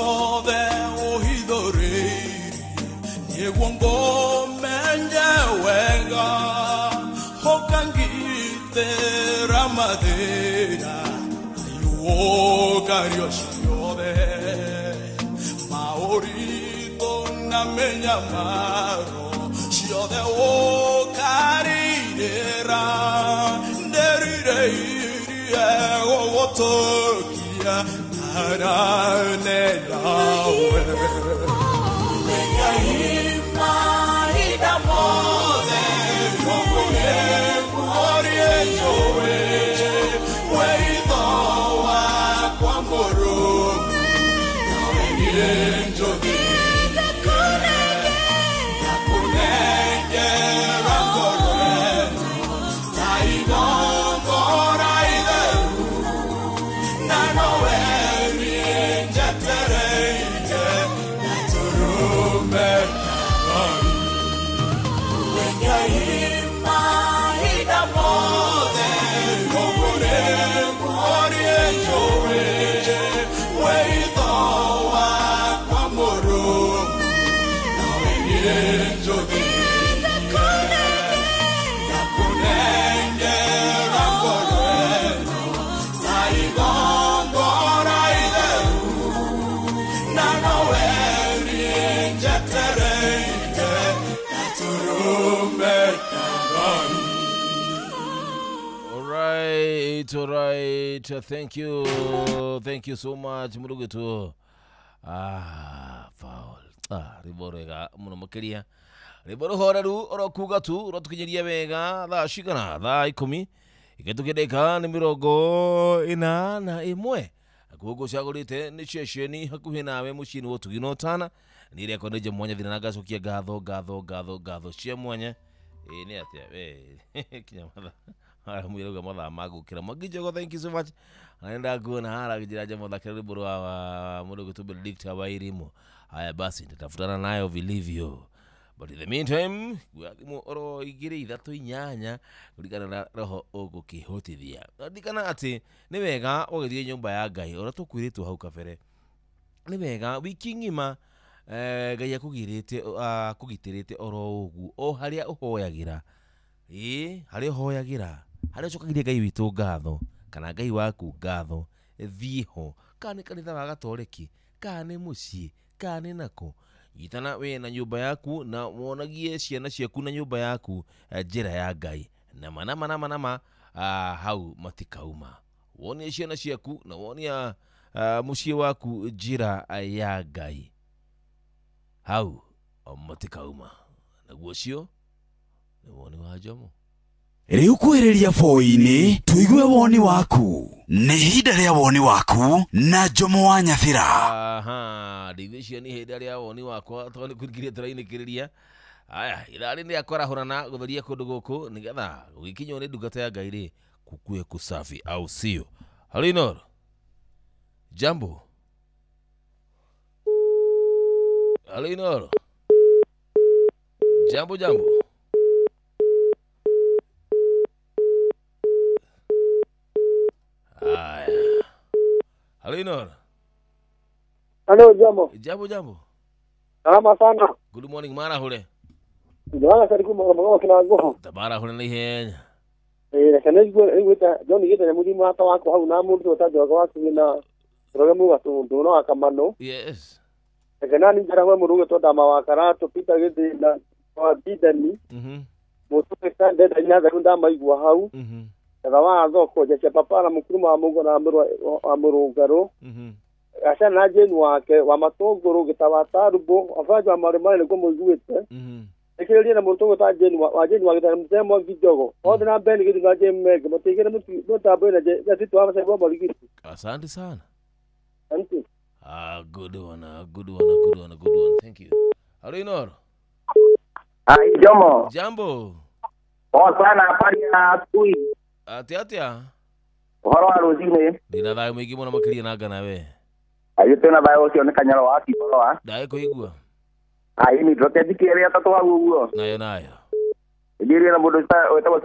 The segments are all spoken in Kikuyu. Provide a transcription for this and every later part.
Ciothe ũhithũrĩirie nĩguo ngũmenye wega ũkangitĩra mathĩna ayũkario ciothe maũritũ na mĩnyamaro ciothe ũkarirĩra ndĩrirĩirie gũgũtũkia narane nawe mahinda mothe ngũkũrĩkuorie njũĩ wĩitho wakwa mũrũmu nawe niĩ njũthĩrĩrie ndakũnengera ngoro ĩno ta igongona itheru na nowe niĩ njetereire gatũrũme ka Ngai. Mahinda mothe ngũkũrĩkuorie njũĩ wĩitho wakwa mũrũmu nawe niĩ njũthĩrĩrie ndakũnengera ngoro ĩno ta igongona itheru na nowe niĩ njetereire gatũrũme ka Ngai. All right, all right. Thank you. Thank you so much, Murugetu. Ah, Paul. Ah, rwĩmbo rwega mũno makĩria. Rwĩmbo rũhoreru oro kuga tu rũtũkinyeria wega thaa cigana thaa 10 ikĩtũkia ndagĩka nĩ 41. Nakuo ngũcagũrĩte nĩ ceceni hakuhĩ nawe mũciĩ-inĩ wa ũtugi na ũtana. Nĩ ĩrĩa nĩ mwanya thĩna na ngacokia ngatho ngatho ngatho ngatho cia mwanya. Ĩĩ nĩ atĩa we kinya mathaa haya mwĩrauga mathaa ma gũkĩra. Mwangi Njogo, thank you so much. Na nĩndakuona hara akĩnjĩra Njomo thakĩra rwĩmbo rwa mũndũ ũgwĩtwo Benedict Wairimu. Haya basi nitatafutana nayo vilivyo. But in the meantime, kuoya thimũ oro 2 3 4 kũringana na roho ũgũkĩhotithia. Ririkana atĩ nĩ wega ũgĩthiĩ nyũmba ya Ngai ũrĩa tũkwĩrĩtwo hau kabere. Nĩ wega wiki ng'ima Ngai akũgirĩte akũgitĩrĩte oro ũguo o harĩa ũhoyagĩra. Ĩĩ harĩa ũhoyagĩra harĩa ũcokagĩria Ngai witũ ngatho kana Ngai waku ngatho thiĩ ho kana nĩ kanitha wa gatoreki kana nĩ mũciĩ kana nĩ nakũ nyitana we na nyũmba yaku na wonagie ciana ciaku na nyũmba yaku njĩra ya Ngai nama nama nama nama hau matikauma wonie ciana ciaku na wonia mũciĩ waku njĩra ya Ngai hau matikauma naguo ũcio nĩ woni wa Njomo. Rĩu kwĩrĩria boi-inĩ tũigue woni waku nĩ ihinda rĩa woni waku na Njomo wa Nyathira. Aha, ndigwĩciria nĩ ihinda rĩa woni wakwa tondũ nĩ kũingĩria tũrainĩkĩrĩria. Aya, ithaa rĩ nĩ kwarahũrana gũtheria kũndũ gũkũ nĩgetha gũgĩkinywo nĩ ndungata ya Ngai rĩ kukue kusafi au sio? Halinor, jambo. Halinor, jambo jambo. Aya, Halinor. Halo, jambo. Jambo jambo. Salama sana. Good morning mara hule. Ndwana sariku mwana kina goho. Tabara hule na ihenya. Reke nĩngwĩta John gĩte mũrimũ hata wakwa hau na mũndũ ũtanjoga waku na roge mu gatundu no akamano. Yes. Reke nani njara gwe mũndũ ũgwĩtwo Ndama wa Karatũ Peter Gĩthĩna wa Bidani. Mũtũke ndenda nya ndamaigua hau. Etha wa thoko Jecia Papa na mũkuru wa Mũgo na wa Mũrũngarũ. Acana na Jane wake wa Matũngũrũ gĩtawa Tarubũ abanja wa Marĩ nĩguo mũiguĩte. Ĩkĩrĩria na mũndũ ũgwĩtwo Jane wa Jane wa gĩtara mũtemo Mwangi Njogo. Othe na Ben gĩthu na Jane Menge mũtigĩre mũtambo na Jane wa Macembo Morigiti. Asante sana. Asante. Ah, good one, good one, good one, good one. Thank you. Halinor. Ai Jomo. Jambo. Poa sana habari ya asubuhi. Atia atia. Ũhoro wa rũcinĩ. Ndĩna thayũ mũingĩ mũno makĩria na ngana we. Ayo tena thayũ ũcio nĩ Kanyaro wa Kiboroa. Ndagĩkũigua. Ai ni ndoke thikĩrĩria atatũ hau ũguo. Nayo nayo. Ndirie na mũndũ wĩtagwo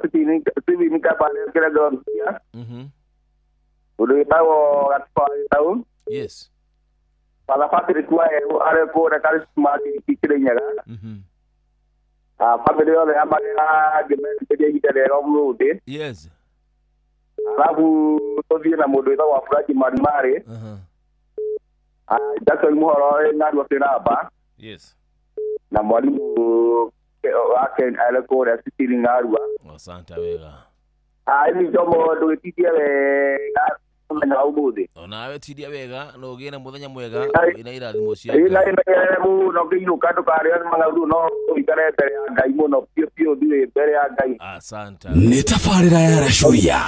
Stephen Kabale kĩrĩa ngĩrocia. Mũndũ wĩtagwo Gatuko wa Gĩtau. Yes. Father Patrick wa arĩ kũrĩa charismatic Kirinyaga. Family yothe ya Magera ngĩmetĩkĩria ihinda rĩega ũmũthĩ. Yes. Alafu tũthiĩ na mũndũ wĩtagwo Furaji Marimari. Jackson Muhoro wĩ Ng'arua Kĩramba. Yes. Na mwalimu wake arĩ kũrĩa Cecily Ng'arua. Asante wega. Ĩni Njomo ndũgĩtindie wega mũthenya wa ũmũthĩ. Onawe tindia wega na ũgĩe na mũthenya mwega na irathimo cia Ngai. Ĩ na mũno ngĩinũka ndũkarĩo nĩ mang'auru no ũikare mbere ya Ngai mũno biũ biũ thiĩ mbere ya Ngai. Asante. Nĩ tabarĩra ya Racuria.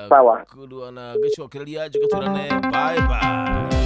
Sawa. Kulwa na gĩcokereria njoke twĩrane bye bye.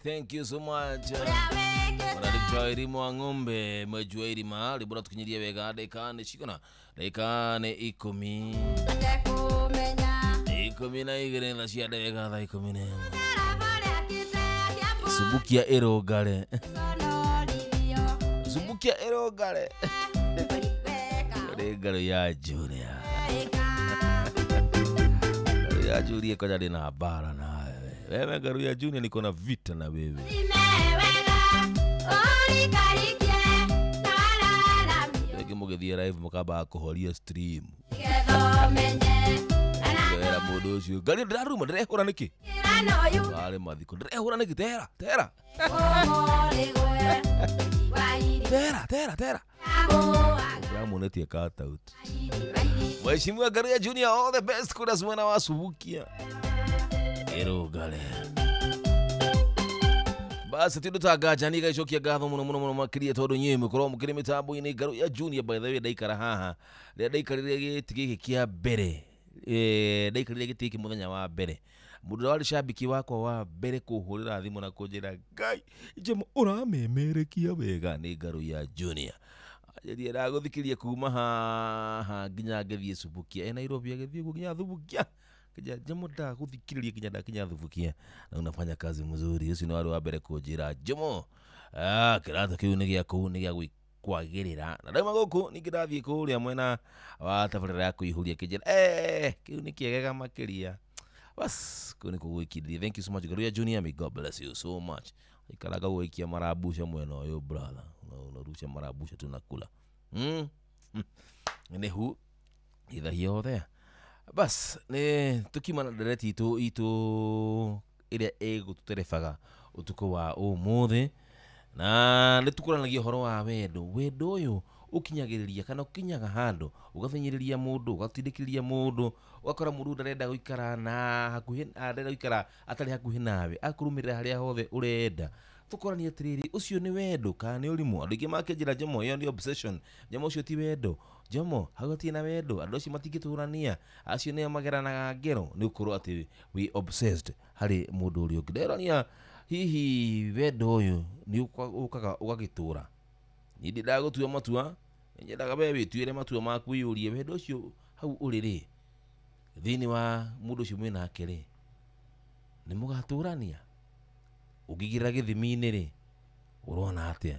Thank you so much. Mwanadikta Irimo wa ng'ombe mwejua irima libora tukinyirie wega dakika nĩ cigana dakika nĩ 12 na cia ndagĩka thaa 11. Subukia ĩrũngare. Subukia ĩrũngare. Nĩ ngaro ya Julia. Ngaro ya Julia koja ndĩna mbara nawe. Wewe ngaro ya Junior niko na vita na wewe. Rĩngĩ mũgĩthiĩ live mũkamba kũhoria stream. Wera mũndũ ũcio ngari ndĩraruma ndĩrehũra nĩkĩ warĩ mathiko ndĩrehũra nĩkĩ tera tera tera tera tera ndĩramuonetie cut out. Mheshimiwa Ngaruya Junior, all the best kura mwena wa Subukia ĩrũngare. Basi tindu ta nganja nĩ igacokia ngatho mũno mũno mũno makĩria tondũ inyuĩ mũkorwo mũkĩrĩ mĩtambo-inĩ. Ngaruya Junior, by the way, ndaikara haha rĩrĩa ndaikarire gĩtĩ gĩkĩ kĩa mbere, ndaikarire gĩtĩ gĩkĩ mũthenya wa mbere, mũndũ ũrĩa warĩ cambiki wakwa wa mbere kũhũrĩra thimũ na kũnjĩra Ngai Njemo ũramemerekia wega nĩ Ngaruya Junior. Anjĩrire ndagũthikĩria kuma haha nginya ngĩthiĩ Subukia, e Nairobi agĩthiĩ ũguo nginya Thubukia, nginya Njemo ndagũthikĩrĩria nginya ndakinya Thubukia na unafanya kazi mzuri. Ũcio nĩ warĩ wa mbere kũnjĩra Njemo, kĩratũ kĩu nĩ gĩa kũu nĩ gĩa kwagĩrĩra. Na ndauma gũkũ ningĩ ndathiĩ kũrĩa mwena wa tabarĩra ya kũihũria kĩnjĩra kĩu nĩ kĩegega makĩria. Bas kũu nĩ kũgwĩkindĩria. Thank you so much Ngaruya Junior, may God bless you so much. Ikaraga gwĩkia marabusha mwena ũyũ brother, unarusha marabusha tunakula. Nĩhu ithahia othe. Bas nĩ tũkiuma na ndereti itũ ĩrĩa ĩgũtũterebaga ũtukũ wa ũmũthĩ, na nĩ tũkũranagia ũhoro wa wendo. Wendo ũyũ ũkinyagĩrĩria kana ũkinyaga handũ ũgathenyĩrĩria mũndũ, ũgatindĩkĩrĩria mũndũ, ũgakora mũndũ ndarenda gũikara na hakuhĩ, ndarenda gũikara atarĩ hakuhĩ nawe, akũrũmĩrĩra harĩa hothe ũrenda. Tũkoranie atĩrĩrĩ, ũcio nĩ wendo kana nĩ ũrimũ? Andũ aingĩ makĩnjĩra Njemo ĩyo nĩ obsession, Njemo ũcio ti wendo, Njemo hau hatirĩ na wendo, andũ acio matingĩtũrania, acio nĩo mageranaga ngero, nĩ ũkorwo atĩ wĩ obsessed harĩ mũndũ ũrĩa ũngĩ. Nderania hihi wendo ũyũ nĩ ũkaga ũgagĩtũra? Niĩ ndĩndagũtua matua, nyendaga we wĩtuĩre matua maku, wĩyũrie wendo ũcio hau ũrĩ rĩ, thĩinĩ wa mũndũ ũcio mwĩ nake rĩ, nĩ mũgatũrania? Ũngĩigĩrĩra gĩthimi-inĩ rĩ, ũrona atĩa?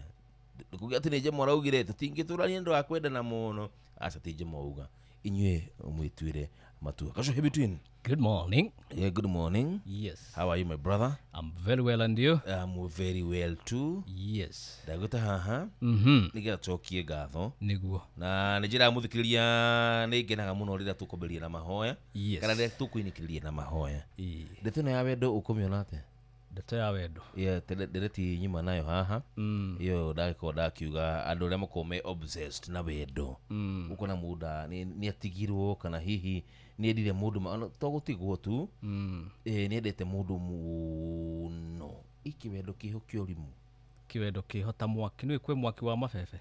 Kuga atĩ nĩ Njemo araugire tũtingĩtũrania nĩ ũndũ wa kwendana mũno. Aca ti Njemo auga, inyuĩ mwĩtuĩre matua. Kashuhe between. Good morning. Yeah, good morning. Yes. How are you, my brother? I'm very well, and you? I'm very well too. Yes. Ndagwĩta haha nĩgetha tũcokie ngatho Nĩguo. na nĩ njĩraga mũthikĩrĩria nĩ ngenaga mũno rĩrĩa tũkwambĩrĩria na mahoya. Yes. Kana rĩrĩa tũkũinĩkĩrĩria na mahoya. Ĩĩ. Ndeto ĩno ya wendo ũkũmĩona atĩa? Ndeto ya wendo. Yeah, ndereti nyuma nayo haha iyo ndagĩkorwo ndakiuga andũ arĩa makorwo me obsessed na wendo, ũkona mũndũ nĩ atigirwo kana hihi nĩ endire mũndũ, to gũtigwo tu, nĩ endete mũndũ mũno. Iki wendo kĩho kĩa ũrimũ? Kĩwendo kĩho ta mwaki, nĩũĩ kwĩ mwaki wa mabebe?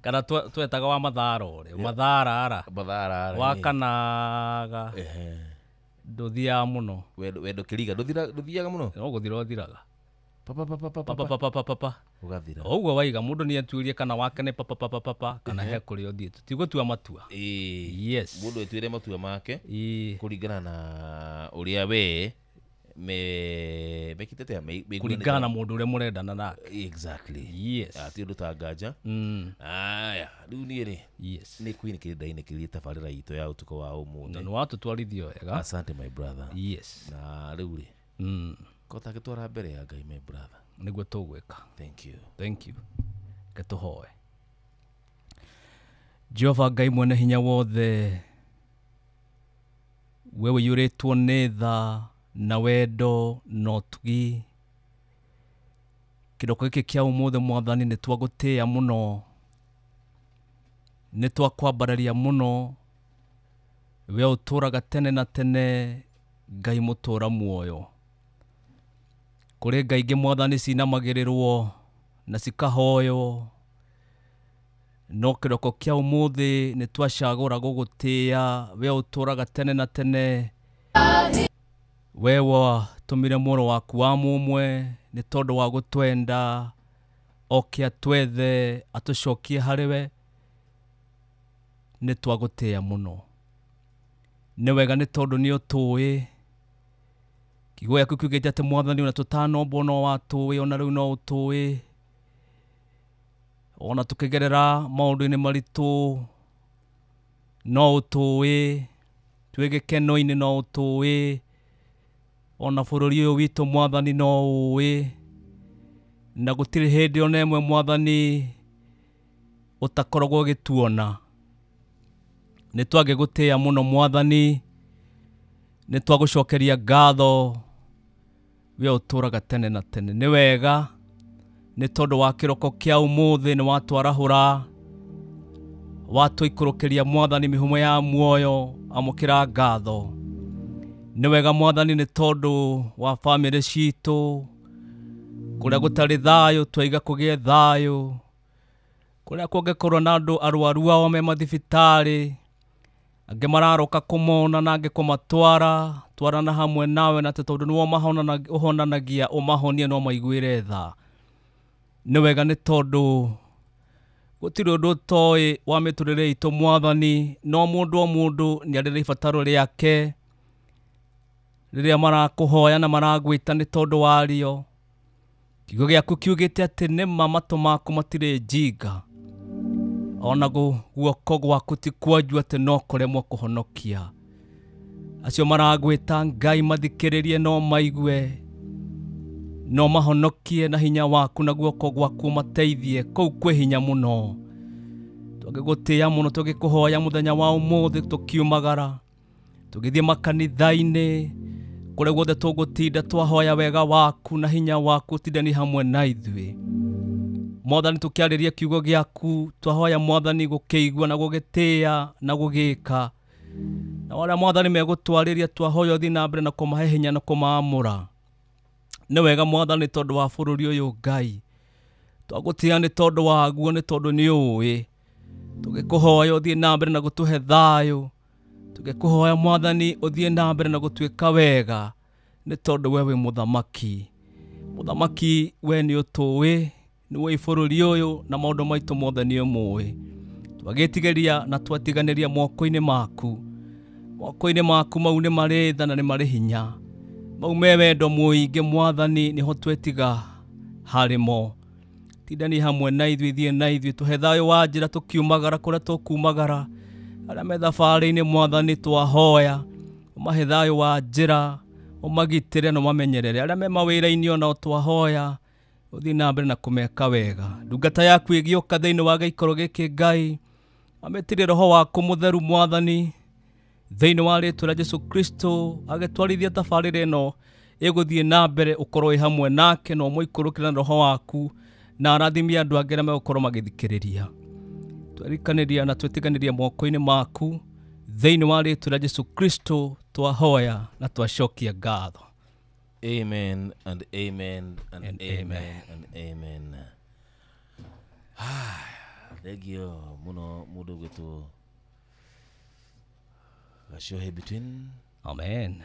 Kana twetaga wa mathara ũrĩa, matharara. Matharara. Wakanaga. Ndũthiaga mũno. Wendo kĩriga ndũthiaga mũno? No gũthira ũthiraga. Papa papa papa papa papa papa ũgathira. O ũguo waiga mũndũ nĩ atuĩrie kana wake nĩ papa papa papa kana he kũrĩa ũthiĩte. Ti gũtua matua. Yes. Mũndũ etuĩre matua make kũringana na ũrĩa we mekĩte atĩa, kũringana na mũndũ ũrĩa mũrendana nake. Exactly. Yes. Ti ũndũ ta nganja. Aya, rĩu niĩ rĩ, Yes. nĩ kwinĩkĩria ndainĩkĩria tabarĩra itũ ya ũtukũ wa ũmũthĩ. Na nĩ watũtwarithia wega. Asante my brother. Yes. Na rĩu rĩ, kota gĩtwara mbere ya Ngai my brother. Nĩguo tũgwĩka. Thank you. Thank you. Reke tũhoe. Jehova Ngai mwene hinya wothe, we ũiyũrĩtwo nĩ tha na wendo na ũtugi, kĩroko gĩkĩ kĩa ũmũthĩ Mwathani nĩ twagũtĩĩa mũno, nĩ twakwambararia mũno, we ũtũũraga tene na tene, Ngai mũtũũra muoyo. Kũrĩ ngai ingĩ Mwathani cinamagĩrĩrwo na cikahoywo, no kĩroko kĩa ũmũthĩ nĩ twacagũra gũgũtĩĩa, we ũtũũraga tene na tene. We watũmire mũrũ waku wa mũmwe nĩ tondũ wa gũtwenda, oke atwethe atũcokie harĩ we, nĩ twagũtĩĩa mũno. Nĩ wega nĩ tondũ nĩ ũtũĩ. Kiugo gĩaku kiugĩte atĩ Mwathani ona tũtanombwo no watũĩ, ona rĩu no ũtũĩ. Ona tũkĩgerera maũndũ-inĩ maritũ no ũtũĩ, twĩ gĩkeno-inĩ no ũtũĩ, ona bũrũri ũyũ witũ Mwathani no ũĩ, na gũtirĩ hĩndĩ ona ĩmwe Mwathani ũtakoragwo ũgĩtuona. Nĩ twagĩgũtĩĩa mũno Mwathani, nĩ twagũcokeria ngatho we ũtũũraga tene na tene. Nĩ wega nĩ tondũ wa kĩroko kĩa ũmũthĩ nĩ watwarahũra, watũikũrũkĩria Mwathani mĩhumo ya muoyo, amũkĩra ngatho. Nĩ wega Mwathani nĩ tondũ wa bamĩrĩ citũ, kũrĩa gũtarĩ thayũ twaiga kũgĩe thayũ, kũrĩa kũngĩkorwo na andũ arwaru ao me mathibitarĩ, angĩ mararoka kũmona na angĩ kũmatwara, twarana hamwe nawe na tondũ nĩwe ũhonanagia, ũmahonie no maiguĩre tha. Nĩ wega nĩ tondũ gũtirĩ ũndũ ũtoĩ wa mĩtũrĩre itũ Mwathani, no mũndũ o mũndũ nĩ arĩ na ibataro rĩake rĩrĩa marakũhoya na maragwĩta nĩ tondũ wario. Kiugo gĩaku kiugĩte atĩ nĩma matũ maku matirĩ njinga, ona guoko gwaku ti kwanju atĩ no kũremwo kũhonokia. Acio maragwĩta Ngai mathikĩrĩrie no maigue, no mahonokie na hinya waku na guoko gwaku mateithie, kũu kwĩ hinya mũno. Twagĩgũtĩĩa mũno tũgĩkũhoya mũthenya wa ũmũthĩ tũkiumagara, tũgĩthiĩ makanitha-inĩ, kũrĩa guothe tũgũtinda twahoya wega waku na hinya waku ũtindani hamwe na ithuĩ. Mwathani tũkĩarĩria kiugo gĩaku, twahoya Mwathani gũkĩigua na gũgĩtĩĩa na gũgĩka. Na arĩa Mwathani megũtwarĩria twahoya ũthiĩ na mbere na kũmahe hinya na kũmaamũra. Nĩ wega Mwathani tondũ wa bũrũri ũyũ Ngai, twagũtĩĩa nĩ tondũ waguo, nĩ tondũ nĩ ũĩ. Tũgĩkũhoya ũthiĩ na mbere na gũtũhe thayũ, tũgĩkũhoya Mwathani ũthiĩ na mbere na gũtuĩka wega, nĩ tondũ we wĩ mũthamaki. Mũthamaki we nĩ ũtũĩ, nĩ ũĩ bũrũri ũyũ na maũndũ maitũ mothe nĩ ũmũĩ. Twagĩtigĩria na twatiganĩria moko-inĩ maku. Moko-inĩ maku mau nĩ marĩ tha na nĩ marĩ hinya, mau me wendo mũingĩ Mwathani, nĩho twetiga harĩmo. Tindani hamwe na ithuĩ, thiĩ na ithuĩ, tũhe thayũ wa njĩra tũkiumagara kũrĩa tũkumagara. Arĩa me thabarĩ-inĩ Mwathani twahoya ũmahe thayũ wa njĩra, ũmagitĩre na ũmamenyerere. Arĩa me mawĩra-inĩ onao twahoya ũthiĩ na mbere na kũmeka wega. Ndungata yaku ĩgĩũka thĩinĩ wa gĩikaro gĩkĩ Ngai, amĩtĩrie roho waku mũtheru Mwathani, thĩinĩ wa rĩtwa rĩa Jesu Kristo, agĩtwarithia tabarĩra ĩno ĩgũthiĩ na mbere, ũkorwo wĩ hamwe nake na ũmũikũrũkĩre na roho waku, na arathimie andũ angĩ arĩa megũkorwo magĩthikĩrĩria. Twarikanĩria na twĩtiganĩria moko-inĩ maku thĩinĩ wa rĩtwa rĩa Jesu Kristo, twahoya na twacokia ngatho. Amen and amen and amen and amen. Thengio mũno mũndũ ũgwĩtwo Gacohe between. Amen.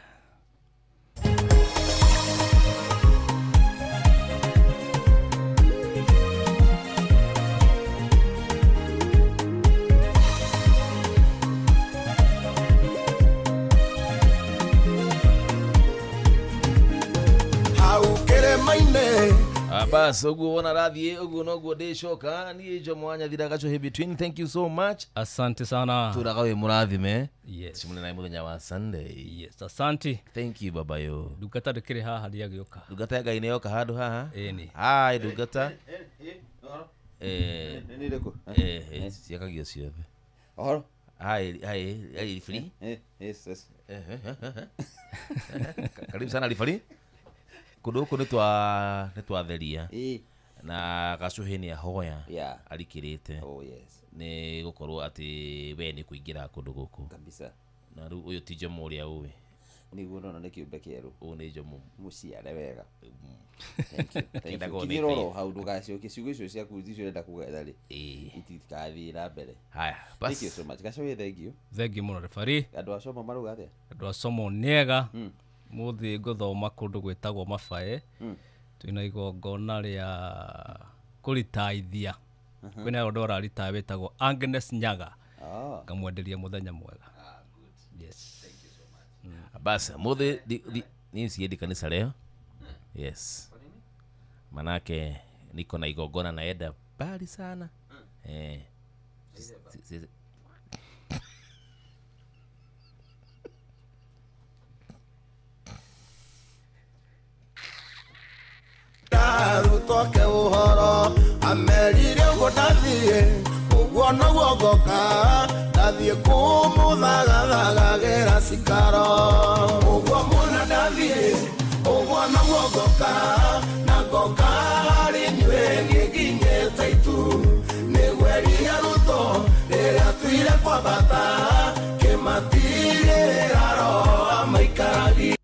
Bas uguo wona rathiĩ uguo noguo ndĩcoka niĩ Jomo wa Nyathira Gacohe between. Thank you so much. Asante sana. Tũraga wĩ mũrathime. Yes. Cimune nawe mũthenya wa Sunday. Yes, asante. Thank you baba yo. Ndungata ndĩkĩrĩ haha ndĩagĩũka. Ndungata ya Ngai nĩ yoka handũ haha. Ĩni. Hi ndungata. Nĩ rĩkũ? Ciakagio ciothe. Ũhoro? Hi hi hi free. Yes yes. Karibu sana ribari. Kũndũ gũkũ nĩ twatheria na Gacohe nĩ ahoya arikĩrĩte. Oh yes. Nĩ gũkorwo atĩ we nĩ kũingĩra kũndũ gũkũ kabisa. Na rĩu ũyũ ti Jomo ũrĩa ũĩ, nĩguo ndona nĩ kĩũmbe kĩerũ. Ũyũ nĩ Jomo mũciare wega. Thank you. Thank you. Kinyĩra oro hau ndũgacokie ciugo icio ciaku icio ũrenda kuga rĩ, itigathiĩ na mbere. Haya, thank you so much Gacohe, thank you. Thank you mũno referee. Andũ a Somo marauga atĩa? Andũ a Somo nĩ ega. Mũthĩ ngũthoma kũndũ gwĩtagwo Mabae. Twĩna igongona rĩa kũritaithia. Kwĩna ũndũ ũrarita wĩtagwo Agnes Nyaga. Ngamwenderia mũthenya mwega. Yes. Thank you so much. Bas mũthĩ niĩ siendi kanisa leo. Yes. Manake niko na igongona naenda mbali sana. Rutoke uhoro amerire uguo ndathie uguo noguo. ngoka ndathiĩ kũmũthagathagagĩra cikaro ũguo muona ndathiĩ ũguo noguo ngoka na ngoka harĩ inyuĩ niĩ nginyĩte itu nĩgweria ruto rĩrĩa tuire kwambata kĩmatigĩra roho amaikaragie.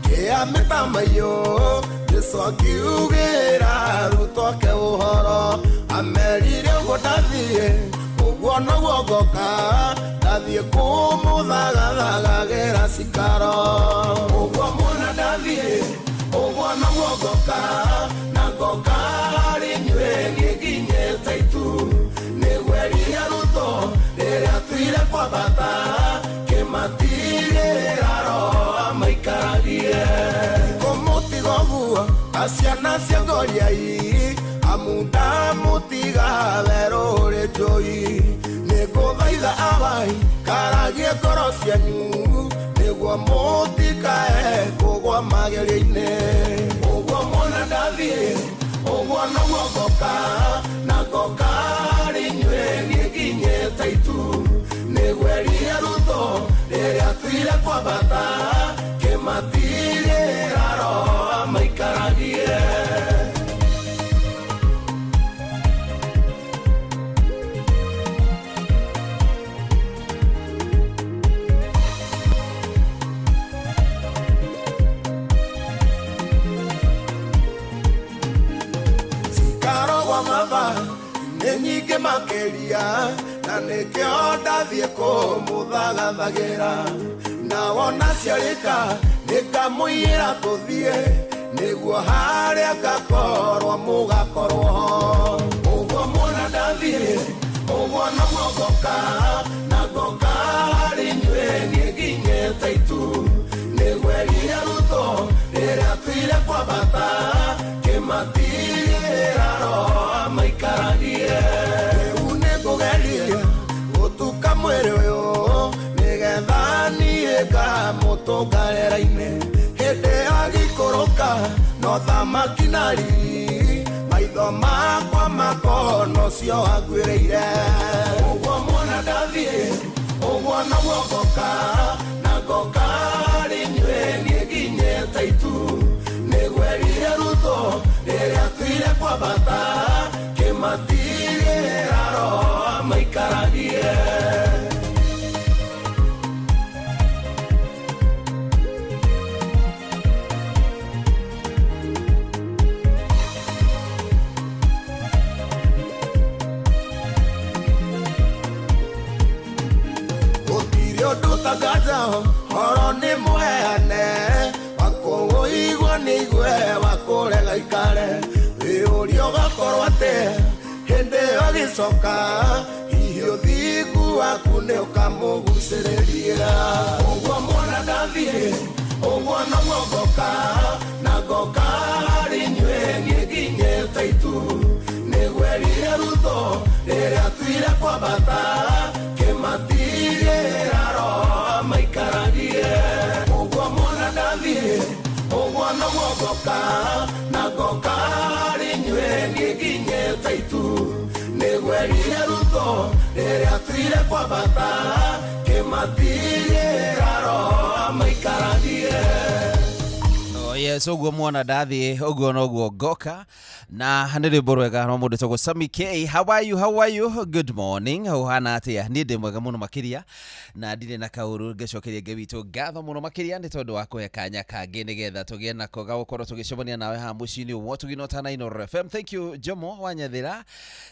Kĩa mĩtamaiyũ Jesũ akiugĩra arutwo ake ũhoro amerire ũguo ndathiĩ ũguo noguo ngoka ndathiĩ kũmũthagathagagĩra cikaro ũguo muona ndathiĩ ũguo noguo ngoka na ngoka harĩ inyuĩ niĩ nginyĩte itu nĩgweria ruto rĩrĩa tuire kwambata kĩmatigĩra roho amaikaragie kũmũtiga ũguo aciana cia ngoriai amu ndamũtiga werũ ũrĩ njũi nĩngũthaitha awai karagie ngoro cianyu nĩguo mũtikae kũgwa magerio-inĩ ũguo muona ndathiĩ ũguo noguo ngoka na ngoka harĩ inyuĩ niĩ nginyĩte itu nĩgweria ruto rĩrĩa tuire kwambata kĩmatigĩra roho amaikaragie. Cikaro gwa maba nĩ nyingĩ makĩria na nĩkĩo ndathiĩ kũmũthagathagĩra na wona ciarĩka nĩngamũiyĩra tũthiĩ nĩguo harĩa ngakorwo mũgakorwo ho ũguo muona ndathiĩ ũguo noguo ngoka na ngoka harĩ inyuĩ niĩ nginyĩte itu nĩgweria ruto rĩrĩa tuire kwambata kĩmatigĩra roho amaikaragie rĩu nĩngũgeria gũtuka mwĩrĩ ũyũ nĩgetha niĩ ngamũtũnga rĩera-inĩ hĩndĩ agĩikũrũka no thamaki na riri maitho makwa makona ũcio anguĩrĩire ũguo muona ndathiĩ ũguo noguo ngoka na ngoka harĩ inyuĩ niĩ nginyĩte itu nĩgweria ruto rĩrĩa tuire kwambata kĩmatigĩra roho amaikaragie. Ũndũ horo nĩ mũheane wakũũigua nĩ igue wakũrega ikare wĩũria ũgakorwo atĩ hĩndĩ ĩyo agĩcoka hihi ũthingu waku nĩ ũkamũgucĩrĩria ũguo muona ndathiĩ ũguo noguo ngoka na ngoka harĩ inyuĩ niĩ nginyĩte itu nĩgweria ruto rĩrĩa tuire kwambata kĩmatigĩra roho amaikaragie ũguo muona ndathiĩ ũguo noguo ngoka na ngoka harĩ inyuĩ niĩ nginyĩte itu nĩgweria ruto rĩrĩa tuire kwambata kĩmatigĩra roho amaikaragie. Yes, ũguo mwana ndathi ũguo noguo ngoka na nĩ rwĩmbo rwega rwa mũndũ wĩtagwo Sammy K. How are you? How are you? Good morning. Ũhana atĩa? Niĩ ndĩ mwega mũno makĩria na ndirĩ na kaũru ngĩcokeria Ngai witũ ngatho mũno makĩria nĩ tondũ wa kũhe kanya kangĩ nĩgetha tũgĩe nako ga gũkorwo tũgĩcemania nawe haha mũciĩ-inĩ ũmwe tũgĩno ta Inooro FM. Thank you Jomo Wanyathĩra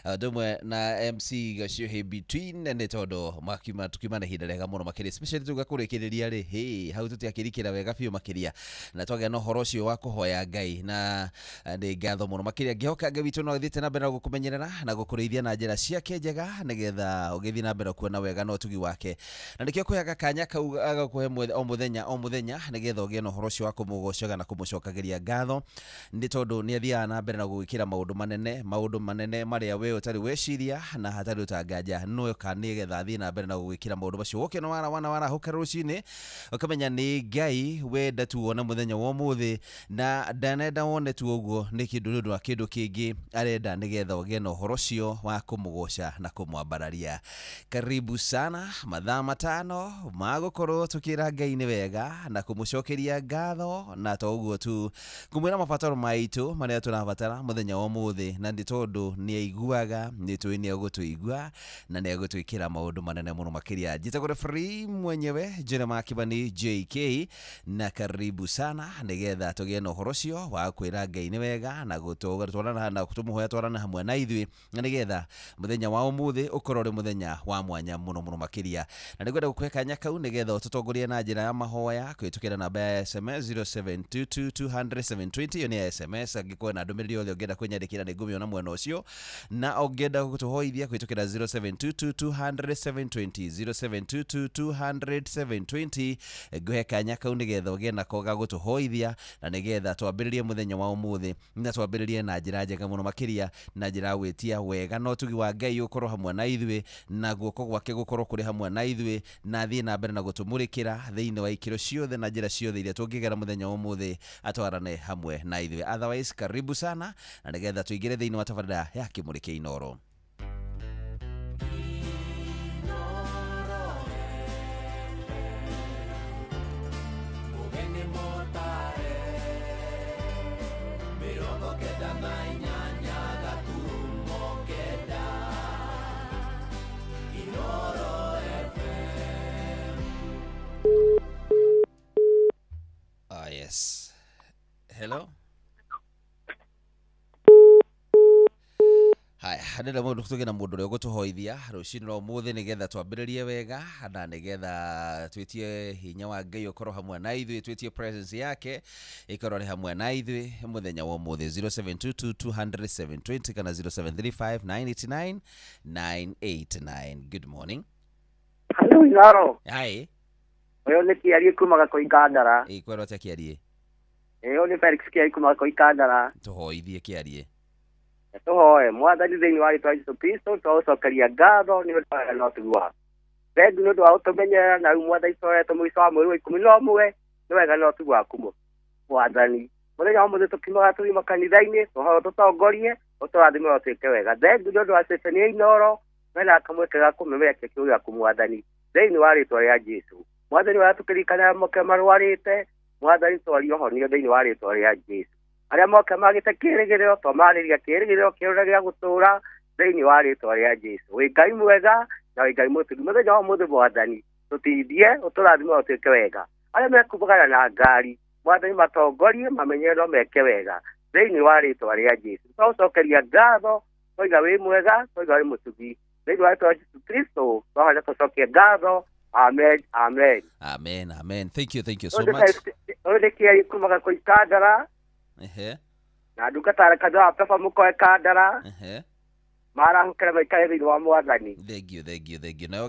ũndũ ũmwe na MC Gacuhi Between nĩ tondũ makiuma tukiuma na ihinda rĩega mũno makĩria especially tuga kũrĩkĩrĩria rĩ hey, hau tũtiakĩrikĩra wega biũ makĩria na twagĩa na ũhoro ũcio wa kũhoya Ngai na nĩ ngatho mũno makĩria. Ngĩhoka Ngai witũ no athiĩte na mbere na gũkũmenyerera na gũkũrĩithia na njĩra ciake njega nĩgetha ũgĩthiĩ na mbere kuona wega na ũtugi wake, na nĩkĩo kũheaga kanya kau agakũhe o mũthenya o mũthenya nĩgetha ũgĩe na ũhoro ũcio wa kũmũgocaga na kũmũcokagĩria ngatho, nĩ tondũ nĩ athiaga na mbere na gũgwĩkĩra maũndũ manene marĩa we ũtarĩ weciria na hatarĩ ũtanganja noka nĩgetha athiĩ na mbere na gũgwĩkĩra maũndũ macio. Wokĩona wara wana warahũka rũcinĩ ũkamenya nĩ Ngai wenda tuone mũthenya wa ũmũthĩ, na ndanenda wone tu ũguo nĩ kĩndũ nĩ ũndũ wa kĩndũ kĩngĩ arenda nĩgetha ũgĩe na ũhoro ũcio wa kũmũgoca na kũmwambararia. Karibu sana mathaa 5 ma gũkorwo tũkĩra Ngai nĩ wega na kũmũcokeria ngatho, na to ũguo tu kũmwĩra mabataro maitũ marĩa tũrabatara mũthenya wa ũmũthĩ, na nĩ tondũ nĩ aiguaga, nĩ tũĩ nĩ egũtũigua na nĩ egũtwĩkĩra maũndũ manene mũno makĩria. Njĩtagwo referee mwenyewe Jeremiah Kibani JK, na karibu sana nĩgetha tũgĩe na ũhoro ũcio wa kwĩra Ngai nĩ wega na gũtwarana na tũmũhoya twarane hamwe na ithuĩ, na nĩgetha mũthenya wa ũmũthĩ ũkorwo ũrĩ mũthenya wa mwanya mũno mũno makĩria. Na nĩngwenda gũkũhe kanya kau nĩgetha ũtũtongorie na njĩra ya mahoya kũhĩtũkĩra namba ya SMS 0722200720. Ĩyo nĩ ya SMS, angĩkorwo na ndũmĩrĩri yothe ũngĩenda kwĩnyandĩkĩra nĩ ngũmĩona mwena ũcio, na ũngĩenda gũtũhoithia kũhĩtũkĩra 0722200720 0722200720. Ngũhe kanya kau nĩgetha ũgĩe nako ga gũtũhoithia na nĩgetha twambĩrĩrie mũthenya wa ũmũthĩ na twambĩrĩrie na njĩra njega mũno makĩria, na njĩra ya gwĩtia wega na ũtugi wa Ngai ũkorwo hamwe na ithuĩ, na guoko gwake gũkorwo kũrĩ hamwe na ithuĩ, na athiĩ na mbere na gũtũmũrĩkĩra thĩinĩ wa ikĩro ciothe na njĩra ciothe iria tũngĩgera mũthenya wa ũmũthĩ, atwarane hamwe na ithuĩ. Otherwise, karibu sana na nĩgetha tũingĩre thĩinĩ wa tabarĩra ya Kĩmũrĩ kĩa Inooro. Ah, yes. Hello. Haya, ndĩrenda mũndũ tũgĩe na mũndũ ũrĩa ũgũtũhoithia rũcinĩ rwa ũmũthĩ nĩgetha twambĩrĩrie wega na nĩgetha twĩtie hinya wa Ngai ũkorwo hamwe na ithuĩ, twĩtie presence yake ĩkorwo ĩrĩ hamwe na ithuĩ mũthenya wa ũmũthĩ. 0722200720 kana 0735 989 989. Good morning. Hello Inooro. Hi. Ũyũ nĩ Kĩarie kuma Gakũi Kandara. Ĩ kwĩrwo atĩa Kĩarie? Ĩyo nĩ Felix Kĩarie kuma Gakũi Kandara. Tũhoithie Kĩarie. Tũhoe Mwathani thĩinĩ wa rĩtwa Jesũ Kristo, twaũcokeria ngatho nĩ ũndũ wa wega na ũtugi waku. Thengiũ nĩ ũndũ wa gũtũmenyerera, na rĩu Mwathani tũhoete mũico wa mweri wa 11 nĩ wega na ũtugi waku Mwathani. Mũthenya wa ũmũthĩ tũkiumaga tũthiĩ makanitha-inĩ, tũhoe ũtũtongorie, ũtũrathime na ũtwĩke wega. Thengiũ nĩ ũndũ wa ceceni ya Inooro, mena kamweke ga kũmemerekia kiugo gĩaku Mwathani, thĩinĩ wa rĩtwa rĩa Jesũ. Mwathani ũrĩa tũkĩririkana moke marwarĩte, Mwathani twarie ũhonio thĩinĩ wa rĩtwa rĩa Jesũ. Arĩa moke magĩte kĩrĩgĩrĩro, twamarĩria kĩrĩgĩrĩro kĩrĩa gĩa gũtũũra thĩinĩ wa rĩtwa rĩa Jesũ. Wĩ Ngai mwega na wĩ Ngai mũtugi. Mũthenya wa ũmũthĩ Mwathani tũteithie, ũtũrathime na ũtwĩke wega. Arĩa mekumbũkana na ngari, Mwathani matongorie, mamenye no meke wega thĩinĩ wa rĩtwa rĩa Jesũ. Twaũcokeria ngatho, twaiga wĩ mwega, twaiga wĩ mũtugi. Thĩinĩ wa rĩtwa rĩa Jesũ Kristo twahoya tũcokie ngatho. Amen, amen. Amen, amen. Thank you so much. Ũyũ nĩ Kĩarie kuma Gakũi Kandara. Ehe. Na ndungata kanitha wa Pepa Mũkoe Kandara. Ehe. Marahũkĩra maikare thĩinĩ wa Mwathani. Thank you, thank you, thank you. Na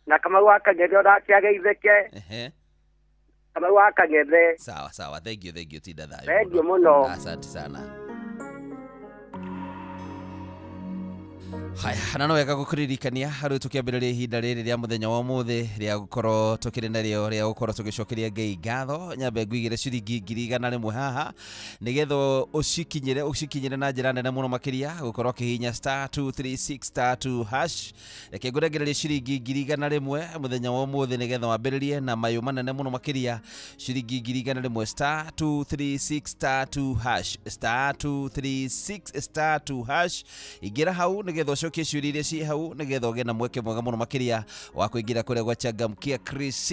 na Kamau wa Kang'ethe onake ageithĩke. Ehe. Kamau wa Kang'ethe. Sawa sawa, thank you, thank you. Tinda thayũ. Thank you mũno. Asante sana. Haya, na no wega gũkũririkania harĩ tũkĩambĩrĩria ihinda rĩrĩ rĩa mũthenya wa ũmũthĩ rĩa gũkorwo tũkĩrĩ narĩo rĩa gũkorwo tũgĩcokeria Ngai ngatho. Nyambe ngũigĩre ciringi 100,000 haha nĩgetha ũcikinyĩre na njĩra nene mũno makĩria, gũkorwo ũkĩhihinya *236*2#. Reke ngũrengererie ciringi 100,000 mũthenya wa ũmũthĩ nĩgetha wambĩrĩrie na mayũ manene mũno makĩria. Ciringi 100,000 *236*2#, *236*2#. Ingĩra hau nĩgetha nĩgetha ũcokie ciũria iria ciĩ hau nĩgetha ũgĩe na mweke mwega mũno makĩria wa kũingĩra kũrĩa gwa Changamkia Chris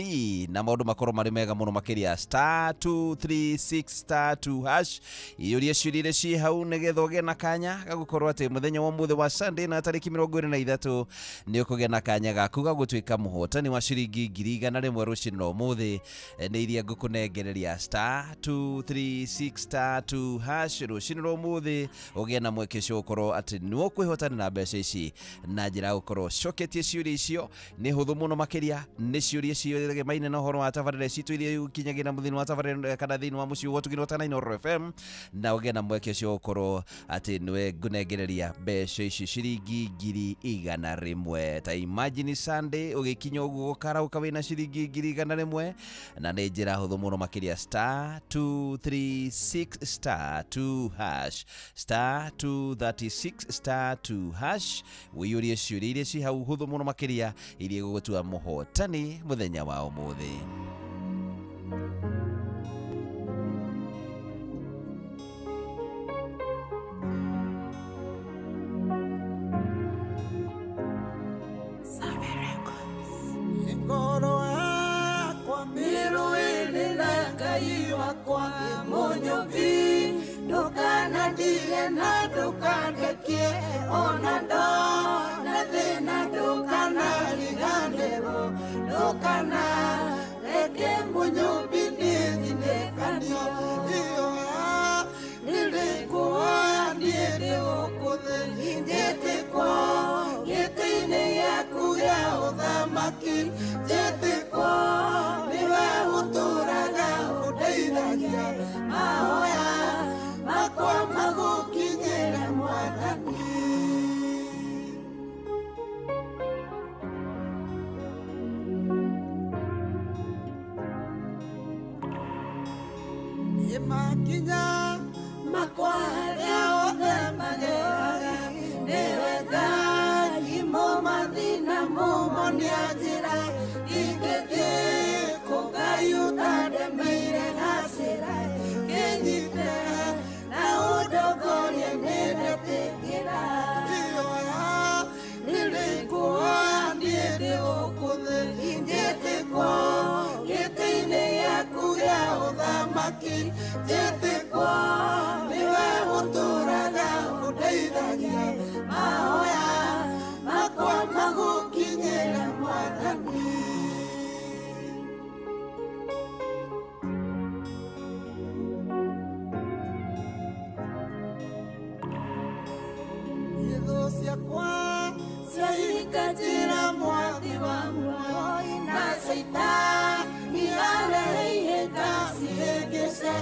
na maũndũ makorwo marĩ mega mũno makĩria. Star 236 star 2 hash, iyũria ciũria iria ciĩ hau nĩgetha ũgĩe na kanya ga gũkorwo atĩ mũthenya wa ũmũthĩ wa Sunday na tarĩki 23 nĩ ũkũgĩa na kanya gaku ga gũtuĩka mũhotani wa ciringi 100,000 rũcinĩ rwa ũmũthĩ. Nĩ iria ngũkũnengereria star 236 star 2 hash rũcinĩ rwa ũmũthĩ ũgĩe na mweke ũcio ũkorwo atĩ nĩ ũkwĩhotana na mbeca ici na njĩra ya gũkorwo ũcoketie ciũria icio. Nĩ hũthũ mũno makĩria, nĩ ciũria ciĩgemaine na ũhoro wa tabarĩra citũ iria ikinyagĩra mũthĩinĩ wa tabarĩra kana thĩinĩ wa mũciĩ wa Ũtugĩ wa Inooro FM, na ũgĩe na mweke ũcio ũkorwo atĩ nĩwe ngũnengereria mbeca ici ciringi 100,000. Ta imagine Sunday ũgĩkinya ũguo ũkarauka wĩna ciringi 100,000, na nĩ njĩra hũthũ mũno makĩria. Star 236 star 2 hash, star 236 star 2 hash, wĩiyũrie ciũria iria ci hau hũthũ mũno makĩria iria igũgũtua mũhotani mũthenya wa ũmũthĩ. Ngoro yakwa mĩrũĩrĩ na Ngai wakwa mũnyũmbi, ndũkanandige na ndũkandekie, ona ndona thĩna ndũkanariganĩrwo, ndũkanareke mũnyũmbi niĩ thinĩkanio. Ihoya nĩrĩkuhoya niĩ ndĩ gũkũ thĩ, njĩtĩkwo gĩtĩ-inĩ gĩaku gĩa ũthamaki, njĩtĩkwo nĩwe ũtũũraga ũndeithagia, mahoya makwa magũkinyĩre Mwathani. Makinya makwa harĩa othe mageraga, nĩwe Ngai mũmathi na mũmonia njĩra, ingĩthiĩ kũ Ngai ũtandemeire gacĩra, kĩnyite na ũndongorie nĩndetĩkĩra. Ihoya nĩrĩkuhoya niĩ ndĩ gũkũ thĩ, njĩtĩkwo gĩtĩ-inĩ gĩaku gĩa ũthamaki, njĩtĩkwo nĩwe ũtũũraga ũndeithagia, mahoya makwa magũkinyĩre Mwathani. Thũ ciakwa ciahinga njĩra mwathi wa muoyo, na Caitani arehe ihĩnga cihĩngĩce,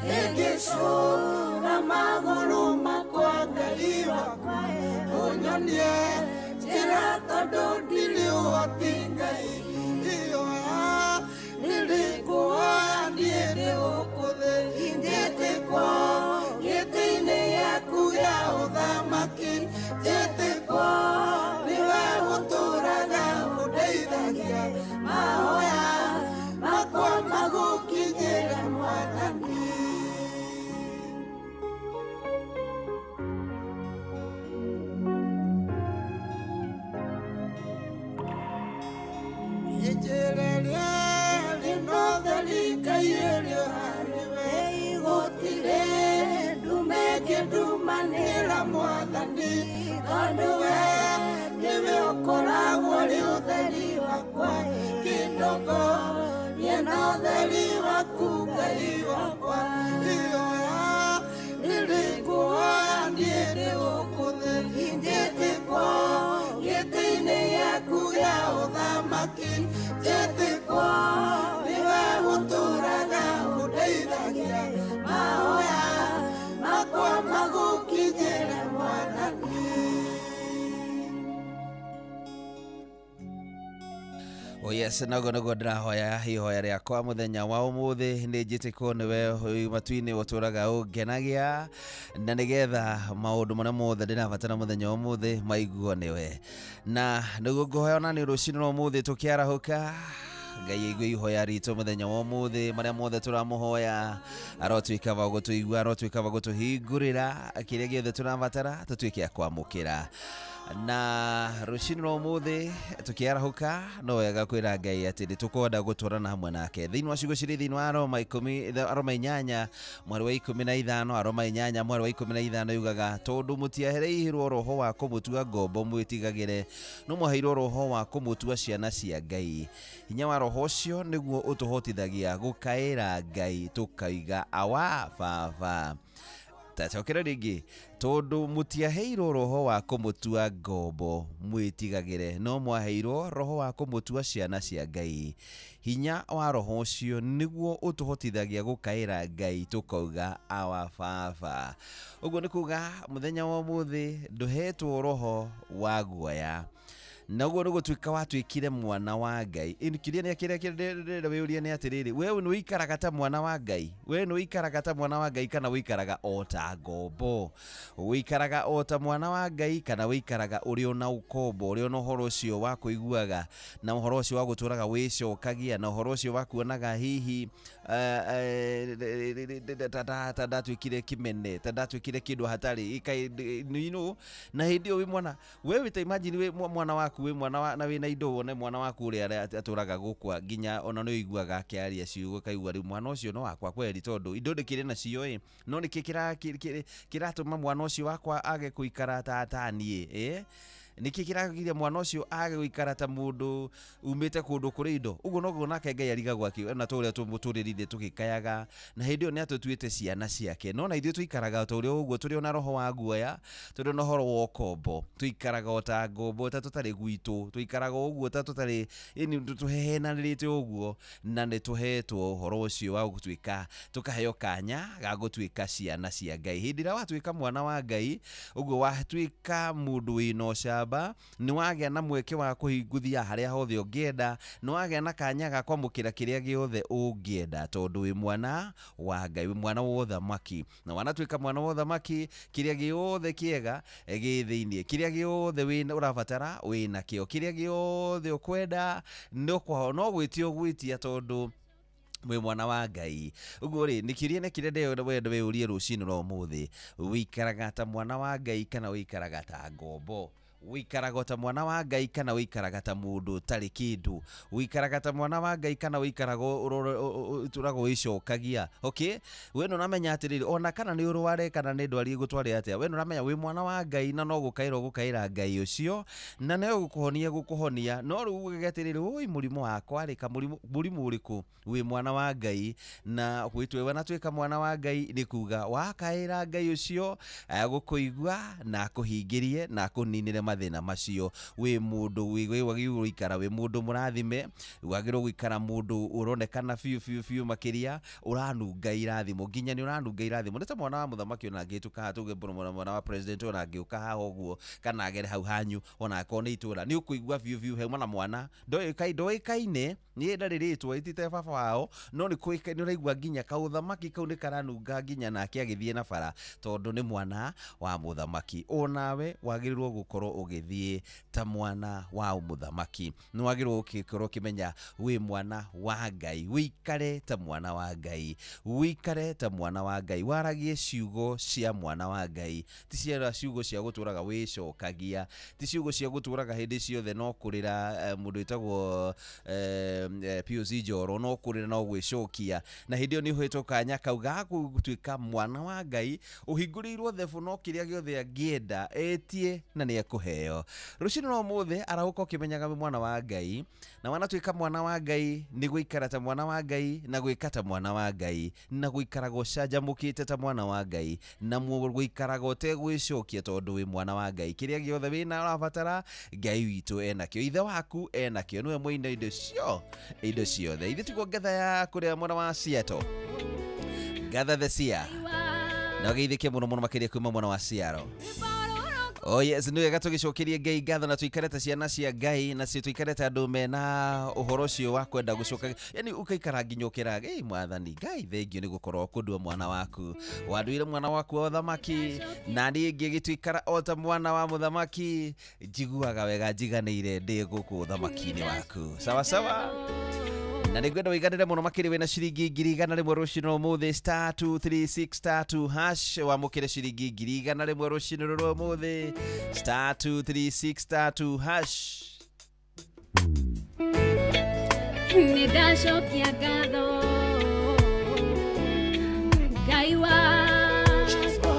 hĩngĩcũra magũrũ makwa Ngai wakwa, ũnyonie njĩra tondũ ndirĩ ũhoti Ngai. Ihoya nĩrĩkuhoya niĩ ndĩ gũkũ thĩ, njĩtĩkwo gĩtĩ-inĩ gĩaku gĩa ũthamaki, njĩtĩkwo nĩwe ũtũũraga ũndeithagia, mahoya makwa magũkinyĩre Mwathani. Ijĩra rĩa rĩno theri Ngai ĩrĩ harĩwe, gũtirĩ ndume ĩngĩndumanĩra Mwathani, tondũ we nĩwe ũkoragwo ũrĩ ũtheri wakwa, kĩndongorie na ũtheri waku Ngai wakwa. Ihoya nĩrĩkuhoya niĩ ndĩ gũkũ thĩ, njĩtĩkwo gĩtĩ-inĩ gĩaku gĩa ũthamaki, njĩtĩkwo nĩwe ũtũũraga ũndeithagia, mahoya makwa magũkinyĩre Mwathani. Oh yes, nago nago ndĩrahoya ihoya rĩakwa mũthenya wa ũmũthĩ nĩ njĩtĩkwo nĩwe matu-inĩ ũtũũraga ũngenagia, na nĩgetha maũndũ marĩa mothe ndĩrabatara mũthenya wa ũmũthĩ maiguo nĩwe. Na nĩguo ngũhoya ona nĩ rũcinĩ rwa ũmũthĩ tũkĩarahũka, Ngai aigue ihoya ritũ mũthenya wa ũmũthĩ, marĩa mothe tũramũhoya arotuĩka wa gũtũigua, arotuĩka wa gũtũhingũrĩra kĩrĩa gĩothe tũrabatara tũtuĩke a kwamũkĩra. Na rũcinĩ rwa ũmũthĩ tũkĩarahũka no wega kwĩra Ngai atĩ nĩ tũkwenda gũtwarana hamwe nake thĩinĩ wa ciugo cirĩ thĩinĩ wa Aroma 10 Aroma 8 mweri wa 15 Aroma 8 mweri wa 15 yugaga tondũ mũtiahereirwo roho wa kũmũtua ngombo mwĩtigagĩre no mwaheirwo roho wa kũmũtua ciana cia Ngai. Hinya wa roho ũcio nĩguo ũtũhotithagia gũkaĩra Ngai tũkaiga awa baba. Tacokera rĩngĩ tondũ mũtiaheirwo roho wa kũmũtua ngombo mwĩtigagĩre no mwaheirwo roho wa kũmũtua ciana cia Ngai. Hinya wa roho ũcio nĩguo ũtũhotithagia gũkaĩra Ngai tũkauga awa baba. Ũguo nĩ kuga mũthenya wa ũmũthĩ ndũhetwo roho wa guoya na ũguo nĩ gũtuĩka watuĩkire mwana wa Ngai. Kĩrĩa nĩ kĩrĩa kĩrĩa wĩũria nĩ atĩrĩrĩ, we nĩ ũikaraga ta mwana wa Ngai? We nĩ ũikaraga ta mwana wa Ngai kana ũikaraga o ta ngombo? Ũikaraga o ta mwana wa Ngai kana ũikaraga ũrĩ ona ũkombo, ũrĩ ona ũhoro ũcio wa kũiguaga na ũhoro ũcio wa gũtũraga wĩcokagia na ũhoro ũcio wa kuonaga hihi ta ndatuĩkire kĩmene, ta ndatuĩkire kĩndũ hatarĩ, you know, na hĩndĩ ĩyo wĩ mwana, we wĩ ta imagine wĩ mwana waku wĩ mwana wa, na wĩna indo wone mwana waku ũrĩa atũraga gũkua nginya ona nĩ ũiguaga akĩaria ciugo kaigua rĩu mwana ũcio no wakwa kweri tondũ indo ndĩkĩrĩ nacio ĩ no nĩkĩ kĩratũma mwana ũcio wakwa age kũikara ta niĩ nĩkĩ kĩragiria mwana ũcio age gũikara ta mũndũ umĩte kũndũ kũrĩ indo. Ũguo noguo nake Ngai arigagwo na tũrĩa tũmũtũrĩrire tũgĩkayaga na hĩndĩ ĩyo nĩ atũtuĩte ciana ciake no na ithuĩ tũikaraga ta ũrĩa ũguo tũrĩ ona roho wa guoya tũrĩ ona ũhoro wa ũkombo tũikaraga o ta ngombo ta tũtarĩ gwitũ tũikaraga ũguo ta tũtarĩ tũhehenanĩrĩte ũguo na nĩ tũhetwo ũhoro ũcio wa gũtuĩka tũkaheo kanya ga gũtuĩka ciana cia Ngai. Hĩndĩ ĩrĩa watuĩka mwana wa Ngai ũguo watuĩka mũndũ wĩna ũcamba nĩ wagĩa na mweke wa kũhinguthia harĩa hothe ũngĩenda nĩ wagĩa na kanya ga kwamũkĩra kĩrĩa gĩothe ũngĩenda tondũ wĩ mwana wa Ngai, wĩ mwana wa ũthamaki na wanatuĩka mwana wa ũthamaki kĩrĩa gĩothe kĩega gĩ thĩinĩ, kĩrĩa gĩothe ũrabatara wĩna kĩo, kĩrĩa gĩothe ũkwenda no gwĩtia ũgwĩtia tondũ wĩ mwana wa Ngai. Ũguo rĩ nĩ kĩũria nĩ kĩrĩa ndĩrenda wĩyũrie rũcinĩ rwa ũmũthĩ, wĩikaraga ta mwana wa Ngai kana wĩikaraga ta ngombo? Wĩikaraga ta mwana wa Ngai kana wĩikaraga ta mũndũ ũtarĩ kĩndũ? Wĩikaraga ta mwana wa Ngai kana wĩikaraga ũtũraga wĩcokagia? Okay, we nĩ ũramenya atĩrĩrĩ ona kana nĩ ũrware kana nĩ ndwari ĩgũtware atĩa, we nĩ ũramenya wĩ mwana wa Ngai na no gũkaĩra ũgũkaĩra Ngai ũcio na no gũkũhonia gũkũhonia no rĩu uge atĩrĩrĩ ũi mũrimũ wakwa rĩ mũrimũ ũrĩkũ? Wĩ mwana wa Ngai na wanatuĩka mwana wa Ngai nĩ kuga wakaĩra Ngai ũcio agũkũigua na akũhingĩrie na akũninĩre mathĩna macio. Wĩ mũndũ wagĩrĩirwo gũikara wĩ mũndũ mũrathime, wagĩrĩirwo gũikara mũndũ ũronekana biũ biũ biũ makĩria ũranunga irathimo nginya nĩ ũranunga irathimo nĩ ta mwana wa mũthamaki ona angĩhĩtũka haha tuge mwana wa president ona angĩũka haha ũguo kana agere hau hanyu ona akorwo nĩ itũra nĩ ũkũigua biũ biũ he mwana mwana ndoĩkaine nĩ ndarĩ rĩtwa ĩtite baba wao no nĩ ũraigua nginya kaũthamaki kau nĩ karanunga nginya nake agĩthiĩ na bara tondũ nĩ mwana wa mũthamaki. Onawe wagĩrĩirwo gũkorwo ũgĩthiĩ ta mwana wa mũthamaki nĩ wagĩrĩirwo gũkorwo ũkĩmenya wĩ mwana wa Ngai, wĩikare ta mwana wa Ngai, wĩikare ta mwana wa Ngai, waragie ciugo cia mwana wa Ngai ti cia ciugo cia gũtũraga wĩcokagia, ti ciugo cia gũtũraga hĩndĩ ciothe no kũrĩra mũndũ wĩtagwo POC Njoro no kũrĩra no gwĩcokia na hĩndĩ ĩyo nĩ ũhetwo kanya kau ga gũtuĩka mwana wa Ngai ũhingũrĩirwo thebũ no kĩrĩa gĩothe angĩenda etie na nĩ ekũheo. Rũcinĩ rwa ũmũthĩ arahũka ũkĩmenyaga wĩ mwana wa Ngai na wanatuĩka mwana wa Ngai nĩ gũikara ta mwana wa Ngai na gwĩka ta mwana wa Ngai na gũikaraga ũcanjamũkĩte ta mwana wa Ngai na gũikaraga ũtegwĩcokia tondũ wĩ mwana wa Ngai. Kĩrĩa gĩothe wĩna ũrabatara Ngai witũ enakĩo, ithe waku enakĩo, nĩwe mwene indo indo ciothe. Ithuĩ tiguo ngetha ya kũrĩa mwena wa Seattle, gather the seer na ũgeithĩke mũno mũno makĩria kuma mwena wa Seattle. Oh yes, nĩ wega tũgĩcokerie Ngai ngatho na tũikare ta ciana cia Ngai na tũikare ta andũ mena ũhoro ũcio wa kwenda gũcoka, yani ũkaikara nginya ũkĩraga ĩ mwathani Ngai thengiũ nĩ gũkorwo kũndua mwana waku, wanduire mwana waku wa ũthamaki na niĩ ngĩgĩtuĩkara o ta mwana wa mũthamaki, njiguaga wega njiganĩire ndĩ gũkũ ũthamaki-inĩ waku. Sawa sawa. Na nĩngwenda wĩiganĩre mũno makĩria wĩna ciringi 100,000 rũcinĩ ũmũthĩ star 236 star 2 hash wamũkĩre ciringi 100,000 rũcinĩ rũrũ ũmũthĩ star 236 star 2 hash. Nĩndacokia ngatho Ngai wakwa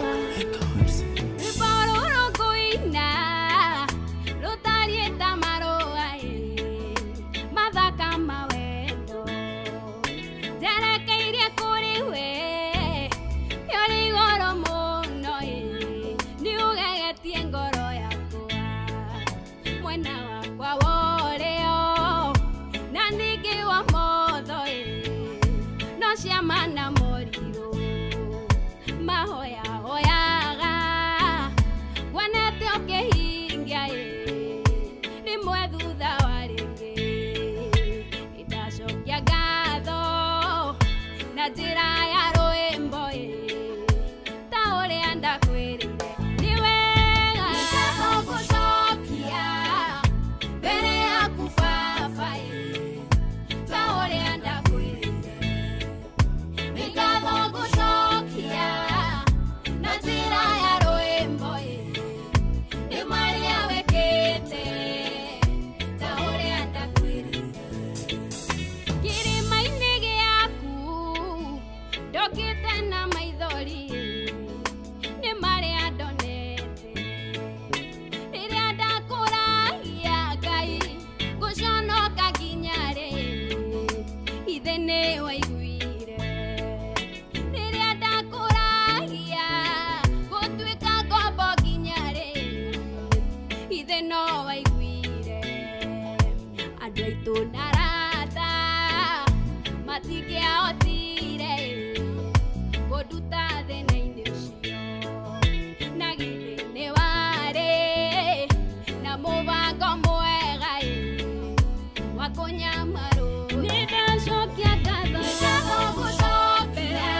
rwĩmbo rũrũ ngũina rũtariĩ ta marũa mathaka ma wendo njerekeirie kũrĩ we nĩ ũrĩ igũrũ mũno nĩ ũgegetie ngoro yakwa mwena wakwa wa ũrĩo na ningĩ wa motho no ciama na morirũ mahoya hoyaga wonete ũkĩhingia rĩmwe thutha wa rĩngĩ nĩndacokia ngatho na njĩra ya rwĩmbo ta ũrĩa ndakwĩrĩire nĩ wega nĩngũcokia mbere yaku baba ta ũrĩa ndakwĩrĩire nĩ ngatho ngũcokia na njĩra ya rwĩmbo nĩ marĩa wĩkĩte ta ũrĩa ndakwĩrĩire kĩrĩma-inĩ gĩaku ndokĩte na maithori nĩ marĩa ndonete rĩrĩa ndakũragia Ngai ngũconoka nginya rĩ ithe nĩ waiguire rĩrĩa ndakũragia gũtuĩka ngombo nginya rĩ ithe no waiguire andũ aitũ na arata matingĩahotire kũnduta thĩna-inĩ ũcio na githĩ nĩ warĩ na mũbango mwega wa kũnyamarũra nĩndacokia ngatho ngũcokia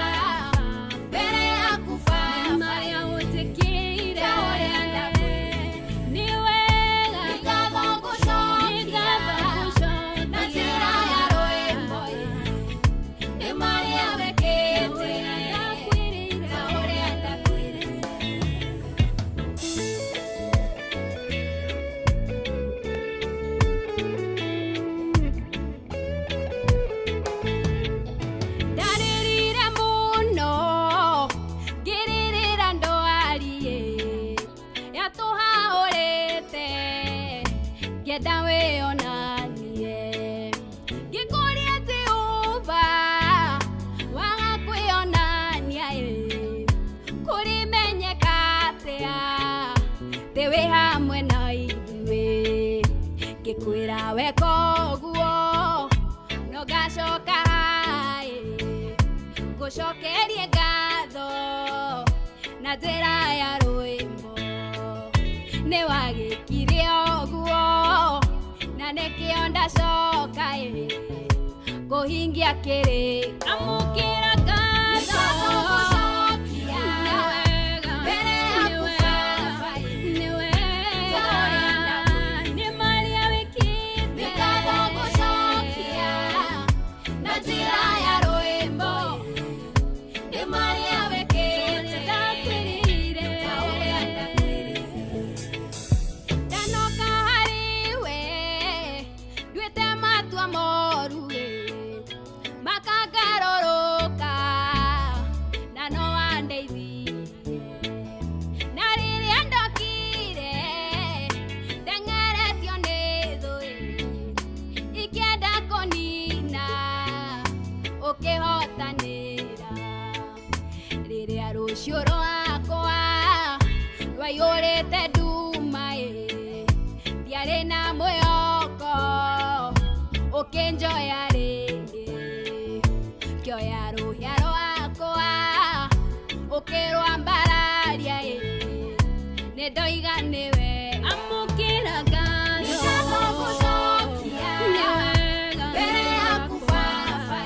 mbere yaku baba marĩa ũnjĩkĩire ta ũrĩa ndakwĩrĩire nĩ wega nĩ ngatho ngũcokia na njĩra ya rwĩmbo nĩ marĩa wĩkĩte ta ũrĩa ndakwĩrĩire. Ndarĩrire mũno ngĩrĩrĩra ndwari yatũhahũrĩte ngĩenda wĩonanie ngĩkũria Jehova waga kwĩonania kũrĩmenyeka atĩa atĩ wĩ hamwe na ithuĩ ngĩkwĩra weka ũguo no ngacoka ngũcokerie ngatho na njĩra ya rwĩmbo nĩ wagĩkire ũguo na nĩkĩo ndacoka kũhingia kĩrĩko amũkĩra ngatho ngũcokia mbere yaku baba nĩ wega nĩ marĩa wĩkĩte nĩ ngatho ngũcokia na njĩra ya rwĩmbo nĩ marĩa wĩkĩte ndakwĩrĩire ta ũrĩa ndakwĩrĩire ndanoka harĩ we nduĩte matua moru makangarũrũka na no wandeithirie na rĩrĩa ndokire ndeng'eretio nĩ thũ ikĩenda kũnina ũkĩhotanĩra rĩrĩa rũciũ rwakwa rwaiyũrĩte nduma ndiarĩ na mwĩhoko ũkĩnjoya rĩngĩ ngĩoya rũhĩa rwakwa ũkĩrwambararia nĩ ndoiga nĩ wega amũkĩra ngatho ngatho ngũcokia nĩ wega mbere yaku baba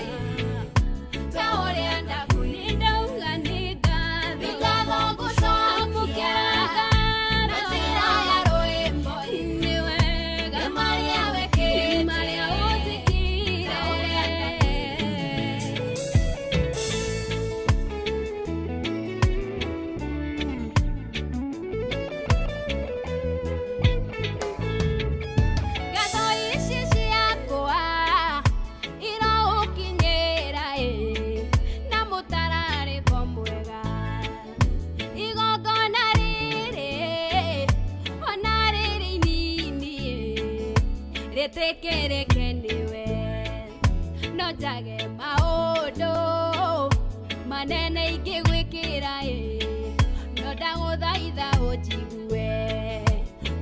ta ũrĩa ndakwĩrĩire nĩ ndauga nĩ ngatho nĩ ngatho ngũcokia amũkĩra ngatho na njĩra ya rwĩmbo nĩ wega nĩ marĩa wĩkĩte nĩ marĩa ũnjĩkĩire ta ũrĩa ndakwĩrĩire. Njĩtĩkĩrĩke nĩwe no njage maũndũ manene ingĩgwĩkĩra ĩ no ndagũthaitha ũnjigue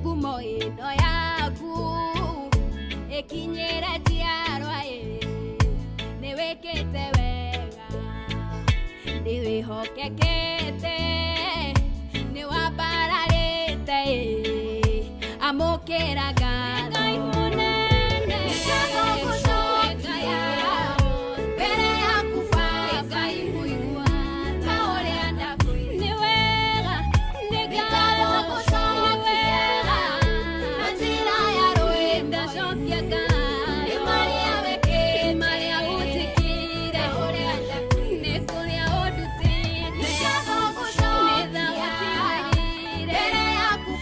ngumo ĩno yaku ĩkinyĩre njiarwa ĩ nĩwĩkĩte wega nĩwĩhokekete nĩwambararĩte ĩ amũkĩra ngatho Ngai mũnene ngatho ngũcokia mbere yaku Baba mũigua ta ũrĩa ndakwĩra nĩ wega nĩ ngatho ngũcokia na njĩra ya rwĩmbo ndacokia ngatho nĩ marĩa wĩkĩte marĩa ũnjĩkĩire nĩ kũrĩa ũndutĩte nĩ ngatho ngũcokia mbere yaku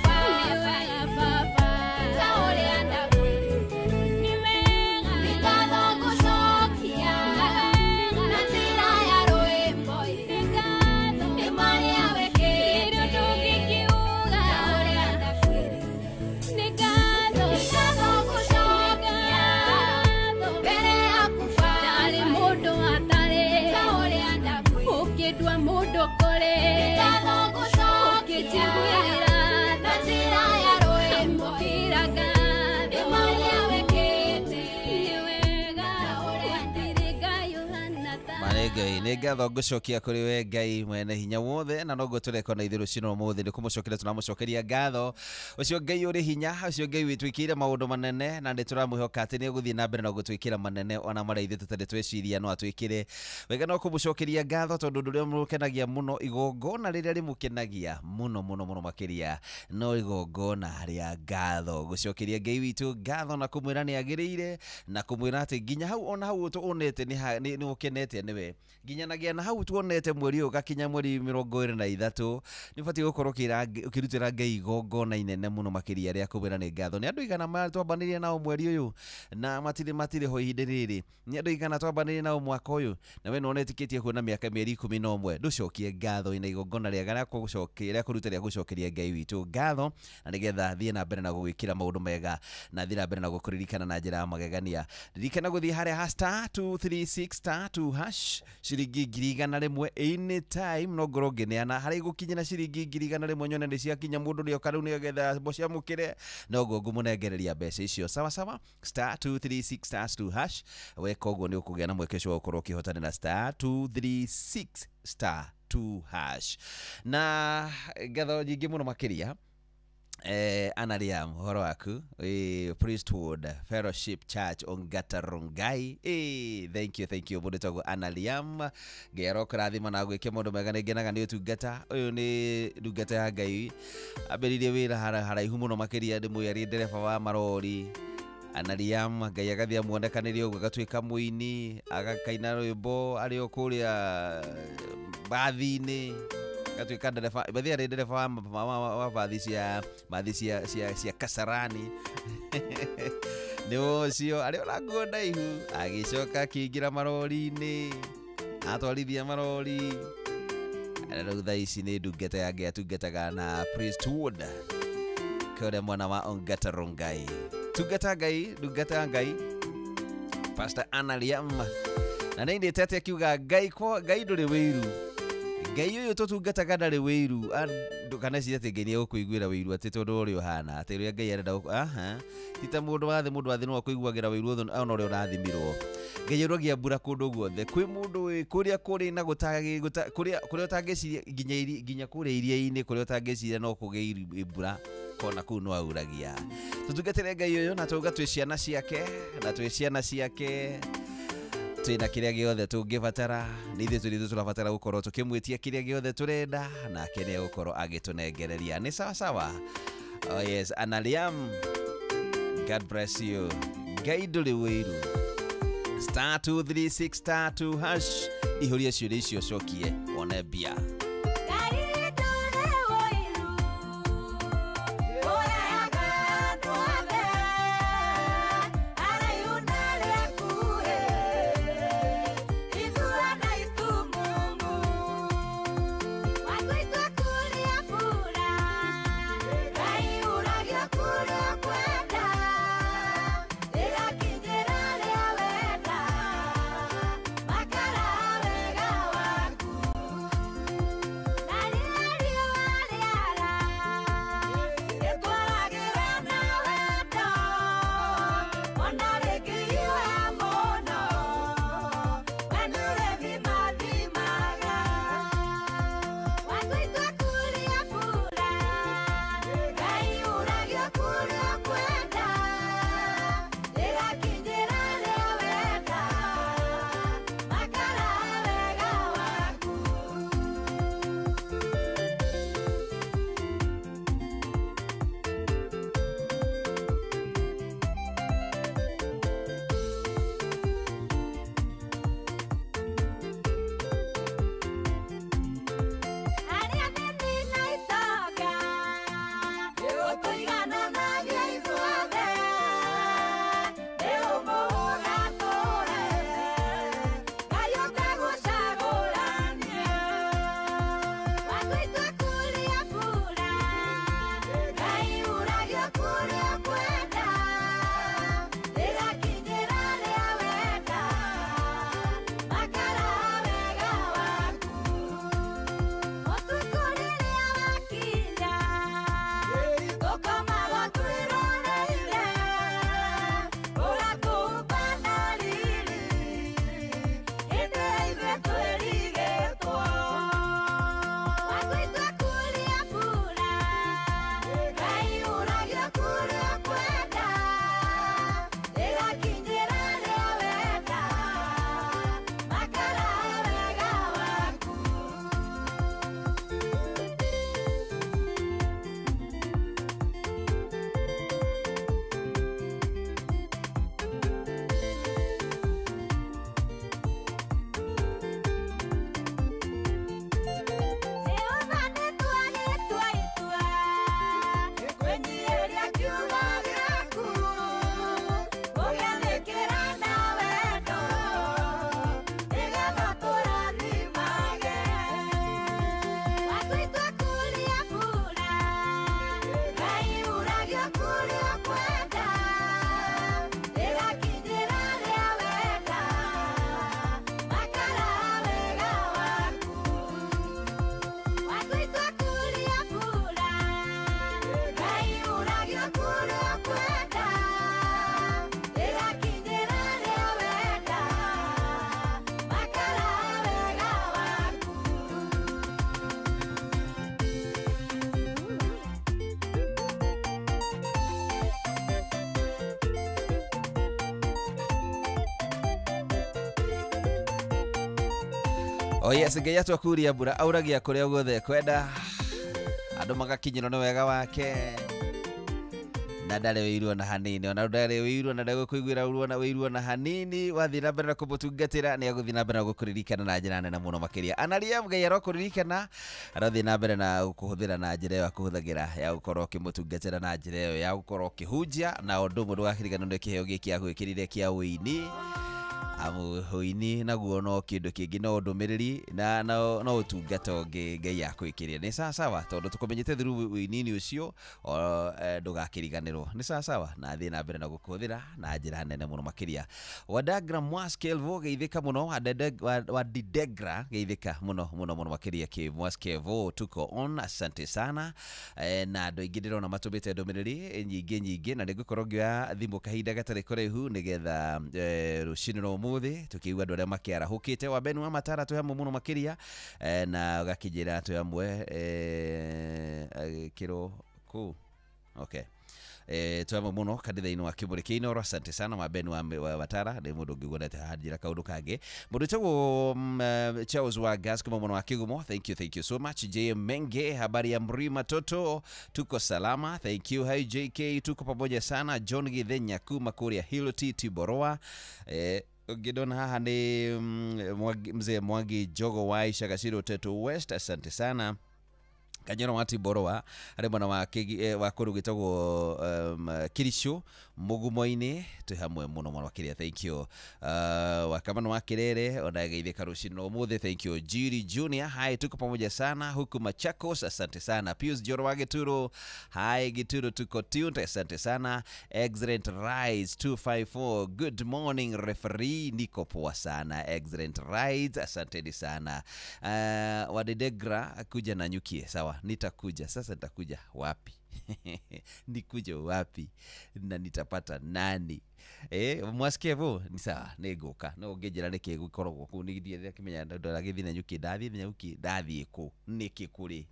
Baba ta ũrĩa ndakwĩra nĩ wega nĩ ngatho ngũcokia na njĩra ya rwĩmbo nĩ marĩa wĩkĩte ndũngĩkiuga ta ũrĩa ndakwĩra nĩ ngatho ngũcokia mbere yaku Baba ndarĩ mũndũ atarĩ ta ũrĩa ndakwĩra ũkĩndua mũndũ kũrĩ nĩ ngatho ngũcokia ũkĩnjiguĩra na njĩra ya rwĩmbo amũkĩra ngatho nĩ marĩa wĩkĩte nĩ wega gũtirĩ Ngai ũhana ta Marĩ Ngai nĩ ngatho ngũcokia kũrĩ we Ngai mwene hinya wothe na noguo tũreka na ithuĩ rũcinĩ ũmũthĩ nĩ kũmũcokeria tũramũcokeria ngatho ũcio Ngai ũrĩ hinya ũcio Ngai wĩtwĩkĩire maũndũ manene na nĩ tũramwĩhoka atĩ nĩ egũthiĩ na mbere na gũtwĩkĩra manene ona marĩa ithuĩ tũtarĩ tweciria no atwĩkĩre wega no kũmũcokeria ngatho tondũ ũndũ ũrĩa mũkenagia mũno igongona rĩrĩa rĩmũkenagia mũno mũno mũno makĩria no igongona rĩa ngatho gũcokeria Ngai witũ ngatho na kũmwĩra nĩ agĩrĩire na kũmwĩra atĩ nginya hau ona hau tuonete nĩ ũkenete nĩwe nginyanagia na hau tuonete mweri ũyũ ũgakinya mweri 23 nĩ ũbatiĩ gũkorwo ũkĩrutĩra Ngai igongona inene mũno makĩria rĩa kũmwĩra nĩ ngatho nĩ andũ igana twambanĩrie nao mweri ũyũ na matirĩ ho ihinda rĩrĩ nĩ andũ igana twambanĩrie nao mwaka ũyũ na we nĩwona ĩtĩkĩtie kuona mĩaka mĩeri 11 ndũcokie ngatho ina igongona rĩega rĩa kũgũcokeria rĩa kũruta rĩa gũcokeria Ngai witũ ngatho na nĩgetha thiĩ na mbere na gũgwĩkĩra maũndũ mega na thiĩ na mbere na gũkũririkana na njĩra ya magegania ririkana gũthiĩ harĩa ha star 236 star 2 hash ciringi 100,000 anytime no ngorwo ngĩneana harĩa igũkinyĩra ciringi 100,000 nyone nĩ ciakinya mũndũ nĩoka rĩu nĩgetha mũciamũkĩre noguo ngũmũnengereria mbeca icio sawa sawa star 236 star 2 hash weka ũguo nĩ ũkũgĩa na mweke ũcio wa gũkorwo ũkĩhotanĩra star 236 star 2 hash na ngatho nyingĩ mũno makĩria Anariam ũhoro waku Priesthood Fellowship Church Ongata Rongai thank you mũndũ tagwo Anariam Ngai arokũrathima na gwĩke maũndũ mega nĩ ngenaga nĩ ũtungata ũyũ nĩ ndungata ya Ngai ambĩrĩirie wĩra haraihu mũno makĩria ndĩmũĩ arĩ ndereba wa marori Anariam Ngai agathiĩ amuonekanĩrie ũguo agatuĩka mũini agakaina rwĩmbo arĩ o kũrĩa bathi-inĩ gatuĩka ndereba bathi arĩ ndereba wa bathi cia Kasarani nĩ ũcio arĩ ona nguo ndaihu agĩcoka akĩingĩra marori-inĩ atwarithia marori na rĩu thaa ici nĩ ndungata ya Ngai atungataga na Priesthood kũrĩa mwena wa Ongata Rongai tungata Ngai ndungata ya Ngai Pastor Anariam na nĩ ndĩte atĩ akiuga Ngai Ngai ndũrĩ wĩiru Ngai ũyũ tũtungataga ndarĩ wĩiru ndũkanecirie atĩ Ngai nĩ egũkũiguĩra wĩiru atĩ tondũ ũrĩa ũhana atĩ ũrĩa Ngai arenda aha ti ta mũndũ wa thĩ mũndũ wa thĩ no akũiguagĩra wĩiru ona ũrĩa ũrathimirwo Ngai auragia mbura kũndũ guothe kwĩ mũndũ wĩ kũrĩa kũrĩ na kũrĩa ũtangĩciria nginya kũrĩa iria-inĩ kũrĩa ũtangĩciria no kũgĩe mbura kona kũu no auragia tũtungatĩre Ngai ũyũ na tũuga twĩ ciana ciake na twĩ ciana ciake twĩna kĩrĩa gĩothe tũngĩbatara nĩ ithuĩ tũrĩ tũrabatara gũkorwo tũkĩmwĩtia kĩrĩa gĩothe tũrenda nake nĩ egũkorwo agĩtũnengereria nĩ sawa sawa oh yes Anariam God bless you Ngai ndũrĩ wĩiru star 236 star 2 hash ihũrie ciũria icio cokie wone mbia Kwenda Oh yes, Ngai atwakuria mbura auragia kuria guothe kwenda andu magakinyirwo nĩ wega wake na ndarĩ wĩirwo na hanini, ona ndarĩ wĩirwo na ndegũkũiguĩra ũru ona wĩirwo na hanini. Wathiĩ na mbere na kũmũtungatĩra nĩ agũthiĩ na mbere na gũkũririkana na njĩra nene mũno makĩria. Analia, Ngai arokũririkana, arothiĩ na mbere na gũkũhũthĩra na njĩra ĩyo akũhũthagĩra ya gũkorwo ũkĩmũtungatĩra na njĩra ĩyo ya gũkorwo ũkĩhunjia, na ũndũ ũmwe ndũgakĩriganĩrwo nĩ kĩheo gĩkĩ agwĩkĩrire kĩa ũini. Amu ũini naguo no kĩndũ kĩngĩ, no ndũmĩrĩri na no ũtungata ũngĩ Ngai akwĩkĩrire. Nĩ sawa sawa, tondũ tũkũmenyete through ũini-inĩ ũcio, ndũgakĩriganĩrwo. Nĩ sawa sawa, na thiĩ na mbere na gũkũhũthĩra na njĩra nene mũno makĩria. Wadagra Mwaskelvo geithĩka mũno, Wadidegra geithĩka mũno mũno mũno makĩria. Kĩ Mwaskelvo tuko on, asante sana. Na andũ aingĩ ndĩrona matũmĩte ndũmĩrĩri nyingĩ nyingĩ, na nĩngũkorwo ngĩoya thimũ kahinda gatarĩ kũraihu nĩgetha rũcinĩ rwa ũmũthĩ tũkĩigua andũ arĩa makĩarahũkĩte. Wa Beni wa Matara twĩ hamwe mũno makĩria, na ũgakĩnjĩra twĩ hamwe kĩro kũ okay. Twĩ hamwe mũno kanitha-inĩ wa Kĩmũrĩ Kĩinoro. Asante sana wa Beni wa Matara, nĩ mũndũ ũngĩguonete haha njĩra kaũndũ kangĩ. Mũndũ wĩtagwo Charles wa Gas kuma mwena wa Kĩgumo, thank you, thank you so much. J Menge, habari ya Mrima Toto, tuko salama, thank you. Hi JK, tuko pamoja sana. John Githenya kuma kũrĩa Hiloti Tiboroa. Ũngĩndona haha nĩ mzee Mwangi Jogo wa Ishagaciro Teto West, asante sana. Kanyoro wa Tiboroa arĩ mwena wa wa kũndũ gwĩtagwo Kiricho Mũgumo-inĩ, twĩ hamwe mũno mũno makĩria, thank you. Wakamano wa Kirere ona geithĩka rũcinĩ ũmũthĩ, thank you. Jiri Junior, hi, tuko pamoja sana huku Machakos, asante sana. Pius Joro wa Gituro, hi Gituro, tuko tuned, asante sana. Excellent Rise 254, good morning referee, niko poa sana. Excellent Rise, asanteni sana. Wadedegra kuja na nyukie, sawa, nitakuja sasa. Nitakuja wapi? Nikuje wapi na nitapata nani? Mwaskevo ni sawa, nĩngũka no ũngĩnjĩra nĩkĩ gũkoragwo kũu nĩ ndikĩmenya ndagĩthiĩ na nyuki, ndathiĩ na nyuki, ndathiĩ kũ nĩkĩ kũrĩ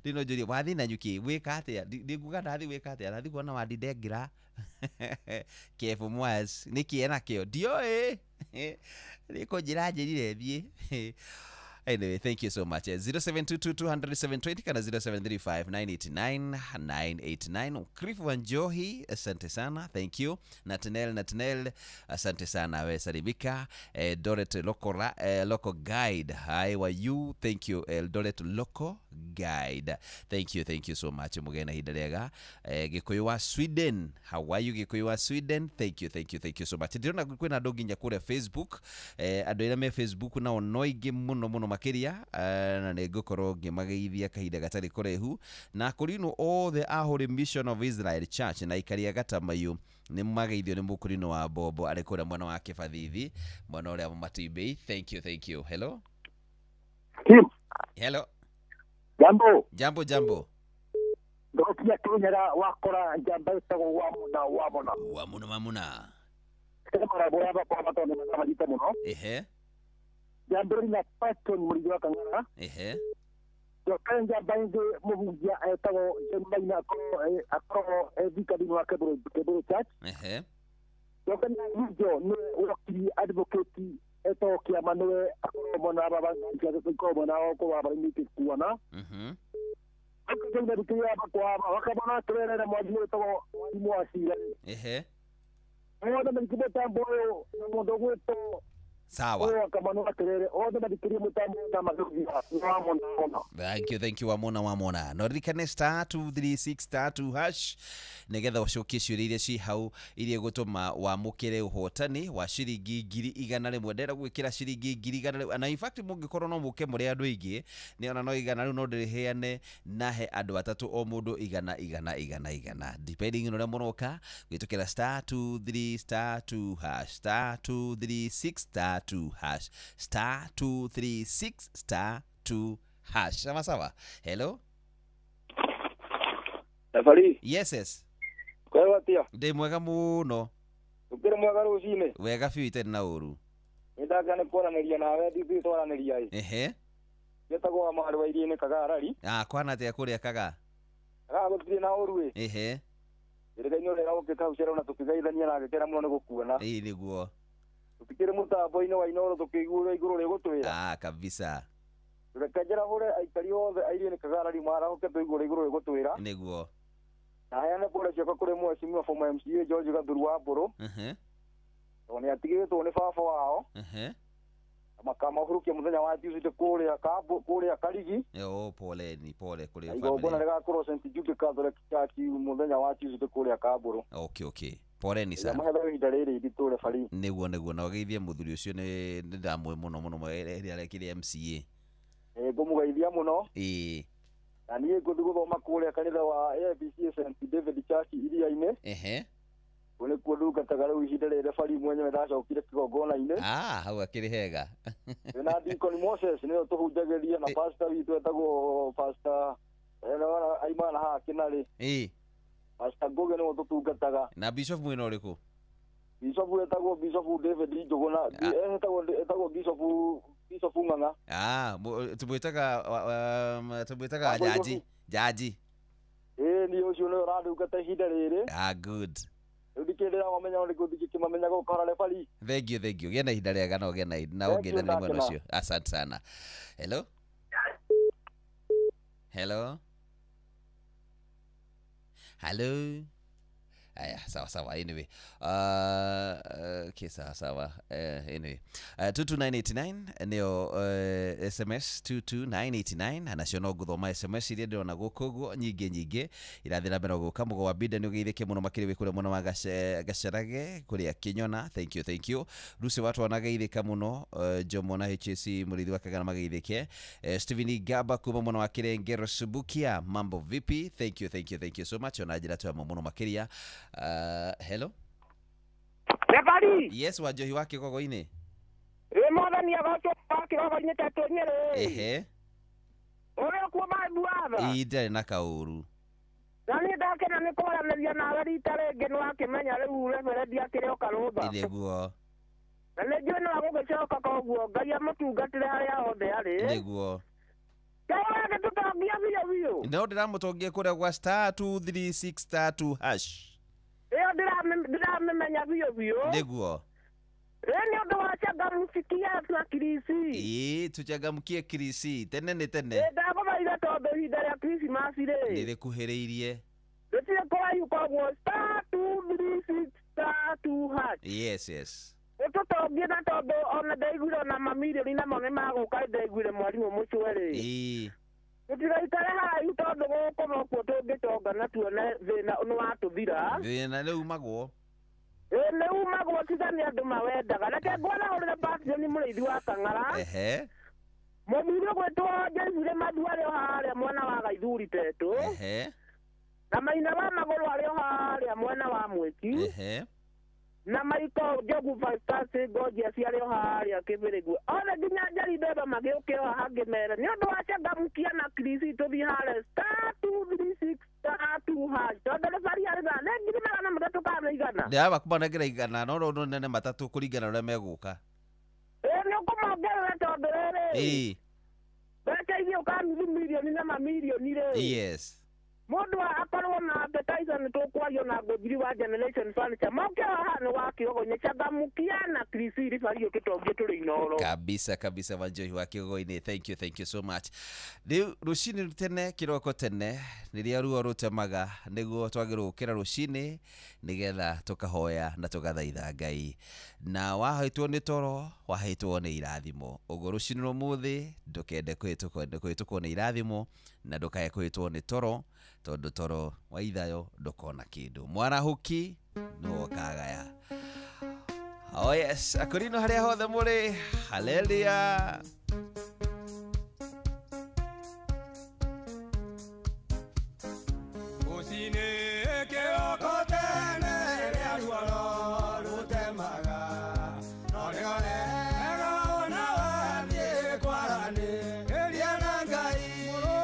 ndino njũrie wathiĩ na nyuki wĩka atĩa? Ndinguga ndathiĩ wĩka atĩa? Ndathiĩ kuona Wandindengira Kevo Mwas nĩkĩ enakĩo ndioĩ nĩkũnjĩra njĩrire thiĩ. Anyway, thank you so much. 0722 200 720 kana 0735 989 989. Cliff Wanjohi, asante sana, thank you. Natanel, asante sana, we salimika. Doret Loco, Loco Guide, hi wa you, thank you. Doret Loco Guide, thank you, thank you so much. Mugena hidarega. Gikuyu wa Sweden, how are you Gikuyu wa Sweden? Thank you, thank you, thank you so much. Ndĩrona kwĩna andũ nginya kũrĩa Facebook, andũ arĩa me Facebook nao no aingĩ mũno mũno makĩria, na nĩngũkorwo ngĩmageithia kahinda gatarĩ kũraihu. Na kũrinwo othe a Holy Mission of Israel Church na ikaria Gatamayu nĩ mageithio nĩ mũkũrinũ wa Bobo arĩ kũrĩa mwena wa Kĩbathithi, mwena ũrĩa Matibei. Thank you, thank you. Hello. Kim. Hello. Jambo. Jambo, jambo. Ndokia Kirinyaga wakora njamba ĩtagwo Wamuna Wamuna. Wamuna Wamuna. Kama bora kwa matone mazamajite mũno. Ehe. Jambori na Patton mũrĩithi wa Kang'ara. Ehe. Njoke njamba ĩngĩ mũhunjia etagwo John Maina akorwo e thika-inĩ wa Keburu Church. Ehe. Njoke na Njo nĩwe wakiri advocate etagwo Kĩama nĩwe akorwo mwena wa baba akorwo mwena wa kwa baba nĩ kuona. Wakamana Kirere na mwarimũ wĩtagwo mwarimũ wa Cira. Ehe. Othe mathikĩrie mũtambo ũyũ na mũndũ ũgwĩtwo Sawa. Thank you, thank you Wamona Wamona. No ririkane star 236 star 2 hash nigetha ucokie ciũria iria ci hau iria igũtũma wamũkĩre ũhotani wa ciringi 100,000. Ndĩrenda gwĩkĩra ciringi 100,000 na in fact mũngĩkorwo no mũke mũrĩ andũ aingĩ nĩ ona no 100 rĩu no ndĩrĩheane na he andũ atatũ o mũndũ 100 100 100 100 depending on ũrĩa mũroka gwĩtũkĩra star 23 star 2 hash star 236 star 2 hash star 236 star 2 hash. Sawa sawa. Hello. Safari. Yes yes. Kwa atia? Ndi mwega muno. Ukire mwega rucine. Wega biũ itarĩ na ũru. Nindakena nĩ kwaranĩria nawe ndithuĩ twaranĩria ĩ. Ehe. Ngetagwo wa mwarĩ wa iria-inĩ Kagarari. Ah, kwana atĩa kũrĩa Kaga? Kaga gũtirĩ na ũru ĩ. Ehe. Ĩrĩga-inĩ ũrĩa ũkĩte hau cero na tũkĩgeithania na ngĩkena mũno nĩ gũkuona. Ĩĩ nĩguo. Tũtikĩrĩ mũtambo-inĩ wa Inoro tũkĩiguĩra igũrũ rĩgũtwĩra. Ah, kabisa. Reke njarahure aikari othe airie Kagarari marahoke tũigũre igũrũ rĩgũtwĩra. Nĩguo. Na heane pole ciakwa kũrĩ mheshimiwa former MCA George Gathuru wa Mbũrũ. Tondũ nĩ atigĩtwo nĩ baba wao. Makamahurukia mũthenya wa Tuesday kũrĩa kũrĩa Karigi. Oh, pole ni pole kũrĩ igongona rĩgakorwo St Jude Catholic Church mũthenya wa Tuesday kũrĩa Kambũrũ. Okay, okay. Pole ni sana. Mahetha ihinda rĩrĩ iritũ refari. Nĩguo nĩguo na ũgeithie mũthuri ũcio nĩ ndamũĩ mũno mũno rĩrĩa arekire MCA. Ngũmũgeithia mũno. Ĩĩ. Na niĩ ngũthiĩ gũthoma kũrĩa kanitha wa ABC St David Church Iria-inĩ. Ehe. Kũu nĩkuo ndungataga rĩu ihinda rĩrĩ refari mwenyewe ndacokire kĩgongona-inĩ. Ah, hau akĩrĩ hega. Na Deacon Moses nĩwe tũhunjagĩria na pastor witũ etagwo pastor aimana haha Kĩnarĩ. Ĩĩ. Pastor Ngũgĩ nĩwe tũtungataga. Na bishop mwena ũrĩkũ? Bishop etagwo Bishop David Njũgũna. Etagwo Bishop Ng'ang'a. Ah, tũmwĩtaga tũmwĩtaga jaji. Jaji. Ĩĩ ni ũcio nĩwe ũrandungata ihinda rĩrĩ. Ah, good. Rĩu ndikĩrĩra wamenya nĩ ngũthiĩ ngĩkĩmamenya gũkora refari. Thank you, thank you. Gĩa na ihinda rĩega na ũgĩe na ũngĩthania mwena ũcio. Asante sana. Hello? Hello? Hello? Aya, sawa sawa anyway. Okay, sawa sawa. Anyway. 22989 nĩyo SMS 22989 nacio no ngũthoma SMS iria ndĩrona gũkũ ũguo nyingĩ nyingĩ irathiĩ na mbere gũka. Mũgo wa Binda nĩ ũgeithĩke mũno makĩria wĩ kũrĩa mwena wa Gacerage kũrĩa Kĩnyona. Thank you, thank you. Lucy watu wanageithĩka mũno. Jomo na HAC mũrĩithi wa Kagana mageithĩke. Steven Gaba kuma mwena wa Kirengero Subukia, mambo vipi? Thank you, thank you, thank you so much. Ona njĩra twamo mũno makĩria. Hello. Refari. Yes, Wanjohi wa Kĩgogo-inĩ. Ĩ mwathani agocwo wa Kĩgogo-inĩ tetũ Nyĩrĩ. Ehe. Ũrĩ kuo Maibuatha? Ĩ ndarĩ na kaũru. Na niĩ ndakena nĩ kwaranĩria nawe rita rĩngĩ nĩ wakĩmenya rĩu referendi akĩrĩ o Karũmba. Nĩguo. Na nĩ njũĩ no agũgĩcoka koguo Ngai amũtungatĩre harĩa hothe arĩ. Nĩguo. Ngai agĩtũtongia biũ biũ. No ndĩramũtongia kũrĩa gwa *236*2#. Ĩyo ndĩramĩmenya biũ biũ. Nĩguo. Ĩ nĩ ũndũ wa changamkikia na Kirisi. Ĩ tũchangamkie Kirisi tene nĩ tene. Ĩ ndagũthaitha tondũ ihinda rĩa Krismasi rĩ nĩ rĩkuhĩrĩirie. Rĩtirĩ kũraihu koguo *236*2#. Yes, yes. Ũtũtongie na tondũ ona ndaiguire ona mamirioni namo nĩ magũka ndaiguire mwarimũ Mũcwe rĩ. Ĩ. Tũtigaikare haraihu tondũ gũkũ nokuo tũngĩtonga na tuone thĩna nĩ watũthira. Thĩna nĩ umagwo. Ĩ nĩ umagwo tiga nĩ andũ mawendaga. Reke ngwarahũrĩre Patreon mũrĩithi wa Kang'ara. Ehe. Mũthuri ũgwĩtwo James Mathu arĩ o harĩa mwena wa Gaithuri Tetũ. Ehe. Na Maina wa Magũrũ arĩ o harĩa mwena wa Mwĩki. Ehe. Na Maiko Njogu Fantastic Gorgeous arĩ o harĩa Kĩbĩrĩgwe. Othe nginya Njeri Mbembe magĩũke o haha ngĩmere nĩ ũndũ wa changamkia na Kirisi tũthiĩ harĩa *236*2#. Tondũ refari arĩ thaa nĩ 300 kana 100. Ndĩraba kũmanengera 100 no no nene 3 kũringana na ũrĩa megũka. Ĩ nĩ ũkũmongerera tondũ rĩrĩ. Ĩ. Mbeca igĩũka nuthu mirioni na mamirioni rĩ. Yes. Mũndũ akorwo na appetizer nĩ tũkwario na ngũthiri wa Generation Furniture moke haha nĩ wa Kĩgogo-inĩ changamkia na Kirisi ribari ũtũtongie tũrĩ Inoro. Kabisa kabisa Wanjohi wa Kĩgogo-inĩ. Thank you, thank you so much. Rĩu rũcinĩ tene kĩroko tene rĩrĩa ruo rũtemaga nĩguo twagĩrĩirwo gũkĩra rũcinĩ nĩgetha tũkahoya na tũgathaitha Ngai. Na wahĩtwo nĩ toro wahĩtwo nĩ irathimo. Ũguo rũcinĩ rwa ũmũthĩ ndũkende kũhĩtũkwo nĩ irathimo na ndũkae kũhĩtwo nĩ toro tondũ toro wa ithayo ndũkona kĩndũ. Mwarahũki nĩwe ũkagaya. Oh yes, akorino harĩa hothe mũrĩ. Haleluya. Rũcinĩ kĩroko tene rĩrĩa ruo rũtemaga no rĩorega ona wathiĩ kwaranĩria na Ngai. Mũrũ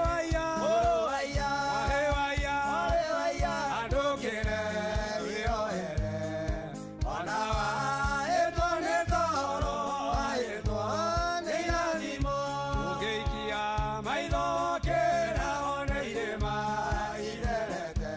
wa iya, mwarĩ wa iya, andũkĩre wĩyohere ona wahĩtwo nĩ toro wahĩtwo nĩ irathimo. Ũngĩikia maitho kĩra one irĩma itherete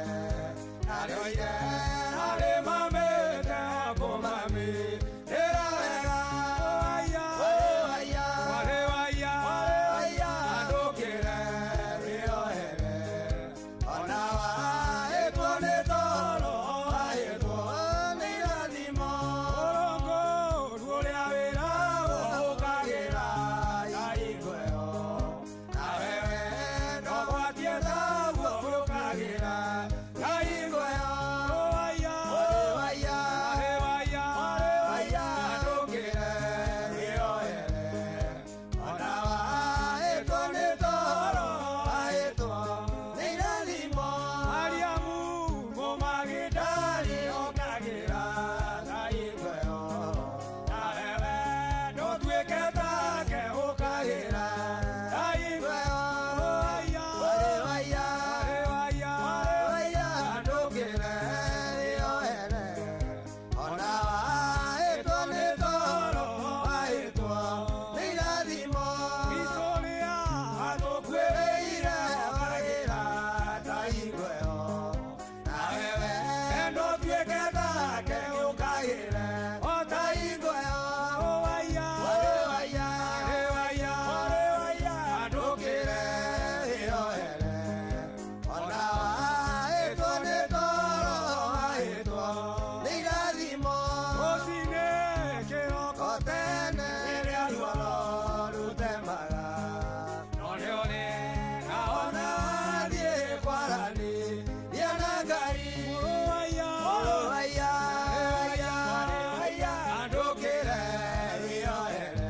ingo nawe wendo tuĩke take ũkagĩre o ta ingo waya waya waya waya ndũkĩre wĩohere ona wahĩtwo nĩ toro wahĩtwo nĩ irathimo rũcinĩ kĩroko tene rĩrĩa ruoro rũtemaga no nĩ ũrega ona thiĩ kwaranĩria na Ngai waya waya waya ndũkĩre wĩohere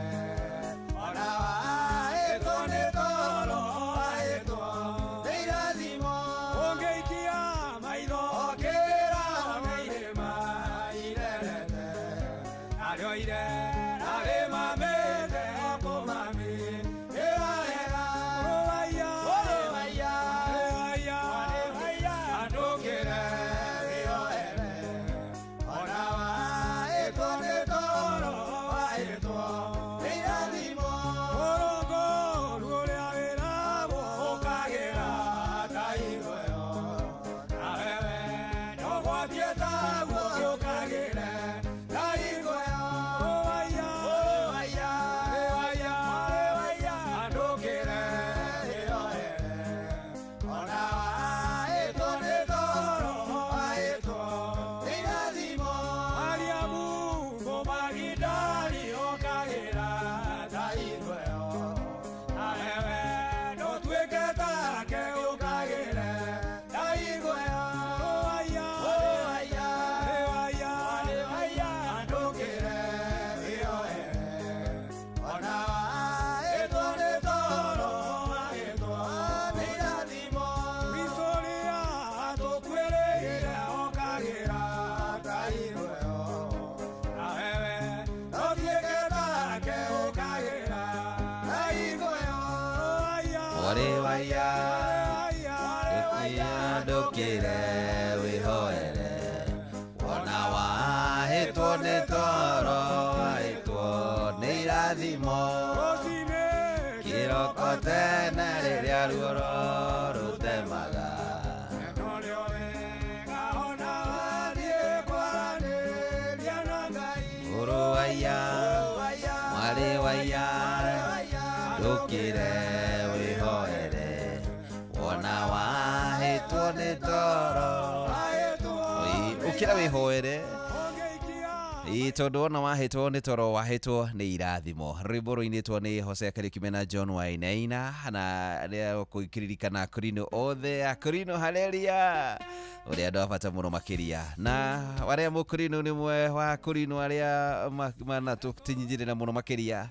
ona wahĩtwo nĩ toro wahĩtwo nĩ irathimo ũngĩikia maitho ũkĩra nĩ irĩma irerete narĩo irera rĩmamĩte kũmamĩra wega waya waya waya waya ndũkĩre wĩohere ona wahĩtwo nĩ toro wahĩtwo nĩ irathimo ũrũngũru ũrĩa wĩragwo ũkagĩra ta ingo nawe wendo ũgwatie taguo ũkagĩre ta ingo waya waya waya waya ndũkĩre wĩohere ona wahĩtwo nĩ toro wahĩtwo nĩ irathimo Mariamu Mũmagidali ũkagĩra ta ingo nawe wendo ũtuĩke take ũkagĩre ta ingo waya waya waya waya ndũkĩre wĩohere ona wahĩtwo nĩ toro wahĩtwo nĩ irathimo Kristo ũrĩa atũkuĩrĩire okagĩra ta ingo nawe wendo ũtuĩke take ũkagĩra ta ingo waya Ore waya ndũkĩre wĩhoere wona wahĩtwo nĩ toro wahĩtwo nĩ irathimo rũcinĩ kĩroko tene rĩrĩa ruoro rũtemaga no nĩ wega ona wathiĩ kwaranĩria na Ngai ũrũ waya waya mwarĩ waya ndũkĩre wĩhoere wona wahĩtwo nĩ toro ũkĩra wĩhoere Ĩ, tondũ wona wahĩtwo nĩ toro wahĩtwo nĩ irathimo rwĩmbo rũinĩtwo nĩ Hosea Kariuki na John Wainaina na rĩa kũririkana akorino othe akorino haleluya ũrĩa andũ a bata mũno makĩria na arĩa mũkorino nĩ mwe wa akorino arĩa manatũtinyinjĩrĩra mũno makĩria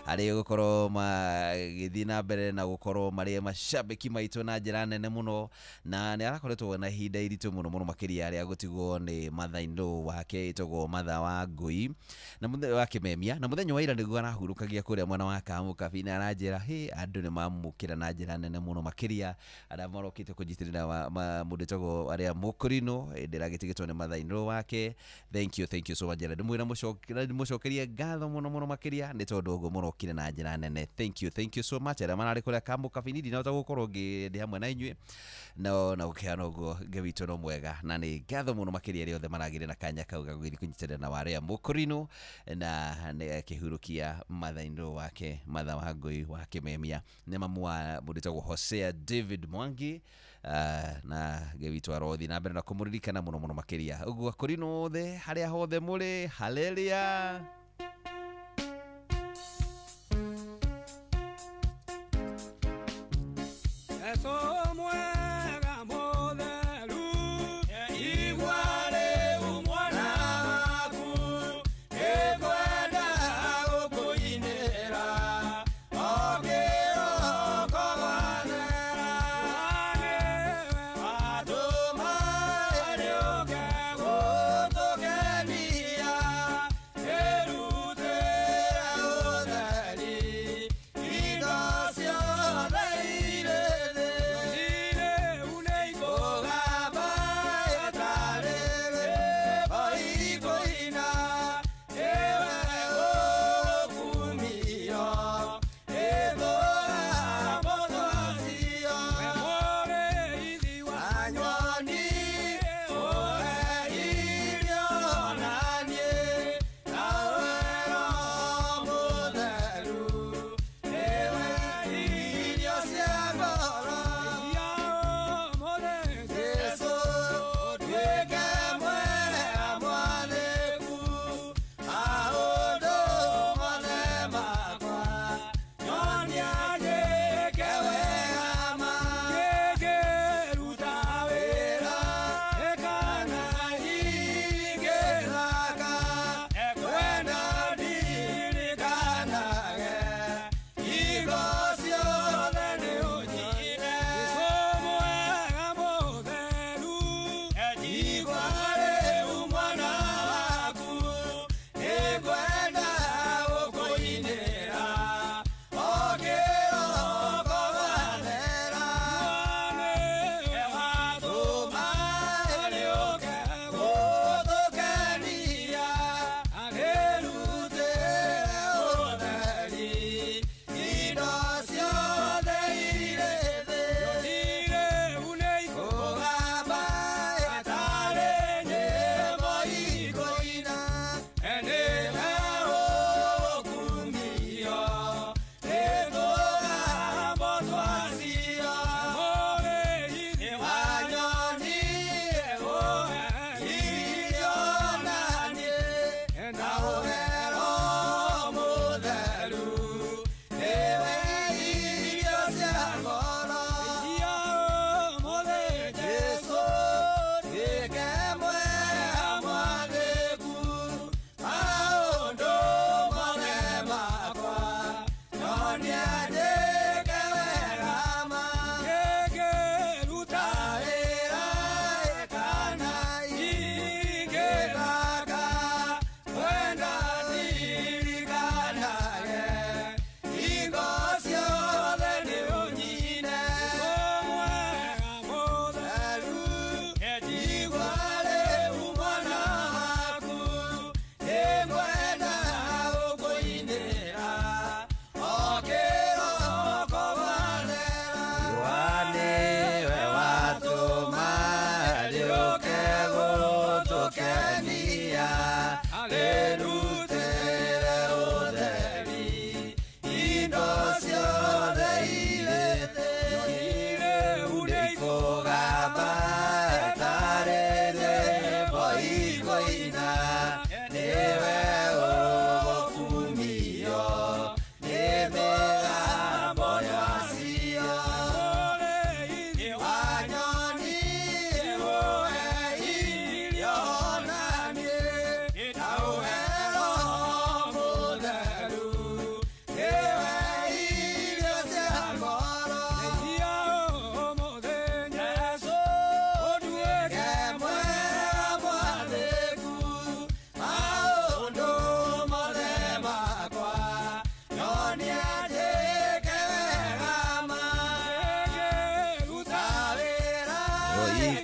harĩ gũkorwo magĩthiĩ na mbere na gũkorwo marĩ macambĩki maitũ na njĩra nene mũno na nĩ arakoretwo na ihinda iritũ mũno mũno makĩria rĩa gũtigwo nĩ mother-in-law wake ĩtagwo Martha wa Ngui na mũthenya wa Kĩmemia na mũthenya wa ira nĩguo arahurũkagia kũrĩa mwena wa Kamũkabi na aranjĩra hĩ andũ nĩ mamũkĩra na njĩra nene mũno makĩria arĩa marokĩte kũnyitĩrĩra mũndũ ĩtagwo arĩa mũkũrinũ hĩndĩ ĩrĩa agĩtigĩtwo nĩ mother-in-law wake. Thank you, thank you so much. Ndĩmwĩra ndĩmũcokerie ngatho mũno mũno makĩria nĩ tondũ ũguo mũrokire na njĩra nene. Thank you, thank you so much. Arĩa mararĩ kũrĩa Kamũkabi niĩ ndinahota gũkorwo ndĩ hamwe na inyuĩ no na gũkĩhana ũguo Ngai witũ no mwega na nĩ ngatho mũno makĩria arĩa othe maragĩire na kanya kau ga gũgĩthiĩ kũnyitĩrĩra na warĩa mũkũrinũ na nĩ akĩhurũkia mother-in-law wake Martha wa Ngui wa Kĩmemia nĩ mamu wa mũndũ wĩtagwo Hosea David Mwangi na Ngai witũ arothiĩ na mbere na kũmũririkana mũno mũno makĩria ũguo akũrinũ othe harĩa hothe mũrĩ haleluya. Eso mwega mũtheru igua rĩu mwana waku nĩngwenda gũkũinĩra o kĩroko gwathera watũma rĩũke gũtũkenia.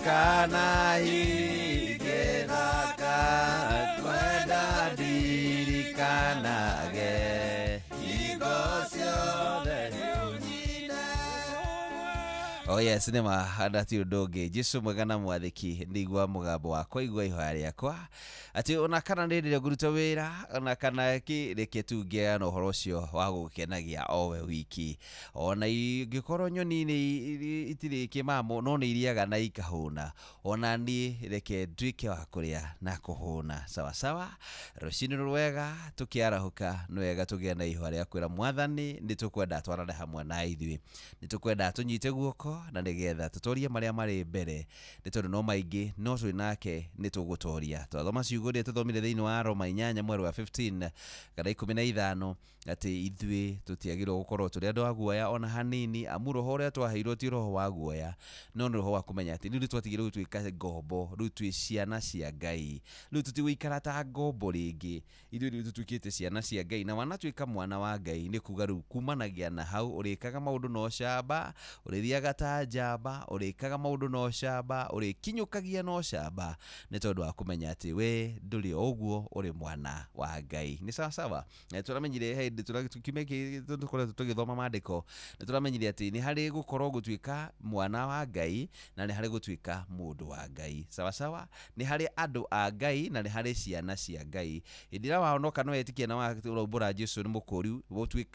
Kana higĩthaka kwenda ndirikanage hingo ciothe. Oh yes, nĩ ma ndati ũndũ ũngĩ. Jesu mwega na mwathĩki, nĩigua mũgambo wakwa, igua ihoya rĩakwa atĩ ona kana nĩ rĩrĩa ngũruta wĩra ona kana kĩ, reke tu ngĩaga na ũhoro ũcio wa gũkenagia o we wiki. Ona ingĩkorwo nyoni nĩ itirĩ kĩmamo, no nĩ iriaga na ikahũna, ona niĩ reke nduĩke wa kũrĩa na kũhũna. Sawa sawa, rũcinĩ rwega tũkĩarahũka nĩ wega tũgĩe na ihoya rĩa kwĩra Mwathani nĩ tũkwenda twarane hamwe na ithuĩ, nĩ tũkwenda tũnyite guoko na nĩgetha tũtorie marĩa marĩ mbere, nĩ tondũ no maingĩ no twĩ nake nĩ tũgũtoria. Twathoma ciugo iria tũthomire thĩinĩ wa Roma 8 mweri wa 15 kana 15 atĩ ithuĩ tũtiagĩrĩirwo gũkorwo tũrĩ andũ a guoya ona hanini, amu roho ũrĩa twaheirwo ti roho wa guoya, no nĩ roho wa kũmenya atĩ rĩu nĩtwatigire gũtuĩka ngombo, rĩu twĩ ciana cia Ngai, rĩu tũtigũikara ta ngombo rĩngĩ, ithuĩ rĩu tũtuĩkĩte ciana cia Ngai. Na wanatuĩka mwana wa Ngai nĩ kuga rĩu kumanagia na hau ũrĩkaga maũndũ na ũcamba, ũrĩthiaga ta njamba, ũrĩkaga maũndũ na ũcamba, ũrĩkinyũkagia na ũcamba, nĩ tondũ wa kũmenya atĩ we ndũrĩ o ũguo, ũrĩ mwana wa Ngai. Nĩ sawa sawa. Tũramenyire hĩndĩ kiumia gĩkĩ tũkoretwo tũgĩthoma maandĩko, nĩ tũramenyire atĩ nĩ harĩ gũkorwo gũtuĩka mwana wa Ngai na nĩ harĩ gũtuĩka mũndũ wa Ngai. Sawa sawa, nĩ harĩ andũ a Ngai na nĩ harĩ ciana cia Ngai. Hĩndĩ ĩrĩa wahonoka na wetĩkia na waumbũra Jesu nĩ mũkũri,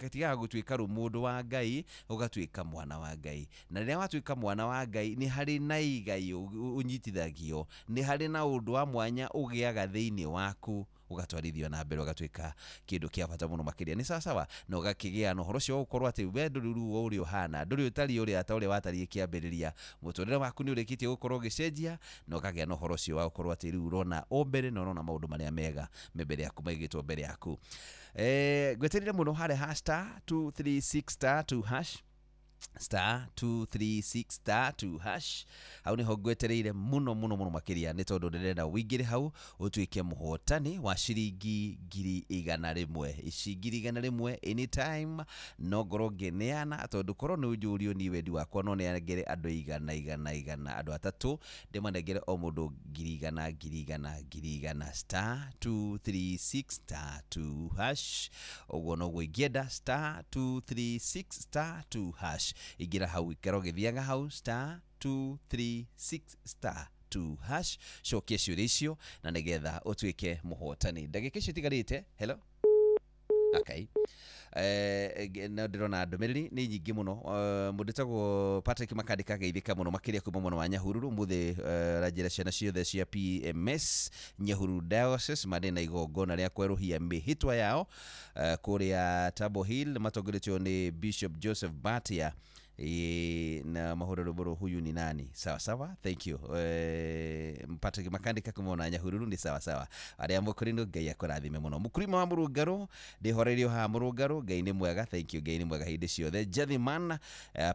tigaga gũtuĩka rĩu mũndũ wa Ngai, ũgatuĩka mwana wa Ngai. Na rĩrĩa watuĩka mwana wa Ngai nĩ harĩ na igai ũnyitithagio, nĩ harĩ na ũndũ wa mwanya ũgĩaga thĩinĩ waku, ũgatwarithio na mbere, ũgatuĩka kĩndũ kĩa bata mũno makĩria. Nĩ sawa sawa, na ũgakĩgĩa na ũhoro ũcio wa gũkorwo atĩ we ndũrĩ rĩu ũrĩa ũhana, ndũrĩ ũtariĩ ũrĩa ta ũrĩa watariĩ kĩambĩrĩria, mũtũrĩre waku nĩ ũrĩkĩtie gũkorwo ũgĩcenjia, na ũkagĩa na ũhoro ũcio wa gũkorwo atĩ rĩu ũrona o mbere na ũrona maũndũ marĩa mega me mbere yaku maigĩtwo mbere yaku. Ngweterire mũno harĩa ha star 236 star 2 hash, star 236 star 2 hash, hau niho ngwetereire muno muno muno makiria, nĩ tondũ ndĩrenda ũingĩre hau ũtuĩke mũhotani wa ciringi 100,000. Ici 100,000 anytime no ngorwo ngĩneana, tondũ korwo nĩ ũnjũrio ni wendi wakwa no nengere andũ igana igana igana, andũ atatũ ndĩmanengere o mũndũ 100,000 100,000 100,000. Star 236 star 2 hash, ũguo noguo ingĩenda, star 236 star 2 hash. Ingĩra hau ikara ũgĩthiaga hau star 236 star 2 hash, cokia ciũria icio na nĩgetha ũtuĩke mũhotani. Ndagĩka icio itigarĩte. Hello. Okay. No ndĩrona ndũmĩrĩri nĩ nyingĩ mũno. Mũndũ wĩtagwo Patrick Makandika ageithĩka mũno makĩria kuma mwena wa Nyahururu mũthĩ, aranjĩra ciana ciothe cia PMS Nyahururu Diocese marĩ na igongona rĩa kwerũhia mĩhĩtwa yao kũrĩa Table Hill, matongoretio nĩ Bishop Joseph Batia. Na mahũra rwĩmbo huyu ni nani? Sawa sawa, thank you. Patrick Makandika kuma na Nyahururu ni sawa sawa. Arĩa mũkũrinũ Ngai akũrathime mũno. Mũkũrima wa mũrũngarũ ndĩhoreirio haha mũrũngarũ, Ngai nĩ mwega, thank you, Ngai nĩ mwega hĩndĩ ciothe. Jathiman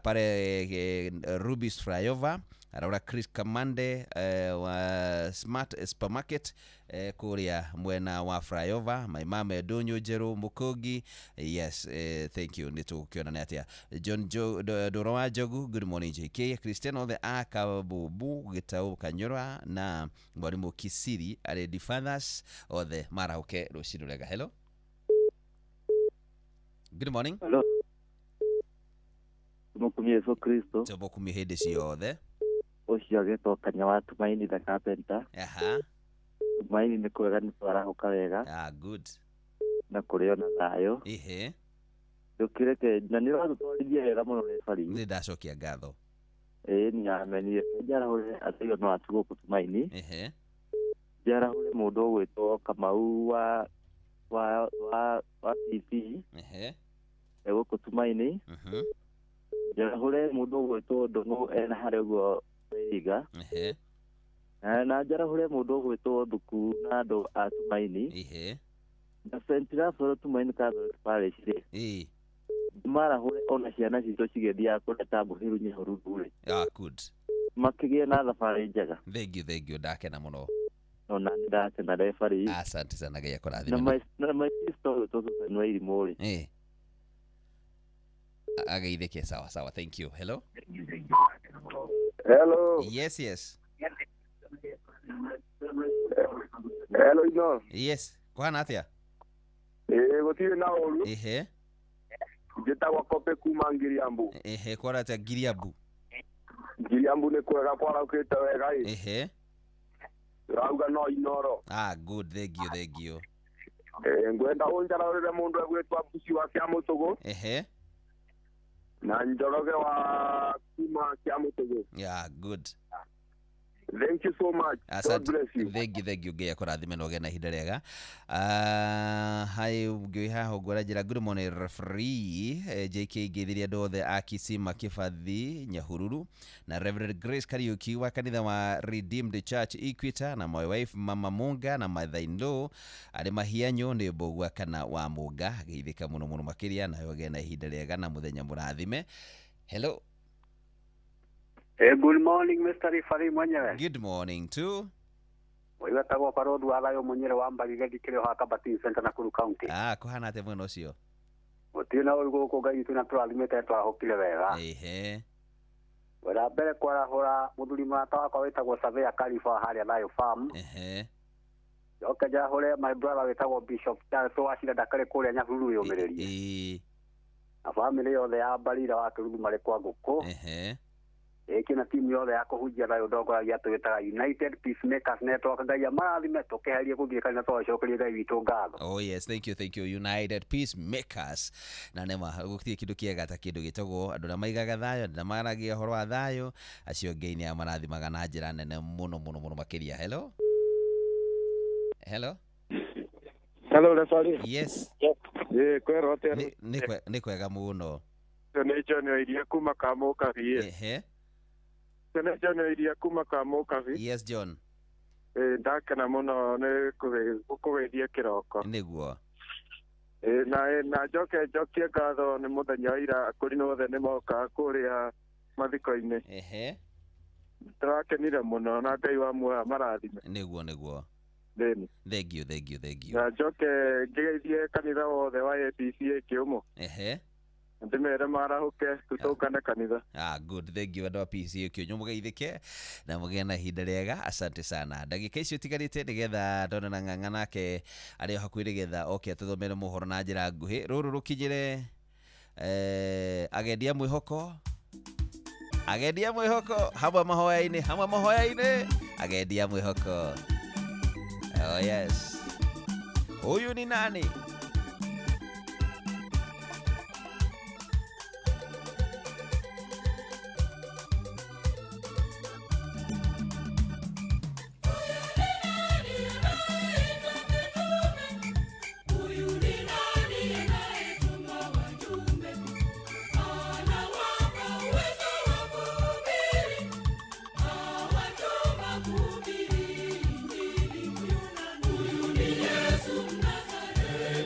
pare Rubis Flyover, araura Chris Kamande wa Smart Supermarket kũrĩa mwena wa Flyover, my mama Ndũnyũ Njerũ Mũkũngi, yes, thank you. Nĩ tũgũkĩona nĩ atĩa. John Ndũrũ wa Njogu, good morning JK. Christian othe a Kabubu Gĩtaũ Kanyũra na mwarimũ Kisiri arĩ Fathers othe marahũke rũcinĩ rwega. Hello, good morning. Hello. Tũmũkumie Yesu Kristo. Tũmũkumie hĩndĩ ciothe. Ũcio agetwo Kanya wa Tumaini the Carpenter. Aha. Tumaini nĩ kwega, nĩ twarahũka wega. Ah, good. Na kũrĩ ona thayũ. Ehe. Ndũkĩreke na nĩ ũratũtwarithia wega mũno referee. Nĩ ndacokia ngatho. Ĩĩ nĩ amenire. Njarahũre atĩ no atigwo gũkũ Tumaini. Ehe. Njarahũre mũndũ ũgwĩtwo Kamau wa wa wa wa TP. Ehe. E gũkũ Tumaini. Mhm. Njarahũre mũndũ ũgwĩtwo Ndũng'ũ ena harĩa ũguo Iga. Ehe. Na njarahũre mũndũ ũgwĩtwo Thuku na andũ a Tumaini. Ehe. Na St. Raphael Tumaini Catholic Parish rĩ. Ĩĩ. Marahũre ona ciana citũ cigĩthiaga kũrĩa Table Hill Nyahururu rĩ. Ah, good. Makĩgĩe na thabarĩ njega. Thank you, thank you. Ndakena mũno. Ona nĩ ndakena referee. Asante sana, Ngai akũrathime. Na my sister ũgwĩtwo Susan wa Irimũ rĩ. Ĩĩ. Ageithĩke. Sawa sawa, thank you. Hello. Hello. Yes, yes. Hello ino. Yes, kuhana atia? Gutire na uru. Ehe. Njĩtagwo Kope kuma Ngiriambu. Ehe, kwara atia Ngiriambu? Ngiriambu nĩ kwega kwaraukĩte wega ĩ. Ehe. Rauga no inoro. Ah, good, thank you, thank you. Ngwenda ũnjarũrĩre mũndũ egwĩtwo Mbuci wa Kĩamũtũgũ. Ehe. Na Njoroge wa kuma Kĩamũtũgũ. Yeah, good. Thank you so much. God bless you. Thank you, thank you. Ngai akũrathime na ũgĩe na ihinda rĩega. Hi, ngĩ haha ũguo aranjĩra good morning referee JK ngeithirie andũ othe a Kisima Kĩbathi Nyahururu na Reverend Grace Kariuki wa kanitha wa Redeemed Church Equator na my wife Mama Munga na mother-in-law arĩ Mahianyo nĩ Mbũgua kana wa Munga. Geithĩka mũno mũno makĩria na ũgĩe na ihinda rĩega na mũthenya mũrathime. Hello. Hey, good morning Mr. Rifari mwenyewe. Good morning too. Wĩtagwo Barodu wa Thayo Munyere wa Mbarire ndikĩrĩ o haha Kabatini Center Nakuru County. Ah, kũhana atĩa mwena ũcio? Gũtirĩ na ũru gũkũ Ngai witũ na tũrathimĩte twarahũkire wega. Ehe. Wĩra mbere kwarahũra mũthuri mũrata wakwa wĩtagwo Surveyor Kalifa harĩa Thayo Farm. Ehe. Njoke njahũre my brother wĩtagwo Bishop Charles Wachira ndakarĩ kũrĩa Nyahururu yũmĩrĩrie. Na famĩlĩ yothe ya Mbarira wa Kĩruthu marĩ kwa ngũkũ. Ehe. Ĩkĩ na timu yothe ya kũhunjia thayũ ndongoragia twĩtaga United Peacemakers Network. Ngai amarathime tũkĩherie gũthiĩ kanitha tũgacokerie Ngai witũ ngatho. Oh yes, thank you, thank you. United Peacemakers. Na nema gũtirĩ kĩndũ kĩega ta kĩndũ gĩtagwo andũ arĩa maigaga thayũ, andũ arĩa maragia ũhoro wa thayũ, acio Ngai nĩ amarathimaga na njĩra nene mũno mũno mũno makĩria. Hello. Hello. Hello, referee. Yes. Kwĩrwo atĩa? Nĩ kwega mũno. Nĩ John Wairia kuma Kamũkabi. Ehe. Nĩ John Wairia kuma Kamũkabi. Yes, John. Ndakena mũno nĩ gũkũgeithia kĩroko. Nĩguo. Na njoke njokie ngatho nĩ mũthenya wa ira akũrinũ othe nĩ moka kũrĩa mathiko-inĩ. Ehe. Tũrakenire mũno na Ngai wa muoyo amarathime. Nĩguo, nĩguo. Thank you, thank you, thank you. Na njoke ngĩgeithie kanitha wothe wa APCA Kĩũmũ. Ehe. Ndimere marahũke tũtũngane kanitha. Ah, good, thank you andũ a PCA Kĩũnyũ mũgeithĩke na mũgĩe na ihinda rĩega. Asante sana. Ndagĩka icio itigarĩte nĩgetha ndona na ng'ang'a nake arĩ o hakuhĩ nĩgetha oke atũthomere mohoro na njĩra nguhĩ. Rũrũ rũkinyĩre agendia mwĩhoko, agendia mwĩhoko hamwe mahoya-inĩ, hamwe mahoya-inĩ, agendia mwĩhoko. Oh yes. Huyu ni nani? Yesu Nazareti.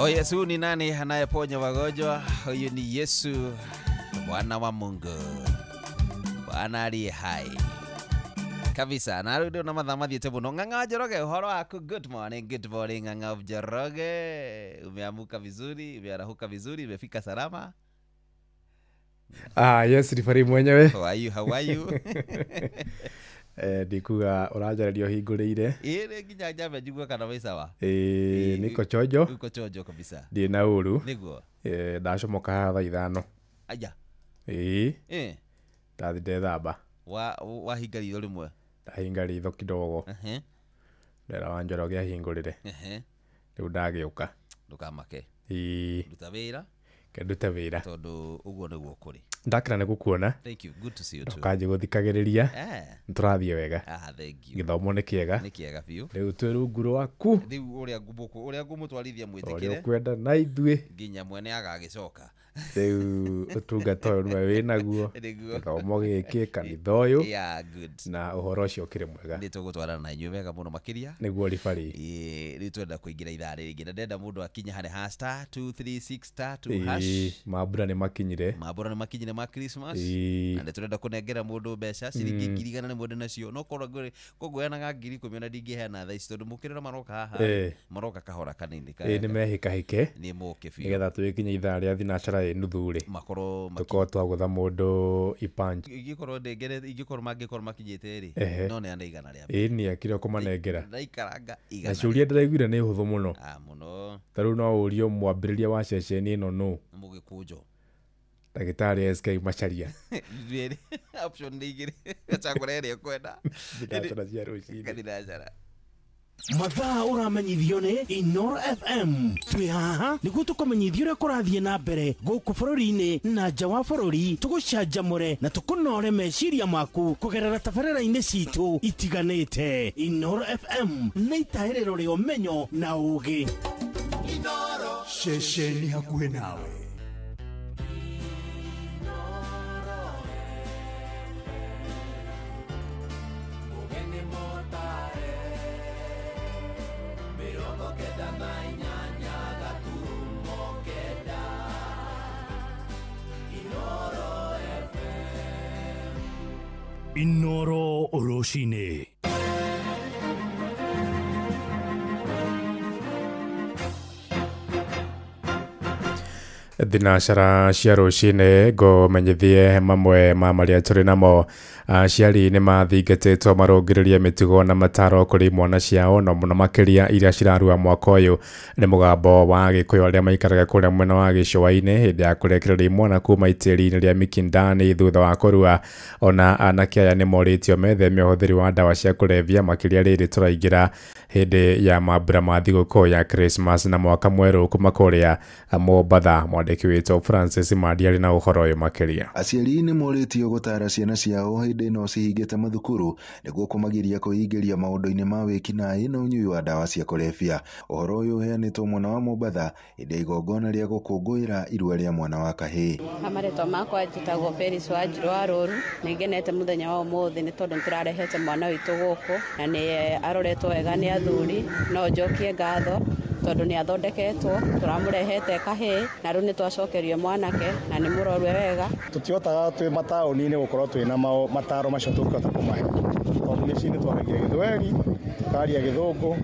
Oh, Yesu ni nani anayeponya wagonjwa? Huyu ni Yesu, Bwana wa Mungu, Bwana aliye hai kabisa. Na rĩu ndĩrona mathaa mathiĩte mũno. Ng'ang'a Njoroge, ũhoro waku? Good morning, good morning Ng'ang'a Njoroge. Umeamuka vizuri, umearahuka vizuri, umefika salama? Ah, yes, ribari mwenyewe. How are you? How are you? Ndikuga ũranjarĩria ũhingũrĩire. Ĩĩ nginya njambe njigue kana wĩ sawa. Ĩĩ niko chonjo. Uko chonjo kabisa. Ndĩ na ũru. Nĩguo. Ndacomoka haha thaa 5. Aya. Ĩĩ. Ĩĩ. Ndathi ndethamba. Wahinga ritho rĩmwe? Ndahinga ritho kidogo. Ndera wa Njoroge ahingũrĩre. Rĩu ndagĩũka. Ndũkamake. Ĩĩ. Ruta wĩra. Ndute wĩra. Tondũ ũguo nĩguo kũrĩ. Ndakena nĩ gũkuona. Thank you. Good to see you too. Ũkanjĩ gũthikagĩrĩria. Nĩtũrathiĩ wega. Ah, thank you. Gĩthomo nĩ kĩega. Nĩ kĩega biũ. Rĩu twĩ rungu rwaku. Rĩu ũrĩa ũrĩa ngũmũtwarithia mwĩtĩkĩre. Ũrĩa ũkwenda na ithuĩ. Nginya mwene agagĩcoka. Rĩu ũtungata ũyũ nĩwe wĩnaguo. Gĩthomo gĩkĩ, kanitha ũyũ. Yeah, good. Na ũhoro ũcio ũkĩrĩ mwega. Nĩ tũgũtwarana na inyuĩ wega mũno makĩria. Nĩguo ribari. Ĩĩ, rĩu twenda kũingĩra ithaa rĩngĩ na ndenda mũndũ akinye harĩ ha star 236 star 2 hash. Mambura nĩ makinyire. Mambura nĩ makinyire ma Christmas. Na nĩ tũrenda kũnengera mũndũ mbeca ciringi 100,000 ndĩ nacio. No korwo ngũheanaga 10,000 na ndingĩheana thaa ici tondũ mũkĩrĩra maroka haha. Maroka kahora kanini. Ĩĩ nĩ mehĩkahĩke. Nĩ moke biũ. Nĩgetha tũgĩkinye ithaa rĩa thinacara ĩ nuthu rĩ. Makorwo tũkorwo twagũtha mũndũ ipanji. Ingĩkorwo ndengere ingĩkorwo mangĩkorwo makinyĩte rĩ. No neane 100 rĩa. Ĩĩ nĩ akĩrĩ kũmanengera. Ndaikaranga 100. Na ciũria ndĩraiguire nĩ hũthũ mũno. Ah, mũno. Ta rĩu no ũrio mwambĩrĩria wa ceceni ĩno nũ? Mũgĩkũnjo. Ndagĩtarĩ SK Macharia. Option nĩ igĩrĩ. Gacagũra ĩrĩa ũkwenda. Thinacara cia rũcinĩ. Thinacara. Mathaa ũramenyithio nĩ Inoro FM. Twĩ haha nĩguo tũkũmenyithie ũrĩa kũrathiĩ na mbere gũkũ bũrũri-inĩ na nja wa bũrũri, tũgũcanjamũre na tũkũnore meciria maku kũgerera tabarĩra-inĩ citũ itiganĩte. Inoro FM nĩ itahĩrĩro rĩa ũmenyo na ũũgĩ. Ceceni hakuhĩ nawe. Inoro rũcinĩ. Thinacara cia rũcinĩ ngũmenyithie mamwe ma marĩa tũrĩ namo. Aciari nĩ mathingatĩtwo marũngĩrĩrie mĩtugo na mataro kũrĩ mwana ciao no mũno makĩria iria cirarua mwaka ũyũ. Nĩ mũgambo wa Gĩkũyũ arĩa maikaraga kũrĩa mwena wa gĩcũa-inĩ hĩndĩ ya kũrekereria imwana kuma itĩri-inĩ rĩa Mikindani thutha wa kũrua. Ona anake aya nĩ morĩtio metheme ũhũthĩri wa ndawa cia kũrebia makĩria rĩrĩ tũraingĩra hĩndĩ ya mambura ma thigũkũ ya Christmas na mwaka mwerũ kuma kũrĩa Mombatha. Mwandĩki witũ Francis Mandi arĩ na ũhoro ũyũ makĩria. Aciari nĩ morĩtio gũtara ciana ciao hĩndĩ ĩno cihingĩte mathukuru nĩguo kũmagiria kwĩingĩria maũndũ-inĩ ma wĩkinaĩ na ũnyui wa ndawa cia kũrebia. Ũhoro ũyũ ũheanĩtwo mwena wa Mombatha hĩndĩ ya igongona rĩa gũkũngũĩra irua rĩa mwana wa kahĩĩ. Marĩtwa makwa njĩtagwo Felis Wanjirũ wa Rũru. Nĩ ngenete mũthenya wa ũmũthĩ nĩ tondũ nĩtũrarehete mwana witũ gũkũ na nĩ aroretwo wega nĩ athuri. No njokie ngatho tondũ nĩ athondeketwo, tũramũrehete kahĩĩ na rĩu nĩ twacokerio mwanake na nĩ mũrorwe wega. Tũtihotaga twĩ mataũni-inĩ gũkorwo twĩna mataro macio tũngĩhota kũmahe tondũ mĩciĩ-inĩ twaragia Gĩthweri, tũkaria Gĩthũngũ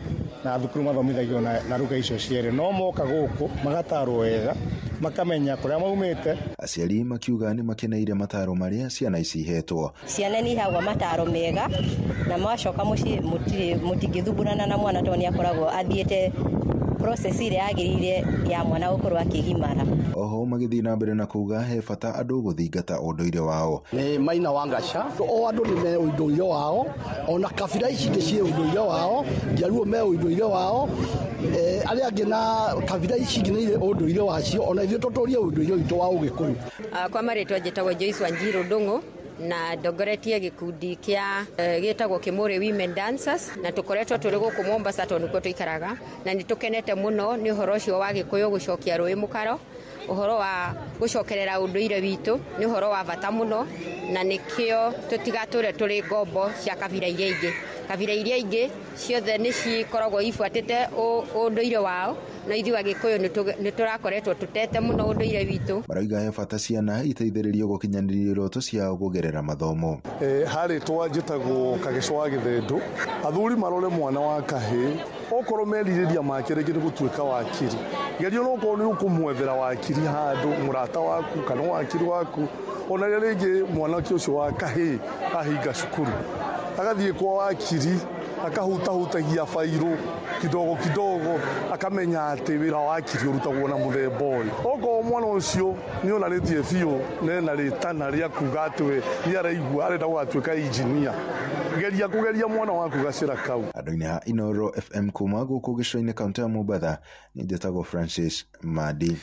na thukuru mathomithagio na ruga icio cierĩ, no moka gũkũ magatarwo wega makamenya kũrĩa maumĩte. Aciari makiuga nĩ makeneire mataro marĩa ciana ici ihetwo. Ciana nĩ iheagwo mataro mega na mwacoka mũciĩ mũtingĩthumbũrana na mwana tondũ nĩ akoragwo athiĩte process ĩrĩa yagĩrĩire ya mwana gũkorwo akĩgimara. Oho magĩthiĩ na mbere na kuga he bata andũ gũthingata ũndũire wao. Nĩ Maina wa Ngaca, o andũ nĩ me ũndũire wao, ona kabira ici ingĩ ciĩ ũndũire wao, Njaruo me ũndũire wao, arĩa angĩ na kabira ici ingĩ nĩ irĩ ũndũire wacio, ona ithuĩ tũtũrie ũndũire witũ wa Ũgĩkũyũ. Kwa marĩtwa njĩtagwo Joyce Wanjiru Ndung'u na ndongoretie gĩkundi kĩa gĩtagwo Kimuri Women Dancers na tũkoretwo tũrĩ gũkũ Mombasa tondũ nĩkuo tũikaraga na nĩ tũkenete mũno nĩ ũhoro ũcio wa Gĩkũyũ gũcokia rũĩ mũkaro Ũhoro wa gũcokerera ũndũire witũ nĩ ũhoro wa bata mũno, na nĩkĩo tũtigatũre tũrĩ ngombo cia kabira iria ingĩ. Kabira iria ingĩ ciothe nĩ cikoragwo ibuatĩte ũndũire wao, no ithuĩ Agĩkũyũ nĩ tũrakoretwo tũtete mũno ũndũire witũ. Marauga he bata ciana iteithĩrĩrio gũkinyanĩria iroto ciao kũgerera mathomo. Harĩtwa njĩtagwo Kageco wa Gĩthĩndũ. Athuri marore mwana wa kahĩĩ, okorwo merirĩria make rĩngĩ nĩ gũtuĩka wakiri, geria onokorwo nĩ ũkũmwethera wakiri handũ, mũrata waku kana wakiri waku, ona rĩrĩa rĩngĩ mwanake ũcio wa kahĩĩ ahinga cukuru agathiĩ kwa wakiri akahutahutagia bairũ kidogo kidogo, akamenya atĩ wĩra wa wakiri ũrutagwo na mũthemba ũyũ. Okorwo mwana ũcio nĩ onanĩtie biũ nena rĩtana rĩa kuga atĩ we nĩ araigua arenda gũgatuĩka engineer, geria kũgeria mwana waku gacĩra kau. Andũ-inĩ ha Inooro FM kuma gũkũ gĩcũa-inĩ kaũntĩ ya Mombatha, nĩ njĩtagwo Francis Madi.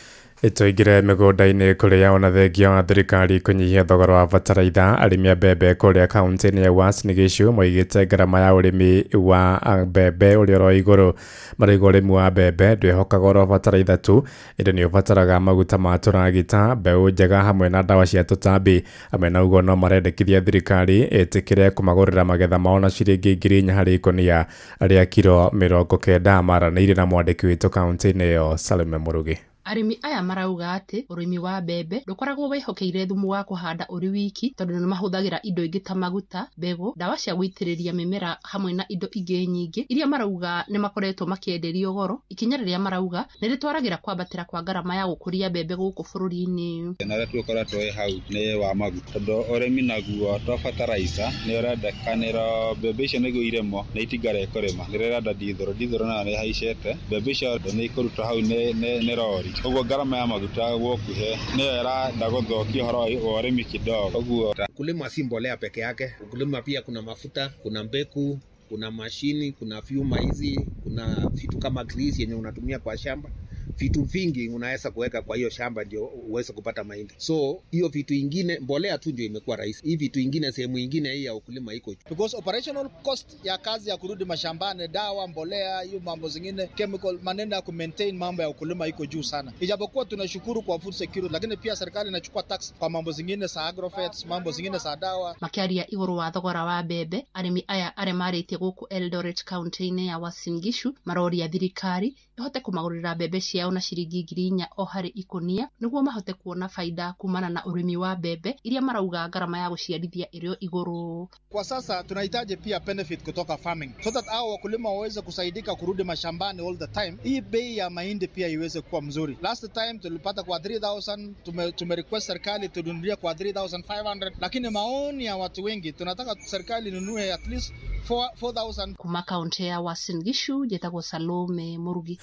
Tũingĩre mĩgũnda-inĩ kũrĩa ona thengia wa thirikari kũnyihia thogora wa bataraitha, arĩmi a mbembe kũrĩa kaũntĩ-inĩ ya Uasin Gishu moigĩte ngarama ya ũrĩmi wa mbembe ũrĩa ũrĩ igũrũ. Marauga ũrĩmi wa mbembe ndwĩhokaga oro bataraitha tu, ĩndĩ nĩ ũbataraga maguta ma tũragita, mbeũ njega hamwe na ndawa cia tũtambi. Hamwe na ũguo no marendekithia thirikari ĩtĩkĩre kũmagũrĩra magetha mao na ciringi 4,000 harĩ ikũnia rĩa kiro 90. Maranĩirie na mwandĩki witũ kaũntĩ-inĩ ĩyo Salome Mũrugi. Arĩmi aya marauga atĩ ũrĩmi wa mbembe ndũkoragwo wĩhokeire thumu wa kũhanda ũrĩ wiki, tondũ nĩ mahũthagĩra indo ingĩ ta maguta, mbegũ, ndawa cia gũitĩrĩria mĩmera hamwe na indo ingĩ nyingĩ iria marauga nĩ makoretwo makĩenderio goro, ikinya rĩrĩa marauga nĩ rĩtwaragĩra kwambatĩra kwa ngarama ya gũkũria mbembe gũkũ bũrũri-inĩ. Thĩna ũrĩa tũkoretwo wĩ hau nĩ wa maguta, tondũ ũrĩmi naguo twa fertilizer nĩ ũrendekanĩra mbembe icio nĩguo irĩmwo nĩ itinga rĩkũrĩma nĩ rĩrenda dithũrũ nayo nĩ ĩhaicĩte, mbembe icio nĩ ikũrutwo hau nĩ rori, ũguo ngarama ya maguta gũkuhĩ nĩyo ĩrenda gũthũkia ũhoro wa ũrĩmi kidogo. Ũguo ukulima si mbolea peke yake, ukulima pia kuna mafuta, kuna mbegu, kuna mashini, kuna vyuma hizi, kuna vitu kama grease yenye unatumia kwa shamba. Vitu vingi unaweza kuweka kwa hiyo shamba ndio uweze kupata mahindi. So hiyo vitu ingine, mbolea tu ndio imekuwa rahisi. Hii vitu ingine sehemu ingine hii ya ukulima iko. Because operational cost ya kazi ya kurudi mashambani, dawa, mbolea, hiyo mambo zingine, chemical, maneno ya ku maintain mambo ya ukulima iko juu sana. Ijapokuwa tunashukuru kwa food security, lakini pia serikali inachukua tax kwa mambo zingine za agrofets, mambo zingine za dawa. Makiaria iguru wa thogora wa mbembe, arĩmi aya arĩa marĩtie gũkũ Eldoret kaunti-inĩ ya Uasin Gishu maroria thirikari ihote kũmagũrĩra mbembe ciao na ciringi 4,000 o harĩ ikũnia nĩguo mahote kuona faida kumana na ũrĩmi wa mbembe iria marauga ngarama ya gũciarithia ĩrĩ igũrũ. Kwa sasa tunahitaji pia benefit kutoka farming so that hao wakulima waweze kusaidika kurudi mashambani all the time. Hii bei ya mahindi pia iweze kuwa mzuri. Last time tulipata kwa 3000, tume request serikali tununulie kwa 3500, lakini maoni ya watu wengi tunataka serikali inunue at least 4000. Kuma kaunti ya Uasin Gishu njĩtagwo Salome Murugi.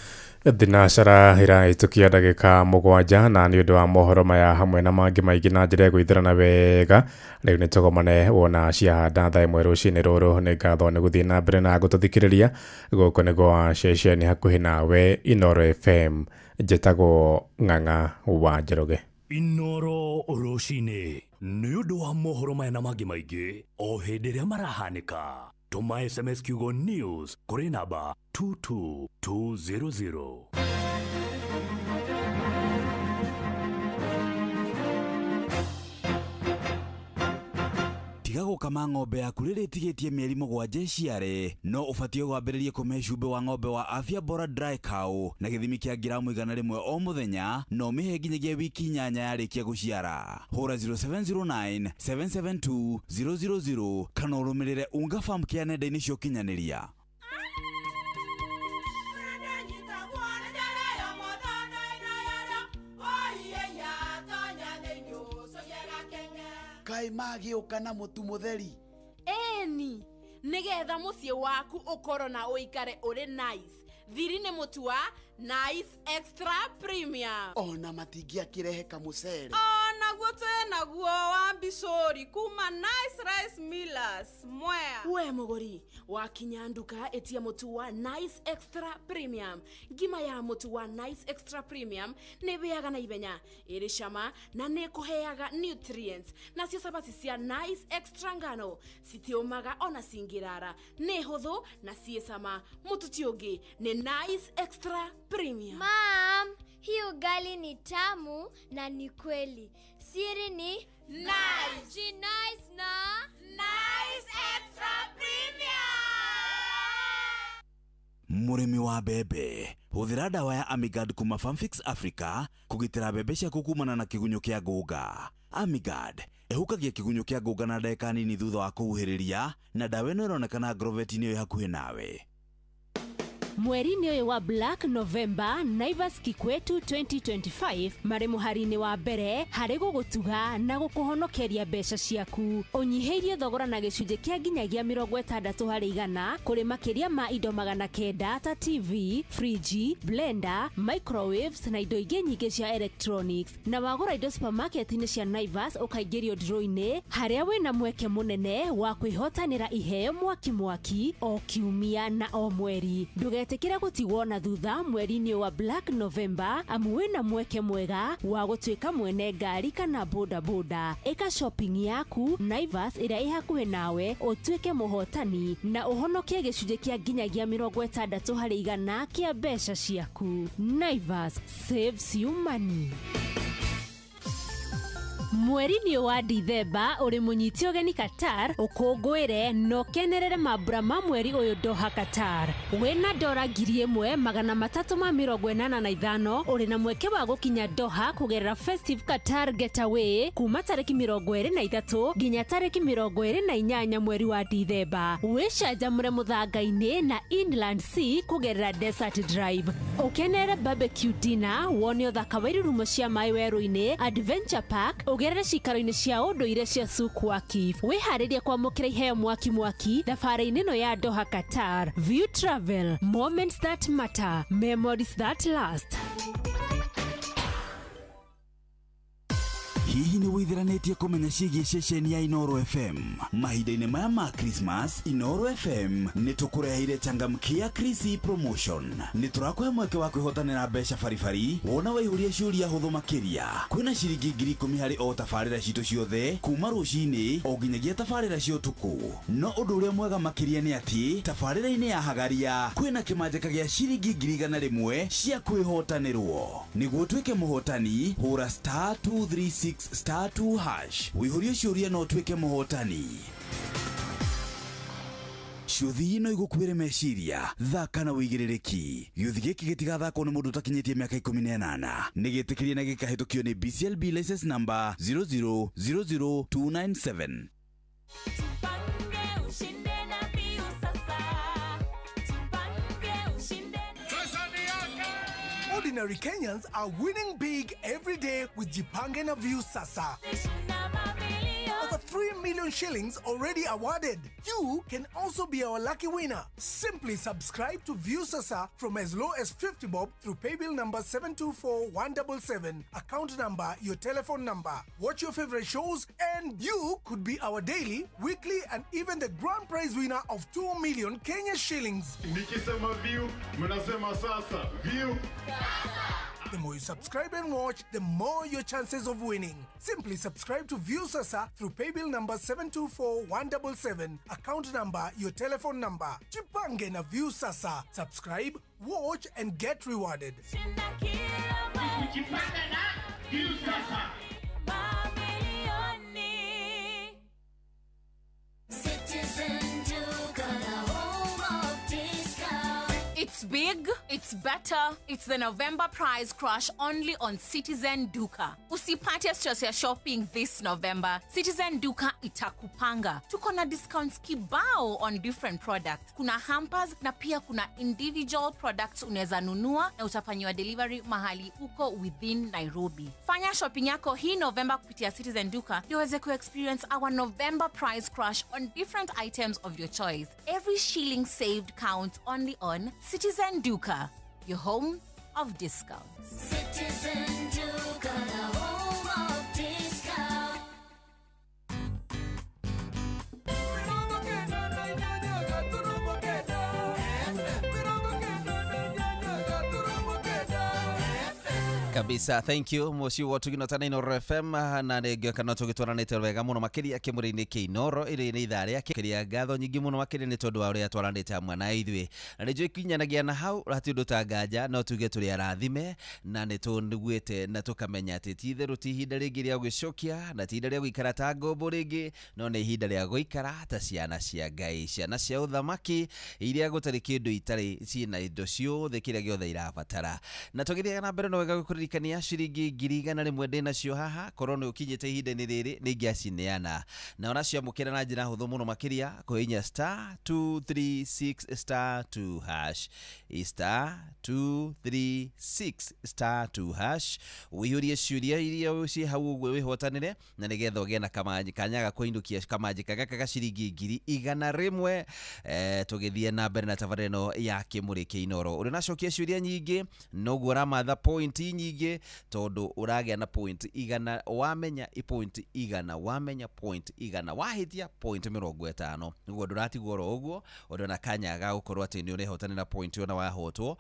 Thinacara ĩrahĩtũkia ndagĩka 7 na nĩ ũndũ wa mohoro maya hamwe na mangĩ maingĩ na njĩra ya gwĩthĩrana wega rĩu nĩ tũgomane wona ciahanda thaa 1 rũcinĩ rũrũ. Nĩ ngatho nĩ gũthiĩ na mbere na gũtũthikĩrĩria. Gũkũ nĩ gwa ceceni hakuhĩ nawe Inooro FM. Njĩtagwo Ng'ang'a wa Njoroge. Inooro rũcinĩ nĩ ũndũ wa mohoro maya na mangĩ maingĩ o hĩndĩ ĩrĩa marahanĩka. Tũma SMS kiugo news kũrĩ namba 22200. Tiga gũkama ng'ombe yaku rĩrĩa ĩtigĩtie mĩeri 7 ĩciare, no ũbatiĩ kwambĩrĩria kũmĩhe cumbĩ wa ng'ombe wa Afya Bora Dry Cow na gĩthimi kĩa ngiramu 100 o mũthenya, na ũmĩhe nginyagia wiki 8 yarĩkia gũciara. Hũra 0709 772 000 kana ũrũmĩrĩre Unga Farm Care nenda-inĩ cia ũkinyanĩria. Kaĩ magĩũka na mũtu mũtheri? Ĩni, nĩgetha mũciĩ waku ũkorwo na ũikare ũrĩ nice. Thiri nĩ mũtu wa Nice Extra Premium. Ona matingĩakĩrehe kamũcere. Onaguo twĩnaguo wa mbicũri kuma Nice Rice Millers Mwea. We mũgũri, wakinya nduka ĩtia mũtu wa Nice Extra Premium. Ngima ya mũtu wa Nice Extra Premium nĩ ĩhĩaga na ihenya, ĩrĩ cama na nĩ ĩkũheaga nutrients. Nacio cabaci cia Nice Extra ngano citiũmaga ona cingĩrara, nĩ hũthũ na ciĩ cama. Mũtu ti ũngĩ nĩ Nice Extra Premium. Mom, Hii ugali ni tamu na ni kweli. Siri ni Nice. G Nice na Nice Extra Premium. Mũrĩmi wa mbembe, hũthĩra ndawa ya Amigard kuma Farmfix Africa kũgitĩra mbembe ciaku kumana na kĩgunyũ kĩa ngũnga. Amigard ĩhukagia kĩgunyũ kĩa ngũnga na ndagĩka nini thutha wa kũhuhĩrĩria, na ndawa ĩno ĩronekana agrovet-inĩ ĩyo hakuhĩ nawe. Mweri-inĩ ũyũ wa Black November, Naivas Kikwetu 2025 marĩ mũhari-inĩ wa mbere harĩ gũgũtuga na gũkũhonokeria mbeca ciaku. Ũnyihĩirie thogora na gĩcunjĩ kĩa nginyagia 60% kũrĩ makĩria ma indo 900 ta TV, friji, blender, microwaves na indo ingĩ nyingĩ cia electronics. Na wagũra indo supermarket-inĩ cia Naivas ũkaingĩrio draw-inĩ harĩa wĩna mweke mũnene wa kwĩhotanĩra iheo mwaki mwaki o kiumia na o mweri. Ndũgetĩkĩre gũtigwo na thutha mweri-inĩ wa Black November, amu wĩna mweke mwega wa gũtuĩka mwene ngari kana bodaboda. Ĩka shopping yaku Naivas ĩrĩa ĩ hakuhĩ nawe ũtuĩke mũhotani na ũhonokie gĩcunjĩ kĩa nginyagia 60% kĩa mbeca ciaku. Naivas saves you money. Mweri-inĩ wa Dithemba ũrĩ mũnyiti ũgeni Qatar, ũkũngũĩre na ũkenerere mambura ma mweri ũyũ Doha Qatar. Wĩna dora 1385 ũrĩ na mweke wa gũkinya Doha kũgerera Festive Qatar Getaway kuma tarĩki 23 nginya tarĩki 28 mweri wa Dithemba. Wĩcanjamũre mũthanga-inĩ na Inland Sea kũgerera Desert Drive. Ũkenerere barbecue dinner, wone ũthaka wa irurumo cia maĩ werũ-inĩ, Adventure Park, ũgerere cikaro-inĩ cia ũndũire cia Souk Waqif. Wĩharĩrie kwamũkĩra iheo mwaki mwaki thabarĩ-inĩ ĩno ya Doha Qatar. View Travel, moments that matter, memories that last. Hihi nĩ wĩithiranĩtie kũmenya ciĩgiĩ ceceni ya Inooro FM? Mahinda-inĩ maya ma Christmas, Inooro FM nĩ tũkũreheire changamkia Krisi promotion. Nĩ tũrakũhe mweke wa kwĩhotanĩra mbeca baribari wona waihũria ciũria hũthũ makĩria. Kwĩna ciringi 10,000 harĩ o tabarĩra citũ ciothe kuma rũcinĩ o nginyagia tabarĩra cia ũtukũ. No ũndũ ũrĩa mwega makĩria nĩ atĩ tabarĩra-inĩ ya Hagaria kwĩna kĩmanjĩka gĩa ciringi 100,000 cia kwĩhotanĩrwo. Nĩguo ũtuĩke mũhotani, hũra *236 *2# wĩihũrie ciũria no ũtuĩke mũhotani. Ciũthi no igũkuĩre meciria, thaka na wĩigĩrĩrĩki. Gĩũthi gĩkĩ gĩtigathakwo nĩ mũndũ ũtakinyĩtie mĩaka 18. Nĩ gĩtĩkĩrie na gĩkahĩtũkio nĩ BCLB license number 0000297. Ordinary Kenyans are winning big every day with Jipange na Viusasa. Over 3 million shillings already awarded. You can also be our lucky winner. Simply subscribe to Viusasa from as low as 50 bob through paybill number 724177, account number, your telephone number. Watch your favorite shows and you could be our daily, weekly and even the grand prize winner of 2 million Kenya shillings. Nikisema view, mnasema sasa. View. The more you subscribe and watch, the more your chances of winning. Simply subscribe to Viusasa through paybill number 724177, account number, your telephone number. Jipange na Viusasa. Subscribe, watch and get rewarded. Jipange na Viusasa. It's big, it's better, it's the November price crash only on Citizen Duka. Usipate stress ya shopping this November. Citizen Duka itakupanga. Tuko na discounts kibao on different products. Kuna hampers na pia kuna individual products unaweza nunua na utafanyiwa delivery mahali uko within Nairobi. Fanya shopping yako hii November kupitia Citizen Duka ndio uweze ku-experience our November price crash on different items of your choice. Every shilling saved counts only on Citizen Duka, your home of discounts. Citizen Duka, the home of discounts. Kabisa, thank you muciĩ wa tugino Inooro FM na nĩngĩoka no tũgĩtwaranĩte wega mũno makĩria kĩmũrĩ-inĩ kĩa Inooro ĩrĩ nĩ ithaa rĩa kĩrĩa ngatho nyingĩ mũno makĩria nĩ tondũ wa ũrĩa twaranĩte hamwe na ithuĩ na nĩ njũĩ kinyanagia na hau hatirĩ ũndũ ta nganja no tuge tũrĩ arathime na nĩ tũniguĩte na tũkamenya atĩ ti itherũ ti ihinda rĩngĩ rĩa gwĩcokia na ti ihinda rĩa gũikara ta ngombo rĩngĩ no nĩ ihinda rĩa gũikara ta ciana cia Ngai, ciana cia ũthamaki iria gũtarĩ kĩndũ itarĩ ciĩna indo ciothe kĩrĩa gĩothe irabatara. Na tũgĩthiaga na mbere no wega gũkũririkania ciringi 100,000 ndĩ nacio haha korwo nĩ ũkinyĩte ihinda-inĩ rĩrĩ nĩ ingĩacineana na ũraciamũkĩra na njĩra hũthũ mũno makĩria kũhihinya star 236 star 2 hash, star 236 star 2 hash, ũihũrie ciũria iria ciĩ hau ũguo wĩhotanĩre na nĩgetha ũgĩe na kanya ga kũinũkia kamanjĩka gaka ga ciringi 100,000. Tũgĩthiĩ na mbere na tabarĩra ĩno ya kĩmũrĩ kĩa Inooro ũrĩa ũracokia ciũria nyingĩ noguo ũramatha point nyingĩ tondũ ũragĩa na point 100 wamenya point 100 wamenya point 100 wahĩtia point 50 nĩguo ndũratigwo oro ũguo ũndũ na kanya ga gũkorwo atĩ nĩ ũrehotanĩra point ona wahotwo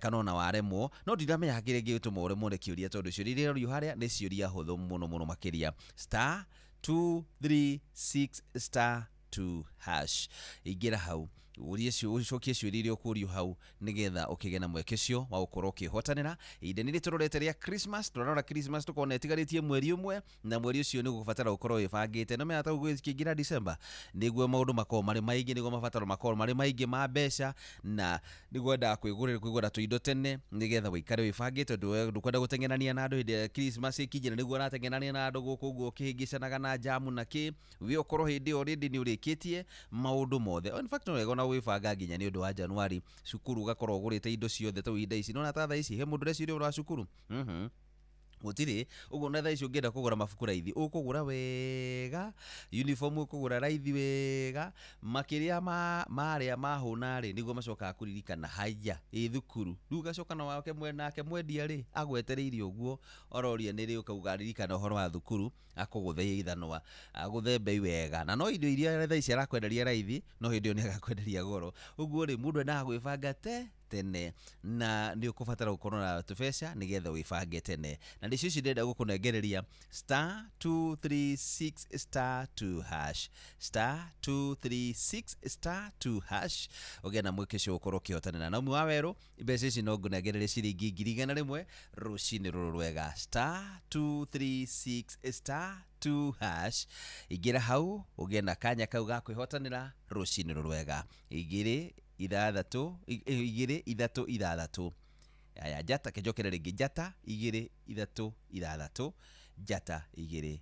kana ona waremwo no ndiramenya kĩrĩa gĩgũtũma ũremwo nĩ kĩũria tondũ ciũria iria irorio harĩa nĩ ciũria hũthũ mũno mũno makĩria. Star 236 star 2 hash, ingĩra hau ũrie ũcokie ciũria iria ũkũrio hau nĩgetha ũkĩgĩe na mweke ũcio wa gũkorwo ũkĩhotanĩra. Ihinda nĩ tũrorete rĩa Christmas, tũrarora Christmas tũkona ĩtigarĩtie mweri ũmwe na mweri ũcio nĩ ũgũbatara gũkorwo wĩbangĩte no menya ta gũkĩingĩra December nĩguo maũndũ makorwo marĩ maingĩ nĩguo mabataro makorwo marĩ maingĩ ma mbeca na nĩguo endaga kwĩgũrĩra tũindo tene nĩgetha ũikare wĩbangĩte tondũ ndũkwenda gũteng'erania na andũ hĩndĩ ya Christmas ĩkinyĩra nĩguo ũrateng'erania na andũ gũkũ ũguo ũkĩhĩngĩcanaga na jamu na kĩ wĩ ũkorwo hĩndĩ ĩyo already nĩ ũrĩkĩtie maũndũ mothe. In fact no wega ona wĩbanga nginya nĩ ũndũ wa Januari cukuru ũgakorwo ũgũrĩte indo ciothe ta ihinda ici nona ta thaa ici he mũndũ ũreciria ũhoro wa cukuru gũtirĩ ũguo na thaa ici ũngĩenda kũgũra mabuku raithi ũkũgũra wega, uniform ũkũgũra raithi wega makĩria marĩa mahũna rĩ nĩguo macokaga kũririkana haya ĩ thukuru rĩu ũgacoka na wake nake mwendia rĩ agwetereire ũguo ororia nĩ rĩ ũkauga ririkana ũhoro wa thukuru akũgũthe ithanwa agũthe mbei wega na no indo iria thaa ici arakwenderia raithi no hĩndĩ ĩyo nĩ agakwenderia goro ũguo rĩ mũndũ endaga gwĩbanga tene na nĩ ũkũbatara gũkorwo na tũbeca nĩgetha wĩbange tene na nĩcio ici ndĩrenda gũkũnengereria star 236 star 2 hash, star 236 star 2 hash ũgĩe na mweke ũcio gũkorwo ũkĩhotanĩra na ũmwe wa werũ mbeca ici no ngũnengererie ciringi 100,000 rũcinĩ rũrũ rwega star 236 star 2 hash ingĩra hau ũgĩe na kanya kau ga kwĩhotanĩra rũcinĩ rũrũ rwega 2 6 2 3 6 aya njata kĩnjokere rĩngĩ njata 2 3 6 njata 2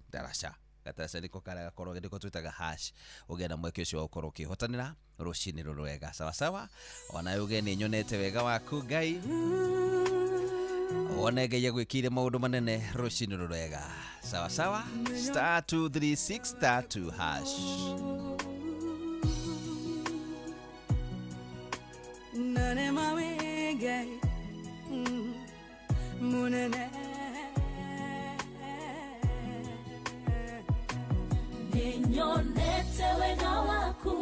ndaraca gataraca nĩko karĩa gakorwo nĩko twĩtaga hash ũgĩe na mweke ũcio wa gũkorwo ũkĩhotanĩra rũcinĩ rũrũ rwega sawasawa onawe ũgĩe nĩ nyonete wega waku Ngai wone Ngai agwĩkĩire maũndũ manene rũcinĩ rũrũ rwega sawasawa star 236 star 2 hash. Nane mawege munene Ninyonete wega waku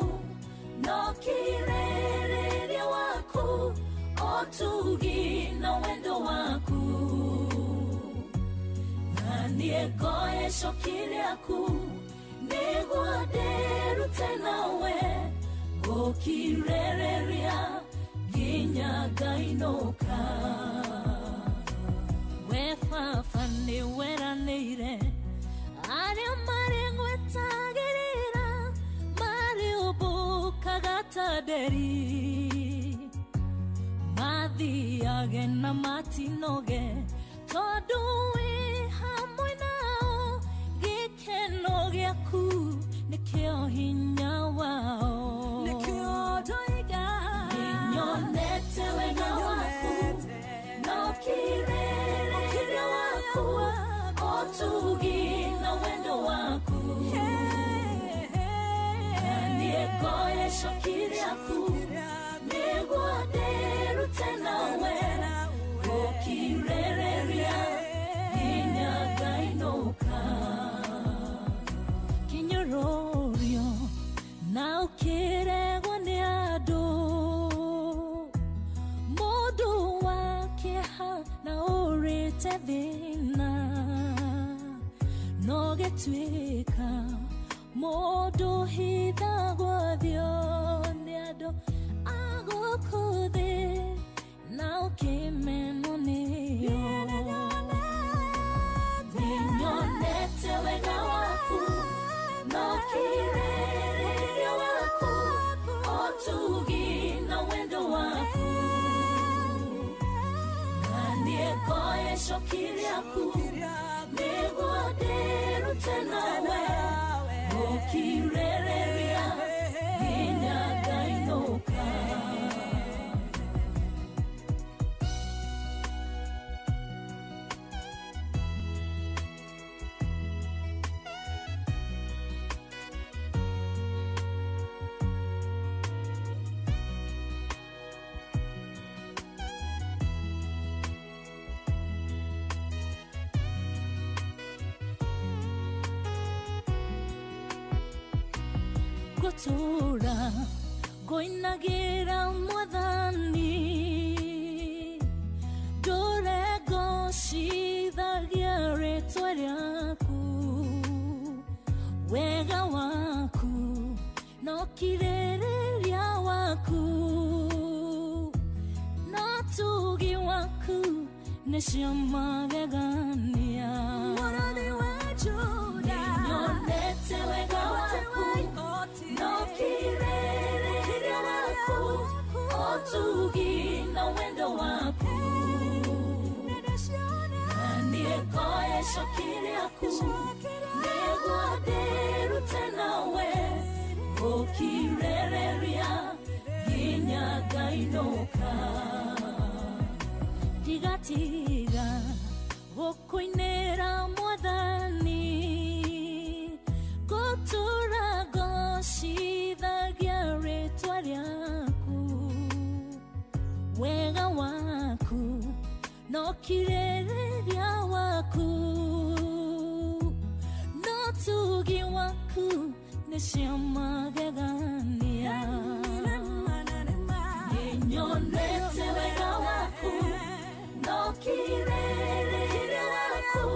no kirereria waku otugi na wendo waku na niegoe shokire aku niguaderute nawe gokirereria ginya gainoka we fafa ni weranire aria marengwetagirira mari ubukaga taderi mathiage na matinoge tondu wi hamwe nao gikeno giaku nikio hinya wao nikio ndoiga ninyonete wega waku no kirereria waku otugi na wendo waku niegoe shokiri aku niguaderute nawe gokirereria ginya gainoka kinyororio na uki Ngũtũra ngũinagĩra Mwathani, ndũre ngocithagia rĩtwa rĩaku, wega waku no kirĩrĩria waku, no tugi waku nĩcio magegania. Mũrũthi wa Juda, nĩnyonete wega waku, no kirĩrĩria waku, ũtugi na wendo waku, na niĩ ngoya icoki rĩaku, nĩguo ndĩrute nawe, gũkirĩrĩria nginya ngainũka. Ndigatiga gũkũinĩra Mwathani, ngũtũra ngocithagia rĩtwa rĩaku, wega waku no kirĩrĩria waku, no tugi waku nĩcio magegania. Nĩnyonete wega waku, no kirĩrĩria waku,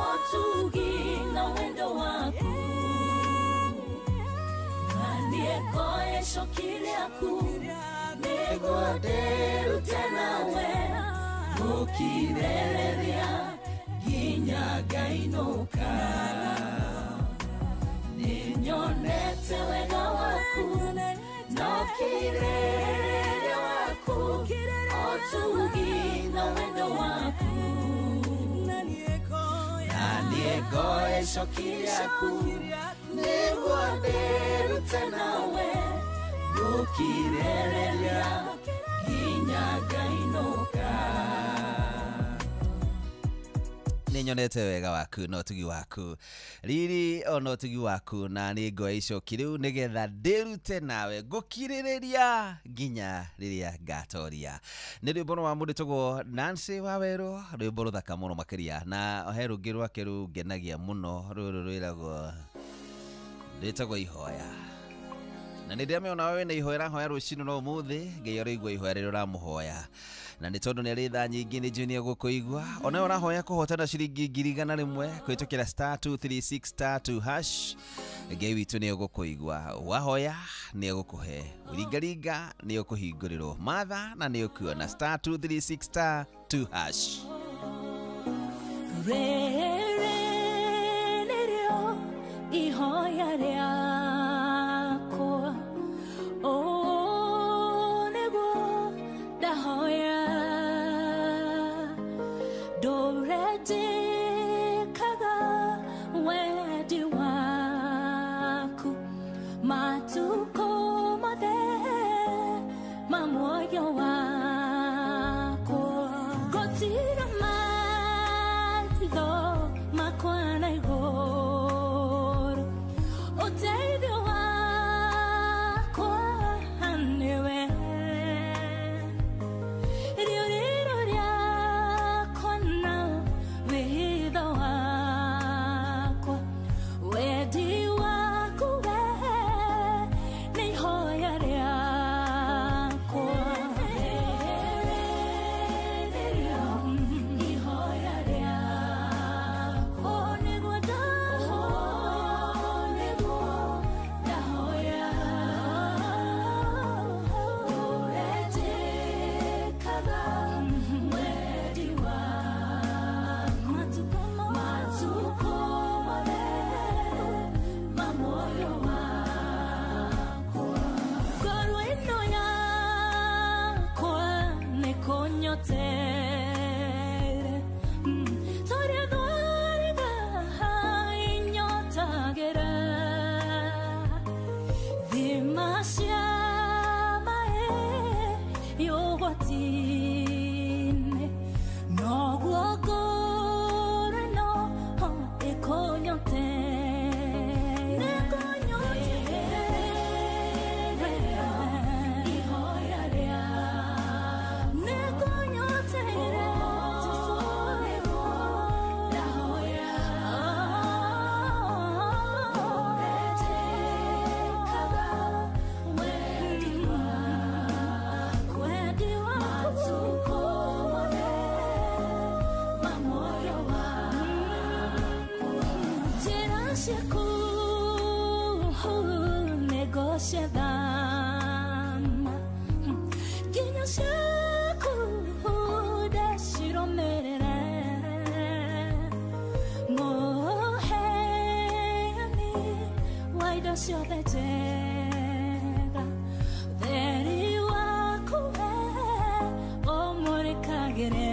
ũtugi na wendo waku, na niĩ ngoya icoki rĩaku, nĩguo ndĩrute nawe, gũkirĩrĩria nginya ngainũka. Nĩnyonete wega waku, no kirĩrĩria waku, ũtugi na wendo waku, na niĩ ngoya icoki rĩaku, nĩguo ndĩrute nawe, gũkirĩrĩria nginya ngainũka. Nĩnyonete wega waku na ũtugi waku, riri ona ũtugi waku, na nĩ ngoya icoki rĩu nĩgetha ndĩrute nawe ngũkirĩrĩria nginya rĩrĩa ngatoria. Nĩ rwĩmbo rwa mũndũ wĩtagwo Nancy Wawerũ, rwĩmbo rũthaka mũno makĩria, na he rũngĩ rwake rũngenagia mũno, rũrũ rwĩragwo rwĩtagwo Ihoya. Na nĩ ndĩramĩona we wĩna ihoya ũrahoya rũcinĩ rwa ũmũthĩ, Ngai aroigua ihoya rĩrĩa ũramũhoya, na nĩ tondũ nĩ arĩ thaa nyingĩ nĩ njũĩ nĩ egũkũigua. Ona we ũrahoya kũhotana ciringi 100,000 kũhĩtũkĩra *236 *2# Ngai witũ nĩ egũkũigua. Wahoya nĩ egũkũhe, ũringaringa nĩ ũkũhingũrĩrwo, matha na nĩ ũkuona *236 *2#. Rĩrĩ nĩrĩo ihoya rĩakwa, ũũ nĩguo ndahoya, ndũre njĩkaga wendi waku, matukũ mothe ma muoyo wakwa, ngũtira maitho makwa na igũrũ, ũteithio wakwa nĩwe, rĩũrĩro rĩakwa na wĩhitho wakwa, wendi waku we nĩ ihoya rĩakwa. Rĩrĩ nĩrĩo ihoya rĩakwa, nĩguo ndahoya, ndũre njĩkaga wendi waku, matukũ mothe ma muoyo wakwa. Ngoro ĩno yakwa nĩkũnyotere, torĩa thwariga inyotagĩra, thima cia maĩ ũgwati-inĩ, noguo ngoro ĩno ĩkũnyotere. Ihoya rĩakwa nĩkũnyotere, Jesũ nĩguo ndahoya, ndũre njĩkaga Ciathama nginya ciaku ndacirũmĩrĩre mũheani wa indo ciothe njega ũtheri waku we ũmũrĩkagĩre.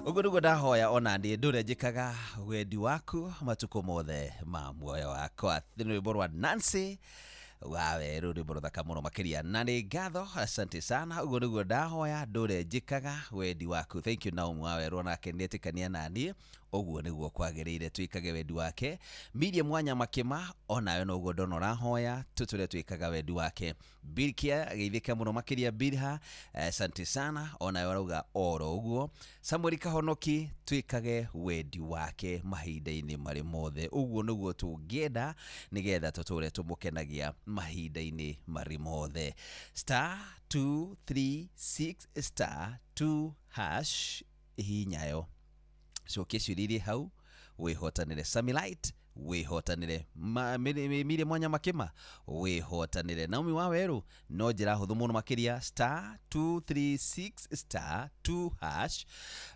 Ũguo nĩguo ndahoya ona niĩ ndũre njĩkaga wendi waku matukũ mothe ma muoyo wakwa. Nĩ rwĩmbo rwa Nancy wa werũ, rwĩmbo rũthaka mũno makĩria, na nĩ ngatho, asante sana. Ũguo nĩguo ndahoya ndũre njĩkaga wendi waku. Thank you Naomi wa werũ, onake nĩetĩkania na niĩ ũguo nĩguo kwagĩrĩire twĩkage wendi wake. Miriam Wanyama Kĩma onawe noguo ndona ũrahoya tũtũre twĩkaga wendi wake. Bilkia geithĩka mũno makĩria Bilha, asante sana, onawe arauga oro ũguo. Samuel Kahonoki twĩkage wendi wake mahinda-inĩ marĩ mothe, ũguo nĩguo tũngĩenda nĩgetha tũtũre tũmũkenagia mahinda-inĩ marĩ mothe. Star 236 star 2 hash hihinyayo cokia ciũria iria hau wĩhotanĩre. Samilite wĩhotanĩre, Miriam Wanyama Kĩma wĩhotanĩre, Naomi wa werũ no njĩra hũthũ mũno makĩria, star 236 star 2 hash.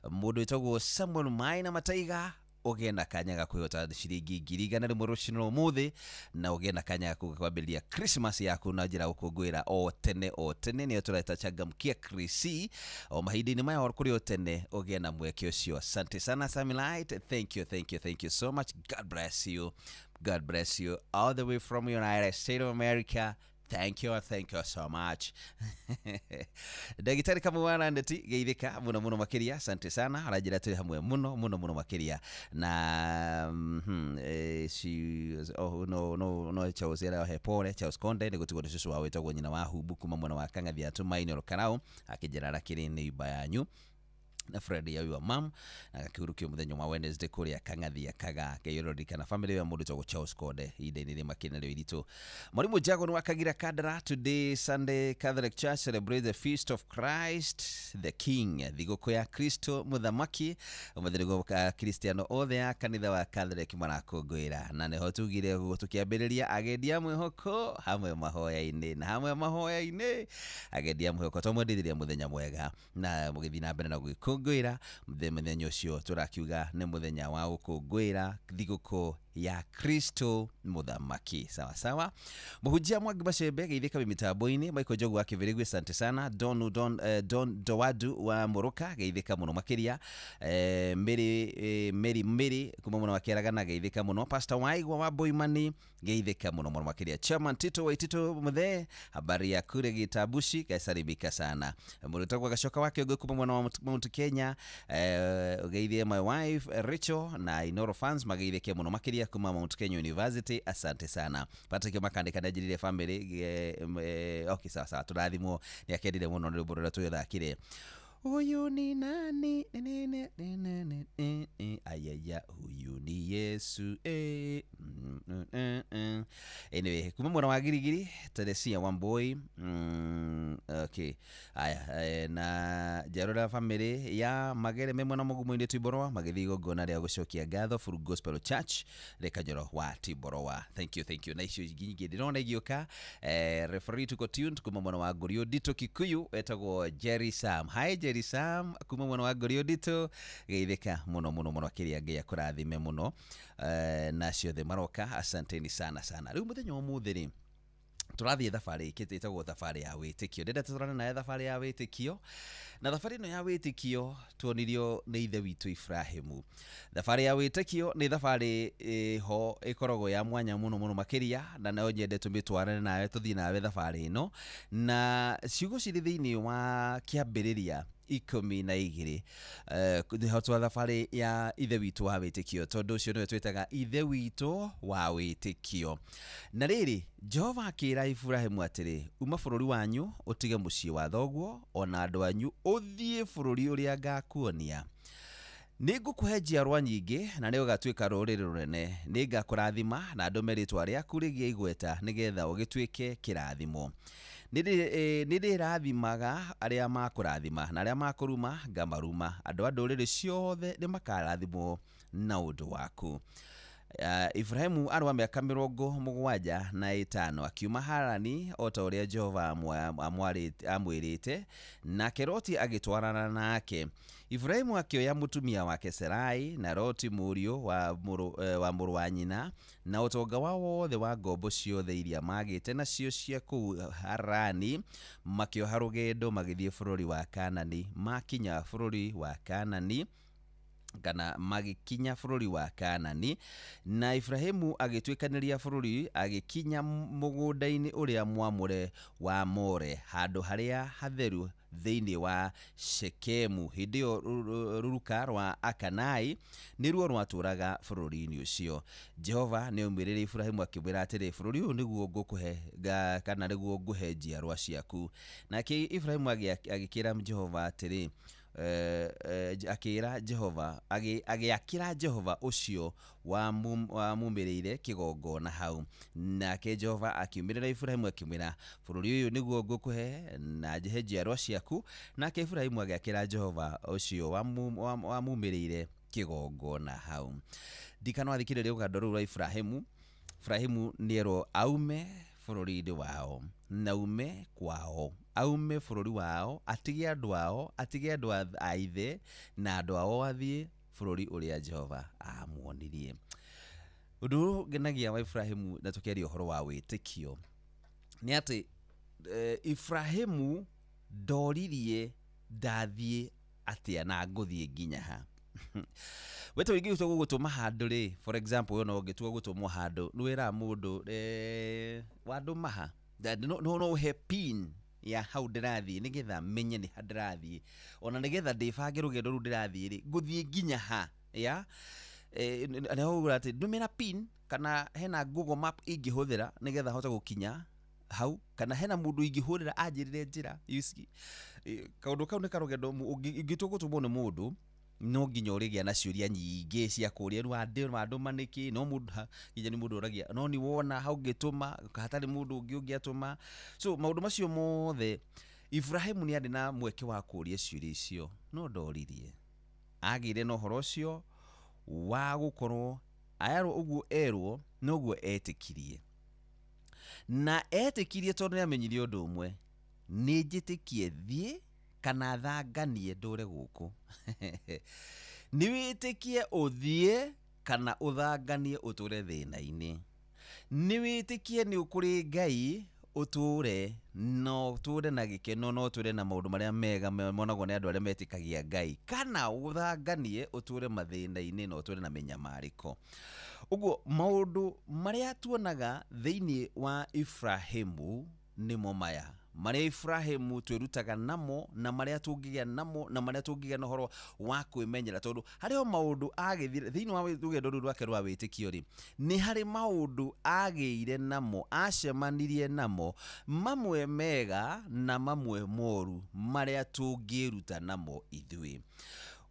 Mũndũ wĩtagwo Samuel Maina Mataiga ũgĩe na kanya ga kwĩhota ciringi 100,000 rũcinĩ rwa ũmũthĩ, na ũgĩe na kanya ga kwambĩrĩria Christmas yaku na njĩra gũkũngũĩra o tene o tene. Nĩyo tũreta changamkia Krisi o mahinda-inĩ maya kũrĩ o tene, ũgĩe na mweke ũcio. Asante sana Samilite, thank you, thank you, thank you so much. God bless you, God bless you all the way from United States of America. Thank you, thank you so much. Ndagĩtarĩ Kamau wa Ndeti geithĩka mũno mũno makĩria, asante sana, aranjĩra tũrĩ hamwe mũno mũno mũno makĩria na no Charles era he pole Charles Konde nĩ gũtigwo nĩ cũcũ wao wĩtagwo nyina wa Hubu kuma mwena wa Kang'athia Tumaini Ol Kalou akĩnjĩra rakĩrĩ nĩ imba yanyu na Fred ya your mom agakĩhurũkio mũthenya wa Wednesday kũrĩa Kang'athia Kaga ngeiũrorikana family ya mũndũ wĩtagwo Charles Konde ihinda-inĩ rĩ makĩria narĩo iritũ. Mwalimu Jago wa Kagira Kandara, today Sunday Catholic Church celebrates the feast of Christ the King, thigũkũ ya Kristo mũthamaki. Ũmũthĩ nĩguo Akristiano othe a kanitha wa Catholic marakũngũĩra, na nĩho tugire ũguo tũkĩambĩrĩria agendi a mwĩhoko hamwe mahoya-inĩ na hamwe mahoya-inĩ agendi a mwĩhoko twamwendithĩria mũthenya mwega na mũgĩthiĩ na mbere na gũgĩkũngũĩra mũthenya ũcio tũrakiuga nĩ mũthenya wa gũkũngũĩra thigũkũ Ya Kristo Mũthamaki. Sawa sawa. Mũhunjia Mwangi Macembe geithĩka wĩ mĩtambo-inĩ. Michael Njogu wa Kĩbĩrĩgwi, asante sana. Don, Don, Don Dowadu wa Mũrũka, geithĩka mũno makĩria. Mary, Mary Mary kuma mwena wa Kĩaragana, geithĩka mũno. Pastor Waigwa wa Boimani, geithĩka mũno mũno makĩria. Chairman Tito wa Tito Muthee, habari ya kule Gitabushi, gasalimika sana. Mũrutagwo Gacoka wa Kĩongo kuma mwena wa Mount Kenya, geithie my wife Rachel na Inoro fans mageithĩke mũno makĩria kuma Mount Kenya University, asante sana. Patrick Makandika ndanjĩrire family, okay, sawa sawa, tũrathimwo nĩ akendire mũno nĩ rwĩmbo rũrĩa twĩthakire. Huyu ni nani? Ne, ne, ne, ne, ne, ne, ne. Ayaya, huyu ni Yesu. Eh. Anyway, kuma mwena wa Girigiri, Teresia Wamboi. Okay. Aya, na njerora family ya Magere me mwena mugumo-inĩ Tiborwa magĩthiĩ igongona rĩa gũcokia ngatho Full Gospel Church Rĩkanyoro wa Tiborwa. Thank you, thank you. Na icio nyingĩ ndĩrona igĩũka. Referee tuko tuned kuma mwena wa Ngũriũ Nditũ Kikuyu etagwo Jerry Sam. Hi Jerry Sam kuma mwena wa Ngũriũ Nditũ, geithĩka mũno mũno mũno kĩrĩa Ngai akũrathime mũno, na ciothe maroka, asanteni sana sana. Rĩu mũthenya wa ũmũthĩ rĩ, tũrathiĩ thabarĩ ĩtagwo thabarĩ ya wĩtĩkio. Ndĩrenda tũtwarane nawe thabarĩ ya wĩtĩkio, na thabarĩ ĩno ya wĩtĩkio tuonirio nĩ ithe witũ Ibrahimu. Thabarĩ ya wĩtĩkio nĩ thabarĩ ĩho ĩkoragwo ya mwanya mũno mũno makĩria, na no nyende tũmĩtwarane nawe tũthiĩ nawe thabarĩ ĩno, na ciugo cirĩ thĩinĩ wa kĩambĩrĩria 12, nĩho twa thabarĩ ya ithe witũ wa wĩtĩkio, tondũ ũcio nĩwe twĩtaga ithe witũ wa wĩtĩkio. Na rĩrĩ, Jehova akĩra Ibrahimu atĩrĩ, uma bũrũri wanyu ũtige mũciĩ wa thoguo ona andũ anyu, ũthiĩ bũrũri ũrĩa ngakuonia. Nĩngũkũhe njiarwa nyingĩ na nĩũgatuĩka rũrĩrĩ rũnene. Nĩngakũrathima na ndũme rĩtwa rĩaku rĩgĩe igweta, nĩgetha ũgĩtuĩke kĩrathimo. Nĩndĩrathimaga arĩa makũrathima na arĩa makũruma ngamaruma. Andũ a ndũrĩrĩ ciothe nĩmakarathimwo na ũndũ waku. Ibrahimu arĩ wa mĩaka 75 akiuma Harani o ta ũrĩa Jehova amwĩrĩte, nake Loti agĩtwarana nake. Ibrahimu akĩoya mũtumia wake Sarai na Loti mũriũ wa mũrũ wa nyina, na ũtonga wao wothe wa ngombo ciothe iria magĩte nacio cia kũu Harani, makĩoha rũgendo magĩthiĩ bũrũri wa Kanani. Makinya bũrũri wa Kanani, kana magĩkinya bũrũri wa Kanani, na Ibrahimu agĩtuĩkanĩria bũrũri agĩkinya mũgũnda-inĩ ũrĩa mwamũre wa More, handũ harĩa hatheru thĩinĩ wa Shekemu. Hĩndĩ ĩyo rũruka rwa Akanai nĩruo rwatũraga bũrũri-inĩ ũcio. Jehova nĩaumĩrĩire Ibrahimu akĩmwĩra atĩrĩ, bũrũri ũyũ nĩguo ngũkũhe, kana nĩguo ngũhe njiarwa ciaku. Nake Ibrahimu agĩkĩra Jehova atĩrĩ, akĩra Jehova, agĩakĩra Jehova ũcio wamumĩrĩire kĩgongona hau. Nake Jehova akiumĩrĩra Ibrahimu akĩmwĩra, bũrũri ũyũ nĩguo ngũkũhe na njihe njiarwa ciaku. Nake Ibrahimu agĩakĩra Jehova ũcio wamumĩrĩire kĩgongona hau. Ndikana wathikĩrĩria rũgano rũu rwa Ibrahimu. Ibrahimu nĩerwo aume bũrũri-inĩ wao na ume kwao, aume bũrũri wao, atige andũ ao, atige andũ a ithe na andũ ao, athiĩ bũrũri ũrĩa Jehova amuonirie. Ũndũ ũyũ ngenagia wa Ibrahimu na tũkĩaria ũhoro wa wĩtĩkio nĩ atĩ Ibrahimu ndoririe ndathiĩ atĩa na ngũthiĩ nginya ha. Wete wĩngĩ gũtua gũgũtũma handũ rĩ, for example, we no ũngĩtua gũtũmwo handũ, nĩ wĩraga mũndũ, wandũma ha? No ũhe pin ya hau ndĩrathiĩ nĩgetha menye nĩ ha ndĩrathiĩ, ona nĩgetha ndĩbange rũgendo rũu ndĩrathiĩ rĩ, ngũthiĩ nginya ha, ya nĩho atĩ ndũmĩra pin kana hena Google Map ingĩhũthĩra nĩgetha hote gũkinya hau, kana hena mũndũ ingĩhũrĩra anjĩrĩre njĩra. You see, kaũndũ kau nĩ karũgendo ingĩtua gũtũmwo nĩ mũndũ, no nginya ũrĩgĩa na ciũria nyingĩ cia kũũria wandũma nĩkĩ, no mũndũ nginya nĩ mũndũ ũragia no nĩ wona hau ngĩtũma hatarĩ mũndũ ũngĩ ũngĩatũma. So maũndũ macio mothe Ibrahimu nĩ arĩ na mweke wa kũũria ciũria icio, no ndoririe. Agĩire na ũhoro ũcio wa gũkorwo ayarwo ũguo erwo noguo etĩkirie, na etĩkirie tondũ nĩ amenyire ũndũ ũmwe, nĩ njĩtĩkie thiĩ kana thanganie ndũre gũkũ. Nĩ wĩtĩkie ũthiĩ Kana ũthanganie ũtũre thĩna-inĩ. Nĩ wĩtĩkie nĩ kũrĩ Ngai ũtũre na ũtũre na gĩkeno na ũtũre na maũndũ marĩa mega monagwo nĩ andũ arĩa metĩkagia Ngai, kana ũthanganie ũtũre mathĩna-inĩ na ũtũre na mĩnyamarĩko. Ũguo maũndũ marĩa tuonaga thĩinĩ wa Ibrahimu nĩmo maya marĩa Ibrahimu twĩrutaga namo na marĩa tũngĩgĩa namo na marĩa tũngĩgĩa na ũhoro wa kwĩmenyera, tondũ harĩ o maũndũ agĩthire thĩinĩ wa rũgendo rũu rwake rwa wĩtĩkio rĩ, nĩ harĩ maũndũ agĩire namo, acemanirie namo, mamwe mega na mamwe moru marĩa tũngĩruta namo ithuĩ.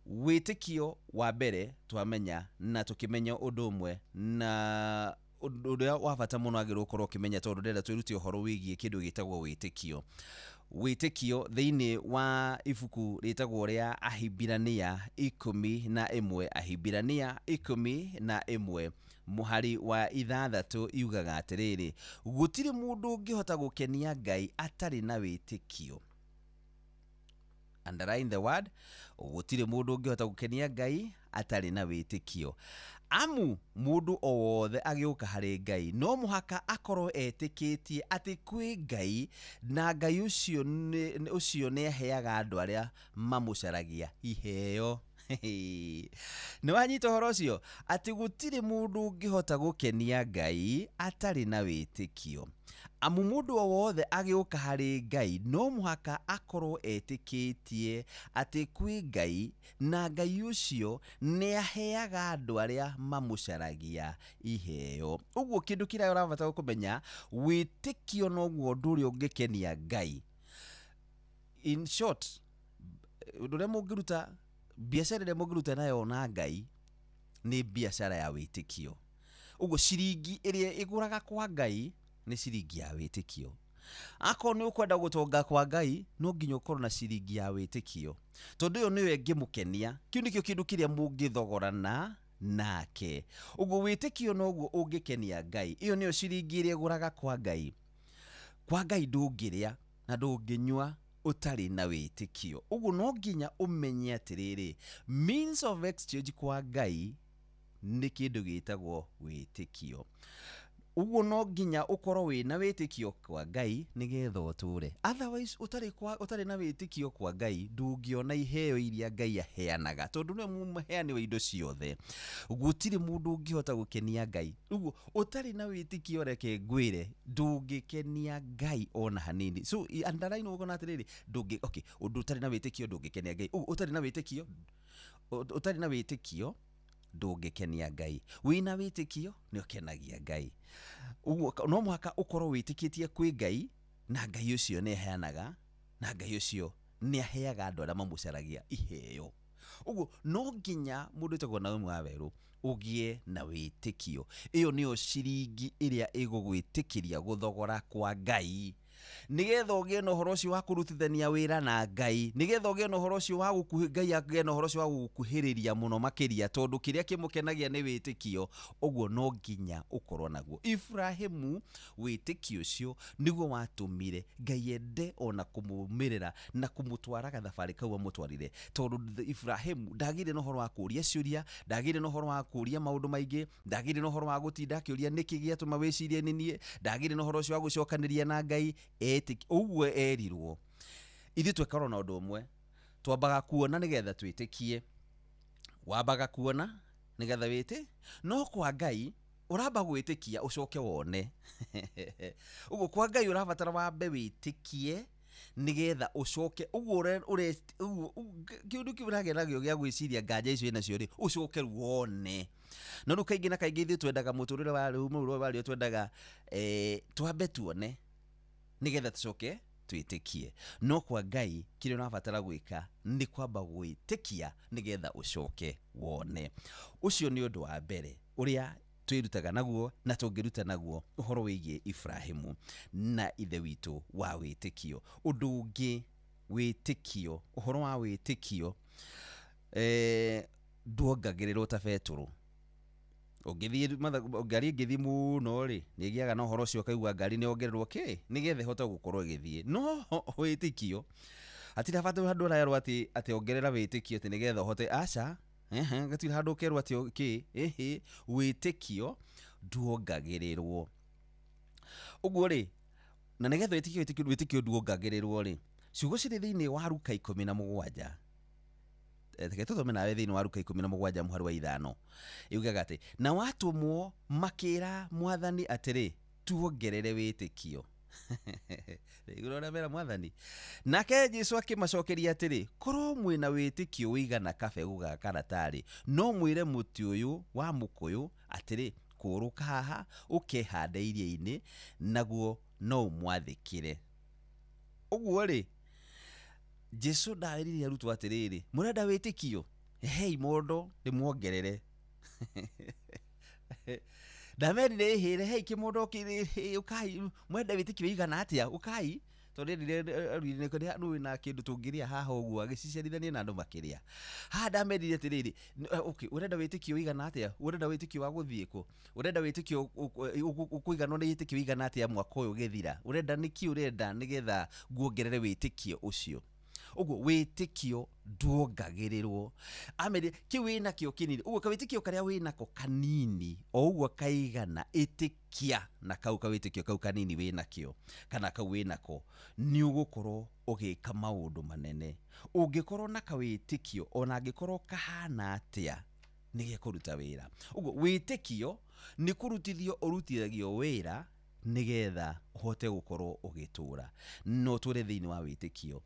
Wĩtĩkio wa mbere twamenya na tũkĩmenya ũndũ ũmwe na ũndũ ũrĩa wa bata mũno agĩrĩirwo gũkorwo ũkĩmenya, tondũ ndĩrenda twĩrute ũhoro wĩgiĩ kĩndũ gĩtagwo wĩtĩkio. Wĩtĩkio thĩinĩ wa ibuku rĩtagwo rĩa Ahibirania 11, Ahibirania 11 mũhari wa 6 yugaga atĩrĩrĩ, gũtirĩ mũndũ ũngĩhota gũkenia Ngai atarĩ na wĩtĩkio. Underline the word, gũtirĩ mũndũ ũngĩhota gũkenia Ngai atarĩ na wĩtĩkio. Amu mũndũ o wothe agĩũka harĩ Ngai no mũhaka akorwo etĩkĩtie atĩ kwĩ Ngai, na Ngai ũcio nĩ aheaga andũ arĩa mamũcaragia iheo. Nĩ wanyita ũhoro ũcio atĩ gũtirĩ mũndũ ũngĩhota gũkenia Ngai atarĩ na wĩtĩkio. Amu mũndũ o wothe agĩũka harĩ Ngai no mũhaka akorwo etĩkĩtie atĩ kwĩ Ngai, na Ngai ũcio nĩ aheaga andũ arĩa mamũcaragia iheo. Ũguo kĩndũ kĩrĩa ũrabatara kũmenya, wĩtĩkio noguo ũndũ ũrĩa ũngĩkenia Ngai. In short, ũndũ ũrĩa mũngĩruta, biacara ĩrĩa mũngĩruta nayo na Ngai nĩ biacara ya wĩtĩkio. Ũguo ciringi ĩrĩa ĩgũraga kwa Ngai nĩ ciringi ya wĩtĩkio. Akorwo nĩ ũkwenda gũtonga kwa Ngai no nginya ũkorwo na ciringi ya wĩtĩkio, tondũ ĩyo nĩyo ĩngĩmũkenia. Kĩu nĩkĩo kĩndũ kĩrĩa mũngĩthogorana nake. Ũguo wĩtĩkio noguo ũngĩkenia Ngai. Ĩyo nĩyo ciringi ĩrĩa ĩgũraga kwa Ngai. Kwa Ngai ndũngĩrĩa na ndũngĩnyua ũtarĩ na wĩtĩkio. Ũguo no nginya ũmenye atĩrĩrĩ, means of exchange kwa Ngai nĩ kĩndũ gĩtagwo wĩtĩkio. Ũguo no nginya ũkorwo wĩna wĩtĩkio kwa Ngai nĩgetha ũtũre. Otherwise ũtarĩ na wĩtĩkio kwa Ngai ndũngĩona iheo iria Ngai aheanaga, tondũ nĩwe mũheani wa indo ciothe. Gũtirĩ mũndũ ũngĩhota gũkenia Ngai. Ũguo ũtarĩ na wĩtĩkio, reke ngwĩre, ndũngĩkenia Ngai ona hanini. So underline ũkona atĩrĩrĩ, ndũngĩ, okay, ũndũ ũtarĩ na wĩtĩkio ndũngĩkenia Ngai. Ũguo ũtarĩ na wĩtĩkio, ũtarĩ na wĩtĩkio ndũngĩkenia Ngai. Wĩna wĩtĩkio nĩ ũkenagia Ngai. Ũguo no mũhaka ũkorwo wĩtĩkĩtie kwĩ Ngai, na Ngai ũcio nĩ aheanaga, na Ngai ũcio nĩ aheaga andũ arĩa mamũcaragia iheo. Ũguo no nginya mũndũ wĩtagwo Naomi Wawerũ ũgĩe na wĩtĩkio. Ĩyo nĩyo ciringi ĩrĩa ĩgũgwĩtĩkĩria gũthogora kwa Ngai, nĩgetha ũgĩe na ũhoro ũcio wa kũrutithania wĩra na Ngai, nĩgetha ũgĩe na ũhoro ũcio wa gũkuhĩ Ngai agĩe na ũhoro ũcio wa gũgũkuhĩrĩria mũno makĩria, tondũ kĩrĩa kĩmũkenagia nĩ wĩtĩkio. Ũguo no nginya ũkorwo naguo. Ibrahimu wĩtĩkio ũcio nĩguo watũmire Ngai ende ona kũmũmĩrĩra na kũmũtwara gathabarĩ kau amũtwarire, tondũ Ibrahimu ndagĩire na ũhoro wa kũũria ciũria, ndagĩire na ũhoro wa kũũria maũndũ maingĩ, ndagĩire na ũhoro wa gũtinda akĩũria nĩkĩ gĩatũma wĩcirie nĩ niĩ, ndagĩire na ũhoro ũcio wa gũcokanĩria na Ngai. Ũguo erirwo. Ithuĩ twekorwo na ũndũ ũmwe, twambaga kuona nĩgetha twĩtĩkie. Wambaga kuona nĩgetha wĩtĩ, no kwa Ngai ũramba gwĩtĩkia ũcoke wone. Ũguo kwa Ngai ũrabatara wambe wĩtĩkie nĩgetha ũcoke ũguo kĩũndũ kĩu ũragĩa nakĩo gĩa gwĩciria nganja icio wĩnacio rĩ, ũcoke wone. No rĩu kaingĩ na kaingĩ ithuĩ twendaga mũtũrĩre wa rĩu, mũrũ wa rĩu twendaga twambe tuone nĩgetha tũcoke twĩtĩkie. No kwa Ngai kĩrĩa ũrabatara gwĩka nĩ kwamba gwĩtĩkia nĩgetha ũcoke wone. Ũcio nĩ ũndũ wa mbere ũrĩa twĩrutaga naguo na tũngĩruta naguo ũhoro wĩgiĩ Ibrahimu na ithe witũ wa wĩtĩkio. Ũndũ ũngĩ, wĩtĩkio, ũhoro wa wĩtĩkio nduongagĩrĩrwo ta betũrũ. Ũngĩthiĩ ngari ĩngĩthiĩ mũno rĩ, nĩ ĩgĩaga na ũhoro ũcio ũkaigua ngari nĩ yongererwo kĩ, nĩgetha ĩhote gũkorwo ĩgĩthiĩ. No wĩtĩkio hatirĩ bata handũ ũrerwo atĩ ongerera wĩtĩkio atĩ nĩgetha ũhote, aca. Gũtirĩ handũ ũkerwo atĩ kĩ ĩhĩ wĩtĩkio nduongagĩrĩrwo. Ũguo rĩ, na nĩgetha wĩtĩkio nduongagĩrĩrwo rĩ, ciugo cirĩ thĩinĩ wa Luka 17. Reke tũthome nawe thĩinĩ wa Luka 17 mũhari wa 5. Yugaga atĩ na watũmwo makĩra mwathani atĩrĩ, tuongerere wĩtĩkio. Rĩu mera mwathani. Nake Jesu akĩmacokeria atĩrĩ, korwo mwĩna wĩtĩkio ũigana kabegũ ga karatarĩ, no mwĩre mũtĩ ũyũ wa mũkũyũ atĩrĩ, kũũrũka haha ũkehande iria-inĩ, naguo no ũmwathĩkĩre. Ũguo rĩ, Jesu ndarĩrire arutwo atĩrĩrĩ, mũrenda wĩtĩkio, hei mondo ndĩmuongerere. Ndamerire ĩhĩre hei kĩmondo ũkai, mwenda wĩtĩkio ũigana atĩa, ũkai, tondũ endire nũ wĩna kĩndũ tũngĩrĩa haha ũguo, agĩcicerithania na andũ makĩrĩa. Haha ndamerire atĩrĩrĩ, okay, ũrenda wĩtĩkio ũigana atĩa, ũrenda wĩtĩkio wa gũthiĩ kũ, ũrenda wĩtĩkio ũkũiganwo nĩ wĩtĩkio ũigana atĩa mwaka ũyũ ũgĩthira, ũrenda nĩkĩ ũrenda nĩgetha nguongerere wĩtĩkio ũcio. Ũguo wĩtĩkio nduongagĩrĩrwo. Amerire kĩu wĩnakĩo kĩnini, ũguo kawĩtĩkio karĩa wĩnako kanini o ũguo kaigana, ĩtĩkia na kau kawĩtĩkio kau kanini wĩnakĩo kana kau wĩnako, nĩ ũgũkorwo ũgĩka maũndũ manene. Ũngĩkorwo na kawĩtĩkio ona angĩkorwo kahana atĩa, nĩ gekũruta wĩra. Ũguo wĩtĩkio nĩ kũrutithio ũrutithagio wĩra nĩgetha ũhote gũkorwo ũgĩtũra, no ũtũre thĩinĩ wa wĩtĩkio.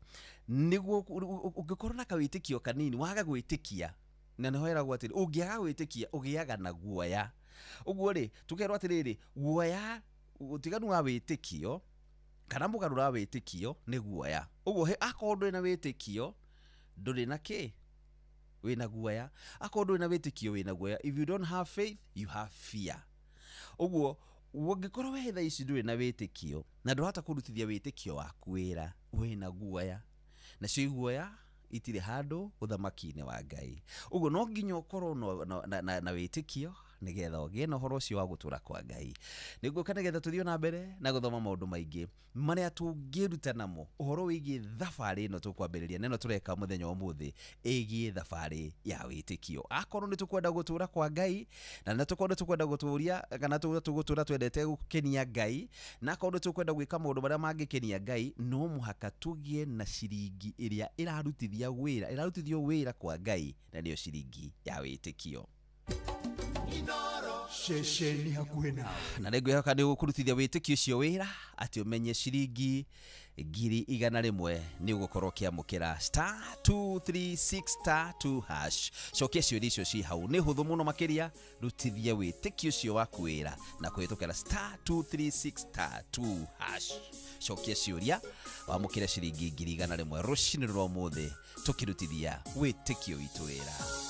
Nĩguo ũngĩkorwo na kawĩtĩkio kanini waga gwĩtĩkia, na nĩho heragwo atĩrĩ, ũngĩaga gwĩtĩkia ũgĩaga na guoya. Ũguo rĩ, tũkerwo atĩrĩrĩ, guoya, ũtiganu wa wĩtĩkio kana mũgarũra wa wĩtĩkio nĩ guoya. Ũguo akorwo ndũrĩ na wĩtĩkio ndũrĩ na kĩ, wĩna guoya. Akorwo ndũrĩ na wĩtĩkio wĩna guoya. If you don't have faith you have fear. Ũguo ũngĩkorwo we thaa ici ndũrĩ na wĩtĩkio na ndũrahota kũrutithia wĩtĩkio waku wĩra, wĩna guoya, nacio iguoya itirĩ handũ ũthamaki-inĩ wa Ngai. Ũguo no nginya ũkorwo na wĩtĩkio nĩgetha ũgĩe na ũhoro ũcio wa gũtũra kwa Ngai. Nĩguo nĩgetha tũthiĩ na mbere na gũthoma maũndũ maingĩ marĩa tũngĩruta namo ũhoro wĩgiĩ thabarĩ ĩno tũkwambĩrĩria na ĩno tũreka mũthenya wa ũmũthĩ ĩgiĩ thabarĩ ya wĩtĩkio. Akorwo nĩ tũkwenda gũtũra kwa Ngai, na nĩ tũkorwo tũkwenda gũtũria kana tũgũtũra twendete gũkenia Ngai, na akorwo nĩ tũkwenda gwĩka maũndũ marĩa mangĩkenia Ngai, no mũhaka tũgĩe na ciringi ĩrĩa ĩrarutithia wĩra, ĩrarutithio wĩra kwa Ngai, na nĩyo ciringi ya wĩtĩkio. Ceceni hakuhĩ nawe. Na rĩngĩ ngwĩhoka nĩ ũgũkũrutithia wĩtĩkio ũcio wĩra atĩ ũmenye ciringi 100,000 nĩ ũgũkorwo ũkĩamũkĩra *236 *2#. Cokia ciũria icio ci hau, nĩ hũthũ mũno makĩria, rutithia wĩtĩkio ũcio waku wĩra na kũhĩtũkĩra *236 *2#. Cokia ciũria wamũkĩre ciringi 100,000 rũcinĩ rwa ũmũthĩ tũkĩrutithia wĩtĩkio witũ wĩra.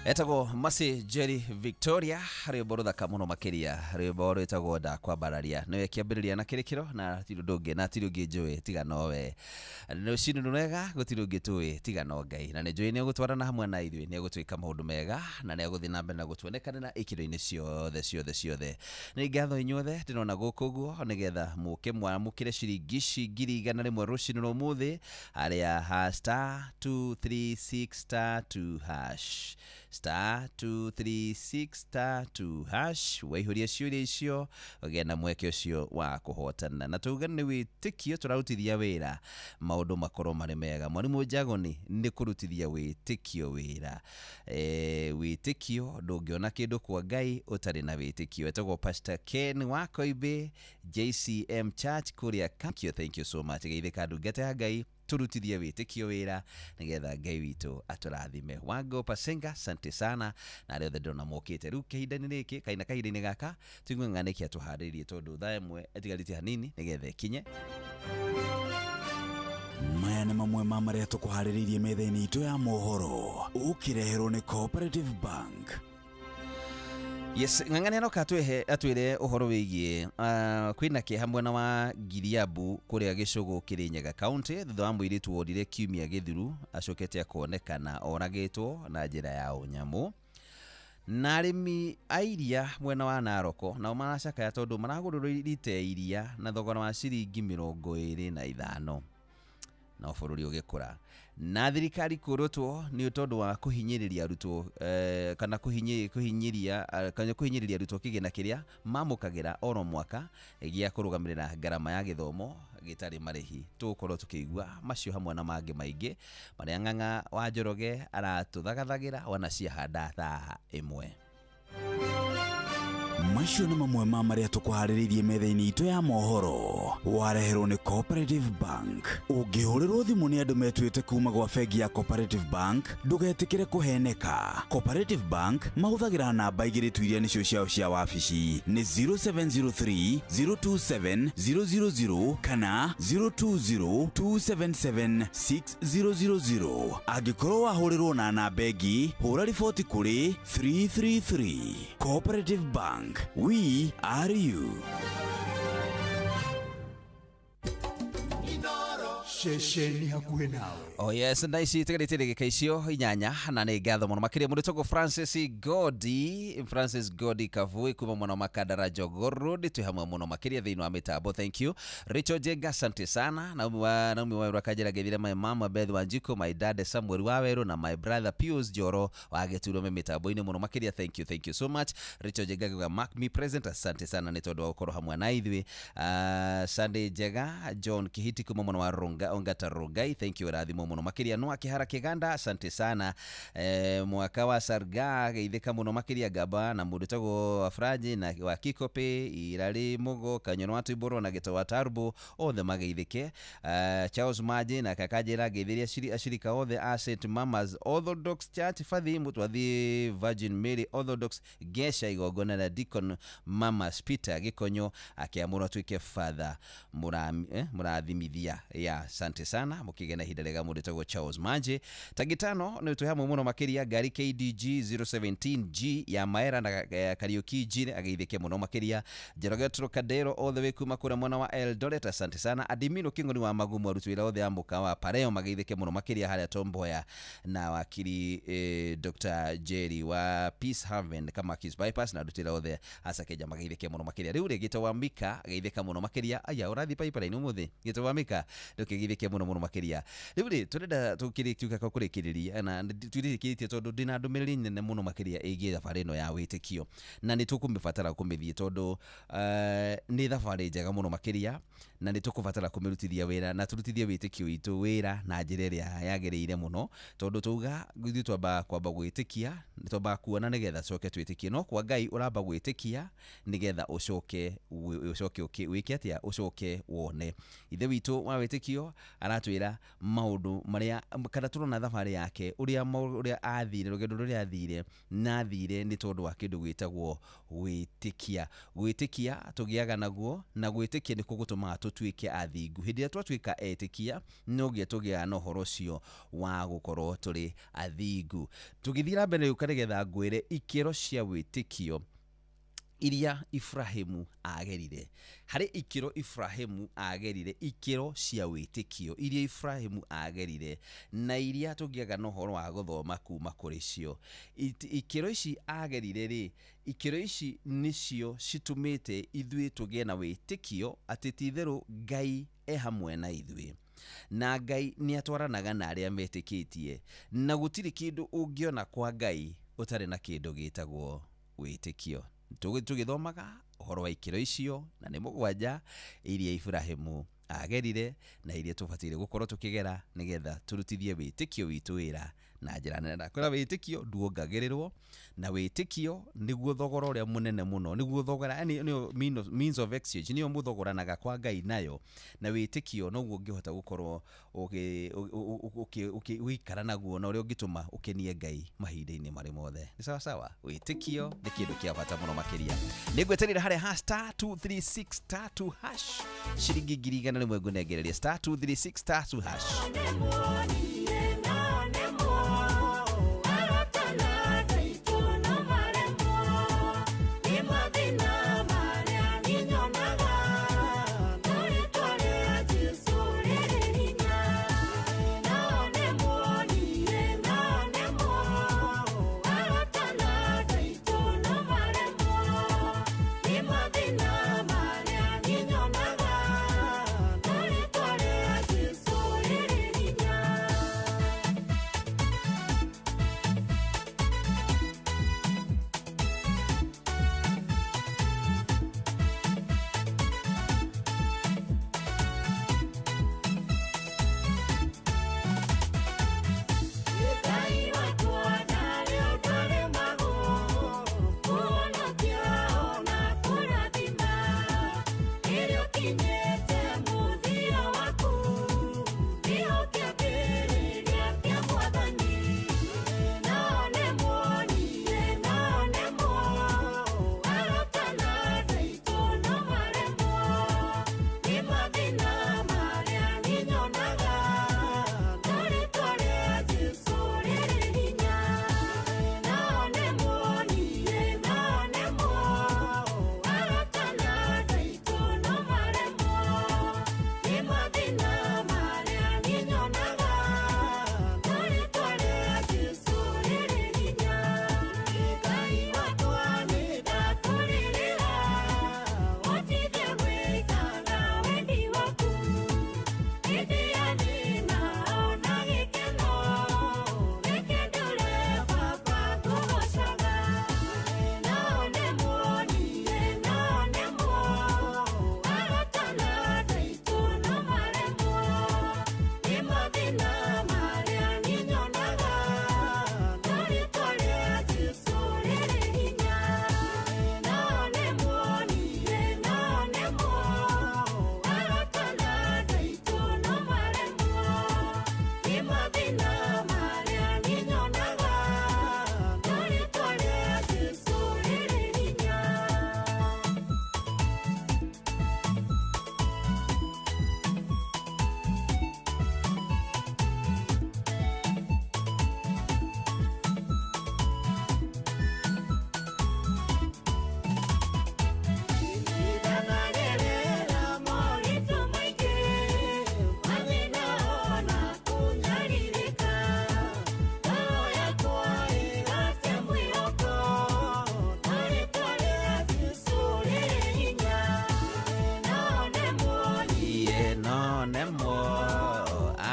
Etagwo Mercy Jerry Victoria, rwĩmbo rũthaka mũno makĩria, rwĩmbo rwĩtagwo Ndakwambararia. Nĩwe kĩambĩrĩria na kĩrĩkĩro, na hatirĩ ũndũ ũngĩ, na hatirĩ ũngĩ njũĩ tiga nowe. Rũcinĩ rwega, gũtirĩ ũngĩ tũĩ tiga no Ngai, na nĩ njũĩ nĩ egũtwarana hamwe na ithuĩ, nĩ egũtwĩka maũndũ mega, na nĩ egũthiĩ na mbere na gũtuonekanĩra ikĩro-inĩ ciothe ciothe ciothe. Nĩ ngatho inyuothe ndĩrona gũkũ ũguo, nĩgetha mũke mwamũkĩre ciringi ici 100,000 rũcinĩ rwa ũmũthĩ, harĩa ha star 236 star 2 hash, star 236 star 2 hash. Waihũria ciũria icio ũgĩe na mweke ũcio wa kũhotana, na tuge nĩ wĩtĩkio tũrarutithia wĩra maũndũ makorwo marĩ mega. Mwarimũ Njagoni nĩ kũrutithia wĩtĩkio wĩra. Wĩtĩkio ndũngĩona kĩndũ kwa Ngai ũtarĩ na wĩtĩkio. Etagwo Pastor Ken wa Koimbĩ, JCM Church kũrĩa Kakio. Thank you so much. Geithĩka ndungata ya Ngai, turutithie wĩtĩkio wĩra nĩgetha Ngai witũ atũrathime. Wango Pasenga, asante sana, na arĩa othe ndĩrona mokĩte rĩu kahinda-inĩ gĩkĩ, kaina kahinda-inĩ gaka tũigue ng'ana nĩkĩ atũharĩirie, tondũ thaa ĩmwe ĩtigarĩtie hanini nĩgetha ĩkinye. Maya nĩ mamwe ma marĩa tũkũharĩrĩirie metha-inĩ itũ ya mohoro, ũkĩreherwo nĩ Cooperative Bank. Yes, ng'ang'ani no katwehe atwire ũhoro wĩgiĩ kwĩna kĩeha mwena wa Giriabu kũrĩa Gĩcũgũ Kĩrĩnyaga County, thutha wa mũirĩtu worire kiumia gĩthiru acokete akonekana oragĩtwo na njĩra ya ũnyamũ. Na arĩmi a iria mwena wa Naroko nao maracakaya tondũ maragũrĩrwo rita ya iria na thogora wa ciringi 25, no bũrũri ũgĩkũra. Na thirikari kũrũtwo nĩ tondũ wa kũhinyĩrĩria arutwo, kana kũhinyĩrĩria arutwo kĩgĩna kĩrĩa mamũkagĩra oro mwaka gĩa kũrũgamĩrĩra ngarama ya gĩthomo gĩtarĩ marĩhi. Tũgũkorwo tũkĩigua macio hamwe na mangĩ maingĩ marĩa Ng'ang'a wa Njoroge aratũthagathagĩra wana ciahanda thaa ĩmwe. Macio nĩ mamwe ma marĩa tũkũharĩrĩirie metha-inĩ itũ ya mohoro, wareherwo nĩ Cooperative Bank. Ũngĩhũrĩrwo thimũ nĩ andũ metuĩte kuma gwa bengi ya Cooperative Bank, ndũgetĩkĩre kũheneka. Cooperative Bank mahũthagĩra namba igĩrĩ tu iria nĩcio ciao cia wabici, nĩ 0703 027 000 kana 020 277 6000. Angĩkorwo wahũrĩrwo na namba ĩngĩ, hũra riboti kũrĩ 333. Cooperative Bank, we are you. Ceceni hakuhĩ nawe. Oh yes, na ici tigarĩtie ndagĩka icio 8, na nĩ ngatho mũno makĩria mũndũ tũgwo Francis Godi Kavui kuma mwena wa Makandara Jogoo Road, twĩ hamwe mũno makĩria thĩinĩ wa mĩtambo. Thank you. Rachel Jenga, asante sana. Naomi wa Werũ akanjĩra ngeithire my mama Beth Wanjiko, my dad Samuel Wawerũ na my brother Pius Njoro wa Gĩturo me mĩtambo-inĩ mũno makĩria. Thank you, thank you so much. Rachel Jenga akiuga mark me present, asante sana nĩ tondũ wa gũkorwo hamwe na ithuĩ. Sunday Njega, John Kihiti kuma mwena wa Ronga Ongata Rongai, thank you, rathimo mũno makĩria. Noa Kihara Kiganda, asante sana. Mwaka wa Sarga geithĩka mũno makĩria Gaba na mũndũ tagwo Afraji na wa Kikope Irari Mugo Kanyono wa Tuiboro na Gĩto wa Tarbo othe mageithĩke. Charles Maji na kakanjĩra ngeithĩria ashirika othe a St Mamas Orthodox Church Fathi Mutwathi Virgin Mary Orthodox Gesha igongona na Deacon Mamas Peter Gĩkonyo akĩamũrwo atuĩke father mũrathimithia ya. Asante sana mũkĩgĩa na ihinda rĩega mũndũ tagwo Charles Manje. Tagitano nĩ twĩ hamwe mũno makĩria ngari KDG 017G ya Maera na Kariuki G ageithĩke mũno makĩria. Njoroge Trocadero all the way kuma kũrĩa mwena wa Eldoret, asante sana. Adimino King'ori wa Magumu aruti wĩra othe a mũkawa wa Pareo mageithĩke mũno makĩria harĩa Tomboya na wakiri Dr. Jerry wa Peace Haven kama Kiss Bypass na aruti wĩra othe acakeja mageithĩke mũno makĩria. Rĩu rĩ Gĩto wa Mika geithĩka mũno makĩria. Aya ũrathiĩ pipeline ũmũthĩ Gĩto wa Mika ndũkĩgeithĩke mũno mũno makĩria. Rĩu rĩ tũrenda tũkĩrĩkia kũrĩkĩrĩria na tũrĩkĩrĩtie tondũ ndĩna ndũmĩrĩri nene mũno makĩria ĩgiĩ thabarĩ ĩno ya wĩtĩkio, na nĩ tũkũmĩbatara kũmĩthiĩ tondũ nĩ thabarĩ njega mũno makĩria, na nĩ tũkũbatara kũmĩrutithia wĩra na tũrutithie wĩtĩkio witũ wĩra na njĩra ĩrĩa yagĩrĩire mũno, tondũ tauga ithuĩ twambaga kwamba gwĩtĩkia, nĩ twambaga kuona nĩgetha tũcoke twĩtĩkie, no kwa Ngai ũramba gwĩtĩkia nĩgetha ũcoke wĩke atĩa, ũcoke wone. Ithe witũ wa wĩtĩkio Aratwĩra maũndũ marĩa kana tũrona thabarĩ yake ũrĩa athire, rũgendo rũrĩa athire na athire nĩ tondũ wa kĩndũ gĩtagwo gwĩtĩkia. Gwĩtĩkia tũgĩaga naguo, na gwĩtĩkia nĩkuo gũtũmaga tũtuĩke athingu. Hĩndĩ ĩrĩa twatuĩka etĩkia, no nginya tũgĩaga na ũhoro ũcio wa gũkorwo tũrĩ athingu. Tũgĩthiĩ na mbere rĩu nĩgetha ngwĩre ikĩro cia wĩtĩkio iria Ibrahimu agerire. Harĩ ikĩro Ibrahimu agerire, ikĩro cia wĩtĩkio iria Ibrahimu agerire na iria tũngĩaga na ũhoro wa gũthoma kuma kũrĩ cio. Ikĩro ici agerire rĩ, ikĩro ici nĩcio citũmĩte ithuĩ tũgĩe na wĩtĩkio atĩ ti-itherũ Ngai e hamwe na ithuĩ, na Ngai nĩ atwaranaga na arĩa metĩkĩtie, na gũtirĩ kĩndũ ũngĩona kwa Ngai ũtarĩ na kĩndũ gĩtagwo wĩtĩkio. Tũgĩthomaga ũhoro wa ikĩro icio na nĩ 7 iria Ibrahimu agerire na iria tũbataire gũkorwo tũkĩgera nĩgetha tũrutithie wĩtĩkio witũ wĩra na njĩra nene. Ndakwĩra wĩtĩkio nduongagĩrĩrwo, na wĩtĩkio nĩguo thogora ũrĩa mũnene mũno, nĩguo thogora, yani nĩyo means of exchange, nĩyo mũthogoranaga kwa Ngai nayo, na wĩtĩkio noguo ũngĩhota gũkorwo ũgĩikara naguo na ũrĩa ũngĩtũma ũkenie Ngai mahinda-inĩ marĩ mothe. Nĩ sawa sawa, wĩtĩkio nĩ kĩndũ kĩa bata mũno makĩria. Nĩngweterera harĩa ha star 236 star 2 hash ciringi 100,000 ngũnengereria star 236 star 2 hash.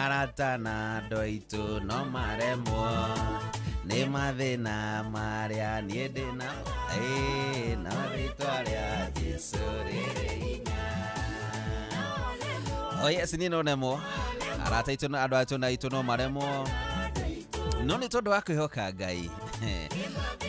Arata na andũ aitũ no maremwo nĩ mathĩna marĩa niĩ ndĩ namo, no rĩtwa rĩa Jesũ rĩrĩ hinya. Oh yes, niĩ no nemwo, arata aitũ na andũ aitũ na aitũ no maremwo, no nĩ tondũ wa kwĩhoka Ngai.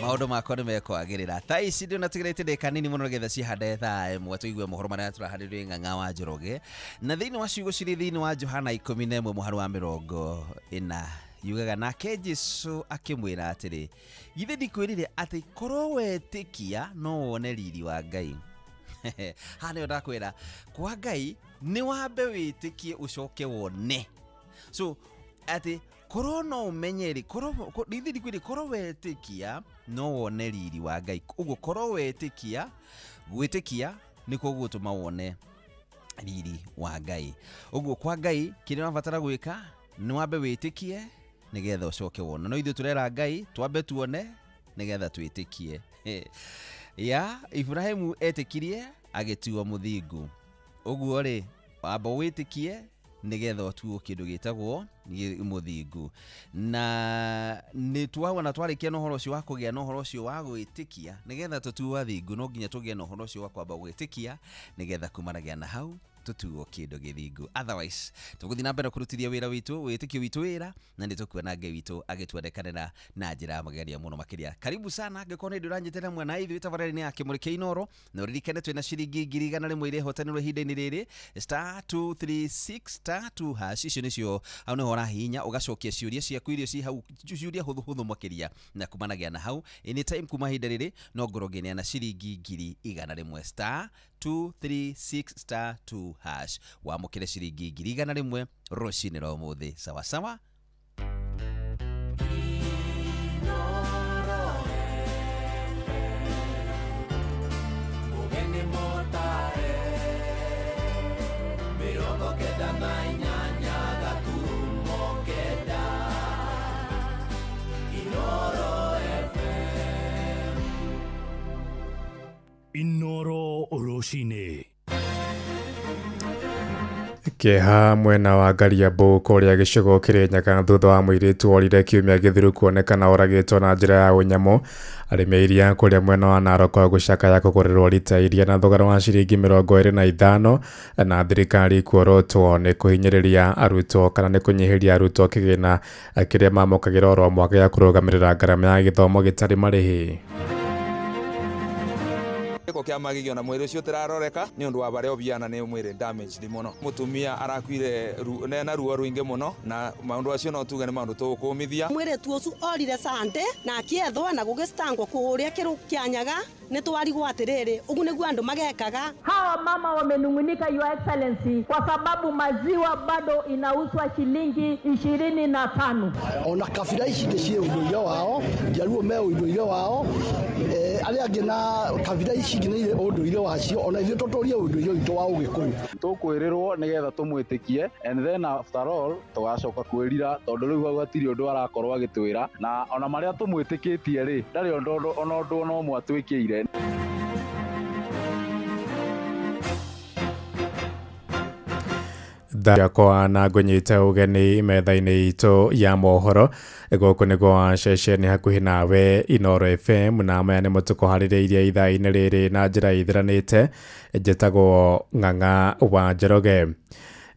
Maũndũ makwa nĩ mekwagĩrĩra. Thaa ici ndĩona tigarĩte ndagĩka nini mũno nĩgetha cihande thaa 1 tũigue mohoro marĩa tũraharĩrĩrio Ng'ang'a wa Njoroge. Na thĩinĩ wa ciugo cirĩ thĩinĩ wa Johana 11 mũhari wa 40 yugaga, nake Jesu akĩmwĩra atĩrĩ, githĩ ndikwĩrire atĩ korwo wetĩkia no wone riri wa Ngai. Haha nĩho ndakwĩra kwa Ngai nĩ wambe wĩtĩkie ũcoke wone. So atĩ korwo no ũmenye rĩ, korwo githĩ ndikwĩrire korwo wetĩkia no wone riri wa Ngai. Ũguo korwo wetĩkia, gwĩtĩkia nĩkuo gũgũtũma wone riri wa Ngai. Ũguo kwa Ngai kĩrĩa ũrabatara gwĩka nĩ wambe wĩtĩkie nĩgetha ũcoke wone. No ithuĩ tũrera Ngai twambe tuone nĩgetha twĩtĩkie. Ya Ibrahimu etĩkirie agĩtuo mũthingu. Ũguo rĩ wamba wĩtĩkie nĩgetha ũtuo kĩndũ gĩtagwo mũthingu. Na nĩ twawona twarĩkia na ũhoro ũcio wa kũgĩa na ũhoro ũcio wa gwĩtĩkia nĩgetha tũtuo athingu, no nginya tũgĩe na ũhoro ũcio wa kwamba gwĩtĩkia nĩgetha kumanagia na hau tũtuo kĩndũ gĩthingu. Otherwise tũgũthiĩ na mbere kũrutithia wĩra witũ, wĩtĩkio witũ wĩra, na nĩ tũkuona Ngai witũ agĩtuonekanĩra na njĩra ya magegania mũno makĩria. Karibu sana angĩkorwo nĩ ndũranyitĩra mwena ithuĩ tabarĩra-inĩ ya Kĩmũrĩ kĩa Inooro, na ũririkane twĩna ciringi 100,000 iria ihotanĩrwo ihinda-inĩ rĩrĩ *236*2#. Icio nĩcio hau nĩho ũrahihinya ũgacokia ciũria ciaku iria ci hau, ciũria hũthũ hũthũ makĩria, na kumanagia na hau anytime kuma ihinda rĩrĩ no ngorwo ngĩneana ciringi 100,000 *236*2#. Wamũkĩre ciringi 100,000 rũcinĩ rwa ũmũthĩ. Sawa sawa. Inooro rũcinĩ. Kĩeha mwena wa Ngariambu kũrĩa gĩcigo Kĩrĩnyaga thutha wa mũirĩtu worire kiumia gĩthiru kuonekana oragĩtwo na njĩra ya ũnyamũ. Arĩmi a iria kũrĩa mwena wa Narok gũcakaya kũgũrĩrwo rita iria na thogora wa ciringi 25 na thirikari kuorotwo nĩ kũhinyĩrĩria arutwo kana nĩ kũnyihĩria arutwo kĩgĩna kĩrĩa mamũkagĩra oro mwaka gĩa kũrũgamĩrĩra ngarama ya gĩthomo gĩtarĩ marĩhi. Gĩko kĩa magegio na mwĩrĩ ũcio ũtĩraroreka nĩ ũndũ wa barĩa ũbiana nĩ mwĩrĩ damaged mũno. Mũtumia arakuire na ruo rũingĩ mũno na maũndũ acio no tuge nĩ maũndũ tũgũkũmithia. Mwĩrĩtu ũcio orire Sunday na akĩethwo na gũgĩcitangwo kũrĩa kĩrũ kĩanyaga nĩ twarigwo atĩrĩrĩ ũguo nĩguo andũ magekaga. Hawa mama wamenungunika, Your Excellency, kwa sababu maziwa bado inauzwa shilingi 25. Ona kabira ici ingĩ ciĩ ũndũire wao, Njaruo me ũndũire wao, arĩa angĩ na kabira ici ingĩ nĩ ũndũire wacio, ona ithuĩ tũtũrie ũndũire witũ wa Ũgĩkũyũ. Tũkwĩrĩrwo nĩgetha tũmwĩtĩkie and then after all tũgacoka kwĩrira tondũ rĩu hau hatirĩ ũndũ arakorwo agĩtwĩra, na ona marĩa tũmwĩtĩkĩtie rĩ ndarĩ ũndũ ona ũndũ ona ũmwe atwĩkĩire. Yakwa na ngũnyite ũgeni metha-inĩ itũ ya mohoro gũkũ nĩguo ceceni hakuhĩ nawe Inooro FM, na maya nĩmo tũkũharĩrĩirie ithaa-inĩ rĩrĩ na njĩra ithiranĩte. Njĩtagwo Ng'ang'a wa Njoroge.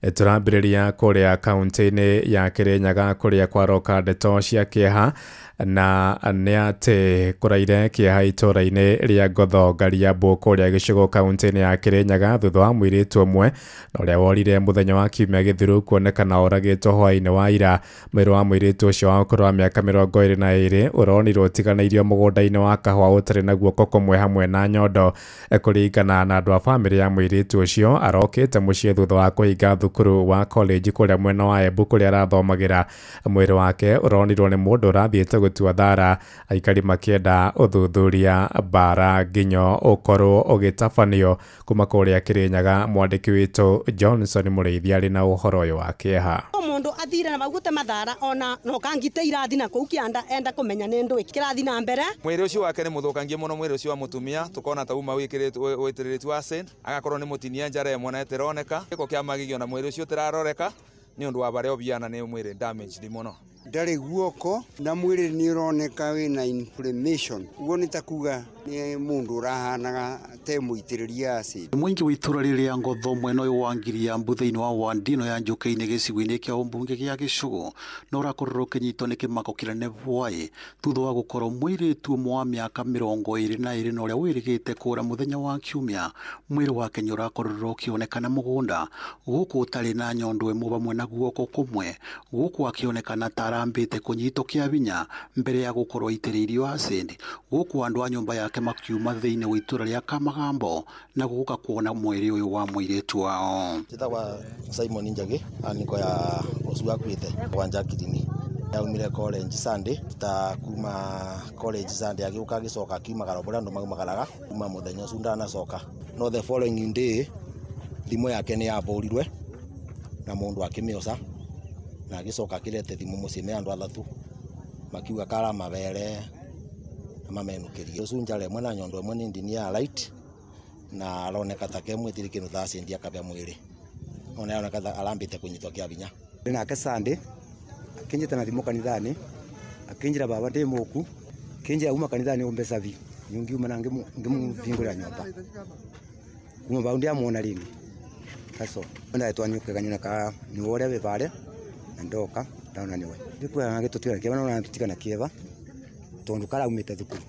Tũrambĩrĩria kũrĩa kaunti-inĩ ya Kĩrĩnyaga kũrĩa kwaroka ndeto cia kĩeha, na nĩ atĩ kũraire kĩeha itũũra-inĩ rĩa Ngotho Ngariambu kũrĩa gĩcigo kaunti-inĩ ya Kĩrĩnyaga thutha wa mũirĩtu ũmwe na ũrĩa worire mũthenya wa kiumia gĩthiru kuonekana oragĩtwo hwaĩ-inĩ wa ira. Mwĩrĩ wa mũirĩtu ũcio wa ũkũrũ wa mĩaka 22 ũronirwo ũtiganĩirio mũgũnda-inĩ wa kahũa ũtarĩ na guoko kũmwe hamwe na nyondo. Kũringana na andũ a bamĩrĩ ya mũirĩtu ũcio, arokĩte mũciĩ thutha wa kũhinga thukuru wa college kũrĩa mwena wa Embu kũrĩa arathomagĩra. Mwĩrĩ wake ũronirwo nĩ mũndũ ũrathiĩte gũtua thara, aikari makĩenda ũthuthuria mbara nginyo ũkorwo ũgĩtabanio. Kuma kũrĩa Kĩrĩnyaga, mwandĩki witũ Johnson Mũrĩithi arĩ na ũhoro ũyũ wa kĩeha. Mũndũ athire na magute mathara ona no kangite irathi na kũu kĩanda enda kũmenya nĩ ndũ kĩrathi na mbere. Mwĩrĩ ũcio wake nĩ mũthũkangie mũno, mwĩrĩ ũcio wa mũtumia tũkona ta uma wĩkĩrĩtwo wĩitĩrĩrĩtwo acid, agakorwo nĩ mũtinia njara ĩmwe na ĩtĩroneka. Gĩko kĩa magegio na mwĩrĩ ũcio ũtĩraroreka nĩ ũndũ wa barĩa ũbiana nĩ mwĩrĩ damaged mũno. Ndarĩ guoko na mwĩrĩ nĩ ũroneka wĩna inflammation, ũguo nĩ ta kuga nĩ mũndũ ũrahanaga te mũitĩrĩrie acid. Mũingĩ wa itũra rĩrĩa Ngotho mwena ũyũ wa Ngiriambu thĩinĩ wa wandi ĩno ya Njũkĩ-inĩ gĩcigo-inĩ kĩa ũmbunge gĩa Gĩcũgũ no ũrakorirwo ũkĩnyitwo nĩ kĩmako kĩnene bwaĩ thutha wa gũkorwo mũirĩtu ũmwe wa mĩaka 22 na ũrĩa wĩrĩgĩte kũra mũthenya wa Kiumia mwĩrĩ wake nĩ ũrakorirwo ũkĩonekana mũgũnda gũkũ ũtarĩ na nyondo ĩmwe hamwe na guoko kũmwe gũkũ akĩonekana ta arambĩte kũnyitwo kĩa hinya mbere ya gũkorwo aitĩrĩirio acid gũkũ andũ a nyũmba yake makiuma thĩinĩ wa itũra rĩa Kamagambo na gũka kuona mwĩrĩ ũyũ wa mũirĩtu wao. Njĩtagwa Simon Njagi, niko ya ũcio akuĩte wa Jacqueline. Yaumire college Sunday, ta kuma college Sunday agĩũka agĩcoka akiumagara ũrĩa andũ maumagaraga kuma mũthenya ũcio ndanacoka. No the following day thimũ yake nĩ yabũrirwe na mũndũ akĩmĩoca na agĩcoka akĩrete thimũ mũciĩ me andũ athatu makiuga kara mabere na mamenũkĩrie. Ũcio njara ĩmwe na nyondo ĩmwe nĩ ndini ya light na aroneka ta kemwĩtire kĩndũ ta acid akabĩa mwĩrĩ ona aroneka ta arambĩte kũnyitwo kĩa hinya. Nake Sunday akinjita na thimu kanithani akinjira baba ndi muku kinjira uma kanithani umbeca vi nyungiuma na ngimuvingurira nyomba kuma bau ndiamuona ringi kaso ndaetwa nyuke kanyona ka ni uria wi varia na ndoka ndaona niwe ndikuona gitutwira kieva na tutikana kieva tondu karaumite thukuru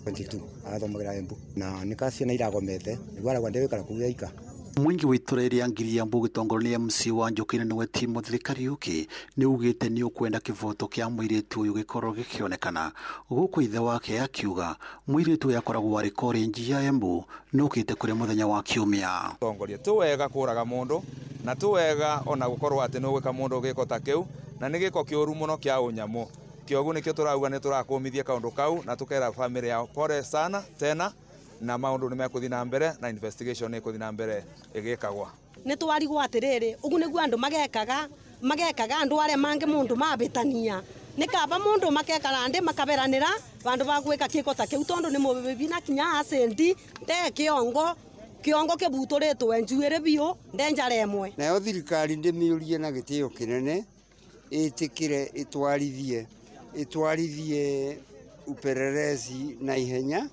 22 arathomagira Embu na nikaciana iragomete niguo aragwa ndewikara kuu yaika. Mũingĩ wa itũra rĩa Ngiriambu ũgĩtongorio nĩ MC wa Njũkĩ-inĩ nĩwe Timothy Kariuki nĩ ugĩte nĩ ũkwenda kĩvoto kĩa mũirĩtu ũyũ gĩkorwo gĩkĩonekana gũkũ ithe wake akiuga mũirĩtu ũyũ akoragwo arĩ korenji ya Embu nĩ ũkĩte kũrĩ mũthenya wa Kiumia. Tongoria ti wega kũraga mũndũ na ti wega ona gũkorwo atĩ nĩ ũgwĩka mũndũ gĩko ta kĩu na nĩ gĩko kĩũru mũno kĩa ũnyamũ kĩogu nĩkĩo tũrauga nĩ tũrakũmithia kaũndũ kau na tũkera famĩlĩ yao pole sana tena na maundu nĩ mekũthiĩ na mbere na investigation nĩ ĩkũthiĩ na mbere ĩgĩkagwa. Nĩ twarigwo atĩrĩrĩ ũguo nĩguo andũ magekaga andũ arĩa mangĩ mũndũ mabĩtania nĩ kaba mũndũ makekara ndĩ makaberanĩra vandũ va gwĩka kĩko ta kĩu tondũ nĩ mũbibi na kinya acendi nde kĩongo kĩongo kĩbutũrĩtwe njuĩrĩ biũ nde njara ĩmwe. Nayo thirikari ndĩmĩũrie na gĩtĩo kĩnene ĩtĩkĩre ĩtwarithie upelelezi na ihenya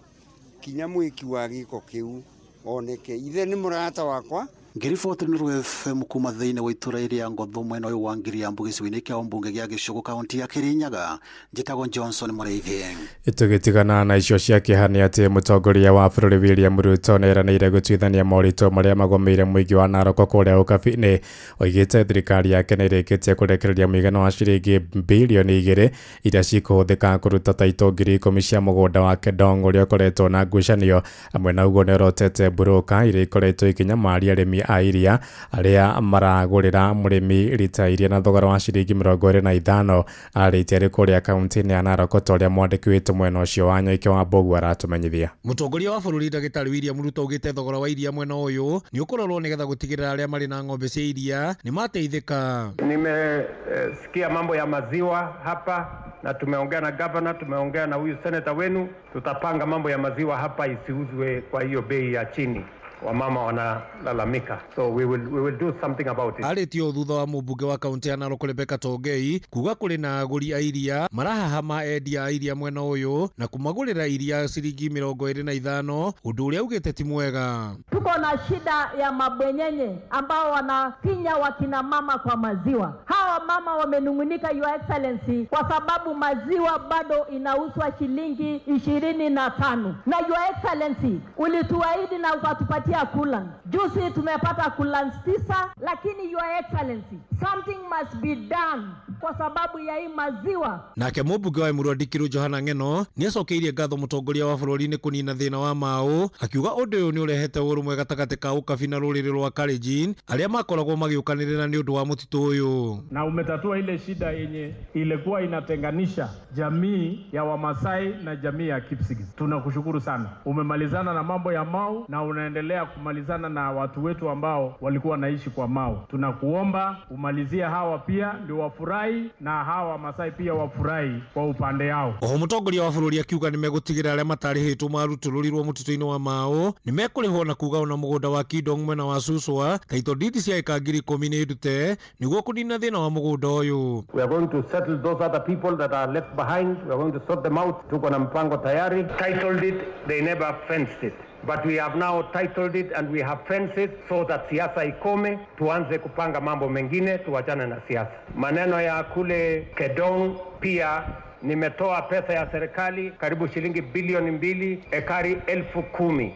kinya mwiki wa gĩko kĩu oneke. Ithe nĩ mũrata wakwa. Ngĩriboti nĩ FM kuma thĩinĩ wa itũra rĩa Ngotho mwena ũyũ wa Ngiriambu gĩcigo-inĩ kĩa ũmbunge gĩa Gĩcũgũ kaunti ya Kĩrĩnyaga. Njĩtagwo Johnson Mũrĩithi. Tũgĩtigana na icio cia kĩeha nĩ atĩ mũtongoria wa bũrũri William Ruto nĩeranĩire gũtuithania moritũ marĩa magũmĩire mũingĩ wa Narok kũrĩa Ũkabi-inĩ. Oigĩte thirikari yake nĩ ĩrĩkĩtie kũrekereria mũigana wa ciringi bilioni 2 iria cikũhũthĩka kũruta taitũ 10,000 cia mũgũnda wa Kedong ũrĩa ũkoretwo na ngucanio. Hamwe na ũguo nĩorotete mburũka iria ikoretwo ikĩnyamaria arĩmi a iria arĩa maragũrĩra mũrĩmi rita iria na thogora wa ciringi 25 arĩtie arĩ kũrĩa kaunti-inĩ ya Narok ta ũrĩa mwandĩki witũ mwena ũcio wa Nyoike wa Mbogu aratũmenyithia. Mũtongoria wa bũrũri Ndagĩtarĩ William Ruto augĩte thogora wa iria mwena ũyũ nĩ ũkũrorwo nĩgetha gũtigĩrĩra arĩa marĩ na ng'ombe cia iria nĩ mateithĩka. Nimesikia mambo ya maziwa hapa na tumeongea na governor, tumeongea na huyu senator wenu, tutapanga mambo ya maziwa hapa isiuzwe kwa hiyo bei ya chini. Wamama wanalalamika, so we will do something about it. Arĩtio thutha wa mũmbunge wa kaunti ya Narok Rebecca Tongei kuga kũrĩ na agũri a iria marahahama endia a iria mwena ũyũ na kũmagũrĩra iria ciringi 25 ũndũ ũrĩa augĩte ti mwega. Tuko na shida ya mabwenyenye ambao wanafinya wakina mama kwa maziwa. Hawa mama wamenungunika, Your Excellency, kwa sababu maziwa bado inauzwa shilingi 25. Na Your Excellency, ulituahidi na ukatupatia coolant. Juzi tumepata coolants 9, lakini Your Excellency, something must be done kwa sababu ya hii maziwa. Nake mũmbunge wa Emurua Dikirũ Johana Ng'eno nĩacokeirie ngatho mũtongoria wa bũrũri nĩ kũnina thĩna wa maũ, akiuga ũndũ ũyũ nĩ ũrehete ũrũmwe gatagatĩ ka ũkabi na rũrĩrĩ rwa Kalenjin arĩa makoragwo magĩũkanĩrĩra nĩ ũndũ wa mũtitũ ũyũ. Na umetatua ile shida yenye ilikuwa inatenganisha jamii ya Wamasai na jamii ya Kipsigis. Tunakushukuru sana. Umemalizana na mambo ya mau na unaendelea kumalizana na watu wetu ambao walikuwa wanaishi kwa mau. Tunakuomba umalizie hawa pia ndio wafurahi. wafurahi na hawa Wamasai pia wafurahi kwa upande yao. Oho mũtongoria wa bũrũri akiuga nĩmegũtigĩrĩra arĩa matarĩhĩtwo marutũrũrirwo mũtitũ-inĩ wa Mau nĩmekũrĩhwo na kuga ona mũgũnda wa Kidong mwena wa Suswa title deed cia eka 10,000 nĩ ndute nĩguo kũnina thĩna wa mũgũnda ũyũ. We are going to settle those other people that are left behind. We are going to sort them out. Tuko na mpango tayari. Titled it, they never fenced it. But we have now titled it and we have fenced it so that siasa ikome, tuanze kupanga mambo mengine, tuachane na siasa. Maneno ya kule Kedong pia nimetoa pesa ya serikali karibu shilingi bilioni 2, ekari 10,000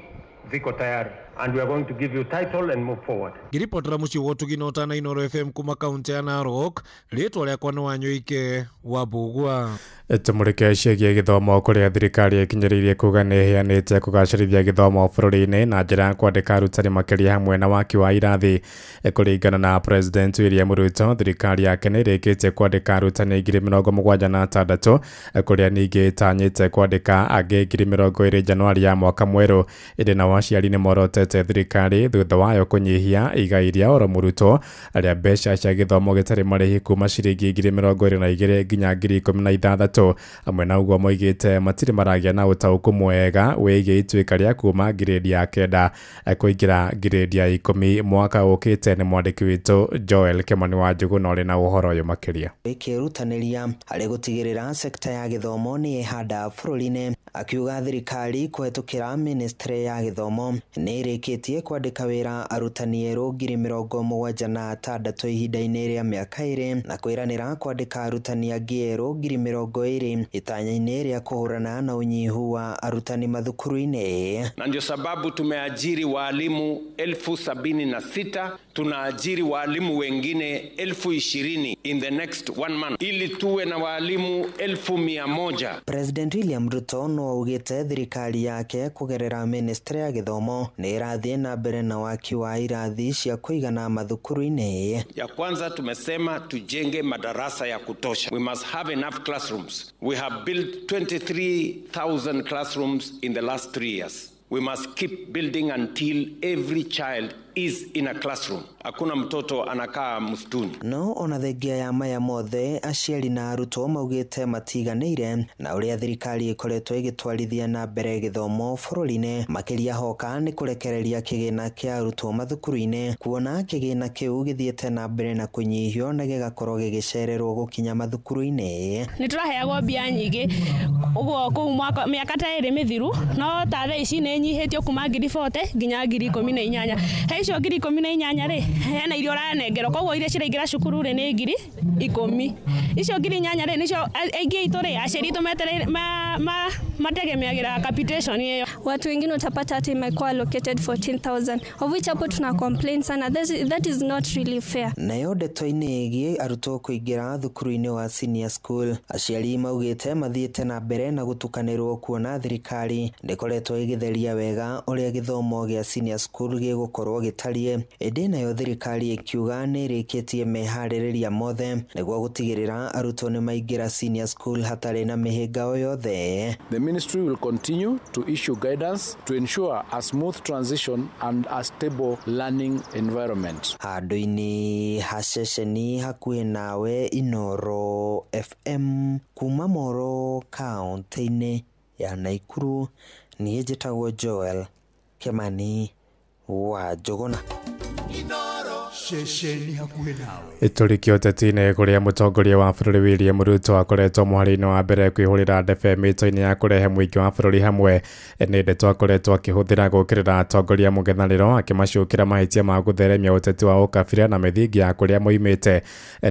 ziko tayari. And we are going to give you title and move forward. Ngiripotera muciĩ wa Ũtugi na Ũtana Inooro FM kuma kaunti ya Narok, rĩtwa rĩakwa nĩ Wanyoike wa Mbũgua. Tũmũrĩke ciĩgiĩ gĩthomo kũrĩa thirikari ĩkinyĩrĩirie kuga nĩ ĩheanĩte kũgacĩrithia gĩthomo bũrũri-inĩ na njĩra ya kwandĩka arutani makĩria hamwe na waki wa irathi. Kũringana na President William Ruto, thirikari yake nĩ ĩrĩkĩtie kwandĩka arutani 76,000 kũrĩa ningĩ ĩtanyĩte kwandĩka angĩ 20,000 Januari ya mwaka mwerũ. Ĩndĩ nao aciari nĩ morotete thirikari thutha wayo kũnyihia igai rĩa oro mũrutwo arĩa mbeca cia gĩthomo gĩtarĩ marĩhi kuma ciringi 22,000 nginya 16,000. Amwe na ũguo moigĩte matirĩ maragĩa na ũtaũku mwega wĩgiĩ ituĩka rĩa kuma ngirĩndi ya 9 kũingĩra ngirĩndi ya 10 mwaka ũkĩte. Nĩ mwandĩki witũ Joel Kĩmani wa Njũgũ na ũrĩ na ũhoro ũyũ makĩria. Ĩkĩrutanĩria harĩ gũtigĩrĩra sekta ya gĩthomo nĩ ĩhanda bũrũri-inĩ, akiuga thirikari kũhetũkĩra ministry ya gĩthomo nĩ ĩrĩkĩtie kwandĩka wĩra arutani erũ 76,000 ihinda-inĩ rĩa mĩaka 2 na kwĩranĩra kwandĩka arutani angĩ erũ 20,000 itanya-inĩ rĩa kũhũrana na ũnyihu wa arutani mathukuru-inĩ. Na ndio sababu tumeajiri walimu 76,000, tunaajiri walimu wengine 20,000 in the next 1 month ili tuwe na walimu 100,000. President William Ruto no augĩte thirikari yake kũgerera ministry ya gĩthomo nĩ ĩrathiĩ na mbere na waki wa irathi cia kũigana mathukuru-inĩ. Ya kwanza tumesema tujenge madarasa ya kutosha. We must have enough classrooms. We have built 23,000 classrooms in the last 3 years. We must keep building until every child is in a classroom. Hakuna mtoto anakaa msituni. No ona thengia ya maya mothe, aciari na arutwo maugĩte matiganĩire na ũrĩa thirikari ĩkoretwo ĩgĩtwarithia na mbere gĩthomo bũrũri-inĩ, makĩria hoka nĩ kũrekereria kĩgĩna kĩa arutwo mathukuru-inĩ, kuona kĩgĩna kĩu gĩthiĩte na mbere na kũnyihio na gĩgakorwo gĩgĩcererwo gũkinya mathukuru-inĩ. Nĩ tũraheagwo mbia nyingĩ ũguo kũu mwaka mĩaka ta 2 mĩthiru, no ta thaa ici nĩ ĩnyihĩtio kuma 40,000 nginya 18,000. He icio 18,000 rĩ, hena irio ũranengerwo, koguo iria ciraingĩra cukuru rĩ nĩ 10,000. Icio 8,000 rĩ nĩcio aingĩ aitũ rĩ aciari aitũ metereire mategemeagĩra capitation ĩyo. Watu wengine utapata hata imekuwa allocated 14,000, of which hapo tuna complain sana. That is not really fair. Nayo ndeto-inĩ ĩgiĩ arutwo kũingĩra thukuru-inĩ wa senior school, aciari maugĩte mathiĩte na mbere na gũtukanĩrwo kuona thirikari ndĩkoretwo ĩgĩtheria wega ũrĩa gĩthomo gĩa senior school gĩgũkorwo gĩtariĩ. Ĩndĩ nayo thirikari ĩkiuga nĩ ĩrĩkĩtie meharĩrĩria mothe nĩguo gũtigĩrĩra arutwo nĩ maingĩra senior school hatarĩ na mĩhĩnga o yothe. The ministry will continue to issue guidance to ensure a smooth transition and a stable learning environment. Handũ-inĩ ha ceceni hakuhĩ nawe Inooro FM kuma Moro kaunti-inĩ ya Naikuru, niĩ njĩtagwo Joel Kĩmani wa Njũgũna. Ceceni hakuhĩ nawe. Tũrĩkio ũteti-inĩ kũrĩa mũtongoria wa bũrũri William Ruto akoretwo mũhari-inĩ wa mbere kwĩhũrĩra ndebe mĩto-inĩ ya kũrehe mũingĩ wa bũrũri hamwe. Nĩ ndeto akoretwo akĩhũthĩra gũũkĩrĩra atongoria mũng'ethanĩro akĩmacukĩra mahĩtia ma gũtheremia ũteti wa ũkabira na mĩthingi ya kũrĩa moimĩte.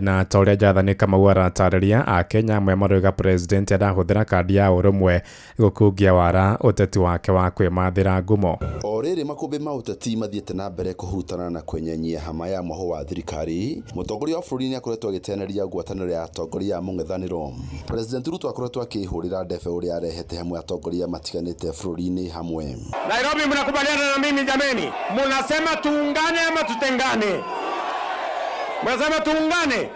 Na ta ũrĩa Jathani Kamau aratarĩria, Akenya amwe marauga president arahũthĩra kandi ya ũrũmwe gũkungia wara ũteti wake wa kwĩmathĩra ngumo. O rĩrĩ makũmbĩ ma ũteti mathiĩte na mbere kũhurutana na kwenyenyia hama ya mwaho wa thirikari, mũtongoria wa bũrũri nĩakoretwo agĩteanĩria ngwatanĩro ya atongoria a mũng'ethanĩro. President Ruto akoretwo akĩhũrĩra ndebe ũrĩa arehete hamwe atongoria matiganĩte bũrũri-inĩ hamwe. Nairobi, mnakubaliana na mimi jameni? Munasema tuungane ama tutengane? Mnasema tuungane?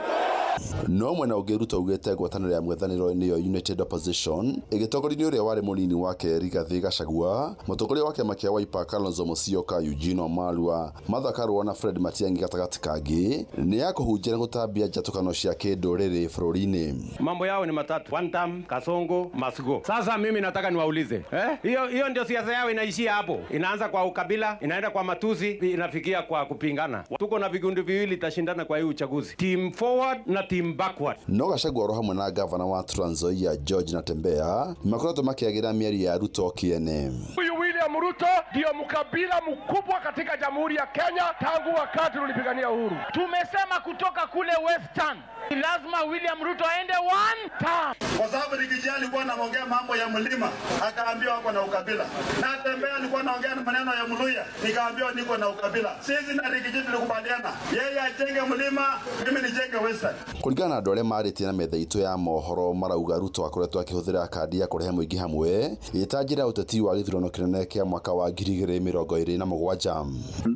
No mwena ũngĩ Ruto augĩte ngwatanĩro ya mũng'ethanĩro nĩyo United Opposition ĩgĩtongorio nĩ ũrĩa warĩ mũnini wake Rigathĩ Gachagua, mũtongoria wa kĩama kĩa Wiper Kalonzo Musyoka, Eugene Wamalwa, Martha Karua na Fred Matiang'i gatagatĩ kangĩ nĩ ya kũhunjia na gũtambia njatũkano cia kĩndũrĩrĩ bũrũri-inĩ. Mambo yao ni matatu: one term, Kasongo must go. Sasa mimi nataka niwaulize, hiyo ndio siasa yao inaishia hapo. Inaanza kwa ukabila, inaenda kwa matusi, inafikia kwa kupingana. Tuko na vikundi viwili tashindana kwa hii uchaguzi, team forward na team backward. No Gachagua oro hamwe na gavana wa Trans Nzoia George Natembeya makoretwo makĩagĩra mĩario ya Ruto kĩene. Huyu William Ruto ndio mkabila mkubwa katika Jamhuri ya Kenya tangu wakati tulipigania uhuru. Tumesema kutoka kule Western lazima William Ruto aende one term. Kwa sababu Rigiji alikuwa anaongea mambo ya mlima akaambiwa ako na ukabila. Natembeya alikuwa anaongea maneno ya Mluya nikaambiwa niko na ukabila. Sisi na Rigiji tulikubaliana, yeye ajenge mlima, mimi nijenge Western. Kũringana na andũ arĩa marĩtie na metha itũ ya mohoro marauga Ruto akoretwo akĩhũthĩra kandi ya kũrehe mũingĩ hamwe ĩta njĩra ũteti wa gĩthurano kĩnene kĩa mwaka wa 2027.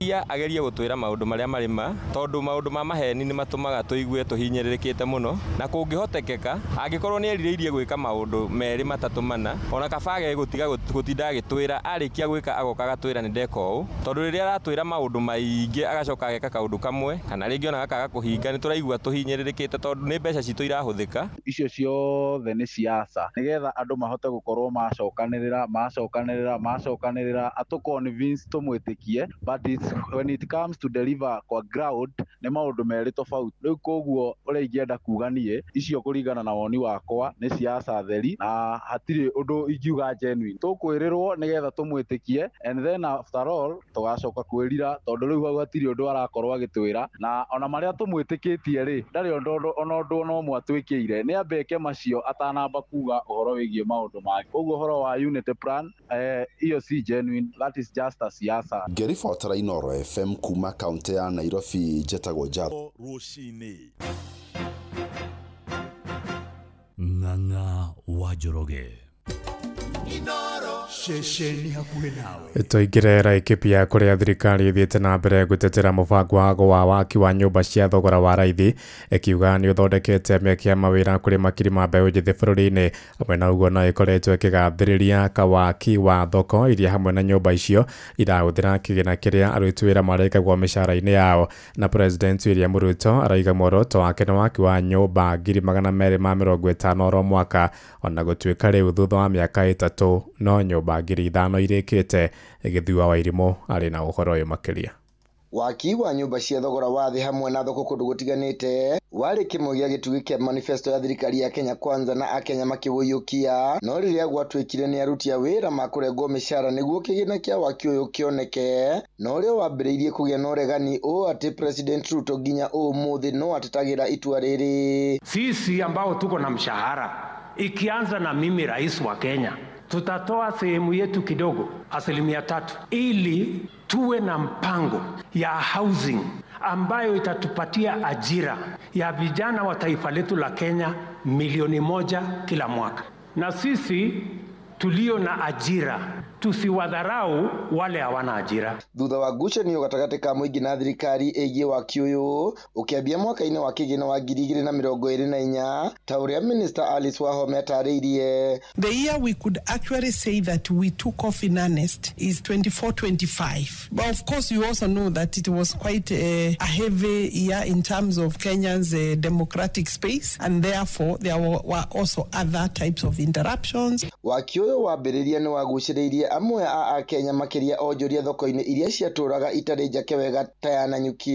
Ia agerie gũtwĩra maũndũ marĩa marĩ ma, tondũ maũndũ ma maheni nĩ matũmaga tũigue tũhinyĩrĩrĩkĩte mũno, na kũngĩhotekeka angĩkorwo nĩ erirĩirie gwĩka maũndũ merĩ matatũ mana, ona kaba age gũtiga gũtinda agĩtwĩra, arĩkia gwĩka agoka agatwĩra nĩ ndeka ũũ, tondũ rĩrĩa aratwĩra maũndũ maingĩ agacoka ageka kaũndũ kamwe kana rĩngĩ ona gakaga kũhinga, nĩ tũraigua tũhinyĩrĩrĩkĩte tondũ nĩ mbeca citũ irahũthĩka. Icio ciothe nĩ siasa nĩgetha andũ mahote gũkorwo macokanĩrĩra atũ convince tũmwĩtĩkie, but it's, when it comes to deliver kwa ground nĩ maũndũ merĩ tofauti. Rĩu koguo ũrĩa ingĩenda kuga niĩ icio kũringana na woni wakwa nĩ siasa theri na hatirĩ ũndũ ingiuga genuine. Tũkwĩrĩrwo nĩgetha tũmwĩtĩkie and then after all tũgacoka kwĩrira tondũ rĩu hau hatirĩ ũndũ arakorwo agĩtwĩra, na ona marĩa tũmwĩtĩkĩtie rĩ ndarĩ ona ũndũ ona ũmwe atwĩkĩire. Nĩ ambeke macio atanamba kuga ũhoro wĩgiĩ maũndũ make. Koguo ũhoro wa unity plan iyo si genuine, that is just a siasa. Ngĩribotera Inooro FM kuma kaunti ya Nairobi, njetagwo Njaro Rũcinĩ. Ng'ang'a wa Njoroge. Ceceni hakuhĩ nawe. Tũingĩre Laikipia kũrĩa thirikari ĩthiĩte na mbere gũtetera mũbango wa waki wa nyũmba cia thogora wa raithi, ĩkiuga nĩ ũthondekete mĩeke ya mawĩra kũrĩ makiri ma mbeũ njĩthĩ bũrũri-inĩ. Hamwe na ũguo no ĩkoretwo ĩkĩgathĩrĩria kawaki wa thoko iria hamwe na nyũmba icio irahũthĩra kĩgĩna kĩrĩa aruti wĩra marĩkagwo mĩcara-inĩ yao. Na President William Ruto araiga muoroto wake nĩ waki wa nyũmba 250,000 oro mwaka, ona gũtuĩka rĩu thutha wa mĩaka 3 no nyũmba 5,000 irĩkĩte. Gĩthua wa Irimũ arĩ na ũhoro ũyũ makĩria. Waki wa nyũmba cia thogora wa thĩ hamwe na thoko kũndũ gũtiganĩte warĩ kĩmwe gĩa gĩtugĩ kĩa manifesto ya thirikari ya Kenya Kwanza na akenya makĩũiyũkia, no rĩrĩa gwatuĩkire nĩ aruti a wĩra makũrengwo mĩcara nĩguo kĩgĩna kĩa waki ũyũ kĩoneke, na ũrĩa wambĩrĩirie kũgĩa na ũregani ũũ atĩ President Ruto nginya ũmũthĩ no atetagĩra itua rĩrĩ. Sisi ambao tuko na mshahara ikianza na mimi rais wa Kenya, tutatoa sehemu yetu kidogo, 3%, ili tuwe na mpango ya housing ambayo itatupatia ajira ya vijana wa taifa letu la Kenya 1 milioni kila mwaka. Na sisi tulio na ajira tusiwadharau wale hawana ajira. Thutha wa ngucanio gatagatĩ ka mũingĩ na thirikari ĩgiĩ waki ũyũ ũkĩambia mwaka-inĩ wa kĩgĩna wa 2024 ta ũrĩa Minister Alice Wahome atarĩirie. The year we could actually say that we took off in earnest is 24-25. But of course you also know that it was quite a heavy year in terms of Kenya's democratic space, and therefore there were also other types of interruptions. Waki ũyũ wambĩrĩria nĩ wagucĩrĩirie amwe a akenya makĩria onjoria thoko-inĩ iria ciatũraga itarĩ njake wega ta ya Nanyuki.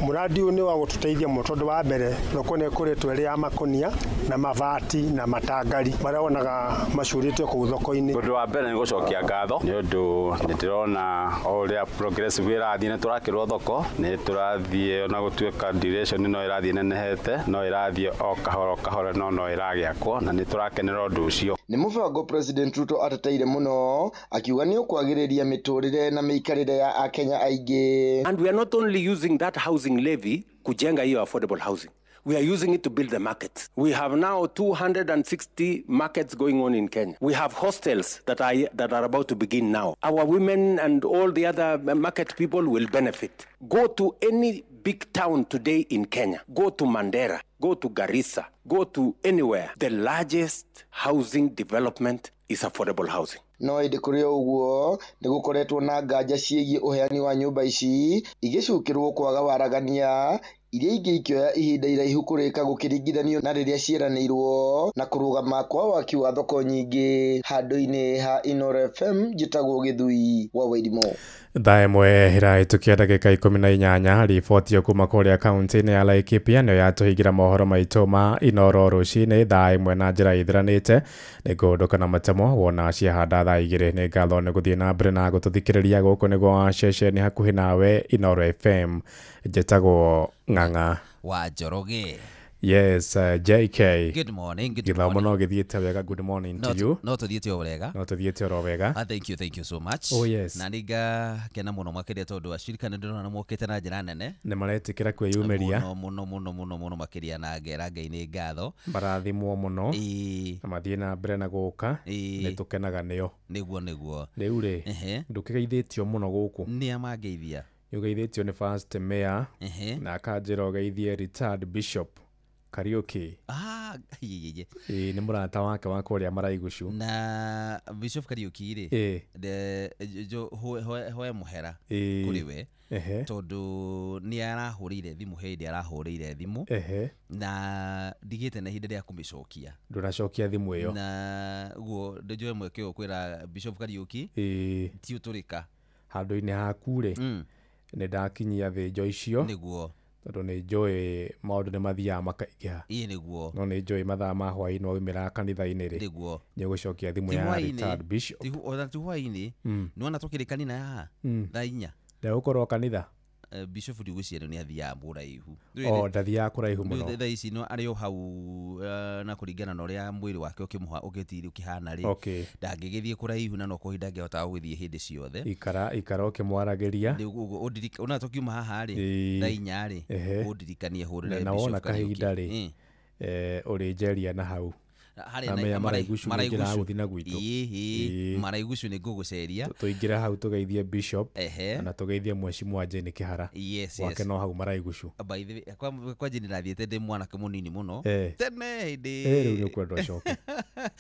Mũradi ũyũ nĩ wa gũtũteithia mũno tondũ wa mbere thoko nĩ ĩkũrĩtwo ĩrĩ ya makũnia na mabati na matangari marĩa wonaga macurĩtio kũu thoko-inĩ. Ũndũ wa mbere nĩ gũcokia ngatho nĩ ũndũ nĩ ndĩrona o ũrĩa progressive ĩrathiĩ nĩ tũrakĩrwo thoko, nĩ tũrathiĩ ona gũtuĩka duration no ĩrathiĩ nenehete, no ĩrathiĩ o kahora kahora no ĩragĩakwo na nĩ tũrakenera ũndũ ũcio. Nĩ mũbango President Ruto ateteire mũno akiuga nĩ ũkwagĩrĩria mĩtũrĩre na mĩikarĩre ya akenya aingĩ. And we are not only using that housing levy kujenga hiyo affordable housing. We are using it to build the markets. We have now 260 markets going on in Kenya. We have hostels that are about to begin now. Our women and all the other market people will benefit. Go to any big town today in Kenya, go to Mandera, go to Garissa, go to anywhere, the largest housing development is affordable housing. No ĩndĩ kũrĩ o ũguo nĩ gũkoretwo na nganja ciĩgiĩ ũheani wa nyũmba ici igĩcukĩrwo kwaga waragania iria ingĩ ikĩoya ihinda iraihu kũrĩka gũkĩringithanio na rĩrĩa ciĩranĩirwo na kũrũgama kwa waki wa thoko nyingĩ. Handũ-inĩ ha Inooro FM njĩtagwo Gĩthui wa Wairimu. Thaa ĩmwe ĩrahĩtũkia ndagĩka 18. Riboti kuma kũrĩa kaunti-inĩ ya Laikipia nĩyo yatũhingĩra mohoro maitũ ma Inooro rũcinĩ thaa 1 na njĩra ĩthiranĩte. Nĩ ngũndũka na matemo wona ciahanda thaa 2. Nĩ ngatho nĩ gũthiĩ na mbere na gũtũthikĩrĩria. Gũkũ nĩguo ceceni hakuhĩ nawe Inooro FM. Njĩtagwo Ng'ang'a wa Njoroge. Yes, JK. Good morning. Good Githomo morning. no gĩthiĩte wega. Good morning to you. No tũthiĩte o wega. No tũthiĩte oro wega. Thank you, thank you so much. Oh, yes. Na nĩngakena mũno makĩria tondũ acirika nĩ ndĩrona nĩ mokĩte na njĩra nene. Nĩ maretĩkĩra kwĩyumĩria. Mũno mũno mũno mũno mũno makĩria, na ngera Ngai nĩ ngatho. Marathimwo mũno. Na mathiĩ na mbere na gũka. Nĩ tũkenaga nĩo. Nĩguo nĩguo. Rĩu rĩ, ndũkĩgeithĩtio mũno gũkũ. Nĩa mangeithia? Nĩũgeithĩtio nĩ First Mayor na akanjĩra ũgeithie retired Bishop Kariuki. Ah, ye. Ĩĩ, nĩ mũrata wake wa kũrĩa Maraigucu. Na Bishop Kariuki rĩ, hoe mũhera kũrĩ we tondũ nĩ arahũrĩire thimũ hĩndĩ arahũrĩire thimũ na ndigĩte na ihinda rĩa kũmĩcokia. Ndũracokia thimũ ĩyo. Na guo njoe mweke ũyũ kwĩra Bishop Kariuki ti ũtũrĩka handũ-inĩ haku rĩ, nĩ ndakinyia thĩnjo icio. Nĩguo. Tondũ nĩ njũĩ maũndũ nĩ mathiaga makaingĩha. Ĩĩ nĩguo. No nĩ njũĩ mathaa ma hwaĩ-inĩ waumĩra kanitha-inĩ rĩ, nĩguo nĩ ũgũcokia thimũ ya retired bishop. Ona ti hwaĩ-inĩ, nĩwona tũkĩrĩkania na haha thaa 4. Ndegũkorwo kanitha? Bishop ndigwĩciria nĩ athiaga mũraihu. O ndathiaga kũraihu mũno. Thaa ici no arĩ o hau, na kũringana na ũrĩa mwĩrĩ wake ũkĩmũha ũkĩhana rĩ, ndangĩgĩthiĩ kũraihu na no kwa ihinda angĩhota gũgĩthiĩ hĩndĩ ciothe. Ikara ũkĩmwaragĩria. Ona tũkiuma haha rĩ, thaa 4 rĩ, ũndirikanie hũrĩre Na Bishop wona Kariuki. kahinda rĩ, ũrĩ njeria na hau. Harĩa Maraigucu nĩ njĩra ya gũthiĩ na gwitũ. Ĩĩ, Maraigucu nĩ ngũgũceria. Tũingĩre hau tũgeithie Bishop na tũgeithie Mheshimiwa Jane Kĩhara. Gwake no hau Maraigucu. By the way, kwa Jane ndathiĩte ndĩ mwanake mũnini mũno. Tene hĩndĩ. Rĩu nĩ ũkwenda ũcoke.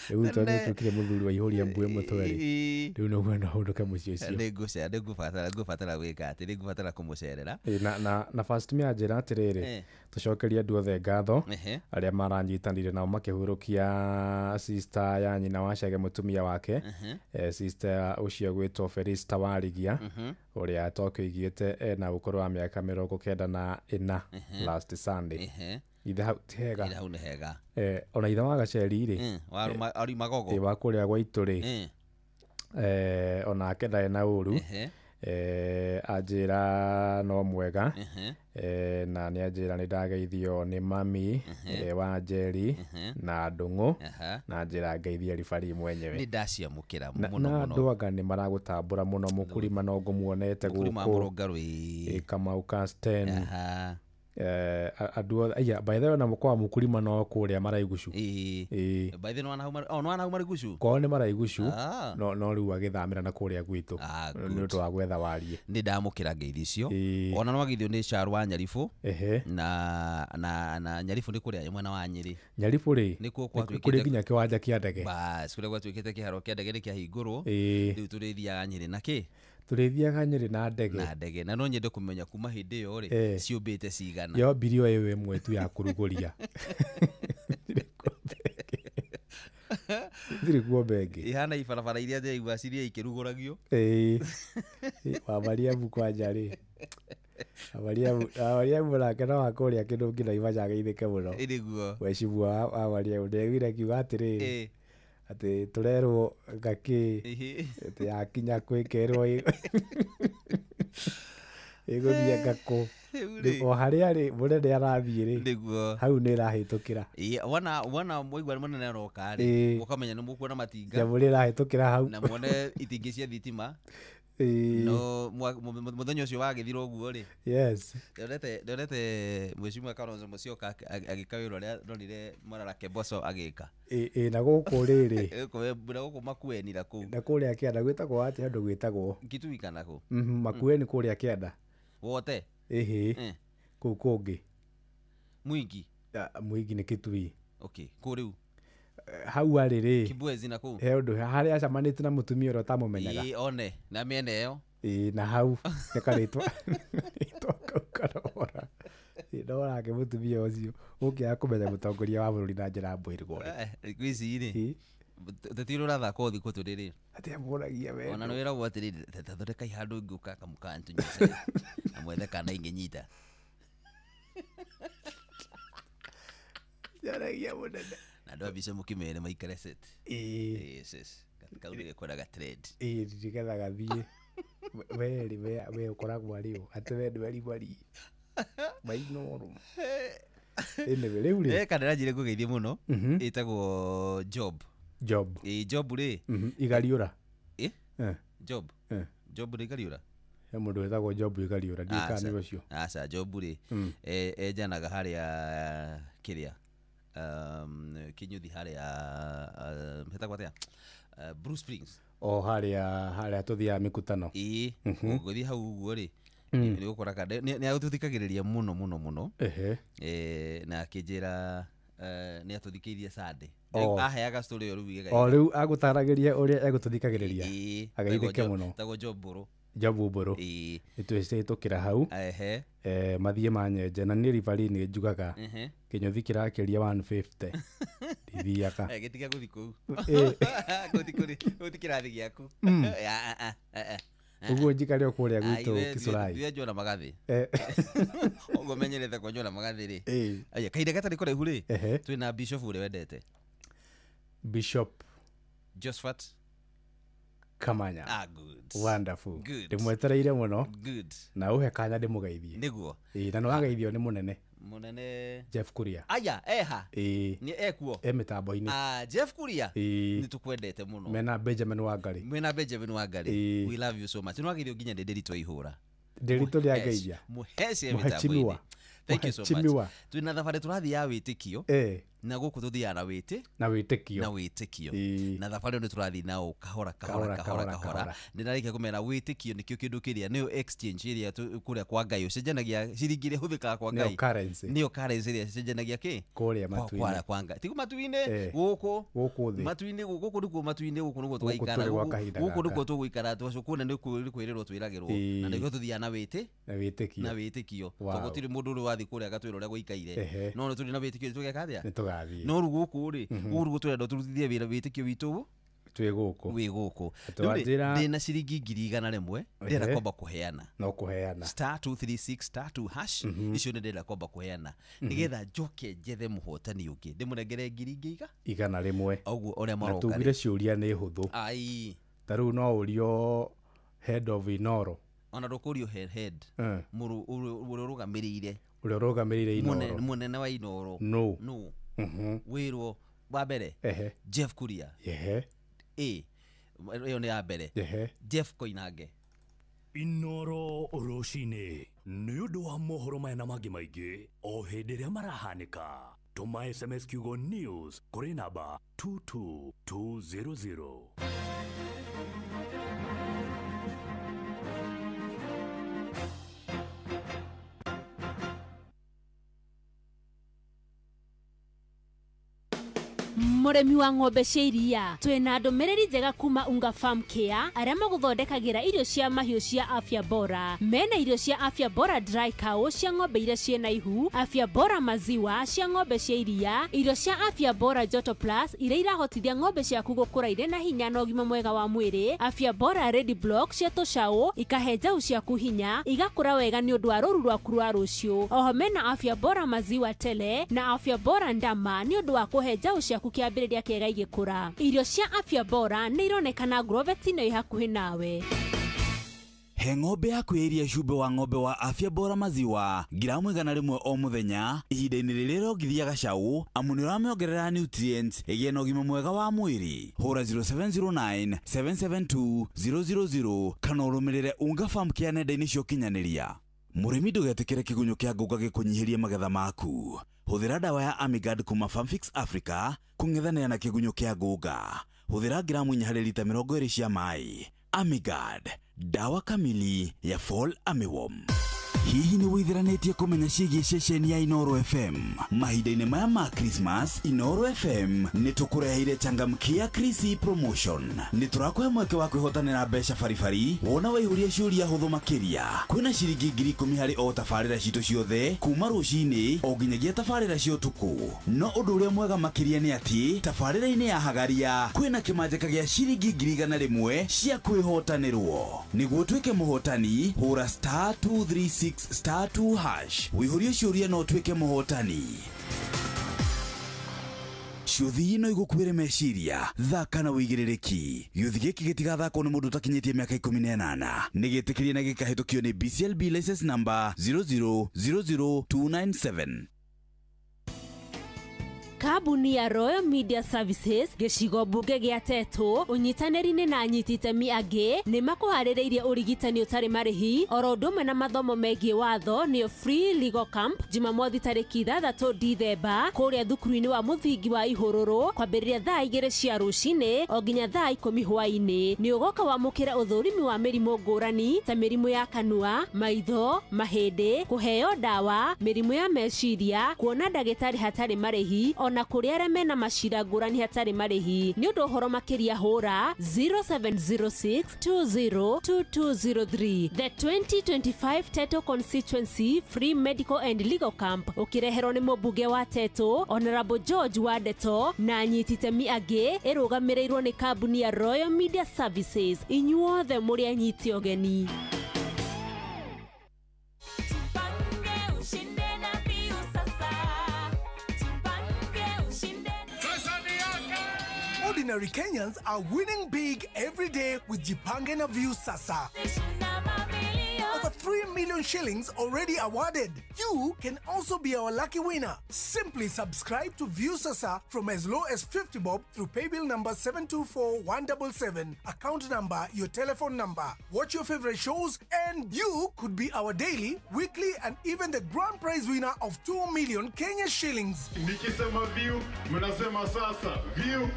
Rĩu tondũ nĩ ũtuĩkire mũthuri waihũria mbuĩ mũtwe rĩ. Rĩu nĩ ũkwenda ũndũke mũciĩ ũcio. Nĩngũbatara gwĩka atĩ nĩngũbatara kũmũcerera. Na First Mayor anjĩra atĩrĩrĩ, tũcokerie andũ othe ngatho arĩa maranyitanire nao makĩhurũkia sister ya nyina wa Chege mũtumia wake, sister ũcio gwĩtwo Felista Warigia, ũrĩa tokĩigĩte ena ũkũrũ wa mĩaka 94 last Sunday. Ithe hau ti hega. Ithe hau nĩ hega. Ona ithe wa Gaceri rĩ, wa Magogo, wa kũrĩa gwaitũ rĩ, onake ndarĩ na ũru. Anjĩra no mwega, na nĩ anjĩra nĩ ndageithio nĩ mami wa Njeri na Ndũng'ũ, na anjĩra ngeithie ribari mwenyewe. Nĩ ndaciamũkĩra mũno mũno. Na andũ anga nĩ maragũtambũra mũno. Mũkurima no ngũmuonete gũkũ. Kamau Casten. Andũ othe aya, by the way, na mũkwa Mũkurima no kũrĩa Maraigucu. Ĩĩ. By the way, no hau Maraigucu? Kwao nĩ Maraigucu, no rĩu agĩthamĩra na kũrĩa gwitũ nĩ ũndũ wa gwetha wariĩ. Nĩ ndamũkĩra ngeithi icio. Ona no ageithio nĩ Sharu wa Nyaribũ. Na Nyaribũ nĩ kũrĩa mwena wa Nyĩrĩ. Nyaribũ rĩ, nĩkuo gwatuĩkĩte kũrĩ nginya kĩwanja kĩa ndege. Bas, kũrĩa gwatuĩkĩte kĩharo kĩa ndege nĩ kĩahingũrwo. Rĩu tũrĩthiaga Nyĩrĩ na kĩ? Tũrĩthiaga Nyĩrĩ na ndege. Na ndege. Na no nyende kũmenya kuma hĩndĩ ĩyo rĩ, ciũmbĩte cigana. Yombirio ĩyo ĩmwe tu ya kũrugũria. Ndirĩ kuo bengi. Ihana ibarabara iria ndĩraigua ciria ikĩrugũragio. Wa Mariamu kwanja rĩ. Wa Mariamu nake no wa kũrĩa kĩndũ nginya Naivasha ageithĩke mũno. Nĩguo. Mheshimiwa wa Mariamu ndĩraiguire akiuga atĩrĩrĩ, atĩ tũrerwo ngakĩ atĩ yakinya kwĩkerwo ĩgũthiĩ ngakũ. O harĩa rĩ mũnene arathiĩ rĩ, hau nĩ ĩrahĩtũkĩra. Wona mwaigua mũnene aroka rĩ, mũkamenya nĩ mũkuona matinga. Nyamũ nĩ ĩrahĩtũkĩra hau. Na muone itingĩ cia thitima. No mũthenya ũcio wagĩthira ũguo rĩ. Yes. Ndonete Mheshimiwa Kalonzo Musyoka agĩka wĩra ũrĩa ndonire Morara Keboso agĩka. Na gũkũ rĩrĩ. Na gũkũ Makueni na kũu. Na kũrĩa kĩanda gwĩtagwo atĩa handũ gwĩtagwo? Kitui kana kũ? Makueni kũrĩa kĩanda. Wote? Ĩhĩ. Kũu kũngĩ Mwingi. Mwingi nĩ Kitui. Okay, kũ rĩu? Hau arĩ rĩ Kibwezi na kũu. He ũndũ harĩa acemanĩtie na mũtumia ũrĩa ũtamũmenyaga. Ĩĩ one na mĩena ĩyo. Ĩĩ na hau nĩ karĩtwa rĩtwa kau karora. No nake mũtumia ũcio ũngĩaga kũmenya mũtongoria wa bũrũri na njĩra mbwĩrwo rĩ. Thikũ ici rĩ ũteti ũrĩa ũrathakwo thikũ tũrĩ rĩ atĩ amũragia wendo. Ona nĩ wĩragwo atĩrĩrĩ, tathondekai handũ ngũka kamũkanya tũnyue na mwethe kana ingĩnyita. Njaragia mũnene. Na andũ a mbica mũkĩmere maikare set. Ĩĩ. Yes. Kau nĩ gekwendaga trend. Ĩĩ nĩgetha gathiĩ. We rĩ we ũkoragwo arĩ ũ? Atĩ we ndweri Mainoro. Anyway, rĩu rĩ. Kana ndĩranjire ngũgeithie mũno. Ĩtagwo Job. Job. Ĩĩ Job rĩ. Igariũra. Ĩ? Job. Job nĩ Igariũra? He mũndũ wĩtagwo Job Igariũra, ndiũĩ kana nĩ ũcio. Aca, Job rĩ enjanaga harĩa kĩrĩa Kinyuthi harĩa hetagwo atĩa? Blue Springs. O harĩa tũthiaga mĩkutano. Ĩĩ, ũgũthiĩ hau ũguo rĩ nĩ ũkoraga nĩ agũtũthikagĩrĩria mũno mũno mũno. Na akĩnjĩra nĩ atũthikĩirie Sunday. Aheaga story ĩyo rĩu ĩgaiga. O rĩu agũtaragĩria ũrĩa egũtũthikagĩrĩria. Ageithĩke mũno. Tagwo Job Mbũrũ. Job Mbũrũ. Nĩtwĩhĩtũkĩra hau. Mathiĩ manyenje na niĩ ribarĩ nĩ njugaga kĩnyũthi kĩrakĩria 150 ndithiaga. Gĩtiga gũthiĩ kũu. Kũu ti kĩrathi gĩaku. Ũguo njikare o kũrĩa gwitũ Kisurai. Thiĩ Njũa na Magathĩ. Ũguo menyerete kwa Njũa na Magathĩ rĩ. Aya, kahinda gatarĩ kũraihu rĩ, twĩna Bishop ũrĩa wendete. Bishop Josephat Kamanya. Ah, good. Wonderful. Good. Ndĩmwetereire mũno. Good. Na ũhe kanya ndĩmũgeithie. Nĩguo. Ĩĩ, na nĩwageithio nĩ mũnene. Mũnene Jeff Kuria. Aya, eha. Ĩĩ. Nĩ ekuo. E mĩtambo-inĩ. Ah, Jeff Kuria. Ĩĩ. Nĩ tũkwendete mũno. Mena Benjamin Wangari. Mena Benjamin Wangari. Ĩĩ. We love you so much. Nĩwageithio nginya nĩ Ndĩritũ Ihũra. Ndĩritũ nĩangeithia. Mũhece mĩtambo-inĩ. Thank you so much. Twĩna thabarĩ tũrathiĩ ya wĩtĩkio. Na gũkũ tũthiaga na wĩtĩ. Na wĩtĩkio. Na wĩtĩkio. Na thabarĩ ĩyo nĩ tũrathiĩ nao kahora kahora kahora kahora. Nĩndarĩkia kũmera wĩtĩkio nĩkĩo kĩndũ kĩrĩa nĩyo exchange ĩrĩa kũrĩa kwa Ngai ũcenjanagia ciringi ĩrĩa ĩhũthĩkaga kwa Ngai. Nĩyo currency. Nĩyo currency ĩrĩa ĩcenjanagia kĩ? Kũrĩa matu-inĩ. Kũrĩa kwa Ngai. Ti matu-inĩ gũkũ. Gũkũ thĩ. Matu-inĩ gũkũ nĩkuo matu-inĩ gũkũ nĩkuo tũgaikara. Gũkũ nĩkuo tũgũikara kũrĩa nĩ kwĩrĩrwo twĩragĩrwo. Na nĩkĩo tũthiaga na wĩtĩ. Na wĩtĩkio. Na wĩtĩkio. Tondũ gũtirĩ mũndũ ũrĩ wathiĩ kũrĩa agatwĩra ũrĩa gũikaire. No nĩ tũrĩ na wĩtĩkio tũgeka atĩa? Nĩtũgathiĩ. No rĩu gũkũ rĩ, gũkũ nĩguo tũrenda tũrutithie wĩra wĩtĩkio witũ twĩ gũkũ. Wĩ gũkũ. Rĩu ndĩna ciringi 100,000 ndĩrenda kwamba kũheana. No kũheana. *236*2# icio nĩ ndĩrenda kwamba kũheana. Nĩgetha njoke njethe mũhotani ũngĩ. Ndĩmũnengere 100,000. Ũguo ũrĩa maroka. Na tugire ciũria nĩ hũthũ. Ai. Ta rĩu no ũrio head of Inoro. Ona ndũkũrio head. Mũrũ ũrĩa ũrũgamĩrĩire. Ũrĩa ũrũgamĩrĩire Inoro. Mũnene wa Inoro. No. No. Wĩrwo wa mbere Jeff Kuria. Ĩ ĩyo nĩ ya mbere. Jeff Koinange. Inoro rũcinĩ nĩ ũndũ wa mohoro maya na mangĩ maingĩ o hĩndĩ ĩrĩa marahanĩka. Tũma SMS kiugo news kũrĩ namba 22200. Mũrĩmi wa ng'ombe cia iria twĩna ndũmĩrĩri njega kuma Unga Farm Care arĩa magũthondekagĩra irio cia mahiũ cia afya bora. Mena irio cia afya bora dry cow cia ng'ombe iria ciĩna ihu, afya bora maziwa cia ng'ombe cia iria, irio cia afya bora joto plus iria irahotithia ng'ombe ciaku gũkũra irĩ na hinya na ũgima mwega wa mwĩrĩ, afya bora ready block cia tũcaũ ikahe njaũ ciaku hinya igakũra wega nĩ ũndũ wa rũru rwaku rwa rũciũ. Oho mena afya bora maziwa tele na afya bora ndama nĩ ũndũ wa kũhe njaũ ciaku kĩambĩrĩria kĩega igĩkũra. Irio cia afya bora nĩ ironekana Grovet-inĩ ĩ hakuhĩ nawe. He ng'ombe yaku ya iria cumbĩ wa ng'ombe wa afya bora maziwa giramu 100 o mũthenya ihinda-inĩ rĩrĩa ĩrongithia gacaũ amu nĩ ũramĩongerera nutrients ĩgĩe na ũgima mwega wa mwĩrĩ. Hũra 0709 772 000 kana ũrũmĩrĩre Unga Farm Care nenda-inĩ cia ũkinyanĩria. Mũrĩmi ndũgetĩkĩre kĩgunyũ kĩa ngũnga gĩkũnyihĩrie magetha maku. Hũthĩra ndawa ya Amigard kuma Farmfix Africa kũng'ethanĩra na kĩgunyũ kĩa ngũnga. Hũthĩra giramu 4 harĩ lita 20 cia maĩ. Amigard, dawa kamili ya fall armyworm. Hihi nĩ wĩtheranĩtie kũmenya ciĩgiĩ ceceni ya Inooro FM? Mahinda-inĩ maya ma Christmas, Inooro FM nĩ tũkũreheire changamkia Chrissy promotion. Nĩ tũrakũhe mweke wa kwĩhotanĩra mbeca baribari wona waihũria ciũria hũthũ makĩria. Kwĩna ciringi 10,000 harĩ o tabarĩra citũ ciothe kuma rũcinĩ o nginyagia tabarĩra cia ũtukũ. No ũndũ ũrĩa mwega makĩria nĩ atĩ tabarĩra-inĩ ya Hagaria kwĩna kĩmanjĩka gĩa ciringi 100,000 cia kwĩhotanĩrwo. Nĩguo ũtuĩke mũhotani, hũra star 236 star 2 hash. Wĩihũrie ciũria no ũtuĩke mũhotani. Ciũthi no igũkuĩre meciria, thaka na wĩigĩrĩrĩki. Gĩũthi gĩkĩ gĩtigathakwo nĩ mũndũ ũtakinyĩtie mĩaka 18. Nĩ gĩtĩkĩrie na gĩkahĩtũkio nĩ BCLB license number 0000297. Kambuni ya Royal Media Services gĩcigo mbunge gĩa Tetu ũnyitanĩri-inĩ na anyiti itemi angĩ nĩ makũharĩrĩirie ũrigitani ũtarĩ marĩhi oro ũndũ ũmwe na mathomo megiĩ watho nĩyo Free Legal Camp Jumamothi tarĩki 6 Dithemba kũrĩa thukuru-inĩ wa mũthingi wa Ihũrũrũ kwambĩrĩria thaa 2 cia rũcinĩ o nginya thaa 10 hwaĩ-inĩ. Nĩ ũgoka wamũkĩra ũthũrimi wa mĩrimũ ngũrani ta mĩrimũ ya kanua, maitho, mahĩndĩ, kũheo ndawa, mĩrimũ ya meciria, kuona ndagĩtarĩ hatarĩ marĩhi na kũrĩa arĩa mena macira ngũrani hatarĩ marĩhi. Nĩ ũndũ ũhoro makĩria hũra 0706 202203. The 2025 Tetu Constituency Free Medical and Legal Camp ũkĩreherwo nĩ mũmbunge wa Tetu Honorable George Wandeto na anyiti itemi angĩ, ĩrũgamĩrĩirwo nĩ kambuni ya Royal Media Services. Inyuothe mũrĩ anyiti ũgeni. Ordinary Kenyans are winning big every day with Jipange na Viusasa. Over 3 million shillings already awarded. You can also be our lucky winner. Simply subscribe to Viusasa from as low as 50 bob through paybill number 724177, account number, your telephone number. Watch your favorite shows and you could be our daily, weekly and even the grand prize winner of 2 million Kenya shillings. Nikisema view, mnasema sasa. View.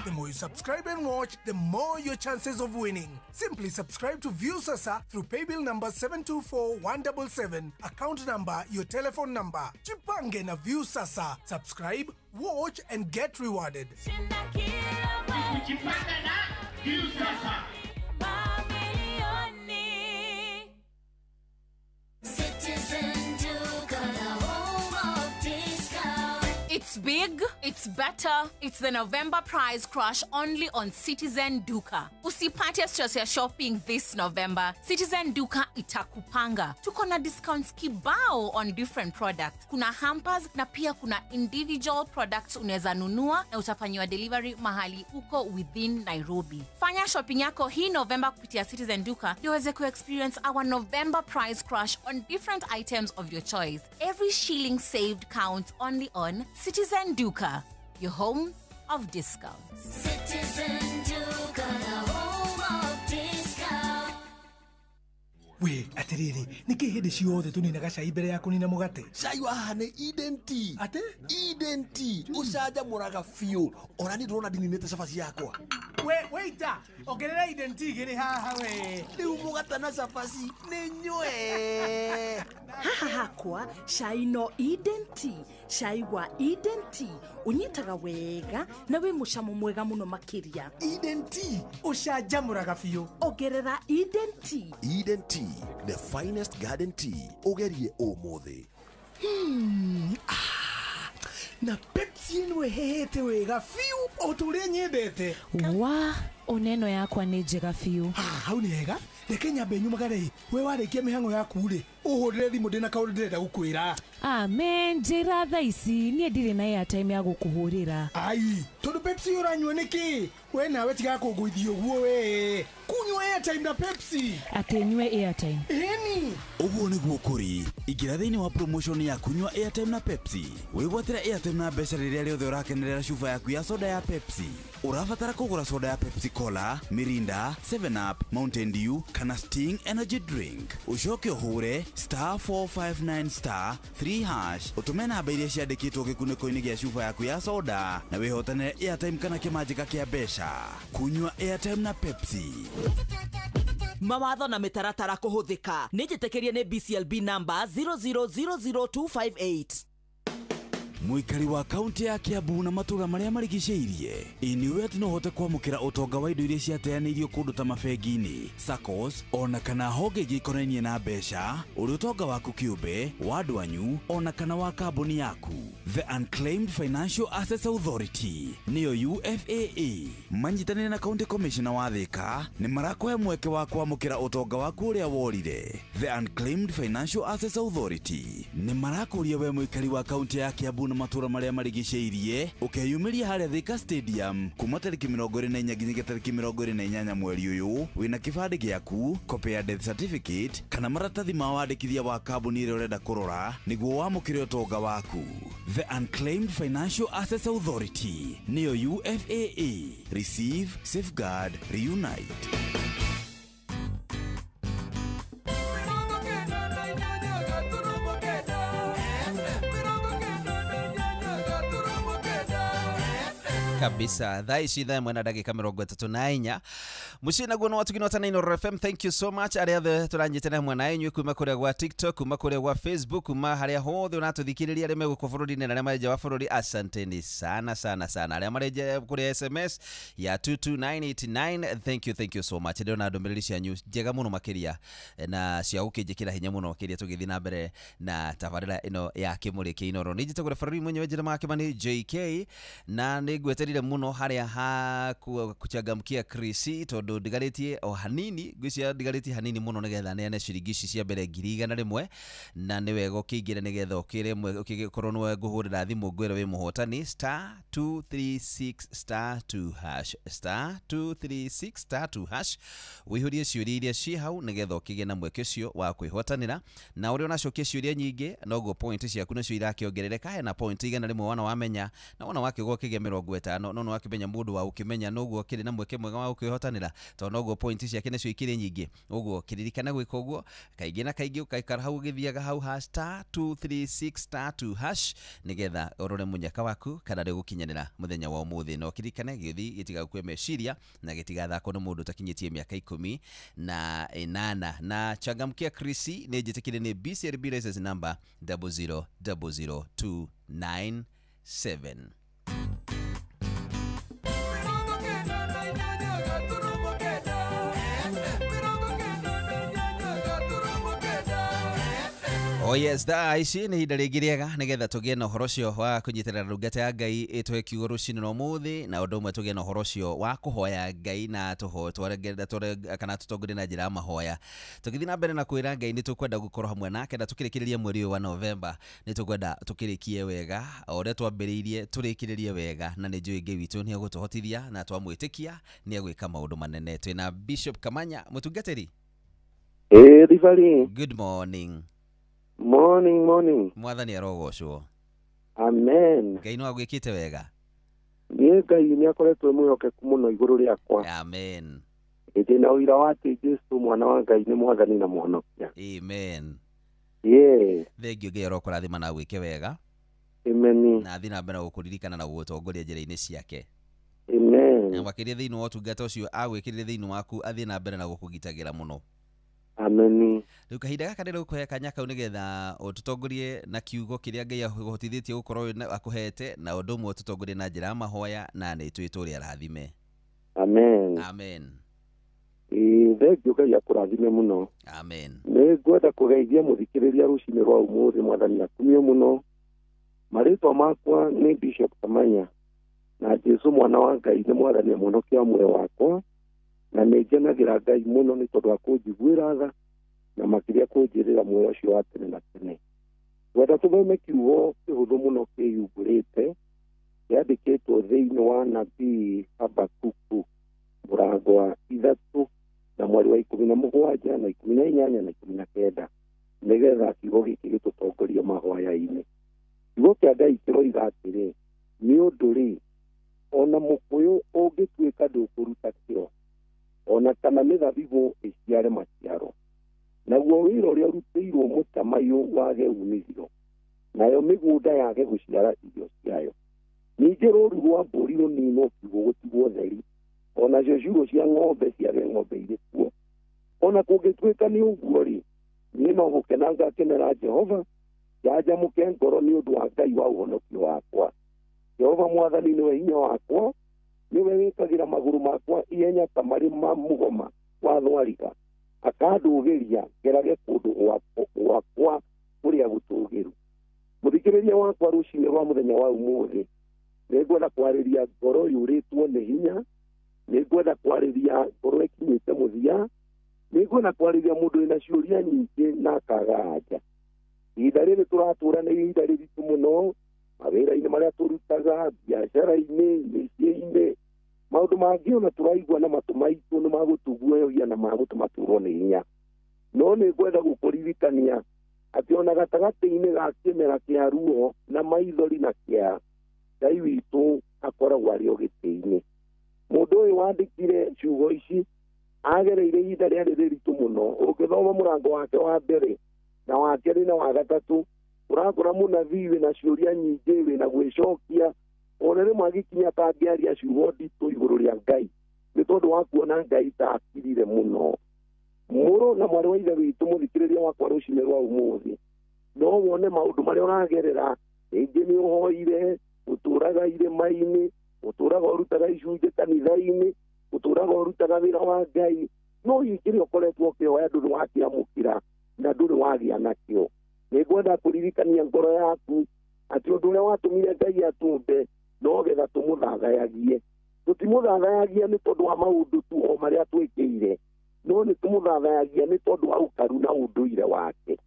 The more you subscribe and watch, the more your chances of winning. Simply subscribe to Viusasa through paybill number 724177, account number, your telephone number. Jipange na Viusasa. Subscribe, watch and get rewarded. Jipange na Viusasa. It's big, it's better, it's the November price crash only on Citizen Duka. Usipate stress ya shopping this November. Citizen Duka itakupanga. Tuko na discounts kibao on different products. Kuna hampers na pia kuna individual products unaweza nunua na utafanyiwa delivery mahali uko within Nairobi. Fanya shopping yako hii November kupitia Citizen Duka ndio uweze ku-experience our November price crash on different items of your choice. Every shilling saved counts only on Citizen Duka, your home of discounts. Citizen Duka, the home of discounts. We, atiriri, niki hindi ciothe tuninaga cai mbere ya kunina mugate? Cai wa haha nĩ Eden Tea. Ate? Eden Tea. Ũcanjamũraga biũ. Ona niĩ ndĩrona ndininĩte cabaci yakwa. We, waiter, ongerera Eden Tea igĩrĩ haha we. Rĩu mũgate na cabaci nĩ nyue. Haha hakwa cai no Eden Tea. Cai wa Eden Tea ũnyitaga wega na wĩ mũcamo mwega mũno makĩria. Eden Tea ũcanjamũraga biũ. Ongerera Eden Tea. Eden Tea, the finest garden tea. Ũgerie ũmũthĩ. Na Pepsi ĩno ĩhehete wega biũ o ta ũrĩa nyendete. Wa, oneno yakwa nĩ njega biũ. Hau nĩ hega. Reke nyambe nyumagare. We warĩkia mĩhang'o yaku rĩ, ũhũrĩre thimũ ndĩna kaũndũ ndĩrenda gũkwĩra. Amen, njĩra thaa ici niĩ ndirĩ na airtime ya gũkũhũrĩra. Ai, tondũ Pepsi ũranyua nĩkĩ? We nawe tiga kũngũithia ũguo we. Kunyua airtime na Pepsi. Atĩ nyue airtime. Ĩni. Ũguo nĩguo kũrĩ. Ingĩra thĩinĩ wa promotion ya kunyua airtime na Pepsi. Wĩgwatĩre airtime na mbeca rĩrĩa rĩothe ũrakenerera cuba yaku ya soda ya Pepsi. Ũrabatara kũgũra soda ya Pepsi Cola, Mirinda, 7 Up, Mountain Dew kana Sting Energy Drink. Ũcoke ũhũre star 459 star 3 hash ũtũme namba iria ciandĩkĩtwo gĩkunĩko-inĩ gĩa cuba yaku ya soda na wĩhotanĩre airtime kana kĩmanjĩka kĩa mbeca. Kunyua airtime na Pepsi. Mawatho na mĩtaratara kũhũthĩka. Nĩ njĩtĩkĩrie nĩ BCLB number 0000258. Mũikari wa kaunti ya Kiambu na matũũra marĩa marigicĩirie, ĩ nĩ ũĩ atĩ no ũhote kwamũkĩra ũtonga wa indo iria ciateanĩirio kũndũ ta mabengi-inĩ, SACCOs, ona kana honge ingĩ ikonainie na mbeca, ũrĩ ũtonga waku kĩũmbe, wa andũ anyu, ona kana wa kambuni yaku. The Unclaimed Financial Assets Authority nĩyo UFAA manyitanĩire na County Commissioner wa Thika nĩ marakũhe mweke wa kwamũkĩra ũtonga waku ũrĩa worire. The Unclaimed Financial Assets Authority nĩ marakũria we mũikari wa kaunti ya Kiambu na matũũra marĩa marigicĩirie ũkeyumĩria harĩa Thika Stadium kuma tarĩki 24 nginyagia tarĩki 28 mweri ũyũ wĩna kĩbandĩ gĩaku, copy ya death certificate kana maratathi ma wandĩkithia wa kambuni ĩrĩa ũrenda kũrora nĩguo wamũkĩre ũtonga waku. The Unclaimed Financial Assets Authority nĩyo UFAA. Receive, safeguard, reunite. Kabisa thaa ici thaa ĩmwe na ndagĩka 34 mũciĩ naguo nĩ watugino ta Inooro FM. Thank you so much arĩa othe tũranyitanĩra hamwe na inyuĩ kuma kũrĩa gwa TikTok, kuma kũrĩa gwa Facebook, kuma harĩa hothe ũratũthikĩrĩria, arĩa me gũkũ bũrũri-inĩ na arĩa marĩ nja wa bũrũri, asanteni sana sana sana. Arĩa marĩ nja kũrĩa SMS ya 22989, thank you so much. Ndĩrona ndũmĩrĩri cianyu njega mũno makĩria na cia gũkĩnjĩkĩra hinya mũno makĩria tũgĩthiĩ na mbere na tabarĩra ĩno ya Kĩmũrĩ kĩa Inooro. Nĩ njĩtagwo bũrũri mwenyewe Jeremiah Kimani JK na nĩ ngweterire muno haria ha kuchangamkia Chris tondu ndigarĩtie o hanini, ngwĩciria ndigarĩtie hanini muno nigetha neane ciringi ici cia mbere 100,000 na nĩ wega ũkĩingĩre nigetha ũkĩre ũkĩkorwo nĩwe ngũhũrĩra thimũ ngwĩre wĩ mũhotani *236*2# *236*2# wĩihũrie ciũria iria ciĩ hau nigetha ũkĩgĩe na mweke ũcio wa kwĩhotanĩra, na ũrĩa ũracokia ciũria nyingĩ noguo point ciaku nacio irakĩongerereka. Hena point 100 wana wamenya na wona wakĩgwa ũkĩgĩa 50 no no wakĩmenya mũndũ wa ũkĩmenya noguo akĩrĩ na mweke mwega wa gũkwĩhotanĩra tondũ noguo point ciake nacio ikĩrĩ nyingĩ. Ũguo kĩririkana gwĩka ũguo kaingĩ na kaingĩ, ũgaikara hau ũgĩthiaga hau ha *236*2# nĩgetha ũrore mũnyaka waku kana rĩgũkinyanĩra mũthenya wa ũmũthĩ. No kĩririkane gĩũthi gĩtigagũkue meciria na gĩtigathakwo nĩ mũndũ ũtakinyĩtie mĩaka 18. Na changamkia Chris nĩ njĩtĩkĩre nĩ BCLB license number 0000297. Oh yes, thaa ici nĩ ihinda rĩngĩ rĩega nĩgetha tũgĩe na ũhoro ũcio wa kũnyitĩrĩra ndungata ya Ngai ĩtũhe kiugo rũcinĩ rwa ũmũthĩ, na ũndũ ũmwe tũgĩe na ũhoro ũcio wa kũhoya Ngai na kana tũtongorie na njĩra ya mahoya. Tũgĩthiĩ na mbere na kwĩra Ngai nĩ tũkwenda gũkorwo hamwe nake na tũkĩrĩkĩrĩria mweri ũyũ wa Novemba nĩ tũkwenda tũkĩrĩkie wega o ũrĩa twambĩrĩirie tũrĩkĩrĩrie wega, na nĩ njũĩ Ngai witũ nĩ egũtũhotithia na twamwĩtĩkia nĩ egwĩka maũndũ manene. Twĩna Bishop Kamanya mũtungatĩri. Hey, Rivali. Good morning. Morning, morning. Mwathani arogocwo. Amen. Ngai no agwĩkĩte wega. Niĩ Ngai nĩ akoretwo mwĩhokeku mũno igũrũ rĩakwa. Amen. Ndĩ na ũira wa atĩ Jesũ mwana wa Ngai nĩ mwathani na mũhonokia. Amen. Yeah. Thengiũ Ngai arokũrathima na agwĩke wega. Amen. Na athiĩ na mbere na gũkũririkana na gũgũtongoria njĩra-inĩ ciake. Amen. Na makĩria thĩinĩ wa ũtungata ũcio agwĩkĩrire thĩinĩ waku athiĩ na mbere na gũkũgitagĩra mũno. Amen. Rĩu kahinda gaka ndĩragũkũhe kanya kau nĩgetha ũtũtongorie na kiugo kĩrĩa Ngai akũhotithĩtie gũkorwo akũhete, na ũndũ ũmwe ũtũtongorie na njĩra ya mahoya, na nĩ twĩtũre arathime. Amen. Amen. Thengiũ Ngai akũrathime mũno. Amen. Nĩ ngwenda kũgeithia mũthikĩrĩria rũcinĩ rwa ũmũthĩ, mwathani akumio mũno. Marĩtwa makwa nĩ Bishop Kamanya, na Jesũ mwana wa Ngai nĩ mwathani mũhonokia wa muoyo wakwa, na nĩ ngenagĩra Ngai mũno nĩ tondũ wa kũnjiguĩra tha na makĩria kũnjĩrĩra muoyo ũcio wa tene na tene. Ngwenda tũthome kiugo kĩhũthũ mũno kĩyumbũrĩte kĩandĩkĩtwo thĩinĩ wa nabii Habakuku mũrango wa 3 na mweri wa 17 na 18 na 19 nĩgetha kiugo gĩkĩ gĩtũtongorie mahoya-inĩ. Kiugo kĩa Ngai kĩroiga atĩrĩ, nĩ ũndũ rĩ, ona mũkũyũ ũngĩtuĩka ndũkũruta kĩro, ona kana mĩthabibũ ĩciare maciaro, naguo wĩra ũrĩa ũrutĩirwo mũtamaiyũ wage uumithio, nayo mĩgũnda yage gũciara irio ciayo, ningĩ rũũru rwa mbũri rũninwo kiugũ gũtigwo theri, onacio ciugũ cia ng'ombe ciage ng'ombe irĩ kuo, Ona kũngĩtuĩka nĩ ũguo rĩ, niĩ no gũkena ngakenera Jehova, njanjamũke ngoro nĩ ũndũ wa Ngai wa ũhonokio wakwa. Jehova mwathani nĩwe hinya wakwa, nĩwe wĩkagĩra magũrũ makwa ihenya ta marĩ ma mũgoma wa thwariga, akandũgĩria ngerage kũndũ gwakwa kũrĩa gũtũũgĩru. Mũthikĩrĩria wakwa rũcinĩ rwa mũthenya wa ũmũthĩ, nĩngwenda kwarĩria ngoro yũrĩtwo nĩ hinya, nĩngwenda kwarĩria ngoro ĩkinyĩte mũthia, nĩngwenda kwarĩria mũndũ wĩna ciũria nyingĩ na akaga anja. Ihinda rĩrĩ tũratũra nĩ ihinda rĩritũ mũno, mawĩra-inĩ marĩa tũrutaga, biacara-inĩ, mĩciĩ-inĩ, maũndũ mangĩ ona tũraigua na matũ maitũ nĩ magũtũguoyohia na magũtũma tũrwo nĩ hinya. No nĩngwenda gũkũririkania atĩ ona gatagatĩ-inĩ ga kĩmera kĩa ruo na maithori na kĩeha, Ngai witũ akoragwo arĩ o gĩtĩ-inĩ. Mũndũ ũyũ wandĩkire ciugo ici agereire ihinda rĩarĩ rĩritũ mũno. Ũngĩthoma mũrango wake wa mbere na wa kerĩ na wa gatatũ, ũrakora mũnabii wĩna ciũria nyingĩ, wĩna gwĩcokia, ona rĩmwe agĩkinya atangĩaria ciugo nditũ igũrũ rĩa Ngai nĩ tondũ wa kuona Ngai ta akirire mũno. Mũrũ na mwarĩ wa ithe witũ mũthikĩrĩria wakwa rũcinĩ rwa ũmũthĩ, no wone maũndũ marĩa ũragerera, rĩngĩ nĩ ũhoire, ũtũraga irĩma-inĩ, ũtũraga ũrutaga icunjĩ kanitha-inĩ, ũtũraga ũrutaga wĩra wa Ngai, no hihi kĩrĩa ũkoretwo ũkĩhoya ndũrĩ wakĩamũkĩra na ndũrĩ wagĩa nakĩo. Nĩngwenda kũririkania ngoro yaku atĩ ũndũ ũrĩa watũmire Ngai atũmbe no getha tũmũthathayagie. Tũtimũthathayagia nĩ tondũ wa maũndũ tu o marĩa twĩkĩire, no nĩ tũmũthathayagia nĩ tondũ wa ũkaru na ũndũire wake.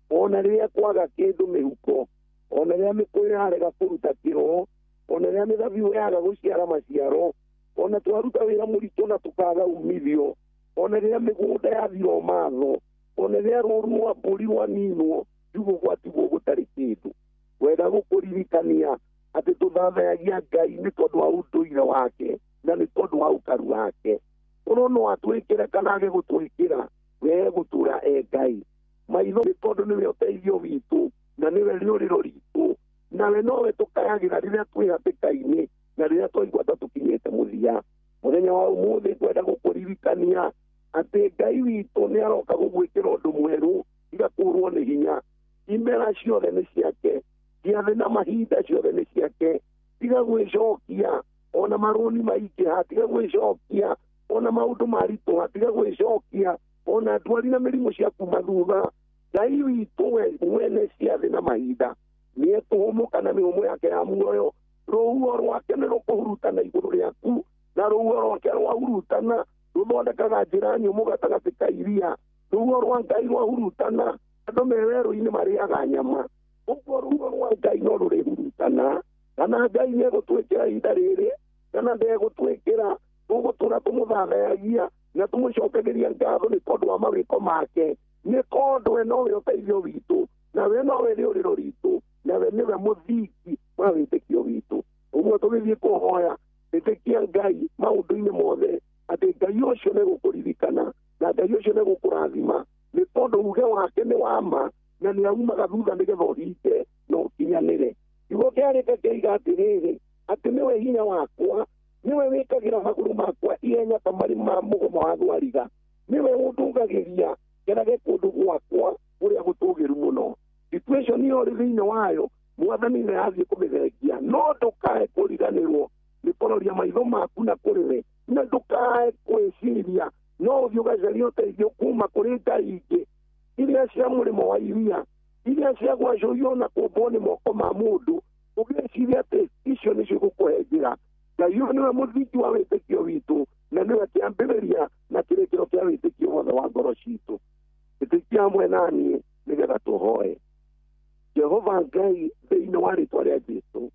Ona rĩrĩa kwaga kĩndũ mĩhuko, ona rĩrĩa mĩkũyũ yarega kũruta kĩro, ona rĩrĩa mĩthabibũ yaga gũciara maciaro, ona twaruta wĩra mũritũ na tũkaga umithio, ona rĩrĩa mĩgũnda yathira ũmatho, ona rĩrĩa rũũru rwa mbũri rwaninwo, kiugo gwatigwo gũtarĩ kĩndũ. Wenda gũkũririkania atĩ tũthathayagia Ngai nĩ tondũ wa ũndũire wake na nĩ tondũ wa ũkaru wake. Ũrwo no atwĩkĩre kana age gũtwĩkĩra, we gũtũra e Ngai. Maitho nĩ tondũ nĩwe ũteithio witũ na nĩwe rĩũrĩro ritũ, nawe nowe tũkayagĩra rĩrĩa twĩ hatĩka-inĩ na rĩrĩa twaigua ta tũkinyĩte mũthia. Mũthenya wa ũmũthĩ ngwenda gũkũririkania atĩ Ngai witũ nĩ aroka gũgwĩkĩra ũndũ mwerũ, tiga kũũrwo nĩ hinya. Imera ciothe nĩ ciake, ciathĩ na mahinda ciothe nĩ ciake. Tiga gwĩcokia ona marũni maingĩha, tiga gwĩcokia ona maũndũ maritũha, tiga gwĩcokia ona ndwari na mĩrimũ cia kuma thutha. Ngai witũ we mwene ciathĩ na mahinda nĩ ekũhũmũka na mĩhũmũ yake ya muoyo. Rũhuho rwake nĩ rũkũhurutana igũrũ rĩaku, na rũhuho rwake rwahurutana rũthondekaga njĩra nyũmũ gatagatĩ ka iria. Rũhuho rwa Ngai rwahurutana, andũ me werũ-inĩ marĩaga nyama. Ũguo rũhuho rwa Ngai no rũrĩhurutana, kana Ngai nĩ egũtwĩkĩra ihinda rĩrĩ kana ndegũtwĩkĩra, tũgũtũra tũmũthathayagia na tũmũcokagĩria ngatho nĩ tondũ wa mawĩko make, nĩ tondũ we nowe ũteithio witũ, na we nowe rĩũrĩro ritũ, na we nĩwe mũthingi wa wĩtĩkio witũ. Ũguo tũgĩthiĩ kũhoya, ĩtĩkia Ngai maũndũ-inĩ mothe atĩ Ngai ũcio nĩ gũkũririkana na Ngai ũcio nĩ gũkũrathima, nĩ tondũ uge wake nĩ wa ma na nĩ aumaga thutha nĩgetha ũhinge na ũkinyanĩre. Kiugo kĩarĩka kĩaiga atĩrĩrĩ, atĩ nĩwe hinya wakwa, nĩwe wĩkagĩra magũrũ makwa ihenya ta marĩ ma mũgomo wa thwariga, nĩwe ũndũgagĩria ngerage kũndũ gwakwa kũrĩa gũtũũgĩru mũno. Situation ĩyo ũrĩ thĩinĩ wayo, mwathani nĩ athiĩ kũmĩthengia, no ndũkae kũriganĩrwo nĩ kũroria maitho maku na kũrĩ we, na ndũkae kwĩciria no ũthiĩ ũgacaria ũteithio kuma kũrĩ ngai ingĩ iria cia mũrĩmo wa iria, iria cia gwacũhio na kũmbwo nĩ moko ma mũndũ, ũgĩciria atĩ icio nĩcio igũkũhe njĩra. Ngai ũyũ nĩwe mũthingi wa wĩtĩkio witũ na nĩwe kĩambĩrĩria na kĩrĩkĩro kĩa wĩtĩkio wothe wa ngoro citũ. Ĩtĩkia hamwe na niĩ nĩgetha tũhoe. Jehova Ngai, thĩinĩ wa rĩtwa rĩa Jesũ,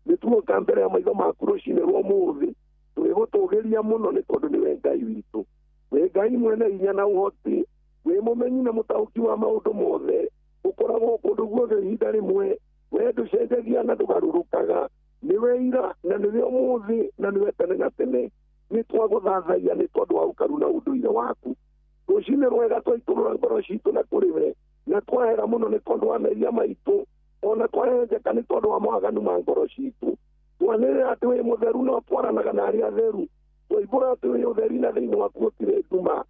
nĩ tuoka mbere ya maitho maku rũcinĩ rwa ũmũthĩ, tũgĩgũtũgĩria mũno nĩ tondũ nĩwe Ngai witũ. Wĩ Ngai mwene hinya na ũhoti, wĩ mũmenyi na mũtaũki wa maũndũ mothe, ũkoragwo kũndũ guothe ihinda rĩmwe, we ndũcenjagia na ndũgarũrũkaga, nĩwe ira na nĩwe ũmũthĩ na nĩwe tene na tene. Nĩ twagũthathaia nĩ tondũ wa ũkaru na ũndũire waku. Rũcinĩ rwega twaitũrũra ngoro citũ na kũrĩ we, na twahera mũno nĩ tondũ wa mehia maitũ, ona twahenjeka nĩ tondũ wa mawaganu ma ngoro citũ. Twanĩrĩra atĩ wĩ mũtheru no twaranaga na arĩa atheru, twaibũra atĩ wĩ ũtheri na thĩinĩ waku gũtirĩ nduma.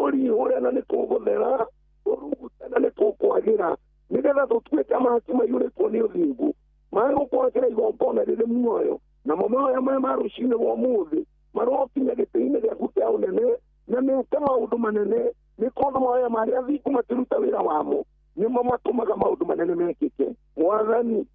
Tũrihũre na nĩ tũgũthera, tũrugute na nĩ tũkwagĩra, nĩgetha tũtuĩke mahaki maiyũrĩtwo nĩ ũthingu, magũkwakĩra igongona rĩrĩ muoyo. Namo mahoya maya ma rũcinĩ rwa ũmũthĩ marokinya gĩtĩ-inĩ gĩaku kĩa ũnene na meke maũndũ manene, nĩ tondũ mahoya marĩa athingu makĩruta wĩra wamo nĩmo matũmaga maũndũ manene mekĩke. Mwathani,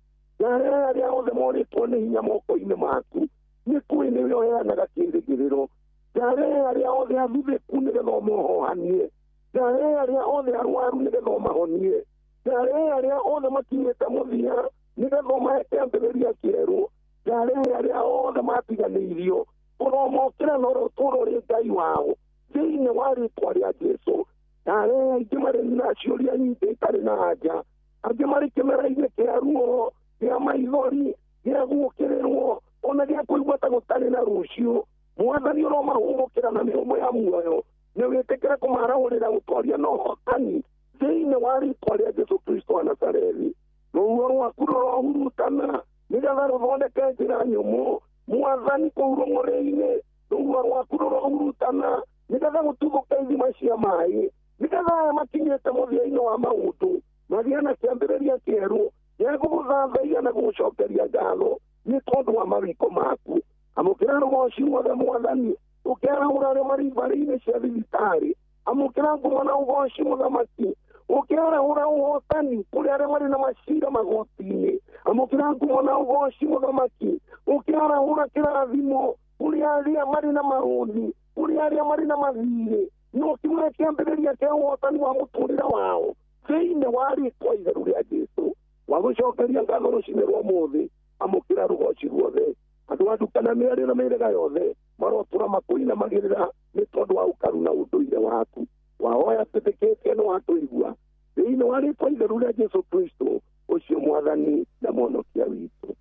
ndarĩa arĩa othe morĩtwo nĩ hinya moko-inĩ maku, nĩ kũĩ nĩwe ũheanaga kĩĩrĩgĩrĩro. Ndarĩa arĩa othe athuthĩku nĩgetha ũmohohanie, ndarĩa arĩa othe arwaru nĩgetha ũmahonie, ndarĩa arĩa othe makinyĩte mũthia nĩgetha ũmahe kĩambĩrĩria kĩerũ, ndarĩa arĩa othe matiganĩirio ũromokĩra na ũrotũũra ũrĩ Ngai wao thĩinĩ wa rĩtwa rĩa Jesũ. Ndarĩa aingĩ marĩ na ciũria nyingĩ itarĩ na anja, angĩ marĩ kĩmera-inĩ kĩa ruo, kĩa maithori, gĩa gũũkĩrĩrwo, ona gĩa kũigua ta gũtarĩ na rũciũ. Mwathani ũromahũmũkĩra na mĩhũmũ ya muoyo, na wĩtĩkĩre kũmarahũrĩra gũtooria na ũhotani thĩinĩ wa rĩtwa rĩa Jesũ Kristo wa Nazarethi. Rũhuho rwaku rũrohurutana nĩgetha rũthondeke njĩra nyũmũ. Mwathani, kũu rũng'ũrĩ-inĩ rũhuho rwaku rũrohurutana nĩgetha gũtuthũke ithima cia maĩ, nĩgetha aya makinyĩte mũthia-inĩ wa maũndũ magĩe na kĩambĩrĩria kĩerũ gĩa gũgũthathaia na gũgũcokeria ngatho nĩ tondũ wa mawĩko maku. Amũkĩra rũgoci ruothe Mwathani, ũkĩarahũra arĩa marĩ ibarĩ-inĩ cia thibitarĩ. Amũkĩra ngumo na ũgoci Mũthamaki, ũkĩarahũra ũhotani kũrĩ arĩa marĩ na macira magoti-inĩ. Amũkĩra ngumo na ũgoci Mũthamaki, ũkĩarahũra kĩrathimo kũrĩ arĩa marĩ na marũthi, kũrĩ arĩa marĩ na mathirĩ, na ũkĩmahe kĩambĩrĩria kĩa ũhotani wa mũtũũrĩre wao thĩinĩ wa rĩtwa itheru rĩa Jesũ. Wagũcokeria ngatho rũcinĩ rwa ũmũthĩ, amũkĩra rũgoci ruothe. Andũ a nduka na mĩario na mĩhĩrĩga yothe marotũra makũinamagĩrĩra nĩ tondũ wa ũkaru na ũndũire waku. Wahoya twĩtĩkĩtie nĩ watũigua thĩinĩ wa rĩtwa itheru rĩa Jesũ Kristo, ũcio Mwathani na Mũhonokia witũ.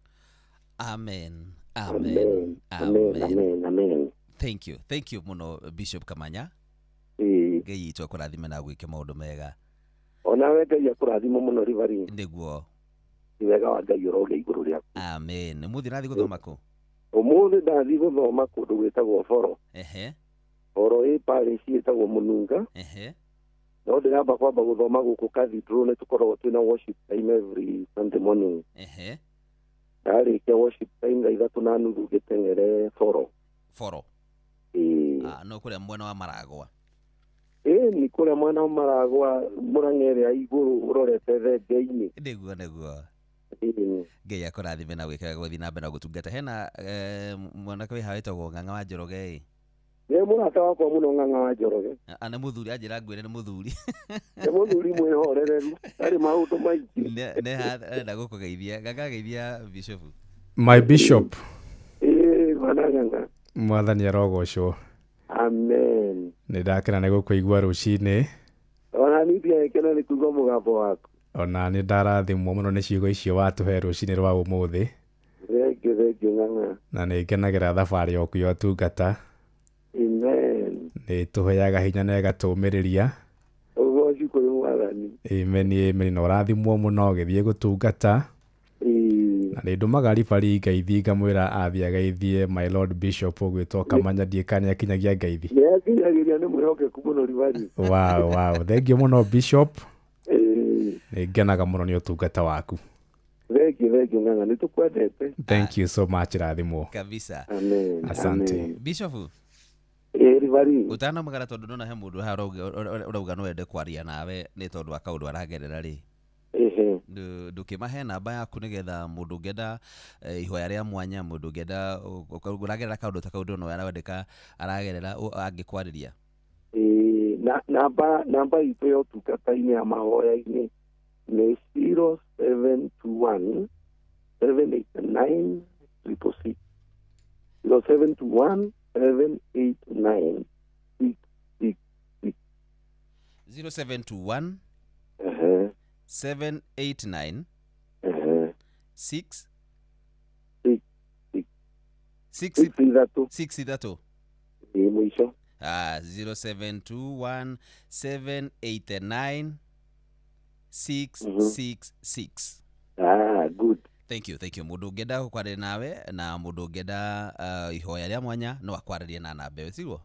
Amen. Amen. Amen. Amen. Amen. Thank you. Thank you muno Bishop Kamanya. Ngai itũ akũrathime na gwĩke maũndũ mega. Onawe Ngai akũrathime mũno Rivari. Nĩguo. Nĩ wega wa Ngai ũrogĩa igũrũ rĩaku. Amen. Ũmũthĩ ũrathiĩ gũthoma kũ? Ũmũthĩ ndathiĩ gũthoma kũndũ gwĩtagwo Boro. Ehe. Boro ĩ parish ĩtagwo Mũnunga. Ehe. No ndĩramba kwamba gũthoma gũkũ cathedral, nĩ tũkoragwo twĩna worship time every Sunday morning. Ehe. Ndarĩkia worship time thaa 3:30 ngĩteng'ere Boro. Boro. Ĩĩ. Ah, no kũrĩa mwena wa Maragwa. Ĩĩ, nĩ kũrĩa mwena wa Maragwa, Mũrang'a ĩrĩa igũrũ ũrorete thenge-inĩ. Nĩguo, nĩguo. Ngai akũrathime na gwĩka gũthiĩ na mbere na gũtungata. Hena mwanake wĩ haha wĩtagwo Ng'ang'a wa Njoroge ĩ. Nĩ mũrata wakwa mũno Ng'ang'a wa Njoroge. Nĩ mũthuri, anjĩra ngwĩre nĩ mũthuri. Nĩ mũthuri mwĩhorereru, ndarĩ maũndũ maingĩ. Nĩ haha arenda gũkũgeithia. Ng'ang'a geithia Bishop. My Bishop. Ĩĩ, bwana Ng'ang'a. Mwathani arogocwo. Amen. Nĩ ndakena nĩ gũkũigua rũcinĩ. Ona niĩ ndiagĩkena nĩ kũigua mũgambo waku. Ona nĩ ndarathimwo mũno nĩ ciugo icio watũhe rũcinĩ rwa ũmũthĩ. Thengiũ, thengiũ Ng'ang'a. Na nĩ ngenagĩra thabarĩ yaku ya ũtungata. Amen. Nĩ tũheaga hinya na ĩgatũũmĩrĩria. Ũgoci kũrĩ Mwathani. Amen, amen. Na ũrathimwo mũno ũgĩthiĩ gũtungata. Na nĩ ndũmaga Ribari ngeithi ngamwĩra athiĩ ageithie my Lord Bishop ũgwĩtwo Kamanya, ndiĩ kana nĩakinyagia ngeithi. Nĩakinyagĩria, nĩ mwĩhokeku mũno Ribari. Wow, wow. Thengiũ mũno Bishop. Nĩ ngenaga mũno nĩ ũtungata waku. Thengiũ, thengiũ Ng'ang'a, nĩ tũkwendete. Thank you so much, rathimwo. Kabisa. Amen. Asante. Amen. Bishop. Ĩĩ, Ribari. Ũtanamũgara tondũ ndona he mũndũ haha ũrauga no ende kwaria nawe nĩ tondũ wa kaũndũ aragerera rĩ. Ehe. Ndũkĩmahe namba yaku nĩgetha mũndũ ũngĩenda ihoya rĩa mwanya, mũndũ ũngĩenda ũragerera kaũndũ ta kau ndona arandĩka aragerera angĩkwarĩria. Ĩĩ, namba itũ ya ũtungata-inĩ ya mahoya-inĩ nĩ 0721 789 666. 0721 789 666. 0721 789 6 6 6 ithatũ. 6 ithatũ. Ĩĩ, mũico. 0721 789 666. Ah, good. Thank you, thank you. Mũndũ ũngĩenda gũkwarĩria nawe na mũndũ ũngĩenda ihoya rĩa mwanya no akwarĩrie na namba ĩyo, siguo?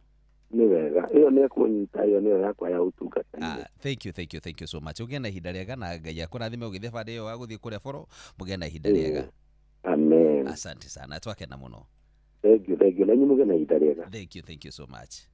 Nĩ wega. Ĩyo nĩ ekũnyita, ĩyo nĩyo yakwa ya ũtungata. Thank you, thank you, thank you so much. Ũgĩe na ihinda rĩega na Ngai akũrathime ũgĩthiĩ bandĩ ĩyo wa gũthiĩ kũrĩa boro, mũgĩe na ihinda rĩega. Amen. Asante sana, twakena mũno. Thank you, thank you. Na inyuĩ mũgĩe na ihinda rĩega. Thank you, thank you so much.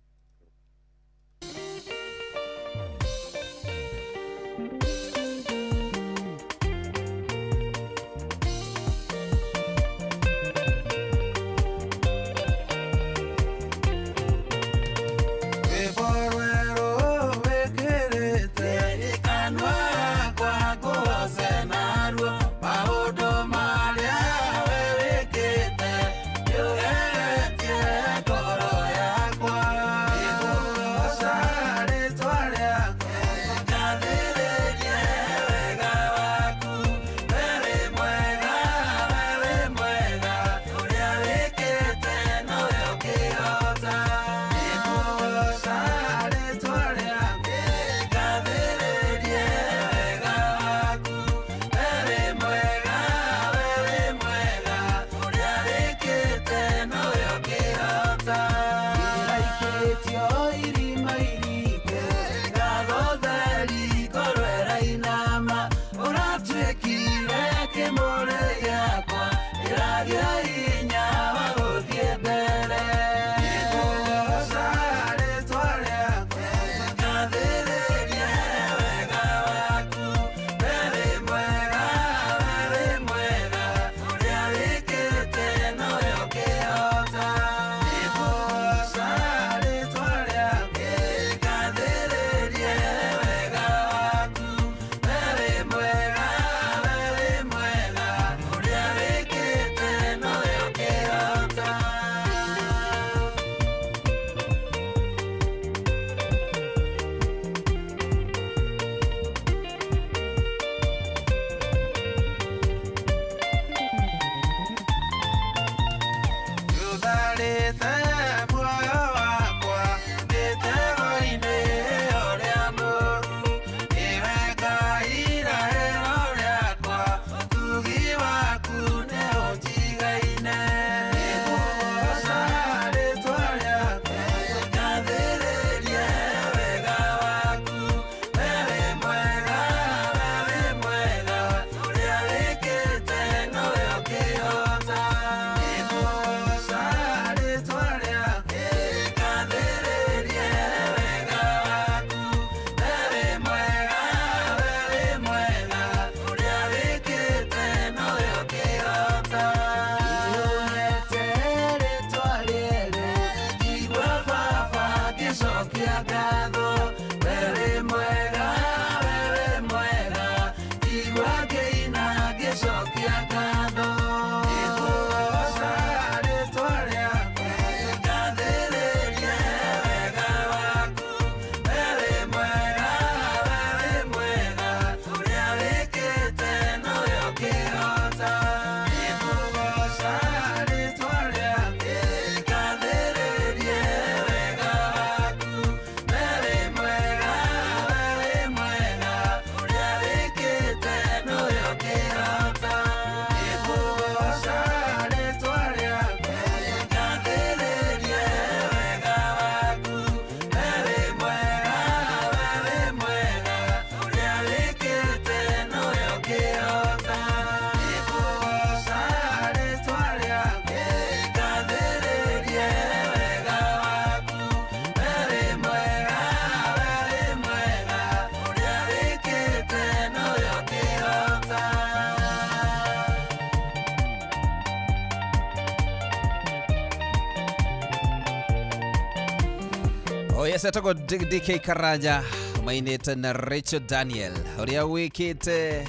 Yes, etagwo DK Karanja mainĩte na Rachel Daniel ũrĩa wĩkĩte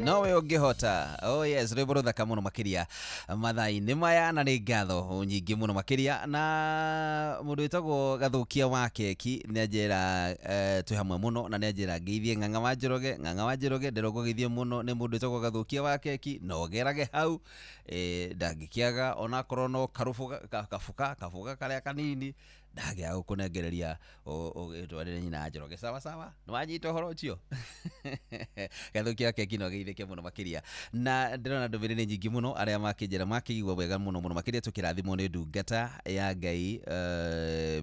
nowe ũngĩhota. Oh yes, rwĩmbo rũthaka mũno makĩria mathaa-inĩ maya, na nĩ ngatho nyingĩ mũno makĩria. Na mũndũ wĩtagwo Gathũkia wa Keki nĩ anjĩra twĩ hamwe mũno, na nĩ anjĩra ngeithie Ng'ang'a wa Njoroge. Ng'ang'a wa Njoroge ndĩrongũgeithio mũno nĩ mũndũ wĩtagwo Gathũkia wa Keki, no gerage hau ndangĩkĩaga onakorwo no kabuka karĩa kanini. Ndagĩa gũkũnengereria ũgĩtwarĩre nyina Njoroge. Sawa sawa, nĩ wanyita ũhoro ũcio. Gathukia keki no geithĩke mũno makĩria. Na ndĩrona ndũmĩrĩri nyingĩ mũno arĩa makĩnjĩra makĩigua wega mũno mũno makĩria tũkĩrathimwo nĩ ndungata ya Ngai,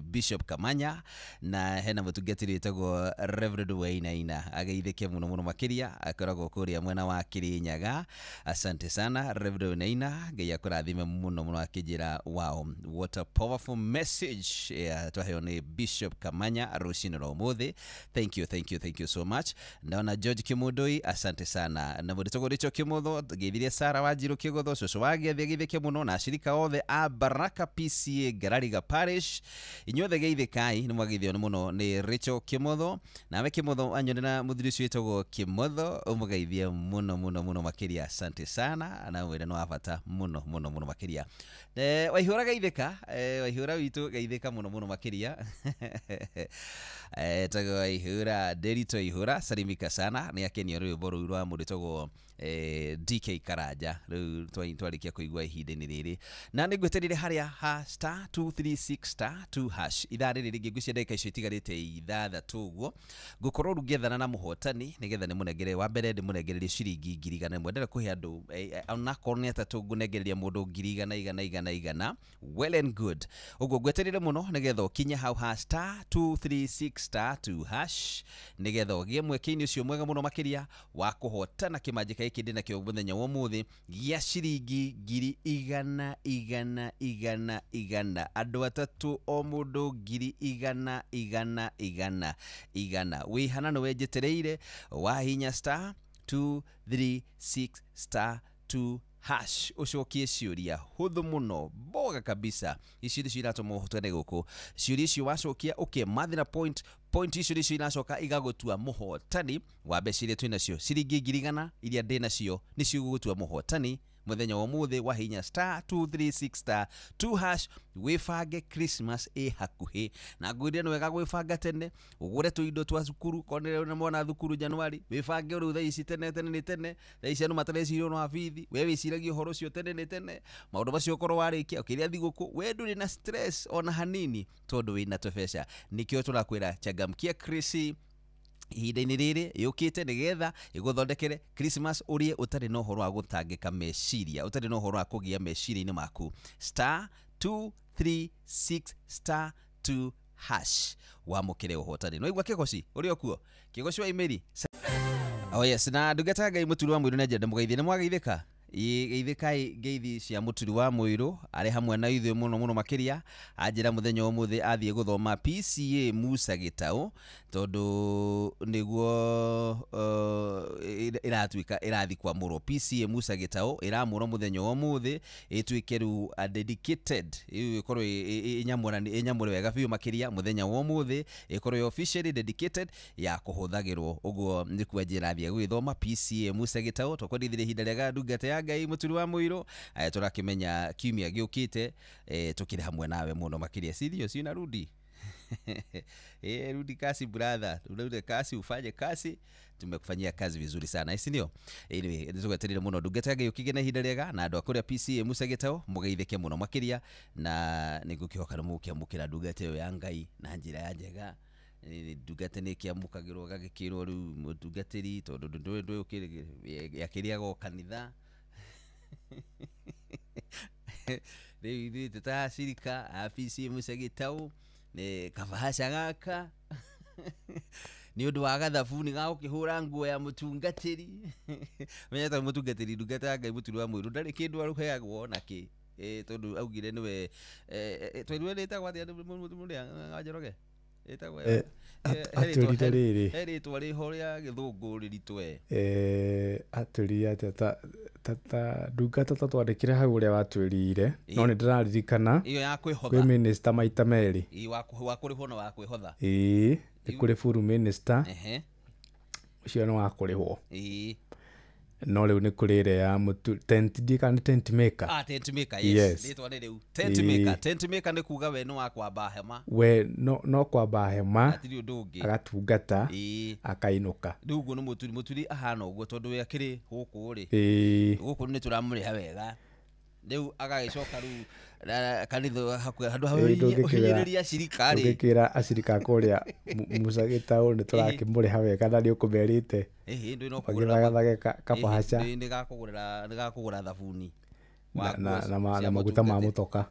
Bishop Kamanya, na hena mũtungatĩri wĩtagwo Reverend Wainaina, ageithĩke mũno mũno makĩria, akoragwo kũrĩa mwena wa Kirinyaga. Asante sana Reverend Wainaina, Ngai akũrathime mũno mũno. Akĩnjĩra wow, what a powerful message twaheo nĩ Bishop Kamanya rũcinĩ rwa ũmũthĩ. Thank you, thank you, thank you so much. Ndaona George Kimundui, asante sana, na mũndũ tũgũrĩtwo Kimutho, ngeithirie Sara Wanjiru Kĩgũtho, cũcũ wa Gĩathĩ, geithĩke mũno, na ashirika othe a Baraka PCA Ngarariga Parish, inyuothe geithĩkai, nĩ mwageithio nĩ mũno nĩ Rachel Kimotho. Nawe Kimotho anyonera mũthuri ũcio wĩtagwo Kimotho, ũmũgeithie mũno mũno mũno makĩria. Asante sana, na wĩra nĩ wa bata mũno mũno mũno makĩria. Waihũra geithĩka, Waihũra witũ geithĩka mũno mũno makĩria. Tagwo Waihũra Derito Ihũra, salimika sana, nĩ akenio rwĩmbo rũu rwa mũndũ wĩtagwo DK Karanja rĩu twarĩkia kũigua ihinda-inĩ rĩrĩ. Na nĩ ngweterire harĩa ha star 236 star 2 hash. Ithaa rĩrĩ rĩngĩ ngwĩciria ndagĩka icio itigarĩte 6 ũguo ngũkorwo rĩu ngĩethana na mũhotani nĩgetha ndĩmũnengere wa mbere, ndĩmũnengererie ciringi 100,000. Ndĩrenda kũhe andũ, onakorwo nĩ 3, ngũnengereria mũndũ 100,000 igana igana igana, well and good. Ũguo ngweterire mũno nĩgetha ũkinye hau ha star 236 star 2 hash nĩgetha ũgĩe mweke-inĩ ũcio mwega mũno makĩria wa kũhotana kĩmanjĩka gĩkĩ ndĩ nakĩo mũthenya wa ũmũthĩ gĩa ciringi 100,000 igana igana igana, andũ 3 o mũndũ 100,000 igana igana igana. Wĩhana nĩ wenjetereire wahinya star 236 star 2 hash ũcokie ciũria hũthũ mũno boga kabisa. Ici nĩcio iratũma ũhotane gũkũ. Ciũria icio wacokia ũkĩmathĩra point icio nĩcio iracoka igagũtua mũhotani wa mbeca iria twĩ nacio. Ciringi 100,000 iria ndĩ nacio nĩcio igũgũtua mũhotani mũthenya wa ũmũthĩ wahinya star 236 star 2 hash. Wĩbange, Christmas ĩ hakuhĩ, na ngwĩrire nĩ wega gwĩbanga tene, ũgũre tũindo twa cukuru korwo nĩ mwana thukuru Januari, wĩbange rĩu thaa ici tene tene nĩ tene. Thaa ici andũ matareciria ũhoro wa bithi, we wĩciragia ũhoro ũcio tene nĩ tene. Maũndũ macio ũkorwo warĩkia ũkĩrĩa thigũkũ, we ndũrĩ na stress ona hanini tondũ wĩna tũbeca. Nĩkĩo tũrakwĩra changamkia Krisi ihinda-inĩ rĩrĩ yũkĩte nĩgetha ĩgũthondekere Christmas ũrĩe ũtarĩ na ũhoro wa gũtangĩka meciria, ũtarĩ na ũhoro wa kũgĩa meciria-inĩ maku. Star 236 star 2 hash wamũkĩre ũhotani. No igua kĩgoci ũrĩ o kuo, kĩgoci wa imĩri. Oh yes, na ndungata ya Ngai mũturi wa mũirũ nĩ njenda mũgeithie, nĩ mwageithĩka? Geithĩkai ngeithi cia mũturi wa mũirũ arĩ hamwe na ithuĩ mũno mũno makĩria. Anjĩra mũthenya wa ũmũthĩ athiĩ gũthoma PCA Musa Gĩtaũ tondũ nĩguo ĩratuĩka ĩrathiĩ kwamũrwo. PCA Musa Gĩtaũ ĩramũrwo mũthenya wa ũmũthĩ ĩtuĩke rĩu dedicated, ĩkorwo ĩnyamũre wega biũ makĩria mũthenya wa ũmũthĩ, ĩkorwo officially dedicated ya kũhũthagĩrwo. Ũguo nĩkuo njĩra athiĩ gũgĩthoma PCA Musa Gĩtaũ. Tũkwendithĩria ihinda rĩega ndungata ya Ngai mũturi wa mũirũ, tũrakĩmenya kiumia gĩũkĩte tũkĩrĩ hamwe nawe mũno makĩria. Sithio si unarudi? Rudi kasi brother, urudi kasi ufanye kasi, tumekufanyia kazi vizuri sana, si ndio? Anyway, nĩtũgweterire mũno ndungata ya Ngai ũkĩgĩa na ihinda rĩega, na andũ a kũrĩa PCA Musa Gĩtaũ mũgeithĩke mũno makĩria, na nĩngũkĩhoka nĩ mũgũkĩamũkĩra ndungata ĩyo ya Ngai na njĩra ya njega. Ndungata nĩ ĩkĩamũkagĩrwo gagĩkĩrwo rĩu mũtungatĩri tondũ ndũĩ yakĩrĩaga o kanitha. Rĩu ithuĩ tũtacirika a PCA Musa Gĩtaũ nĩ kabahaca gaka nĩ ũndũ wa gathabuni ga gũkĩhũra nguo ya mũtungatĩri. Menya ta mũtungatĩri ndungata ya Ngai mũturi wa mũirũ ndarĩ kĩndũ arũheagwo nakĩ, tondũ augire nĩwe twairwo rĩtagwo atĩa mũrĩa wa Njoroge? Ĩtagwo atwĩrire rĩrĩ he rĩtwa rĩho rĩa gĩthũngũ rĩritũ atwĩrire atĩa ta ndungata ta twandĩkire hau ũrĩa watwĩrire, no nĩ ndĩraririkana ĩyo ya kwĩhotha kwĩ minister maita merĩ, wa kũrĩhwo na wa kwĩhotha. Ĩĩ, nĩ kũrĩ full minister, ũcio nĩ wa kũrĩhwo. No rĩu nĩ kũrĩ ĩrĩa ya mũtu tent, ndikana tent maker. Ah, tent maker, yes. Rĩtwa nĩ rĩu tent maker. Tent maker nĩ kuga we nĩ wa kwamba hema, we no kwamba hema, hatirĩ ũndũ ũngĩ, agatungata akainũka. Rĩu ũguo nĩ mũturi, mũturi ahana ũguo tondũ we akĩrĩ gũkũ rĩ, gũkũ nĩ tũramũrĩha wega. Rĩu agagĩcoka rĩu Kanitha hakuhĩ handũ ha ũhinyĩrĩria acirika rĩ. Ũngĩkĩra acirika kũrĩa Musa Gĩtaũ nĩ tũrakĩmũrĩha wega na nĩ ũkũmerĩte. Ĩhĩ ndũĩ no kũgũrĩra magĩthagathage kabahaca. Nĩ gakũgũra thabuni na maguta ma mũtoka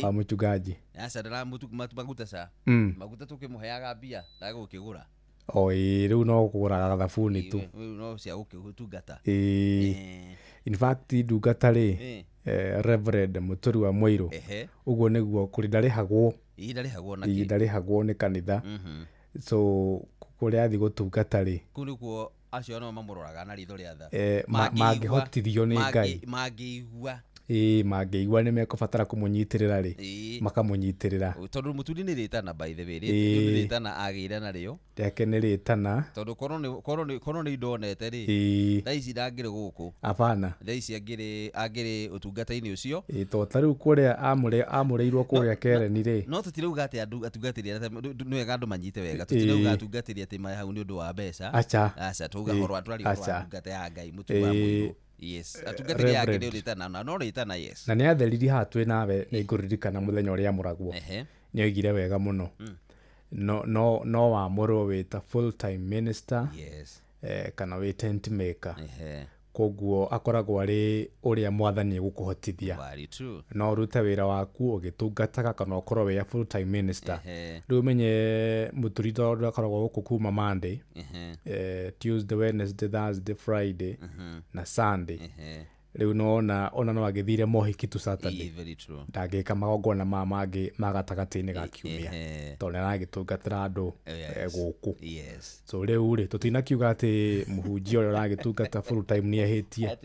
wa mũchungaji. Aca ndara maguta ca maguta tũkĩmũheaga mbia ndagũkĩgũra. O ĩĩ rĩu no kũgũraga thabuni tu. Rĩu no cia gũkĩtungata. Ĩĩ in fact ndungata rĩ Reverend Mũturi wa Mũirũ ũguo nĩguo kũrĩ ndarĩhagwo. Ĩĩ ndarĩhagwo na kĩ? Ndarĩhagwo nĩ kanitha. So kũrĩa athiĩ gũtungata rĩ kũu nĩkuo acio no mamũroraga na ritho rĩa tha. Mangĩhotithio nĩ Ngai. Mangĩigua. Ĩĩ mangĩigua nĩ mekũbatara kũmũnyitĩrĩra rĩ makamũnyitĩrĩra. Tondũ Mũturi nĩ rĩtana by the way rĩ rĩtana agĩire narĩo. Rĩake nĩ rĩtana. Tondũ korwo nĩ ndonete rĩ thaa ici ndangĩrĩ gũkũ. Hapana. Thaa ici angĩrĩ ũtungata-inĩ ũcio. Ĩĩ to ta rĩu kũrĩa amũrĩirwo kũrĩa Kereni rĩ. No tũtirauga atĩ atungatĩri nĩ wega andũ manyite wega. Tũtirauga atungatĩri atĩ marĩ hau nĩ ũndũ wa mbeca. Aca. Aca tũuga horo tũraria ũhoro wa ndungata ya Ngai Mũturi wa Mũirũ. Yes, atungatĩri ake nĩ rĩtana na no rĩtana yes. Na nĩ atheririe haha twĩ nawe nĩ ngũririkana mũthenya ũrĩa amũragwo. Nĩ oigire wega mũno. No wamũrwo wĩ ta full time minister. Yes. Kana wĩ tent maker. Koguo akoragwo arĩ ũrĩa mwathani egũkũhotithia. Very true. No ũrute wĩra waku ũgĩtungataga kana ũkorwo wĩ a full time minister. Rĩu ũmenye Mũturi tondũ akoragwo gũkũ kuma Monday, Tuesday, Wednesday, Thursday, Friday na Sunday. Rĩu nĩwona ona no agĩthire mohiki tu Saturday. Very true. Ndangĩka magongona maya mangĩ ma gatagatĩ-inĩ ga kiumia tondũ nĩaragĩtungatĩra andũ gũkũ. Yes. So rĩu rĩ tũtinakiuga atĩ mũhunjia ũrĩa ũragĩtungata full time nĩehĩtie.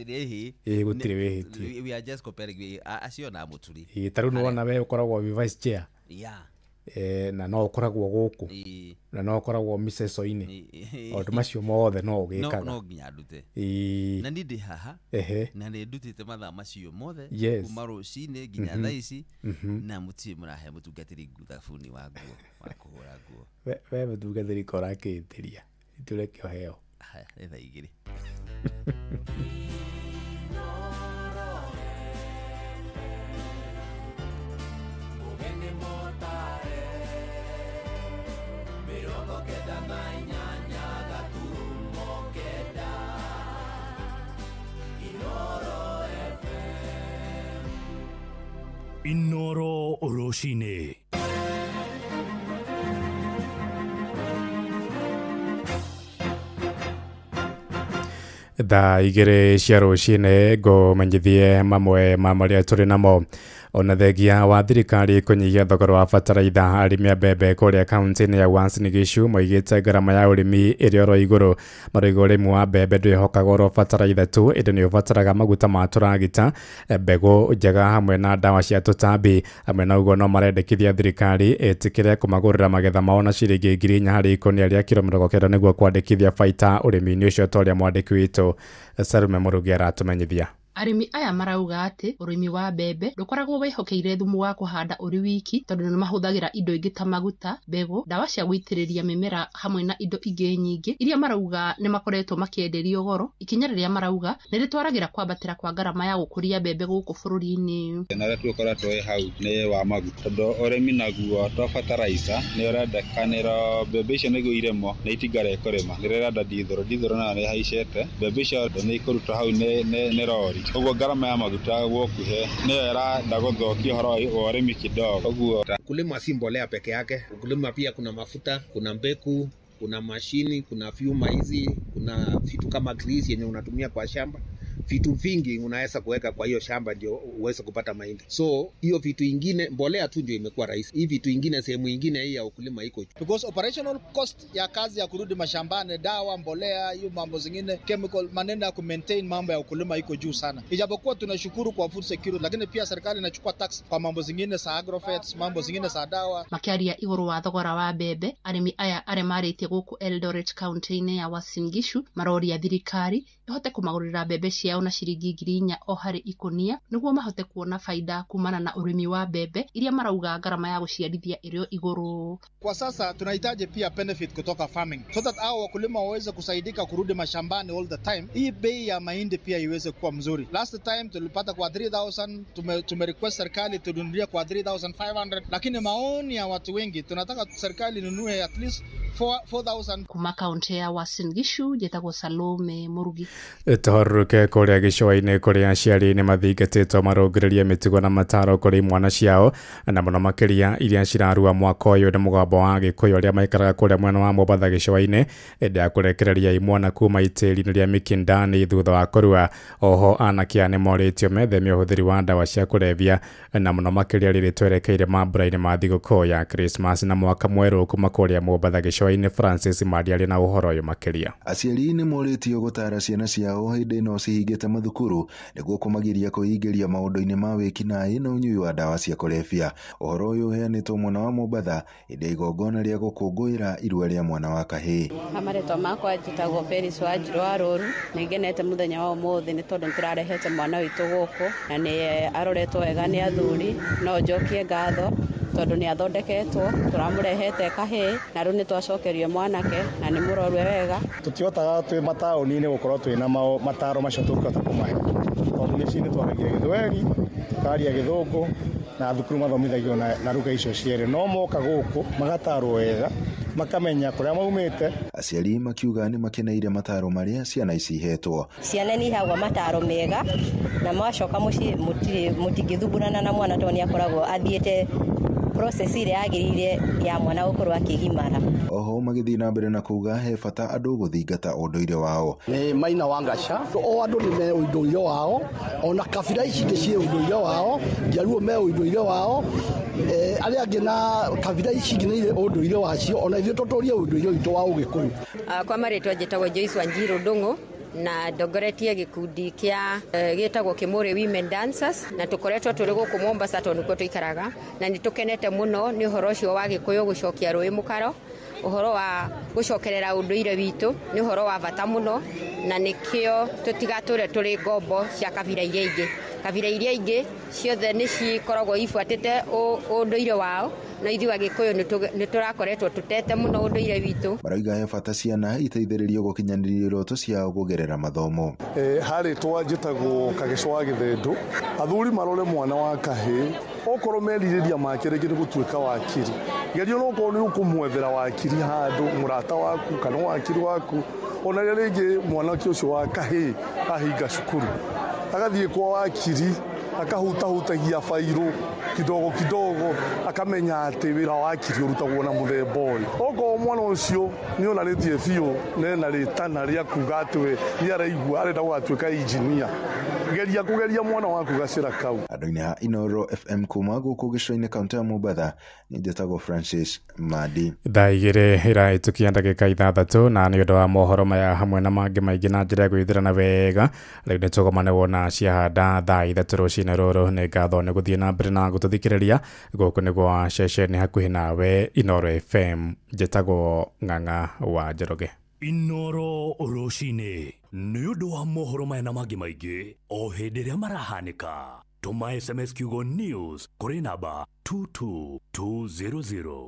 Ĩĩ gũtirĩ wĩhĩtie. We are just comparing acio na Mũturi. Ĩĩ ta rĩu nĩwona we ũkoragwo wĩ vice chair. Yeah. Na no ũkoragwo gũkũ na no ũkoragwo miceco-inĩ maũndũ macio mothe no ũgĩkaga. No nginya ndute. Na niĩ ndĩ haha na nĩ ndutĩte mathaa macio mothe kuma rũcinĩ nginya thaa ici na mũtirĩ mũrahe mũtungatĩri thabuni wa nguo wa kũhũra nguo. We mũtungatĩri ko ũrakĩhĩtĩria itũreke ũheo. Haya nĩ thaa 2. Inoro Rũcinĩ. Thaa 2 cia rũcinĩ ngũmenyithie mamwe ma marĩa tũrĩ namo. Ona thengia wa thirikari kũnyihia thogora wa bataraitha arĩmi a mbembe kũrĩa kaunti-inĩ ya Uasin Gishu moigĩte ngarama ya ũrĩmi ĩrĩ oro igũrũ. Marauga ũrĩmi wa mbembe ndwĩhokaga oro bataraitha tu ĩndĩ nĩ ũbataraga maguta ma tũragita, mbegũ njega hamwe na ndawa cia tũtambi. Hamwe na ũguo no marendekithia thirikari ĩtĩkĩre kũmagũrĩra magetha mao na ciringi 4,000 harĩ ikũnia rĩa kiro 90 nĩguo kwandĩkithia baita ũrĩmi-inĩ ũcio ta ũrĩa mwandĩki witũ Salume Mũrugi aratũmenyithia. Arĩmi aya marauga atĩ ũrĩmi wa mbembe ndũkoragwo wĩhokeire thumu wa kũhanda ũrĩ wiki tondũ nĩmahũthagĩra indo ingĩ ta maguta, mbegũ, ndawa cia gũitĩrĩria mĩmera hamwe na indo ingĩ nyingĩ iria marauga nĩmakoretwo makĩenderio goro, ikinya rĩrĩa marauga nĩrĩtwaragĩra kwambatĩra kwa ngarama ya gũkũria mbembe gũkũ bũrũri-inĩ. Thĩna ũrĩa tũkoretwo wĩ hau nĩ wa maguta tondũ ũrĩmi naguo twa fertilizer nĩ ũrendekanĩrwo mbembe icio nĩguo irĩmwo nĩ itinga rĩkũrĩma nĩrĩrenda ndithũrũ nayo nĩ ĩhaicĩte mbembe icio nĩ ikũrutwo hau nĩ rori ũguo ngarama ya maguta gũkuhĩ nĩyo ĩrenda gũthũkia ũhoro wa ũrĩmi kidogo. Ũguo ukulima si mbolea peke yake, ukulima pia kuna mafuta, kuna mbegu, kuna mashini, kuna vyuma hizi, kuna vitu kama grease yenye unatumia kwa shamba. Vitu vingi unaweza kuweka kwa hiyo shamba ndio uweze kupata mahindi. So hiyo vitu ingine, mbolea tu ndio imekuwa rahisi. Hii vitu ingine sehemu ingine hii ya ukulima iko. Because operational cost ya kazi ya kurudi mashambani, dawa, mbolea, hiyo mambo zingine, chemical, maneno ya kumaintain mambo ya ukulima iko juu sana. Ijapokuwa tunashukuru kwa food security, lakini pia serikali inachukua tax kwa mambo zingine za agrofets, mambo zingine za dawa. Makiaria iguru wa thogora wa mbembe, arĩmi aya arĩa marĩtie gũkũ Eldoret county-inĩ ya Uasin Gishu maroria thirikari ihote kũmagũrĩra mbembe cia ciao na ciringi 4,000 o harĩ ikũnia nĩguo mahote kuona faida kumana na ũrĩmi wa mbembe iria marauga ngarama ya gũciarithia ĩrĩ igũrũ. Kwa sasa tunahitaji pia benefit kutoka farming so that hao wakulima waweze kusaidika kurudi mashambani all the time. Hii bei ya mahindi pia iweze kuwa mzuri. Last time tulipata kwa 3000, tume request serikali tununulie kwa 3500, lakini maoni ya watu wengi tunataka serikali inunue at least 4000. Kuma kaunti ya Uasin Gishu njĩtagwo Salome Murugi. Tũharũrũke kũrĩa gĩcũa-inĩ kũrĩa aciari nĩ mathingatĩtwo marũngĩrĩrie mĩtugo na mataro kũrĩ imwana ciao na mũno makĩria iria cirarua mwaka ũyũ nĩ mũgambo wa Gĩkũyũ arĩa maikaraga kũrĩa mwena wa Mombatha gĩcũa-inĩ ĩndĩ ya kũrekereria imwana kuma itĩri-inĩ rĩa Mikindani thutha wa kũrua. Oho anake aya nĩ morĩtio metheme ũhũthĩri wa ndawa cia kũrebia na mũno makĩria rĩrĩ twerekeire mambura-inĩ ma thigũkũ ya Christmas na mwaka mwerũ kuma kũrĩa Mombatha gĩcũa-inĩ. Francis Madi arĩ na ũhoro ũyũ makĩria. Aciari nĩ morĩtio gũtara ciana ciao hĩndĩ ĩno cihingĩte mathukuru nĩguo kũmagiria kwĩingĩria maũndũ-inĩ ma wĩkinaĩ na ũnyui wa ndawa cia kũrebia. Ũhoro ũyũ ũheanĩtwo mwena wa Mombatha hĩndĩ ya igongona rĩa gũkũngũĩra irua rĩa mwana wa kahĩĩ. Marĩtwa makwa njĩtagwo Peris Wanjiru wa Rũru. Nĩ ngenete mũthenya wa ũmũthĩ nĩ tondũ nĩtũrarehete mwana witũ gũkũ na nĩ aroretwo wega nĩ athuri. No njokie ngatho tondũ nĩ athondeketwo, tũramũrehete kahĩĩ na rĩu nĩ twacokerio mwanake na nĩ mũrorwe wega. Tũtihotaga twĩ mataũni-inĩ gũkorwo twĩna mataro macio tũngĩhota kũmahe tondũ mĩciĩ-inĩ twaragia Gĩthweri, tũkaria Gĩthũngũ na thukuru mathomithagio na ruga icio cierĩ, no moka gũkũ magatarwo wega makamenya kũrĩa maumĩte. Aciari makiuga nĩ makeneire mataro marĩa ciana ici ihetwo. Ciana nĩ iheagwo mataro mega na mwacoka mũciĩ mũtingĩthumbũrana na mwana tondũ nĩ akoragwo athiĩte process ĩrĩa yagĩrĩire ya mwana gũkorwo akĩgimara. Oho magĩthiĩ na mbere na kuga he bata andũ gũthingata ũndũire wao. Nĩ Maina wa Ngaca, o andũ nĩ me ũndũire wao, ona kabira ici ingĩ ciĩ ũndũire wao, Njaruo me ũndũire wao, arĩa angĩ na kabira ici ingĩ nĩ irĩ ũndũire wacio, ona ithuĩ tũtũrie ũndũire witũ wa Ũgĩkũyũ. Kwa marĩtwa njĩtagwo Joyce Wanjiru Ndung'u na ndongoretie gĩkundi kĩa gĩtagwo Kimuri Women Dancers na tũkoretwo tũrĩ gũkũ Mombasa tondũ nĩkuo tũikaraga na nĩ tũkenete mũno nĩ ũhoro ũcio wa Gĩkũyũ gũcokia rũĩ mũkaro. Ũhoro wa gũcokerera ũndũire witũ nĩ ũhoro wa bata mũno na nĩkĩo tũtigatũre tũrĩ ngombo cia kabira iria ingĩ. Kabira iria ingĩ ciothe nĩ cikoragwo ibuatĩte ũndũire wao na ithuĩ Agĩkũyũ nĩ tũrakoretwo tũtete mũno ũndũire witũ. Marauga he bata ciana iteithĩrĩrio gũkinyanĩria iroto ciao kũgerera mathomo. Harĩtwa njĩtagwo Kageco wa Gĩthĩndũ. Athuri marore mwana wa kahĩĩ okorwo merirĩria make rĩngĩ nĩ gũtuĩka wakiri, geria onokorwo nĩ ũkũmwethera wakiri handũ mũrata waku kana wakiri waku, ona rĩrĩa rĩngĩ mwanake ũcio wa kahĩĩ ahinga cukuru agathiĩ kwa wakiri akahutahutagia bairũ kidogo kidogo akamenya atĩ wĩra wa wakiri ũrutagwo na mũthemba ũyũ. Okorwo mwana ũcio nĩ onanĩtie biũ nena rĩtana rĩa kuga atĩ we nĩ araigua arenda gũgatuĩka injinia, geria kũgeria mwana waku gacĩra kau. Andũ-inĩ a Inooro FM kuma gũkũ gĩcũa-inĩ kaũntĩ ya Mombatha, nĩ njĩtagwo Francis Madi. Thaa 2 ĩrahĩtũkia ndagĩka 6 na nĩ ũndũ wa mohoro maya hamwe na mangĩ maingĩ na njĩra ya gwĩthĩrana wega rĩu nĩ tũgomane wona ciahanda thaa 3 rũcinĩ rũrũ. Nĩ ngatho nĩ gũthiĩ na mbere na gũtũthikĩrĩria gũkũ nĩ gwa ceceni hakuhĩ nawe Inooro FM. Njĩtagwo Ng'ang'a wa Njoroge. Inooro rũcinĩ nĩ ũndũ wa mohoro maya na mangĩ maingĩ o hĩndĩ ĩrĩa marahanĩka. Tũma SMS kiugo news kũrĩ namba 22200.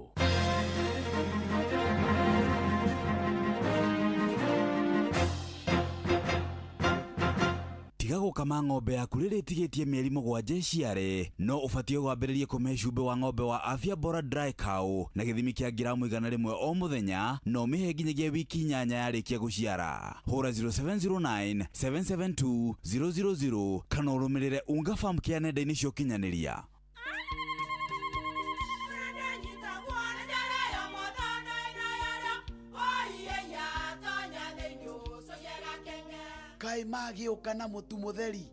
Tiga gũkama ng'ombe yaku rĩrĩa ĩtigĩtie mĩeri 7 ĩciare, no ũbatiĩ kwambĩrĩrie kũmĩhe cumbĩ wa ng'ombe wa Afya Bora Dry Cow na gĩthimi kĩa ngiramu 100 o mũthenya na ũmĩhe nginyagia wiki 8 yarĩkia gũciara. Hũra 0709 772 000 kana ũrũmĩrĩre Unga Farm Care nenda-inĩ cia ũkinyanĩria. Kaĩ magĩũka na mũtu mũtheri?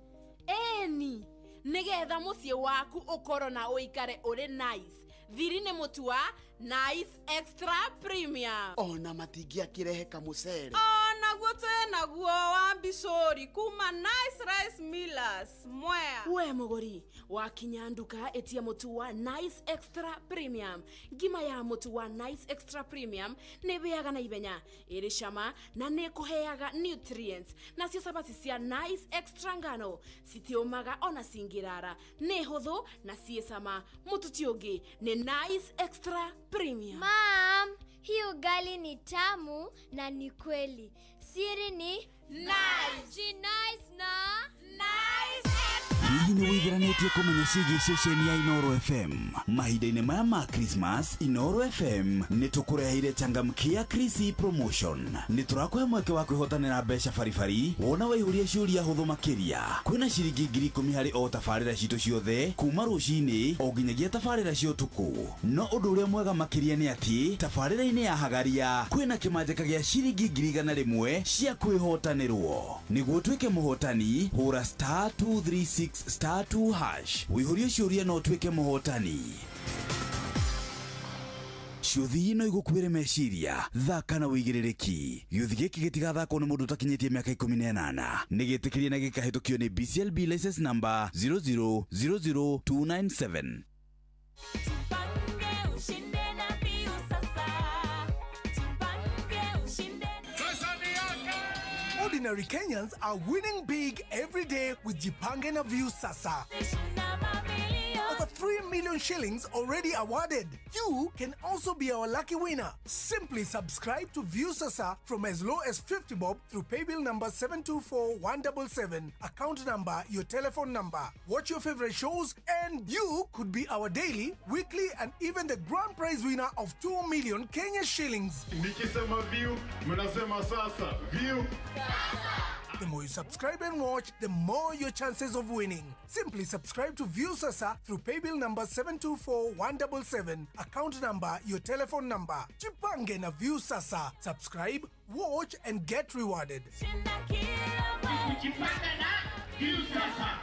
Ĩni, nĩgetha mũciĩ waku ũkorwo na ũikare ũrĩ nice. Thiri nĩ mũtu wa Nice Extra Premium. Ona matingĩakĩrehe kamũcere. Onaguo Mũtu naguo wa mbicũri kuma Nice Rice Millers Mwea. We mũgũri wakinya nduka ĩtia mũtu wa Nice Extra Premium. Ngima ya mũtu wa Nice Extra Premium nĩ ĩhĩaga na ihenya, ĩrĩ cama na nĩ ĩkũheaga nutrients. Nacio cabaci cia Nice Extra ngano citiũmaga ona cingĩrara, nĩ hũthũ na ciĩ cama. Mũtu ti ũngĩ nĩ Nice Extra Premium. Mom, hii ugali ni tamu na ni kweli. Siri ni Nice. Nice na Nice. Hihi nĩ wĩtheranĩtie kũmenya ciĩgiĩ ceceni ya Inooro FM? Mahinda-inĩ maya ma Christmas, Inooro FM nĩ tũkũreheire changamkia Krisi promotion. Nĩ tũrakũhe mweke wa kwĩhotanĩra mbeca baribari wona waihũria ciũria hũthũ makĩria. Kwĩna ciringi 10,000 harĩ o tabarĩra citũ ciothe kuma rũcinĩ o nginyagia tabarĩra cia ũtukũ. No ũndũ ũrĩa mwega makĩria nĩ atĩ tabarĩra-inĩ ya Hagaria kwĩna kĩmanjĩka gĩa ciringi 100,000 cia kwĩhotanĩrwo. Nĩguo ũtuĩke mũhotani, hũra star 236 star 2 hash. Wĩihũrie ciũria no ũtuĩke mũhotani. Ciũthi no igũkuĩre meciria, thaka na wĩigĩrĩrĩki. Gĩũthi gĩkĩ gĩtigathakwo nĩ mũndũ ũtakinyĩtie mĩaka 18. Nĩ gĩtĩkĩrie na gĩkahĩtũkio nĩ BCLB license number 0000297. Ordinary Kenyans are winning big every day with Jipange na Viusasa. Over 3 million shillings already awarded. You can also be our lucky winner. Simply subscribe to Viusasa from as low as 50 bob through paybill number 724177, account number, your telephone number. Watch your favorite shows and you could be our daily, weekly and even the grand prize winner of 2 million Kenya shillings. Nikisema view, mnasema sasa. View. The more you subscribe and watch, the more your chances of winning. Simply subscribe to Viusasa through paybill number 724177, account number, your telephone number. Jipange na Viusasa. Subscribe, watch and get rewarded. Jipange na Viusasa.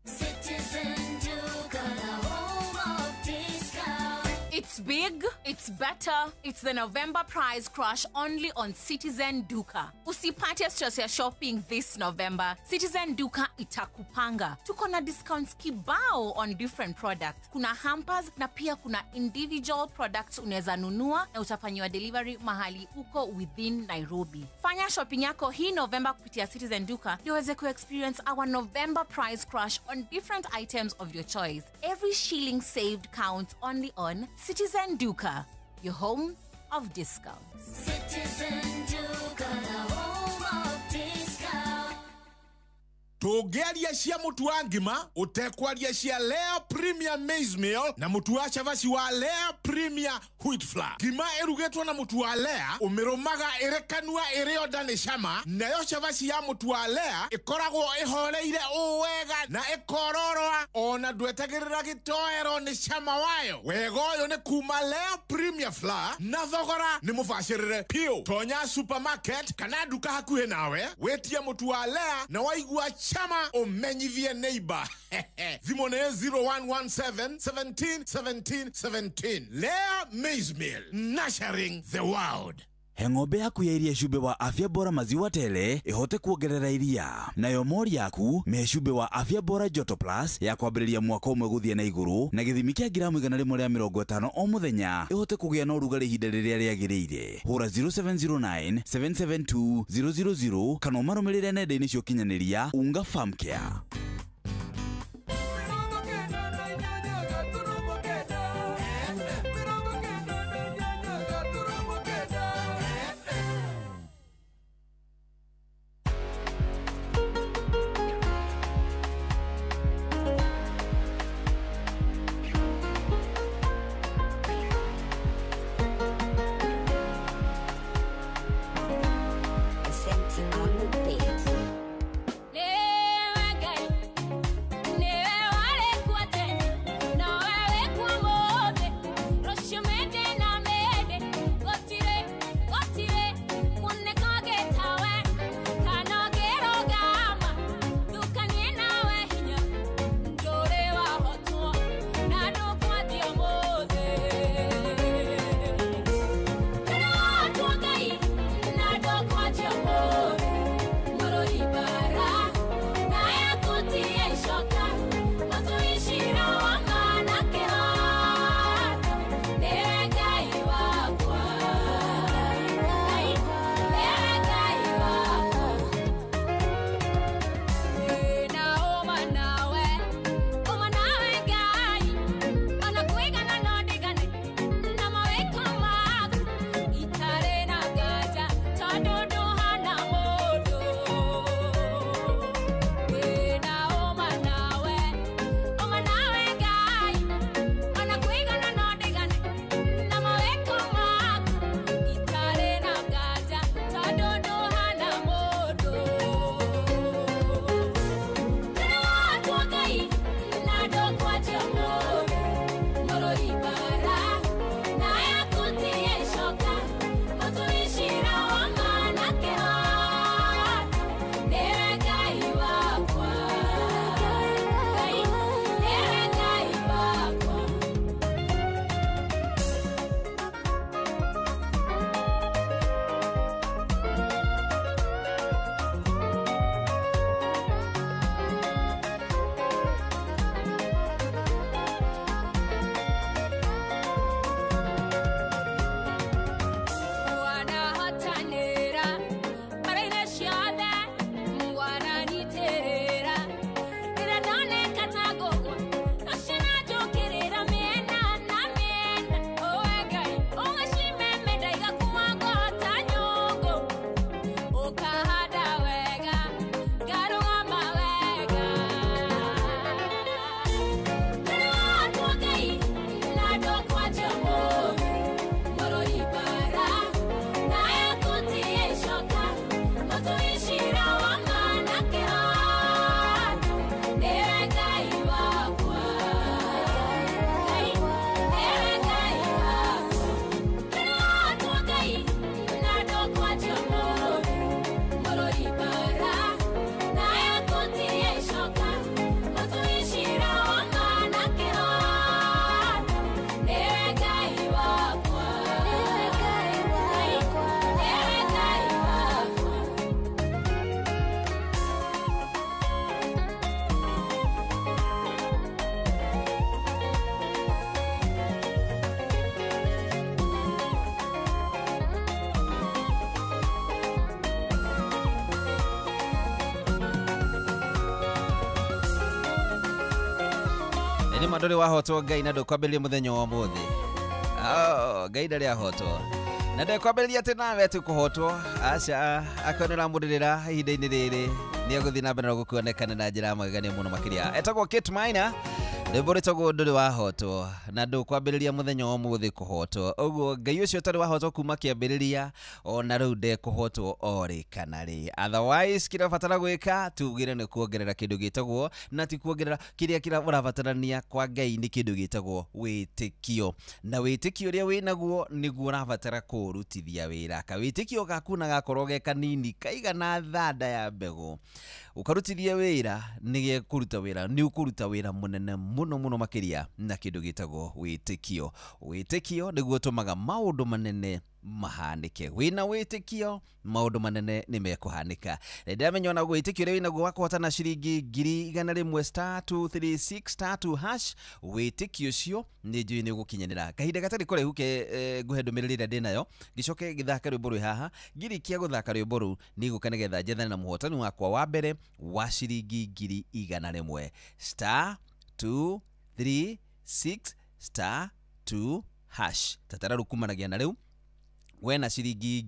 Citizen Duka, the home of discount. It's big, it's better, it's the November prize crush only on Citizen Duka. Usipate stress ya shopping this November. Citizen Duka itakupanga. Tuko na discounts kibao on different products. Kuna hampers na pia kuna individual products unaweza nunua na utafanyiwa delivery mahali uko within Nairobi. Fanya shopping yako hii November kupitia Citizen Duka ndio uweze ku-experience our November prize crush on different items of your choice. Every shilling saved counts only on Citizen Duka, your home of discounts. Citizen Duka, the home of discount. Tũngĩaria cia mũtu wa ngima ũtekwaria cia Lea Premier Maize Meal na mũtu wa cabaci wa Lea Premier Wheat Flour. Ngima ĩrugĩtwo na mũtu wa Lea ũmĩrũmaga ĩrĩ kanua ĩrĩ onda nĩ cama, nayo cabaci ya mũtu wa Lea ĩkoragwo ĩhoreire ũũ wega na ĩkororoa ona ndwetagĩrĩra gĩtoero nĩ cama wayo. Wega ũyũ nĩ kuma Lea Premier Flour na thogora nĩ mũbacĩrĩre piũ. Tonya supermarket kana nduka hakuhĩ nawe wĩtie mũtu wa Lea na waigua chama umenyithie neighbor. Thimũ nĩ 0117 17 17 17. Lea Maize Meal, nurturing the world. He ng'ombe yaku ya iria cumbĩ wa afya bora maziwa tele ihote kuongerera iria. Nayo mori yaku mehe cumbĩ wa afya bora Joto Plus ya kwambĩrĩria mwaka ũmwe gũthiĩ na igũrũ na gĩthimi kĩa ngiramu 150 o mũthenya ihote kũgĩa na ũrugarĩ ihinda rĩrĩa rĩagĩrĩire. Hũra 0709 772 000 kana ũmarũmĩrĩre nenda-inĩ cia ũkinyanĩria Unga Farm Care. Never Nĩ ma ndũrĩ wahotwo Ngai na ndũkwambĩrĩria mũthenya wa ũmũthĩ. Oh, Ngai ndarĩ ahotwo na ndekwambĩrĩria atĩ nawe atĩ kũhotwo. Aca, akorwo nĩ ũramũrĩrĩra ihinda-inĩ rĩrĩ, nĩ egũthiĩ na mbere na gũkuonekana na njĩra ya magegania mũno makĩria. Etagwo Kate Maina, rwĩmbo rwĩtagwo ndũrĩ wahotwo na ndũkwambĩrĩria mũthenya wa ũmũthĩ kũhotwo. Ũguo Ngai ũcio ũtarĩ wahotwo kuma kĩambĩrĩria ona rĩu ndekũhotwo o rĩ kana rĩ. Otherwise kĩrĩa ũrabatara gwĩka tugire nĩ kuongerera kĩndũ gĩtagwo, na ti kuongerera, kĩrĩa kĩrĩa ũrabatarania kwa Ngai nĩ kĩndũ gĩtagwo wĩtĩkio, na wĩtĩkio ũrĩa wĩnaguo nĩguo ũrabatara kũũrutithia wĩra. Kawĩtĩkio gaku na gakorwo ge kanini kaigana thanda ya mbegũ, ũkarutithia wĩra nĩ gekũruta wĩra, nĩ ũkũruta wĩra mũnene mũno mũno makĩria na kĩndũ gĩtagwo wĩtĩkio. Wĩtĩkio nĩguo ũtũmaga maũndũ manene mahanĩke. Wĩna wĩtĩkio maũndũ manene nĩ mekũhanĩka. Na ndĩramenya ona wĩtĩkio ũrĩa wĩnaguo wa kũhotana ciringi 100,000 star 236 star 2 hash, wĩtĩkio ũcio nĩ njũĩ nĩ ũgũkinyanĩra. Kahinda gatarĩ kũraihu ke ngũhe ndũmĩrĩri ĩrĩa ndĩnayo, ngĩcoke ngĩthake rwĩmbo rwĩ haha. Ngĩrĩkia gũthaka rwĩmbo rũu nĩ ngũka nĩgetha njethane na mũhotani wakwa wa mbere wa ciringi 100,000 star 236 star 2 hash. Tatara rĩu kumanagia na rĩu wena ciringi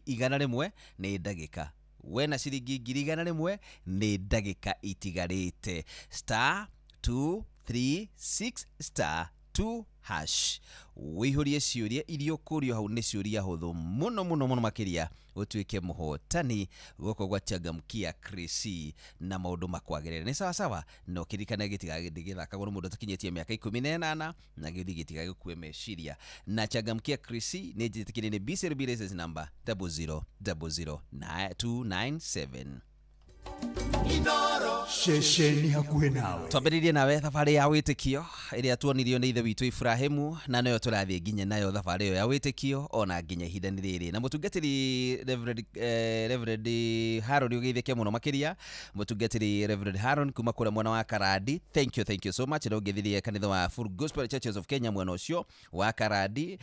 100,000 nĩ ndagĩka, wena ciringi 100,000 nĩ ndagĩka itigarĩte. Star 236 star 2 hash, wĩihũrie ciũria iria ũkũrio hau, nĩ ciũria hũthũ mũno mũno mũno makĩria, ũtuĩke mũhotani guoko gwa Changamkia Krisi na maũndũ makwagĩrĩre. Nĩ sawa sawa, na ũkĩririkane gĩtigagĩthakagwo nĩ mũndũ ũtakinyĩtie mĩaka 18, na gĩthiĩ gĩtigagĩkue meciria. Na Changamkia Krisi nĩ njĩtĩkĩrie nĩ BCLB license number 0000297. Ceceni hakuhĩ nawe. Twambĩrĩrie nawe thabarĩ ya wĩtĩkio ĩrĩa tuonirio nĩ ithe witũ Ibrahimu, na noyo tũrathiĩ nginya nayo thabarĩ ĩyo ya wĩtĩkio ona nginya ihinda-inĩ rĩrĩ. Na mũtungatĩri Reverend Haron ũgeithĩke mũno makĩria, mũtungatĩri Reverend Haron kuma kũrĩa mwena wa Karandi, thank you, thank you so much. Na ũngĩthirie kanitha wa Full Gospel Churches of Kenya mwena ũcio wa Karandi,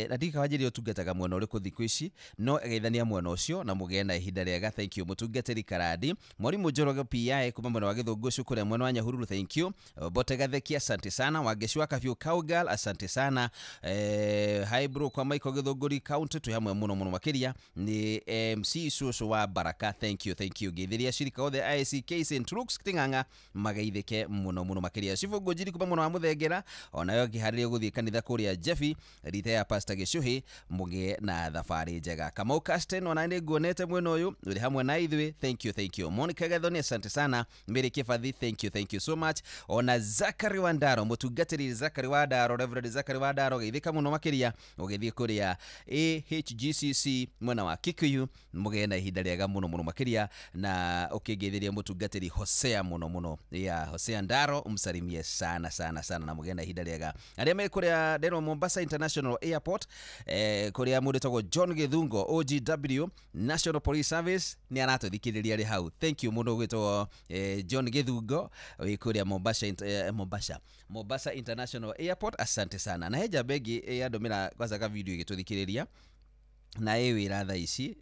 na ndikaga wanjĩrire ũtungataga mwena ũrĩkũ thikũ ici, no geithania mwena ũcio na mũgĩe na ihinda rĩega. Thank you mũtungatĩri Karandi. Mwarimu Njoroge PI kuma mwena wa Gĩthũngũcu kũrĩa mwena wa Nyahururu, thank you. Bote Gatheki, asante sana. Wangeci wa Kabiũ Cowgirl, asante sana. Hi bro kwa Michael Gĩthũngũri County, twĩ hamwe mũno mũno makĩria. Nĩ MC Cũcũ wa Baraka, thank you, thank you. Ngeithĩria cirika othe ICK St Luke's Ting'ang'a mageithĩke mũno mũno makĩria. Cibũ Ngũnjiri kuma mwena wa Mũthengera, onayo ngĩharĩria gũthiĩ kanitha kũrĩa Jeffi rita ya Pastor Gĩcuhĩ, mũgĩe na thabarĩ njega. Kamau Casten, ona nĩ nguonete mwena ũyũ ũrĩ hamwe na ithuĩ, thank you, thank you. Monica Gathoni, asante sana. Mary Kibathi, thank you, thank you so much. Ona Zakari Wandaro, mũtungatĩri Zakari Wandaro, Reverend Zakari Wandaro, geithĩka mũno makĩria ũgĩthiĩ kũrĩa AHGCC mwena wa Kikuyu, mũgĩe na ihinda rĩega mũno mũno makĩria. Na ũkĩngeithĩria mũtungatĩri Hosea mũno mũno, ya Hosea Ndaro, umsalimie sana sana sana na mũgĩe na ihinda rĩega. Arĩa me kũrĩa Ndero Mombasa International Airport, kũrĩa mũndũ wĩtagwo John Gĩthungo OGW National Police Service nĩ aratũthikĩrĩria arĩ hau. Thank you mũndũ ũgwĩtwo John Gĩthungo wĩ kũrĩa Mombasa International Airport, asante sana. Na he njamba ĩngĩ yandũmĩra kwanza ka video ĩgĩtũthikĩrĩria na ĩ wĩra thaa ici,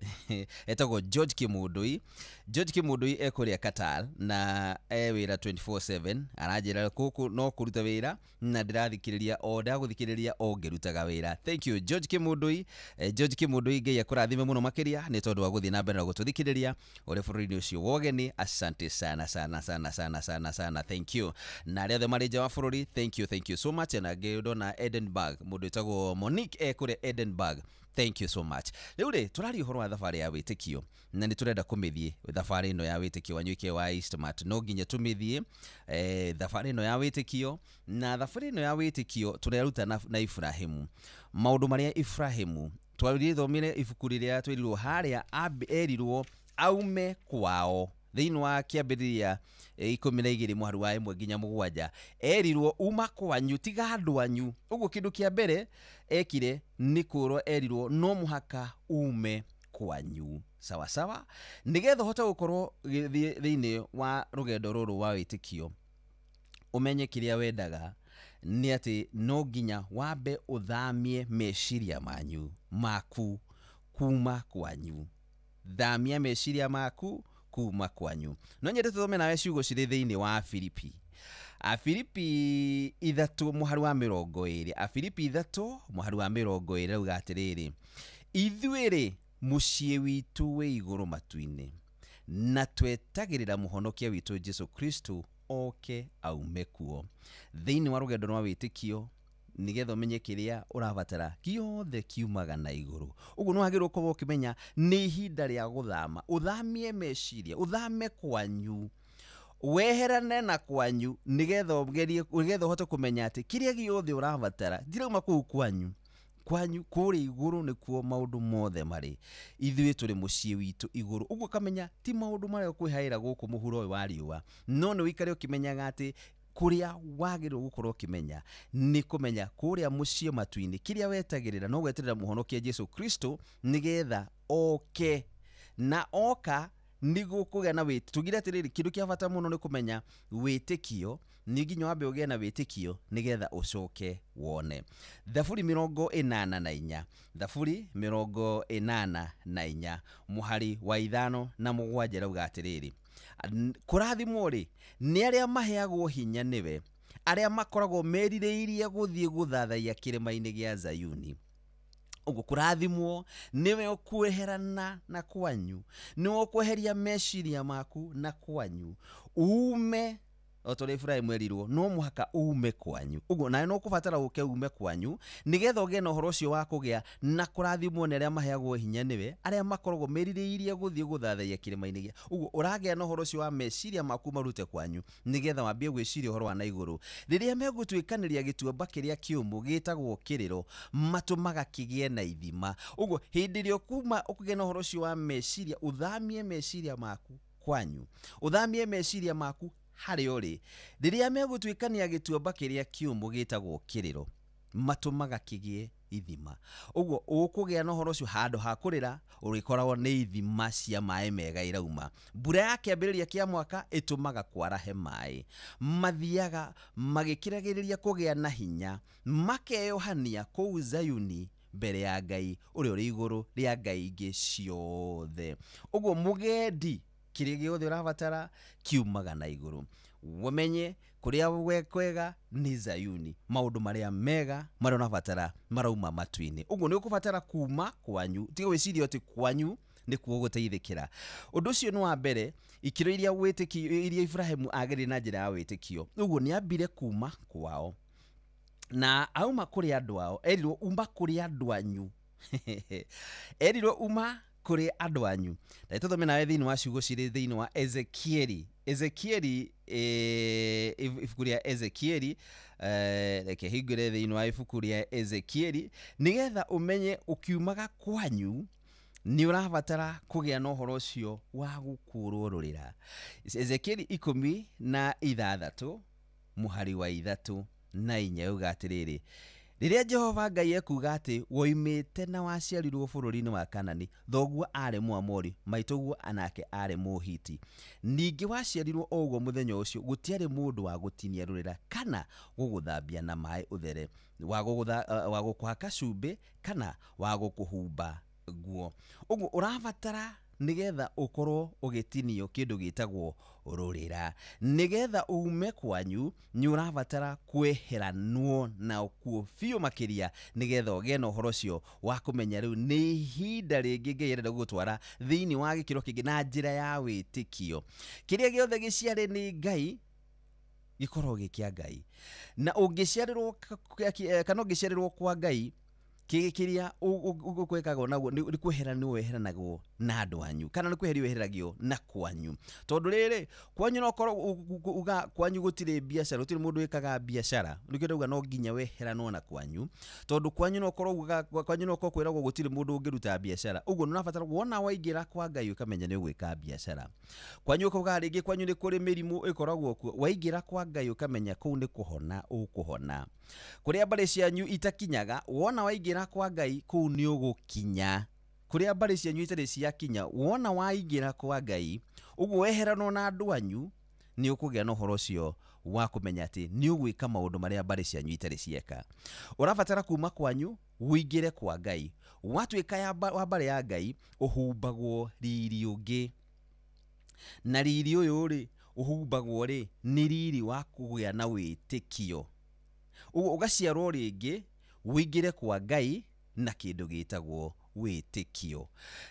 etagwo George Kimundui. George Kimundui e kũrĩa Qatar na e wĩra 24/7, aranjĩra gũkũ no kũruta wĩra na ndĩrathikĩrĩria o ndagũthikĩrĩria o ngĩrutaga wĩra. Thank you George Kimundui. George Kimundui, Ngai akũrathime mũno makĩria nĩ tondũ wa gũthiĩ na mbere na gũtũthikĩrĩria ũrĩ bũrũri-inĩ ũcio wa ũgeni. Asante sana sana sana sana sana sana, thank you. Na arĩa othe marĩ nja wa bũrũri, thank you, thank you so much. Na ngĩ ndona Edinburgh, mũndũ wĩtagwo Monique e kũrĩa Edinburgh, thank you so much. Rĩu rĩ, tũraria ũhoro wa thabarĩ ya wĩtĩkio na nĩ tũrenda kũmĩthiĩ thabarĩ ĩno ya wĩtĩkio Wanyoike wa Eastmart, no nginya tũmĩthiĩ thabarĩ ĩno ya wĩtĩkio. Na thabarĩ ĩno ya wĩtĩkio tũreruta na Ibrahimu, maũndũ marĩa Ibrahimu twarithomire ibuku rĩrĩa twerirwo harĩa erirwo aume kwao thĩinĩ wa kĩambĩrĩria 12 mũhari wa 1 nginya 7, erirwo uma kwanyu, tiga andũ anyu. Ũguo kĩndũ kĩa mbere ekire nĩ kũrwo erirwo no mũhaka ume kwanyu, sawa sawa, nĩgetha ũhote gũkorwo thĩinĩ wa rũgendo rũrũ wa wĩtĩkio, ũmenye kĩrĩa wendaga nĩ atĩ no nginya wambe ũthamie meciria manyu maku kuma kwanyu. Thamia meciria maku kuma kwanyu. No nyende tũthome nawe ciugo cirĩ thĩinĩ wa Filipi. Afilipi 3 mũhari wa 20. Afilipi 3 mũhari wa 20 rauga atĩrĩrĩ, ithuĩ-rĩ mũciĩ witũ wĩ igũrũ matu-inĩ, na twetagĩrĩra mũhonokia witũ Jesu Kristo oke aume kuo. Thĩinĩ wa rũgendo rwa wĩtĩkio, nĩgetha ũmenye kĩrĩa ũrabatara gĩothe kiumaga na igũrũ. Ũguo nĩ wagĩrĩirwo gũkorwo ũkĩmenya nĩ ihinda rĩa gũthama, ũthamie meciria, ũthame kwanyu, weherane na kwanyu, nĩgetha ũgerie, nĩgetha ũhote kũmenya atĩ kĩrĩa gĩothe ũrabatara ndirauma kũu kwanyu. Kwanyu kũrĩa igũrũ nĩkuo maũndũ mothe marĩ. Ithuĩ tũrĩ mũciĩ witũ igũrũ. Ũguo ũkamenya ti maũndũ marĩa ũkwĩhaĩra gũkũ mũhuro ũyũ wa riũa, no nĩ ũikare ũkĩmenyaga atĩ kũrĩa wagĩrĩirwo gũkorwo ũkĩmenya nĩ kũmenya kũrĩa mũciĩ matu-inĩ kĩrĩa wetagĩrĩra no gweterera mũhonokia Jesu Kristo nĩgetha oke, na oka nĩguo kũgĩa na wĩtĩkio. Tugire atĩrĩrĩ, kĩndũ kĩa bata mũno nĩ kũmenya wĩtĩkio, nĩ nginya wambe ũgĩe na wĩtĩkio nĩgetha ũcoke wone. Thaburi 84, Thaburi 84 mũhari wa 5 na 7 rauga atĩrĩrĩ, kũrathimwo rĩ nĩ arĩa maheagwo hinya nĩwe, arĩa makoragwo merirĩirie gũthiĩ gũthathaiya kĩrĩma-inĩ gĩa Zayuni. Ũguo kũrathimwo nĩwe ũkweherana na kwanyu, nĩwe ũkweheria meciria maku na kwanyu, ume o ta ũrĩa Iburahĩmu erirwo no mũhaka ume kwanyu. Ũguo nawe no ũkũbatara ũke ume kwanyu nĩgetha ũgĩe na ũhoro ũcio wa kũgĩa na kũrathimwo nĩ arĩa maheagwo hinya nĩwe, arĩa makoragwo merirĩirie gũthiĩ gũthathaiya kĩrĩma-inĩ gĩa. Ũguo ũragĩa na ũhoro ũcio wa meciria maku marute kwanyu nĩgetha wambie gwĩciria ũhoro wa na igũrũ. Rĩrĩa megũtuĩkanĩria gĩtuamba kĩrĩa kĩũmũ gĩtagwo kĩrĩro, matũmaga kĩgĩe na ithima. Ũguo hĩndĩ ĩrĩa ũkuma ũkũgĩa na ũhoro ũcio wa meciria, ũthamie meciria maku kwanyu, ũthamie meciria maku harĩa ũrĩ. Rĩrĩa megũtuĩkania gĩtuamba kĩrĩa kĩũmũ gĩtagwo kĩrĩro, matũmaga kĩgĩe ithima. Ũguo ũkũgĩa na ũhoro ũcio handũ ha kũrĩra ũrĩkoragwo nĩ ithima cia maĩ mega irauma. Mbura ya kĩambĩrĩria kĩa mwaka ĩtũmaga kwarahe maĩ. Mathiaga magĩkĩragĩrĩria kũgĩa na hinya, makeyohania kũu Zayuni mbere ya Ngai ũrĩa ũrĩ igũrũ rĩa ngai ingĩ ciothe. Ũguo mũgendi kĩrĩa gĩothe ũrabatara kiumaga na igũrũ. Ũmenye kũrĩa kwega nĩ Zayuni, maũndũ marĩa mega marĩa ũrabatara marauma matu-inĩ. Ũguo nĩ ũkũbatara kuma kwanyu, tiga gwĩciria atĩ kwanyu nĩkuo gũteithĩkĩra. Ũndũ ũcio nĩ wa mbere, ikĩro iria wĩtĩkio iria Iburahĩmu agereire na njĩra ya wĩtĩkio. Ũguo nĩ ambire kuma kwao, na auma kũrĩ andũ ao, erirwo uma kũrĩ andũ anyu. Erirwo uma kũrĩ andũ anyu. Na tũthome nawe thĩinĩ wa ciugo cirĩ thĩinĩ wa Ezekieli. Ezekieli, ibuku rĩa Ezekieli, reke hingũre thĩinĩ wa ibuku rĩa Ezekieli nĩgetha ũmenye ũkiumaga kwanyu nĩ ũrabatara kũgĩa na ũhoro ũcio wa gũkũrwo rũrĩra. Ezekieli 16 mũhari wa 3 na 4 yuga atĩrĩrĩ, rĩrĩa Jehova Ngai ekuuga atĩ woimĩte na waciarirwo bũrũri-inĩ wa Kanani, thoguo aarĩ Mũamori, maitũguo anake aarĩ Mũhiti. Ningĩ waciarirwo o ũguo mũthenya ũcio, gũtiarĩ mũndũ wa gũtinia rũrĩra kana gũgũthambia na maĩ ũthere, wa gũkũhaka cumbĩ kana wa gũkũhumba nguo. Ũguo ũrabatara nĩgetha ũkorwo ũgĩtinio kĩndũ gĩtagwo rũrĩra. Nĩgetha ume kwanyu nĩ ũrabatara kweheranwo na kuo biũ makĩria, nĩgetha ũgĩe na ũhoro ũcio wa kũmenya rĩu nĩ ihinda rĩngĩ Ngai arenda gũgũtwara thĩinĩ wa gĩkĩro kĩngĩ na njĩra ya wĩtĩkio. Kĩrĩa gĩothe gĩciare nĩ Ngai gĩkoragwo gĩ kĩa Ngai, na ũngĩciarĩrwo kana ũngĩciarĩrwo kwa Ngai, kĩrĩa ũkwĩkagwo naguo nĩ kweheranwo weheranagwo na andũ anyu, kana nĩ kweherio weheragio na kwanyu. Tondũ rĩrĩ kwanyu no korwo uga kwanyu gũtirĩ biacara, gũtirĩ mũndũ wĩkaga biacara, nĩkĩo ndauga no nginya weheranwo na kwanyu, tondũ kwanyu no korwo uga kwanyu no korwo kwĩragwo gũtirĩ mũndũ ũngĩruta biacara. Ũguo nĩ ũrabatara wona waingĩra kwa Ngai ũkamenya nĩ ũgwĩka biacara. Kwanyu ũkauga rĩngĩ kwanyu nĩ kũrĩ mĩrimũ ĩkoragwo kuo, waingĩra kwa Ngai ũkamenya kũu nĩ kũhona ũkũhona. Kũrĩa mbarĩ cianyu itakinyaga, wona waingĩra kwa Ngai kũu nĩ ũgũkinya. Kũrĩa mbarĩ cianyu itarĩ ciakinya, wona waingĩra kwa Ngai, ũguo weheranwo na andũ anyu, nĩ ũkũgĩa na ũhoro ũcio wa kũmenya atĩ nĩ ũgwĩka maũndũ marĩa mbarĩ cianyu itarĩ cieka. Ũrabatara kuma kwanyu ũingĩre kwa Ngai. Watuĩka wa mbarĩ ya Ngai, ũhumbagwo riri ũngĩ, na riri ũyũ rĩ Ũhumbagwo rĩ nĩ riri wa kũgĩa na wĩtĩkio. Ũguo ũgaciarwo rĩngĩ ũingĩre kwa Ngai na kĩndũ gĩtagwo wĩtĩkio.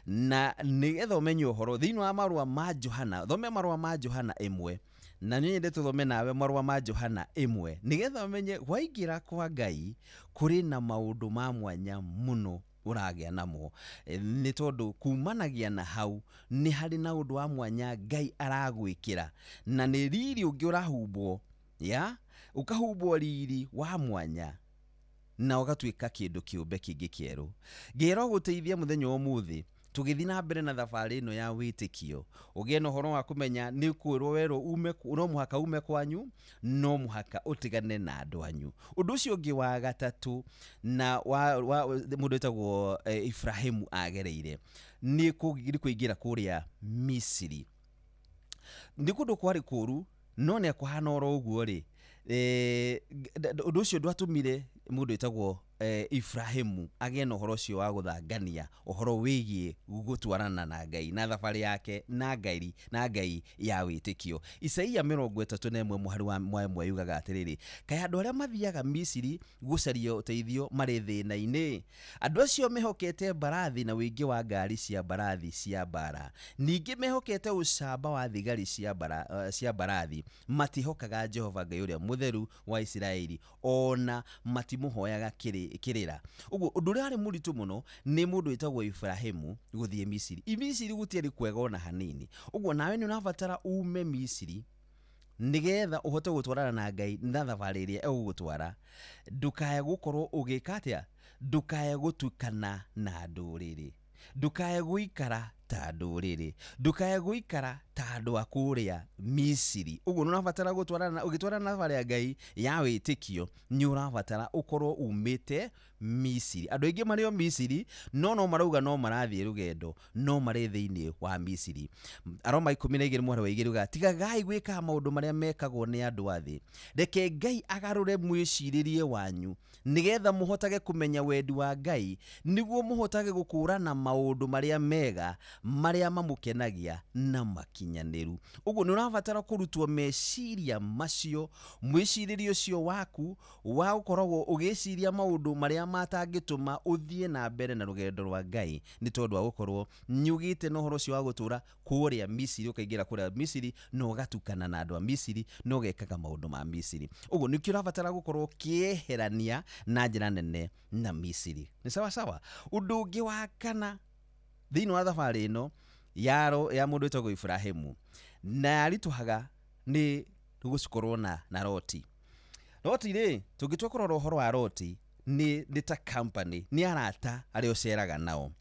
Na nĩgetha ũmenye ũhoro thĩinĩ wa marũa ma Johana, thome marũa ma Johana 1, na nĩ nyende tũthome nawe marũa ma Johana 1, nĩgetha ũmenye waingĩra kwa Ngai kũrĩ na maũndũ ma mwanya mũno ũragĩa namo. Nĩ tondũ kumanagia na hau nĩ harĩ na ũndũ wa mwanya Ngai aragwĩkĩra, na nĩ riri ũngĩ ũrahumbwo, ya ũkahumbwo riri wa mwanya na ũgatuĩka kĩndũ kĩũmbe kĩngĩ kĩerũ. Ngĩra gũteithia mũthenya wa ũmũthĩ tũgĩthiĩ na mbere na thabarĩ ĩno ya wĩtĩkio, ũgĩe na ũhoro wa kũmenya nĩ kwĩrwo werwo ume, no mũhaka ume kwanyu, no mũhaka ũtigane na andũ anyu. Ũndũ ũcio ũngĩ wa gatatũ na wa mũndũ wĩtagwo Ibrahimu agereire nĩ kũingĩra kũrĩa Misiri. Nĩ kũndũ kwarĩ kũũru, no nĩ akũhana oro ũguo rĩ, ũndũ ũcio ndwatũmire mũndũ wĩtagwo Ibrahimu agĩe na ũhoro ũcio wa gũthangania ũhoro wĩgiĩ gũtwarana na Ngai na thabarĩ yake na Ngai na Ngai ya wĩtĩkio. Isaia 31 mũhari wa 1 yugaga atĩrĩrĩ, kaĩ andũ arĩa mathiaga Misiri gũcaria ũteithio marĩ thĩna-inĩ, andũ acio mehokete mbarathi na ũingĩ wa ngari cia mbarathi cia mbara, ningĩ mehokete ũcamba wa thigari cia mbarathi, matihokaga Jehova Ngai ũrĩa mũtheru wa Isiraeli, ona matimũhoyaga kĩrĩra. Ũguo ũndũ ũrĩa warĩ mũritũ mũno nĩ mũndũ wĩtagwo Ibrahimu gũthiĩ Misiri. Misiri gũtiarĩ kwega ona hanini. Ũguo nawe nĩ ũrabatara ume Misiri nĩgetha ũhote gũtwarana na Ngai na thabarĩ ĩrĩa egũgũtwara. Ndũkae gũkorwo ũgĩka atĩa? Ndũkae gũtukana na ndũrĩrĩ, ndũkae gũikara ta ndũrĩrĩ, ndũkae gũikara ta andũ a kũrĩa Misiri. Ũguo nĩ ũrabatara gũtwarana, ũgĩtwarana na thabarĩ ya Ngai ya wĩtĩkio nĩ ũrabatara ũkorwo umĩte Misiri. Andũ aingĩ marĩ o Misiri, no marauga no marathiĩ rũgendo, no marĩ thĩinĩ wa Misiri. Aroma 12 mũhari wa 2 yugaga, tigagai gwĩkaga maũndũ marĩa mekagwo nĩ andũ a thĩ, reke Ngai agarũre mwĩcirĩrie wanyu nĩgetha mũhotage kũmenya wendi wa Ngai, nĩguo mũhotage gũkũũrana maũndũ marĩa mega marĩa mamũkenagia na makinyanĩru. Ũguo nĩ ũrabatara kũrutwo meciria macio, mwĩcirĩrie ũcio waku wa gũkoragwo ũgĩciria maũndũ marĩa matangĩtũma ũthiĩ na mbere na rũgendo rwa Ngai, nĩ tondũ wa gũkorwo nĩ ũgĩte na ũhoro ũcio wa gũtũra kũrĩa Misiri, ũkaingĩra kũrĩa Misiri na ũgatukana na andũ a Misiri na ũgekaga maũndũ ma Misiri. Ũguo nĩkĩo ũrabatara gũkorwo ũkĩeherania na njĩra nene na Misiri. Nĩ sawa sawa. Ũndũ ũngĩ wa kana thĩinĩ wa thabarĩ ĩno ya mũndũ wĩtagwo Ibrahimu na yaritũhaga nĩ gũcikorwo na Loti. Loti rĩ, tũngĩtua kũrora ũhoro wa Loti nĩ ta company, nĩ arata arĩa ũceraga nao.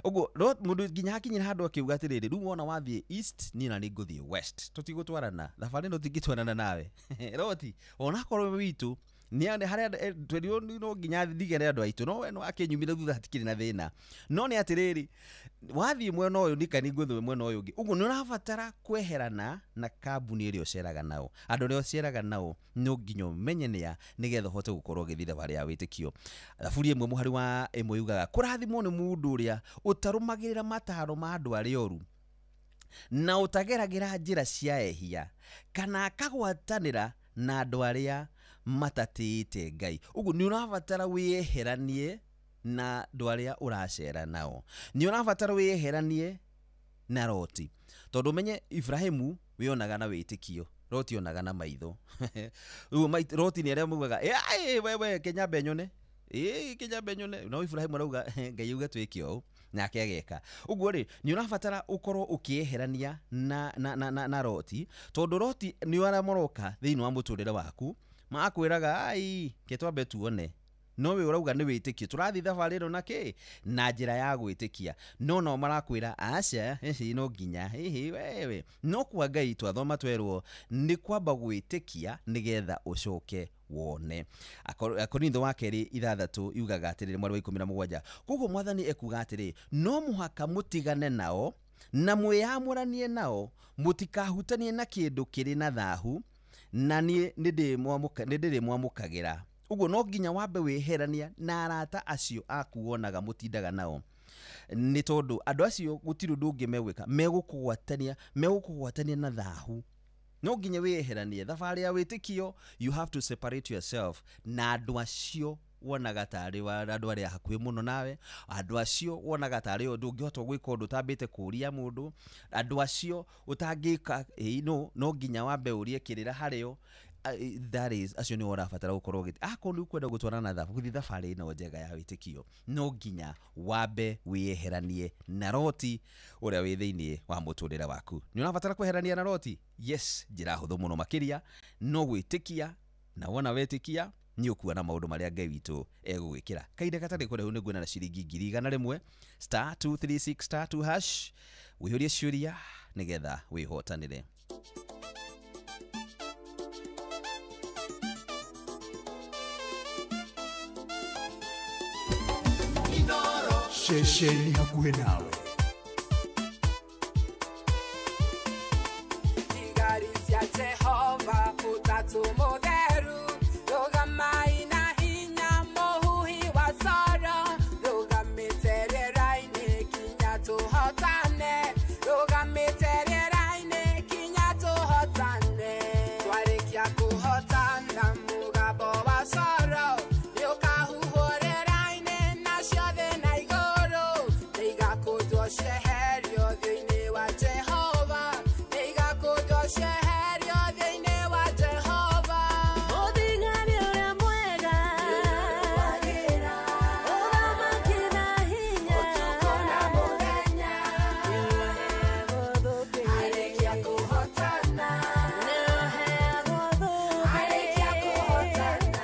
Ũguo mũndũ nginya akinyĩra handũ akiuga atĩrĩrĩ, rĩu wona wathiĩ east niĩ na nĩ ngũthiĩ west, tũtigũtwarana thabarĩ ĩno, tũtingĩtwarana nawe. Loti onakorwo witũ nĩ harĩa twerirwo no nginya ndigere andũ aitũ, no we no akĩnyumire thutha hatikĩrĩ na thĩna. No nĩ atĩrĩrĩ, wathiĩ mwena ũyũ nikani ngũthiĩ mwena ũyũ ũngĩ. Ũguo nĩ ũrabatara kweherana na kambuni ĩrĩa ũceraga nao, andũ arĩa ũceraga nao no nginya ũmenye nĩa nĩgetha ũhote gũkorwo ũgĩthiĩ thabarĩ ya wĩtĩkio. Thaburi 1 mũhari wa 1 yugaga, kũrathimwo nĩ mũndũ ũrĩa ũtarũmagĩrĩra mataro ma andũ arĩa oru, na ũtageragĩra njĩra cia ehia, kana akagwatanĩra na andũ arĩa matatĩĩte Ngai. Ũguo nĩ ũrabatara wĩyeheranie na andũ arĩa ũracera nao, nĩ ũrabatara wĩyeheranie na Loti, tondũ ũmenye Ibrahimu wĩonaga na wĩtĩkio, Loti onaga na maitho. Rĩu Loti nĩ arĩa maugaga wewe kenyambe nyone, kenyambe nyone, no Ibrahimu arauga Ngai auga twĩke ũũ, nake ageka. Ũguo rĩ, nĩ ũrabatara ũkorwo ũkĩeherania na Loti, tondũ Loti nĩ arĩa maroka thĩinĩ wa mũtũrĩre waku makwĩraga ai ke twambe tuone, no we ũrauga nĩ wĩtĩkio, tũrathiĩ thabarĩ ĩno na kĩ na njĩra ya gwĩtĩkia, no no marakwĩra aca hihi no nginya hihi wewe. No kwa Ngai twathoma twerwo nĩ kwamba gwĩtĩkia nĩgetha ũcoke wone. Akorintho wa 2 6 yugaga atĩrĩrĩ mweri wa 17, koguo Mwathani ekuga atĩrĩ, no mũhaka mũtigane nao na mwĩyamũranie nao, mũtikahutanie na kĩndũ kĩrĩ na thahu, na niĩ nĩndĩrĩmwamũkagĩra. Ũguo no nginya wambe wĩherania na arata acio aku wonaga mũtindaga nao, nĩ tondũ andũ acio gũtirĩ ũndũ ũngĩ megwĩka, megũkũgwatania na thahu. No nginya wĩyeheranie thabarĩ ya wĩtĩkio. You have to separate yourself na andũ acio wonaga tarĩ andũ arĩa hakuhĩ mũno nawe, andũ acio wonaga tarĩ ũndũ ũngĩhota gwĩka ũndũ ũtambĩte kũũria mũndũ, andũ acio ũtangĩka no nginya wambe ũrie kĩrĩra harĩo. That is, acio nĩo ũrabatara gũkorwo akorwo nĩ ũkwenda gũtwarana gũthiĩ thabarĩ ĩno njega ya wĩtĩkio, no nginya wambe wĩyeheranie na Loti ũrĩa wĩ thĩinĩ wa mũtũrĩre waku. Nĩ ũrabatara kweherania na Loti? Yes, njĩra hũthũ mũno makĩria no gwĩtĩkia, na wona wetĩkia nĩ ũkuona maũndũ marĩa Ngai witũ egũgwĩkĩra. Kahinda gatarĩ kũraihu nĩ nguona na ciringi 100,000 *236 *2 hash, wĩihũrie ciũria nĩgetha wĩhotanĩre. Ceceni hakuhĩ nawe. Thigari cia Jehova ũtatũ mũtheru, rũgamai na hinya mũhuhi wa coro, rũgamĩte rĩera-inĩ kinya tũhotane, rũgamĩte rĩera-inĩ kinya tũhotane. Twarĩkia kũhotana mũgambo wa coro nĩũkahuhwo rĩera-inĩ, nacio thĩ na igũrũ nĩigakũnjwo cieherio thĩinĩ wa Jehova, nĩigakũnjwo cieherio thĩinĩ wa Jehova. Mũthigari ũrĩa mwega ũthamaki na hinya ũtukũ na mũthenya, arĩkia kũhotana, nĩũheagwo thũmbĩ, arĩkia kũhotana.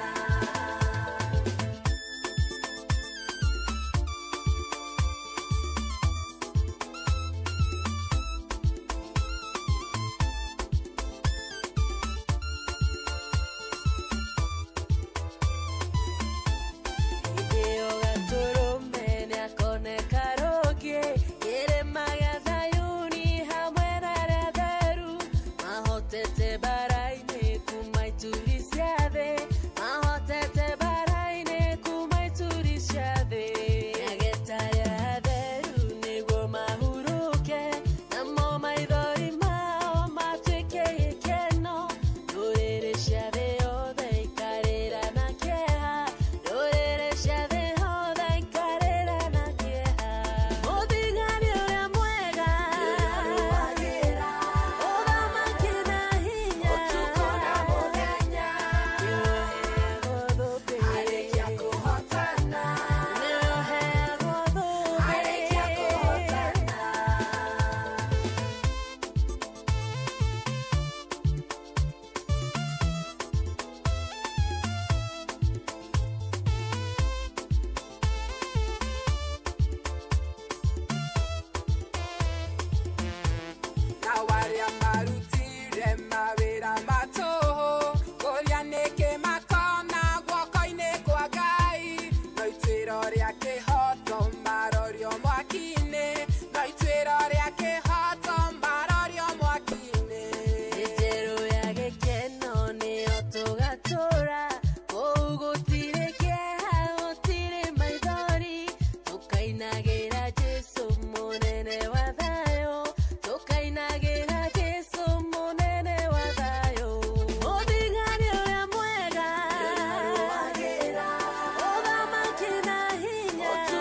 Hĩndĩ ĩyo Gatũrũme nĩakoneka rũngĩ, kĩrĩma gĩa Zayuni hamwe na arĩa atheru, mahotete mbara-inĩ kuma ituri cia thĩ, mahotete mbara-inĩ kuma ituri cia thĩ. Nĩageta arĩa atheru nĩguo mahurũke, namo maithori mao matuĩke gĩkeno, ndũrĩrĩ cia thĩ yothe ikarĩra na kĩeha, ndũrĩrĩ cia thĩ yothe ikarĩra na kĩeha. Mũthigari ũrĩa mwega ũthamaki na hinya ũtukũ na mũthenya, nĩũheagwo thũmbĩ, arĩkia kũhotana, nĩũheagwo thũmbĩ, arĩkia kũhotana. Na warĩa marutire mawĩra matũhũ, kũrĩa nĩkĩ makona guoko-inĩ kwa Ngai, no ituĩro rĩa kĩhoto marorio mwaki-inĩ, no ituĩro rĩa kĩhoto marorio mwaki-inĩ. Njerũ ya gĩkeno nĩyo tũgatũra, kũu gũtirĩ kĩeha, gũtirĩ maithori, tũkainagĩra Jesũ mũnene wa thayũ, tũkainagĩra Jesũ mũnene wa thayũ. Mũthigari ũrĩa mwega ũthamaki na hinya ũtukũ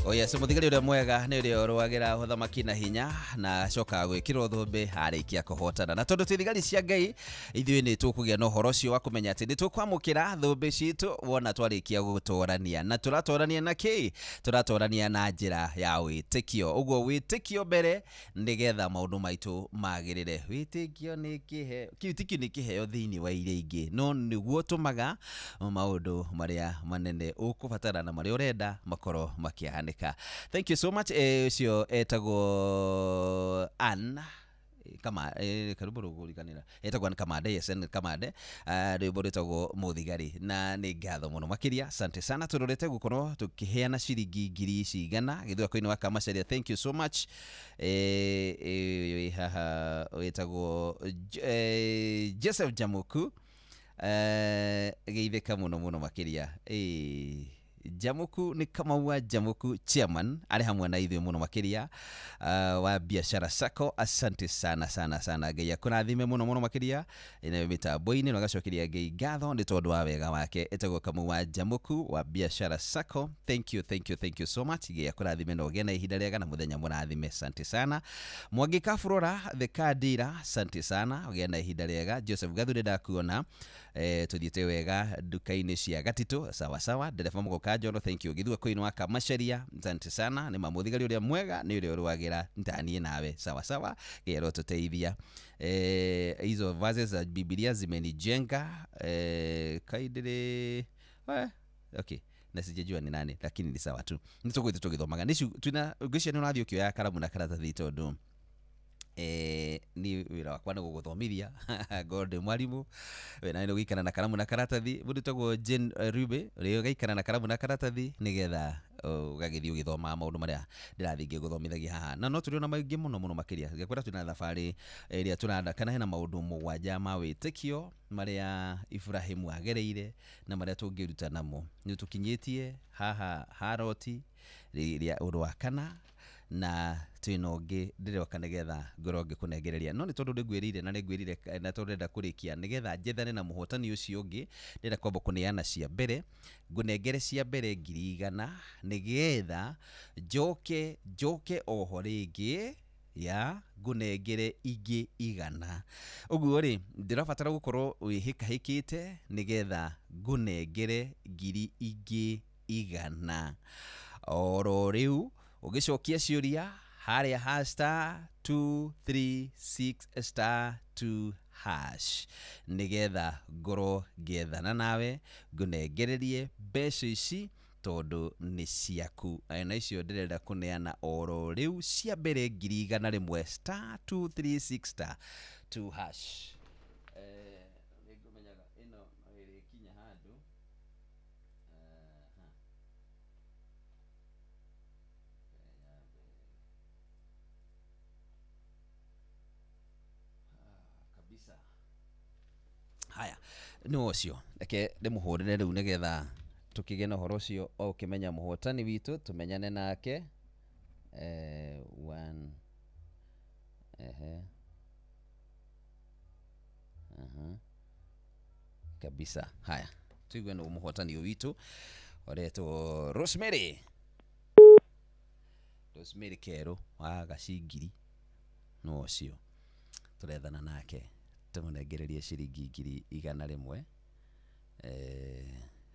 Oh yes, muthigari uria mwega ni uria uruagira uthamaki na hinya na acokaga gwikirwo thumbi arikia kuhotana. Na tondu twi thigari cia Ngai ithuĩ nĩ tũkũgĩa na ũhoro ũcio wa kũmenya atĩ nĩ tũkwamũkĩra thũmbĩ citũ wona twarikia gũtũrania. Na tũratũrania na kĩ? Tũratũrania na njĩra ya wĩtĩkio. Ũguo wĩtĩkio mbere nĩgetha maũndũ maitũ magĩrĩre. Wĩtĩkio nĩ kĩheo, wĩtĩkio nĩ kĩheo thĩinĩ wa iria ingĩ, no nĩguo ũtũmaga maũndũ marĩa manene ũkũbatara na marĩa ũrenda makorwo makĩhanĩka. Thank you so much. Ũcio etagwo Ann kama karibu rugurikanira etagwo Ann Kamande. Yes, Ann Kamande. Rwimbo rwĩtagwo Mũthigari na nĩ ngatho mũno makĩria. Asante sana. Tũrorete gũkorwo tũkĩheana ciringi ngiri cigana gĩthũa-inĩ wa Kamacharia. Thank you so much. Haha wĩtagwo Joseph Jamuku, geithĩka mũno mũno makĩria. Jamuku ni Kamau wa Jamuku chairman ari hamwe na ithuĩ mũno makĩria, wa Biashara Sacco. Asante sana sana sana. Ngai akũrathime mũno mũno makĩria ina mĩtambo-inĩ na agacokeria Ngai ngatho nĩ tondũ wa wega wake. Etagwo Kamau wa Jamuku wa Biashara Sacco. Thank you, thank you, thank you so much. Ngai akũrathime na ũgĩe na ihinda rĩega na mũthenya mũrathime. Asante sana. Mwangi Kaburora the car dealer, asante sana, ũgĩe na ihinda rĩega. Joseph Gathure ndakuona, tũthiĩte wega nduka-inĩ cia Gatitũ, sawa sawa. Ndereba Mũgoka Njoro, thank you. Githua Queen wa Kamacharia, asante sana. Nĩ mamũthigari ũrĩa mwega nĩ ũrĩa ũrũagĩra ndanie nawe, sawa sawa. Ngai arotũteithia. Hizo verses za Biblia zimenijenga. Kaidire okay, na sijajua ni nani lakini ni sawa tu. Nĩ tũgũthiĩ tũgĩthomaga. Nĩ twina ngwĩciria nĩ ũrathiĩ ũkĩoya karamu na karatathi tondũ ni wĩra wakwa nĩ gũgũthomithia. Ngorwo ndĩ mwarimũ we nawe nĩ ũgũikara na karamu na karatathi. Mũndũ wĩtagwo Jane Rube ũrĩa ũgaikara na karamu na karatathi nĩgetha ũgagĩthiĩ ũgĩthomaga maũndũ marĩa ndĩrathiĩ ngĩgũthomithagia haha. Na no tũrĩ ona maingĩ mũno mũno makĩria. Ngĩkwĩra twĩna thabarĩ ĩrĩa tũranda kana hena maũndũ mũgwanja ma wĩtĩkio marĩa Ibrahimu agereire na marĩa tũngĩruta namo. Nĩ tũkinyĩtie haha Haroti rĩrĩa ũndũ wa kana na twĩna ũngĩ ndĩroka nĩgetha ngorwo ngĩkũnengereria, no nĩ tondũ ndĩngwĩrĩire na nĩngwĩrire na tondũ ndĩrenda kũrĩkia nĩgetha njethane na mũhotani ũcio ũngĩ, ndĩrenda kwamba kũneana cia mbere, ngũnengere cia mbere 100,000 nĩgetha njoke oho rĩngĩ ya ngũnengere ingĩ 100. Ũguo rĩ ndĩrabatara gũkorwo wĩhĩkahĩkĩte nĩgetha ngũnengere ngiri ingĩ 100. Oro rĩu ũgĩcokia ciũria harĩa ha star 236 star 2 hash nĩgetha ngorwo ngĩethana nawe ngũnengererie mbeca ici tondũ nĩ ciaku. Na icio ndĩrenda kũneana oro rĩu cia mbere 100,000 star 236 star 2 hash. Nĩngũmenyaga ĩno no ĩrĩkinya handũ. Kabisa. Haya, nĩ ũcio reke ndĩmũhũrĩre rĩu nĩgetha tũkĩgĩe na ũhoro ũcio o ũkĩmenya mũhotani witũ tũmenyane nake. One ehe aha kabisa. Haya, tuigue nũ mũhotani witũ ũretwo Rosemary. Rosemary Kero wa Gacingiri no ũcio tũrethana nake tũmũnengererie ciringi 100,000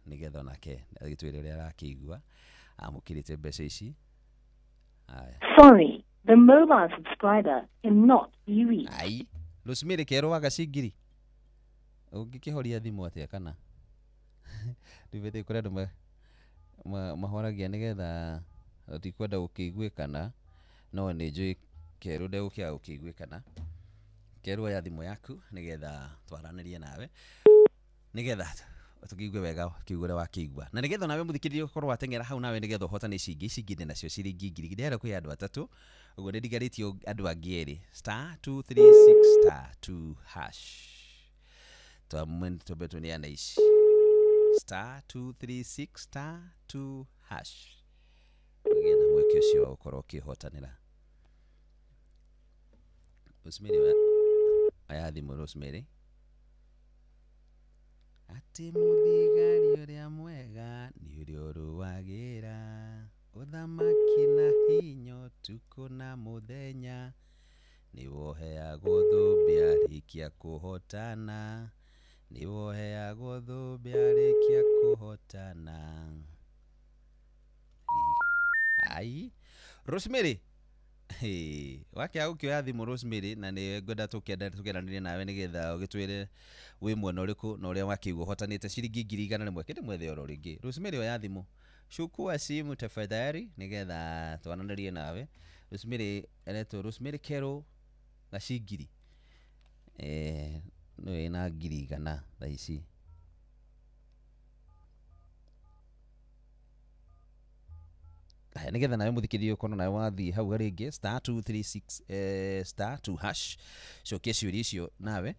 nĩgetha onake agĩtwĩre ũrĩa arakĩigua amũkĩrĩte mbeca ici. Haya. Sorry, the mobile subscriber cannot be reached. Ai, Rosemary Kero wa Gacingiri ũngĩkĩhoria thimũ atĩa kana rĩu kũrĩ andũ mahoragia nĩgetha tikwenda gũkĩiguĩkana, no nĩ njũĩ Kero ndegũkĩaga gũkĩiguĩkana. Kero oya thimũ yaku nĩgetha twaranĩrie nawe nĩgetha tũkĩigue wega kiugo ũrĩa wakĩigua, na nĩgetha nawe mũthikĩrĩria ũkorwo wateng'era hau nawe nĩgetha ũhotane ici ingĩ. Ici ingĩ ndĩ nacio ciringi 1,000 ndĩrenda kwĩ andũ atatũ, ũguo nĩndigarĩtie andũ angĩ erĩ. Star 236 star 2 hash. Twambe tũneane ici star 236 star 2 hash ũgĩe na mweke ũcio wa gũkorwo ũkĩhotanĩra. Rosemary oya thimũ Rosemary. Atĩ mũthigari ũrĩa mwega nĩ ũrĩa ũrũagĩra ũthamaki Ũtukũ na mũthenya nĩwoheagwo thũmbĩ arĩkia kũhotana, nĩwoheagwo thũmbĩ arĩkia kũhotana. Ai, Rosemary, hey, wakĩaga gũkĩoya thimũ Rosemary, na nĩ ngwenda tũkĩaranĩrie nawe nĩgetha ũgĩtwĩre wĩ mwena ũrĩkũ na ũrĩa wakĩigua ũhotanĩte ciringi 100,000. Kĩndĩ mwethe oro rĩngĩ. Rosemary, oya thimũ, chukua simu tafadhali nĩgetha twananĩrie nawe. Rosemary eretwo Rosemary Kero Gacingiri, nĩwe ĩna 100,000 thaa ici. Haya, nĩgetha nawe mũthikĩrĩria ũkorwo nawe wathiĩ hau rĩngĩ star 236 star 2 hash, cokia ciũria icio nawe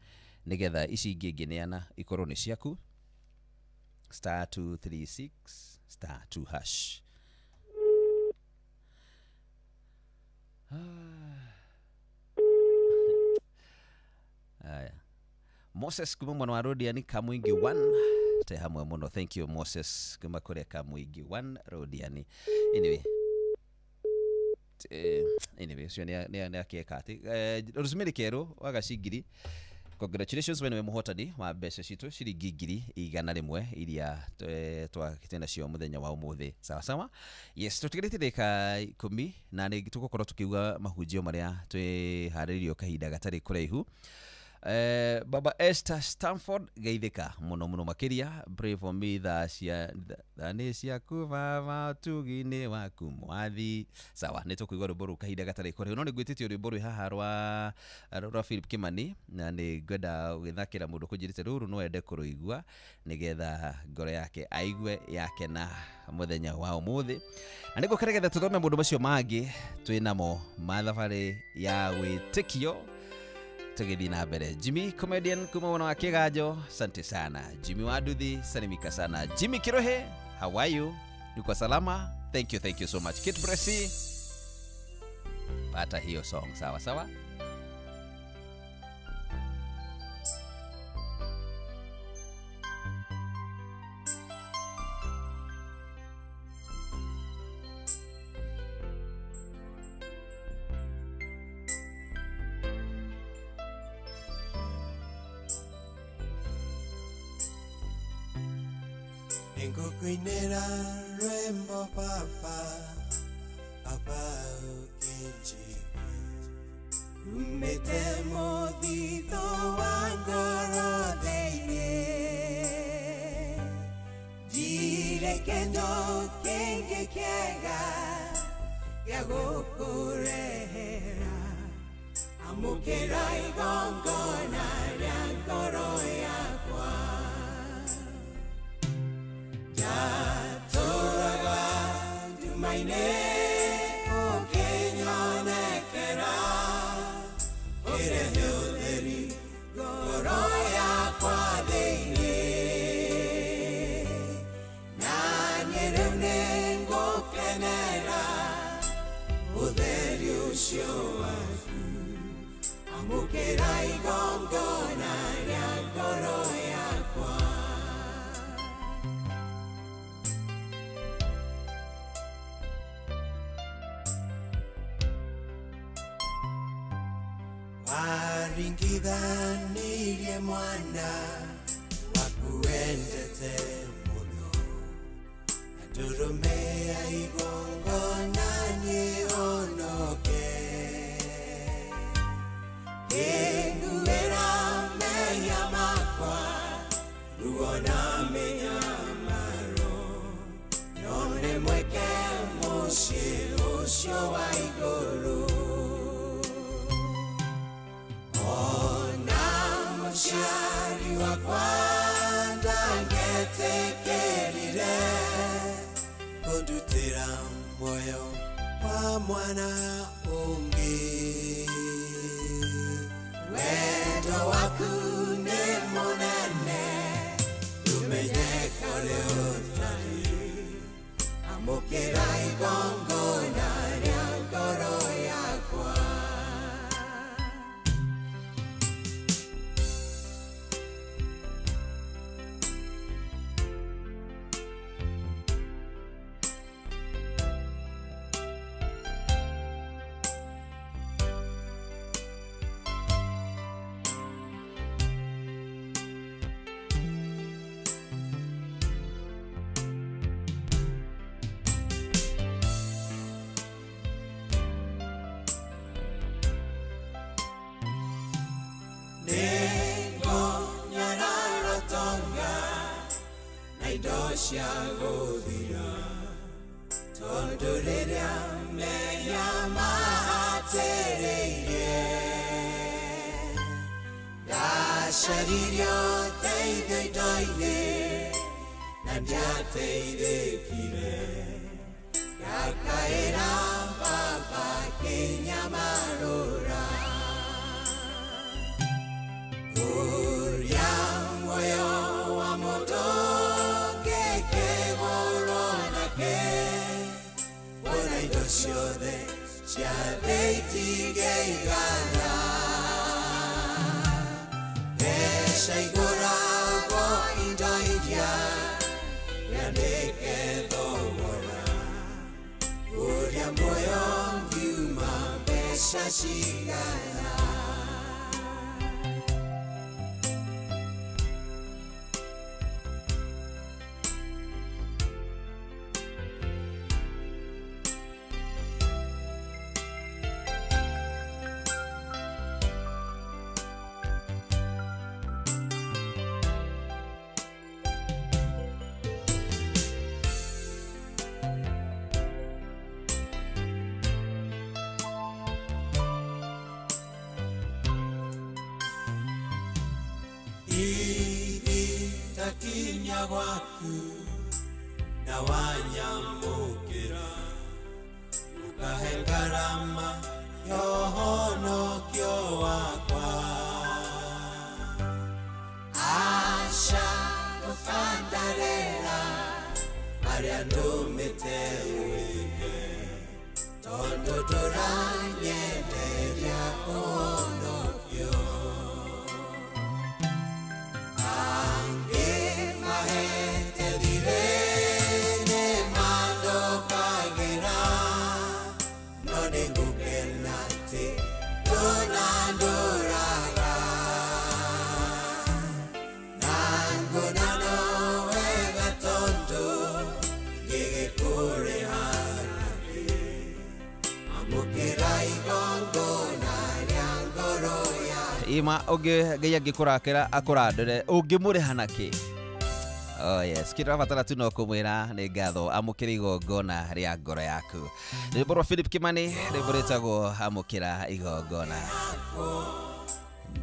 nĩgetha ici ingĩ ngĩneana ikorwo nĩ ciaku. Star 236 star 2 hash. Haya, Moses kuma mwana wa Rodiani Kamwingi 1 te hamwe muno. Thank you Moses kuma kũrĩa Kamwingi 1 Rodiani. Anyway, anyway ũcio nĩ akĩeka atĩ Rosemary Kero wa Gacingiri, congratulations, we nĩwe mũhotani wa mbeca citũ ciringi 100,000 iria twakĩte nacio mũthenya wa ũmũthĩ. Sawa sawa, yes, tũtigarĩte ndagĩka 10 na nĩ tũgũkorwo tũkiuga mahunjio marĩa twĩharĩrĩirio kahinda gatarĩ kũraihu. Baba Esther Stanford, geithĩka mũno mũno makĩria. Pray for me, thaa nĩ ciaku baba, ũtugi-inĩ waku mwathi. Sawa, nĩ tũkũigua rwĩmbo rũu kahinda gatarĩ kũraihu, no nĩ ngwĩtĩtie rwĩmbo rwĩ haha rwa Philip Kimani, na nĩ ngwenda gũgĩthakĩra mũndũ kũnjĩrĩte rũrũ no ende kũrũigua nĩgetha ngoro yake aigue yakena mũthenya wa ũmũthĩ. Na nĩguo nĩgetha tũthome maũndũ macio mangĩ twĩ namo ma thabarĩ ya wĩtĩkio tũgĩthiĩ na mbere. Jimmy comedian kuma mwena wa Kĩganjo, asante sana. Jimmy Waduthi, salimika sana. Jimmy Kirohe, how are you? Niko salama, thank you so much. Kit Bresi, pata hiyo song. Sawa sawa. Nĩngũkũinĩra rwĩmbo baba, baba ũkĩnjigue, umĩte mũthithũ wa ngoro thĩinĩ. Ndirĩ kĩndũ kĩngĩ kĩega gĩa gũkũrehera, amũkĩra igongona rĩa ngoro yakwa. Ndatũraga nduma-inĩ ũkĩnyonekera, ũkĩrehe ũtheri ngoro yakwa thĩinĩ. Na niĩ rĩu nĩngũkenera ũtheri ũcio waku, amũkĩra igongona rĩa ngoro yakwa. Waringithanirie mwana waku wendete mũno, na ndũrũme ya igongona nĩhonoke. Kĩnguĩra mehia makwa, ruo na mĩnyamaro, nyone mweke mũciĩ ũcio wa igũrũ. Ona mũciari wakwa ndangetĩkĩrire kũndutĩra muoyo wa mwana ũngĩ. Wendo waku nĩ mũnene, ndũmenye kũrĩa ũtariĩ, amũkĩra igongona rĩa ngoro yakwa. cia gũthira tondũ rĩrĩa mehia mahatĩrĩirie ndacaririe ũteithio indo-inĩ na ndiateithĩkire ngakaĩra Baba kĩnyamarũra kũrĩa muoyo wa mũndũ ngĩkĩgũrwo nake wona indo ciothe cia thĩ itingĩigana mbeca igũragwo indo iria nyandĩke thogora ũrĩa muoyo ngiuma mbeca cigana. Ihinda gwaku na wanyamũkĩra ũkahe ngarama ya ũhonokio wakwa aca ndũkandarĩra marĩa ndũmĩte wĩke tondũ ndũranyenderia ũhonokio. Ima ũngĩ Ngai angĩkũrakĩra akũrandũre ũngĩmũrĩha nakĩ? Oh yes, kĩrabatara tu no kũmwĩra nĩ ngatho amũkĩra igongona rĩa ngoro yaku. Rwĩmbo rwa Philip Kimani, rwĩmbo rwĩtagwo amũkĩra igongona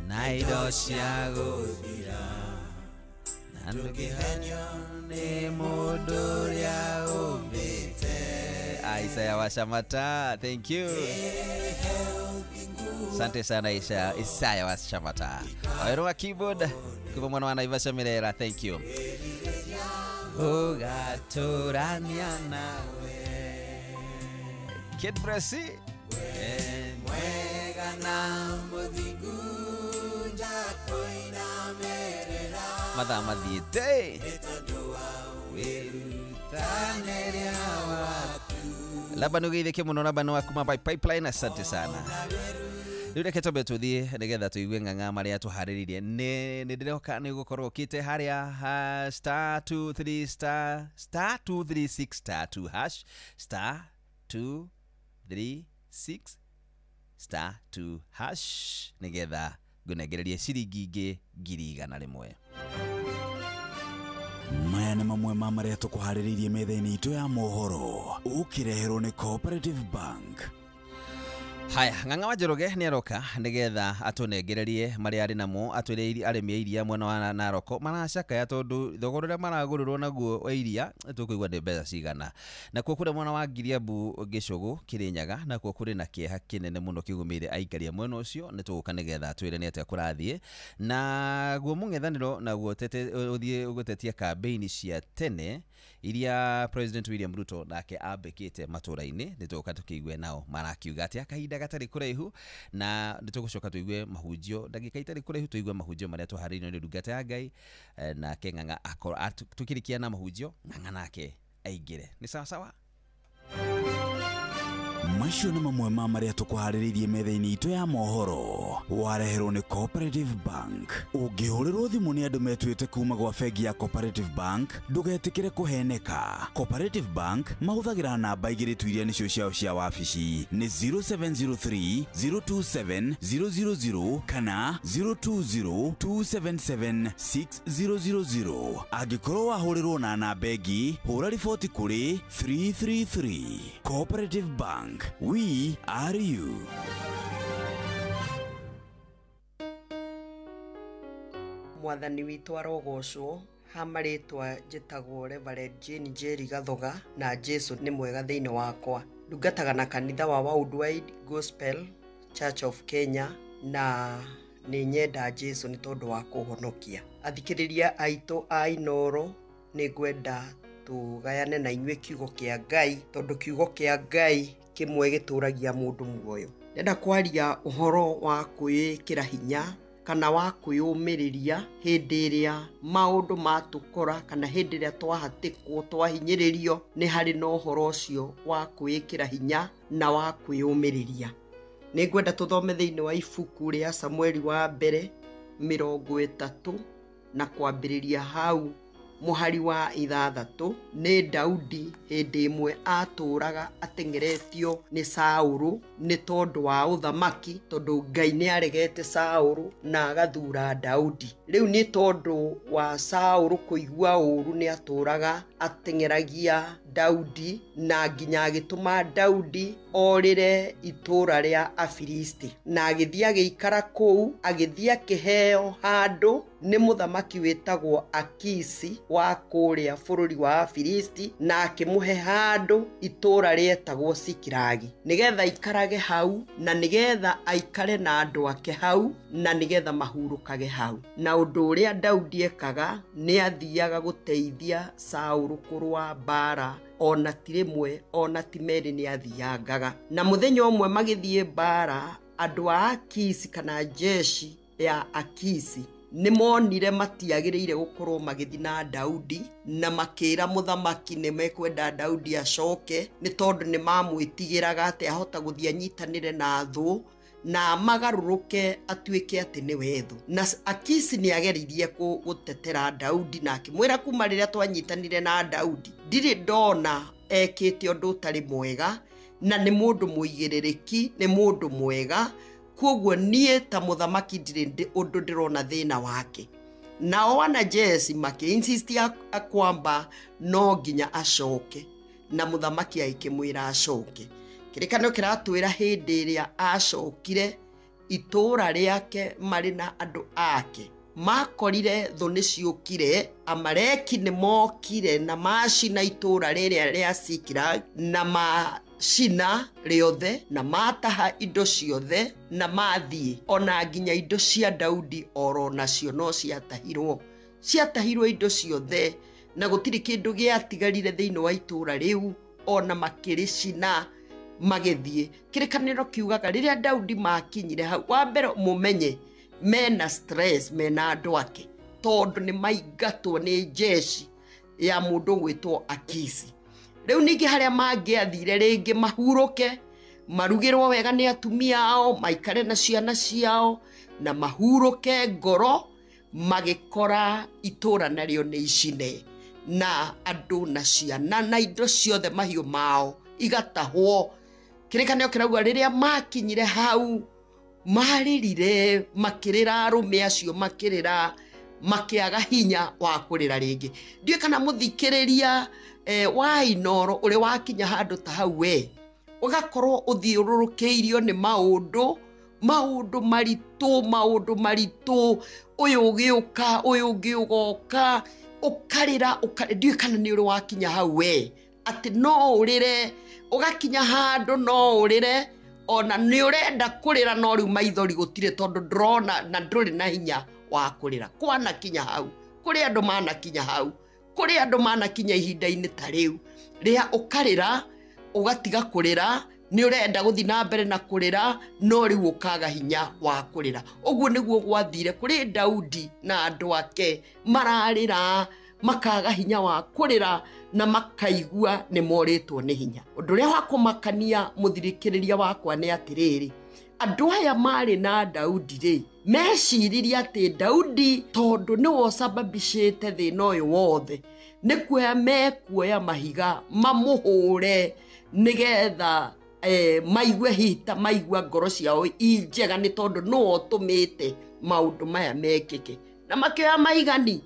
na indo cia gũthira na ndũngĩhenio nĩ mũndũ ũrĩa ũmbĩte. Isaya wa Shamata, thank you. Asante sana Isaya wa Shamata. Waero wa keyboard kuba mwana wa Naivasha Mirera, thank you. Ugaturania nawe Kid Bresi mwega na mũthingu njakũinamĩrĩra mathaa mathiĩte nĩ tondũ wa wĩrutanĩria waku. Labani ũgeithĩke mũno Labani wa kuma by Pipeline, asante sana. Rĩu reke twambe tũthiĩ nĩgetha tũigue ng'ang'a marĩa tũharĩrĩirie. Nĩ ndĩroka nĩ ũgũkorwo ũkĩte harĩa star 23 star star 236 star 2 hash star 236 star 2 hash nĩgetha ngũnengererie ciringi ingĩ 100,000. Maya nĩ mamwe ma marĩa tũkũharĩrĩirie metha-inĩ itũ ya mohoro ũkĩreherwo nĩ Cooperative Bank. Haya, Ng'ang'a wa Njoroge nĩ aroka nĩgetha atũnengererie marĩa arĩ namo atwĩre arĩmi a iria mwena wa Naroko maracakaya tondũ thogora ũrĩa maragũrĩrwo naguo wa iria tũkũigua nĩ mbeca cigana. Nakuo kũrĩa mwena wa Ngiriambu Gĩcũgũ Kĩrĩnyaga nakuo kũrĩ na kĩeha kĩnene mũno kĩgũmĩire aikari a mwena ũcio nĩ tũgũka nĩgetha atwĩre nĩ atĩa kũrathiĩ. Naguo mũng'ethanĩro naguo ũthiĩ ũgũtetia kambĩini cia tene iria President William Ruto nake ambĩkĩte matũra-inĩ nĩ tũgũka tũkĩigue nao marakiuga atĩa kahinda gatarĩ kũraihu na nĩ tũgũcoka tũigue mahunjio ndagĩka itarĩ kũraihu tũigue mahunjio marĩa tũharĩirio nĩ ndungata ya Ngai nake Ng'ang'a akorwo tũkĩrĩkia na mahunjio Ng'ang'a nake aingĩre nĩ sawa sawa. Macio nĩ mamwe ma marĩa tũkũharĩrĩirie metha-inĩ itũ ya mohoro. Wareherwo nĩ Cooperative Bank. Ũngĩhũrĩrwo thimũ nĩ andũ metuĩte kuma gwa bengi ya Cooperative Bank, ndũgetĩkĩre kũheneka. Cooperative Bank mahũthagĩra namba igĩrĩ tu iria nĩcio ciao cia wabici, nĩ 0703 027 000 kana 020 277 6000. Angĩkorwo wahũrĩrwo na namba ĩngĩ, hũra riboti kũrĩ 333. Cooperative Bank, we are you. Mwathani witũ arogocwo. Ha marĩtwa njĩtagwo Reverend Jane Njeri Gathoga, na Jesu nĩ mwega thĩinĩ wakwa. Ndungataga na kanitha wa Worldwide Gospel Church of Kenya, na nĩ nyenda Jesu nĩ tondũ wa kũhonokia. Athikĩrĩria aitũ a Inooro, nĩ ngwenda tũgayane na inyuĩ kiugo kĩa Ngai, tondũ kiugo kĩa Ngai kĩmwe gĩtũragia mũndũ muoyo. Ndĩrenda kwaria ũhoro wa kwĩĩkĩra hinya kana wa kwĩyũmĩrĩria hĩndĩ ĩrĩa maũndũ matũkora, kana hĩndĩ ĩrĩa twahatĩkwo, twahinyĩrĩrio. Nĩ harĩ na ũhoro ũcio wa kwĩĩkĩra hinya na wa kwĩyũmĩrĩria. Nĩ ngwenda tũthome thĩinĩ wa ibuku rĩa Samueli wa mbere 30 na kwambĩrĩria hau mũhari wa 6. Nĩ Daudi hĩndĩ ĩmwe atũraga ateng'eretio nĩ Saũlũ nĩ tondũ wa ũthamaki, tondũ Ngai nĩ aregete Saũlũ na agathura Daudi. Rĩu nĩ tondũ wa Saũlũ kũigua ũũru nĩ atũraga ateng'eragia Daudi, na nginya agĩtũma Daudi orĩre itũũra rĩa Afilisti, na agĩthiĩ agĩikara kũu, agĩthiĩ akĩheo handũ nĩ mũthamaki wĩtagwo Akisi wa kũrĩa bũrũri wa Afilisti, na akĩmũhe handũ itũũra rĩetagwo Sikilagi, nĩgetha aikarage hau, na nĩgetha aikare na andũ ake hau, na nĩgetha mahurũkage hau. Na ũndũ ũrĩa Daudi ekaga, nĩ athiaga gũteithia Saũlũ kũrũa mbara, ona ti rĩmwe ona ti merĩ, nĩ athiangaga. Na mũthenya ũmwe magĩthiĩ mbara, andũ a Akisi kana jeshi ya Akisi nĩ monire matiagĩrĩire gũkorwo magĩthiĩ na Daudi, na makĩra mũthamaki nĩ mekwenda Daudi acoke, nĩ tondũ nĩ mamwĩtigĩraga atĩ ahota gũthiĩ anyitanĩre na thũ na magarũrũke atuĩke atĩ nĩwe thũ. Na Akisi nĩ ageririe gũtetera Daudi, na akĩmwĩra kuma rĩrĩa twanyitanire na Daudi ndirĩ ndona ekĩte ũndũ ũtarĩ mwega, na nĩ mũndũ mũigĩrĩrĩki, nĩ mũndũ mwega, koguo niĩ ta mũthamaki ndirĩ ũndũ ndĩrona thĩna wake. Nao wanajeshi makĩinsist kwamba no nginya acoke, na mũthamaki agĩkĩmwĩra acoke. Kĩrĩkanĩro kĩratwĩra hĩndĩ ĩrĩa acokire itũũra rĩake marĩ na andũ ake, makorire thũ nĩ ciũkire, Amaleki nĩ mokire na macina itũũra rĩrĩa rĩa Sikilagi, na macina rĩothe, na mataha indo ciothe, na mathiĩ ona nginya indo cia Daudi oro nacio no ciatahirwo. Ciatahirwo indo ciothe, na gũtirĩ kĩndũ gĩatigarire thĩinĩ wa itũũra rĩu, ona makĩrĩcina magĩthiĩ. Kĩrĩkanĩro kiugaga rĩrĩa Daudi makinyire hau, wa mbere mũmenye mena stress, mena andũ ake, tondũ nĩ maingatwo nĩ jeshi ya mũndũ gwĩtwo Akisi. Rĩu ningĩ harĩa mangĩathire rĩngĩ mahurũke, marugĩrwo wega nĩ atumia ao, maikare na ciana ciao, na mahurũke ngoro, magĩkora itũũra narĩo nĩ icine, na andũ na ciana na indo ciothe, mahiũ mao igatahwo. Kĩrĩkanĩro kĩrauga rĩrĩa makinyire hau, marĩrire, makĩrĩra, arũme acio makĩrĩra, makĩaga hinya wa kũrĩra rĩngĩ. Ndiũĩ kana mũthikĩrĩria wa Inooro ũrĩ wakinya handũ ta hau we, ũgakorwo ũthiũrũrũkĩirio nĩ maũndũ, maũndũ maritũ, maũndũ maritũ, ũyũ ũgĩũka, ũyũ ũngĩ ũgoka, ũkarĩra, ndiũĩ kana nĩ ũrĩ wakinya hau we, atĩ no ũrĩre, ũgakinya handũ no ũrĩre, ona nĩ ũrenda kũrĩra no rĩu maithori gũtirĩ, tondũ ndũrona na ndũrĩ na hinya wa kũrĩra. Kwanakinya hau, kũrĩ andũ manakinya hau, kũrĩ andũ manakinya ihinda-inĩ ta rĩu rĩa ũkarĩra, ũgatiga kũrĩra, nĩ ũrenda gũthiĩ na mbere na kũrĩra, no rĩu ũkaga hinya wa kũrĩra. Ũguo nĩguo gwathire kũrĩ Daudi na andũ ake, mararĩra, Makaga hinya wa kũrĩra na makaigua nĩ morĩtwo nĩ hinya. Ũndũ ũrĩa wa kũmakania mũthirikĩrĩria wakwa nĩ atĩrĩrĩ, andũ aya marĩ na Daudi rĩ, meciririe atĩ Daudi tondũ nĩwe ũcababicĩte thĩna ũyũ wothe, nĩ kuoya mekuoya mahiga mamũhũre nĩgetha maigue hita, maigua ngoro ciao i njega nĩ tondũ nĩwe ũtũmĩte maũndũ maya mekĩke. Na makĩoya mahiga ni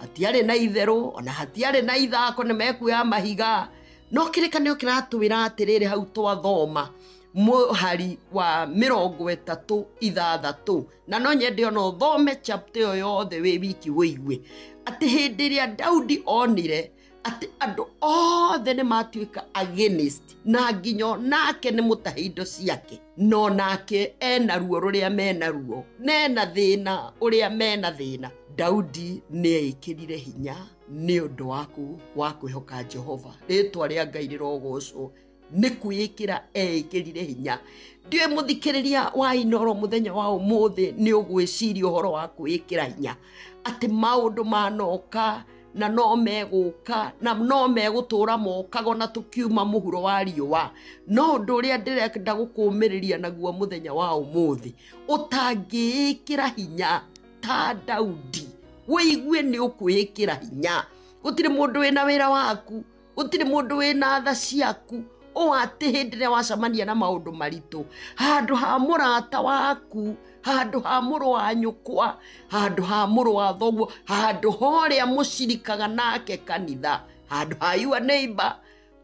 hatiarĩ na itherũ ona hatiarĩ na ithako, nĩ mekuoya mahiga. No kĩrĩkanĩro kĩratwĩra atĩrĩrĩ, hau twathoma mũhari wa 36, na no nyende ona ũthome chapter ĩyo yothe wĩ wiki wĩigue atĩ hĩndĩ ĩrĩa Daudi onire atĩ andũ othe nĩ matuĩka against, na nginya nake nĩ mũtahe indo ciake, no nake ena ruo rũrĩa mena ruo, nena thĩna ũrĩa mena thĩna, Daudi nĩ eĩkĩrire hinya nĩ ũndũ waku wa kwĩhoka Jehova. Rĩtwa rĩa Ngai rĩrogocwo. Nĩ kwĩĩkĩra eĩkĩrire hinya. Ndiũĩ mũthikĩrĩria wa Inooro mũthenya wa ũmũthĩ nĩ ũgwĩciria ũhoro wa kwĩĩkĩra hinya, atĩ maũndũ manoka na no megũka na no megũtũra mokaga na tũkiuma mũhuro wa riũa. No ũndũ ũrĩa ndĩrenda gũkũmĩrĩria naguo mũthenya wa ũmũthĩ, ũtangĩĩkĩra hinya ta Daudi, wĩigue nĩ ũkwĩĩkĩra hinya. Gũtirĩ mũndũ wĩna wĩra waku, gũtirĩ mũndũ wĩna tha ciaku, o atĩ hĩndĩ ĩrĩa wacemania na maũndũ maritũ, handũ ha mũrata waku, handũ ha mũrũ wa nyũkwa, handũ ha mũrũ wa thoguo, handũ ha ũrĩa mũcirikaga nake kanitha, handũ ha your neighbor,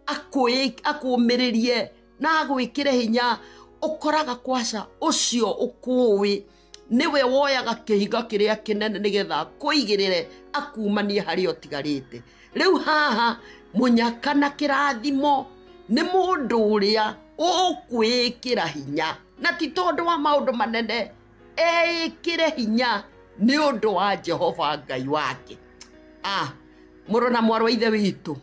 akũmĩrĩrie na agwĩkĩre hinya, ũkoraga kwaca ũcio ũkũĩ nĩwe woyaga kĩhiga kĩrĩa kĩnene nĩgetha akũigĩrĩre akumanie harĩa ũtigarĩte. Rĩu haha mũnyaka na kĩrathimo nĩ mũndũ ũrĩa ũkwĩĩkĩra hinya, na ti tondũ wa maũndũ manene, eĩkĩre hinya nĩ ũndũ wa Jehova Ngai wake. Mũrũ na mwarĩ wa ithe witũ,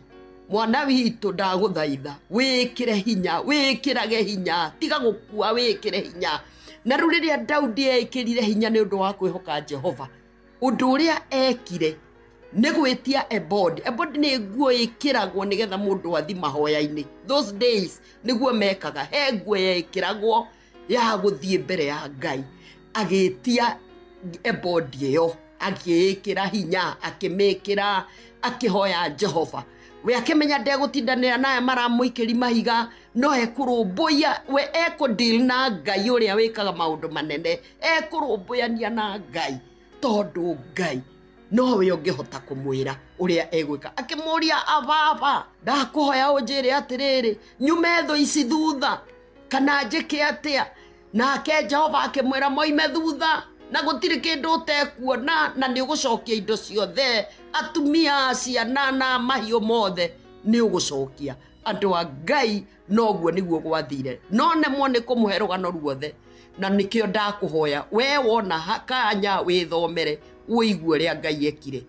mwana witũ, ndagũthaitha wĩĩkĩre hinya, wĩĩkĩrage hinya, tiga gũkua, wĩĩkĩre hinya. Na rĩu rĩrĩa Daudi eĩkĩrire hinya nĩ ũndũ wa kwĩhoka Jehova, ũndũ ũrĩa ekire nĩ gwĩtia ebod. Ebod nĩ nguo ĩkĩragwo nĩgetha mũndũ athi mahoya-inĩ. Those days nĩguo mekaga, he nguo yekĩragwo ya gũthiĩ mbere ya Ngai. Agĩtia ebod ĩyo, akĩĩkĩra hinya, akĩmĩkĩra, akĩhoya Jehova. We akĩmenya ndegũtindanĩra naye maramũikĩri mahiga, no ekũrũmbũiya, we ekũdeal na Ngai ũrĩa wĩkaga maũndũ manene, ekũrũmbũyania na Ngai tondũ Ngai nowe ũngĩhota kũmwĩra ũrĩa egwĩka. Akĩmũria, ababa, ndakũhoya ũnjĩre atĩrĩrĩ, nyume thũ ici thutha kana njĩke atĩa? Nake Jehova akĩmwĩra moime thutha na gũtirĩ kĩndũ ũtekuona, na nĩ ũgũcokia indo ciothe, atumia, ciana na mahiũ mothe nĩ ũgũcokia. Andũ a Ngai noguo nĩguo gwathire. No nemwo nĩ kũmũhe rũgano ruothe, na nĩkĩo ndakũhoya we wona kanya wĩthomere ũigue ũrĩa Ngai ekire.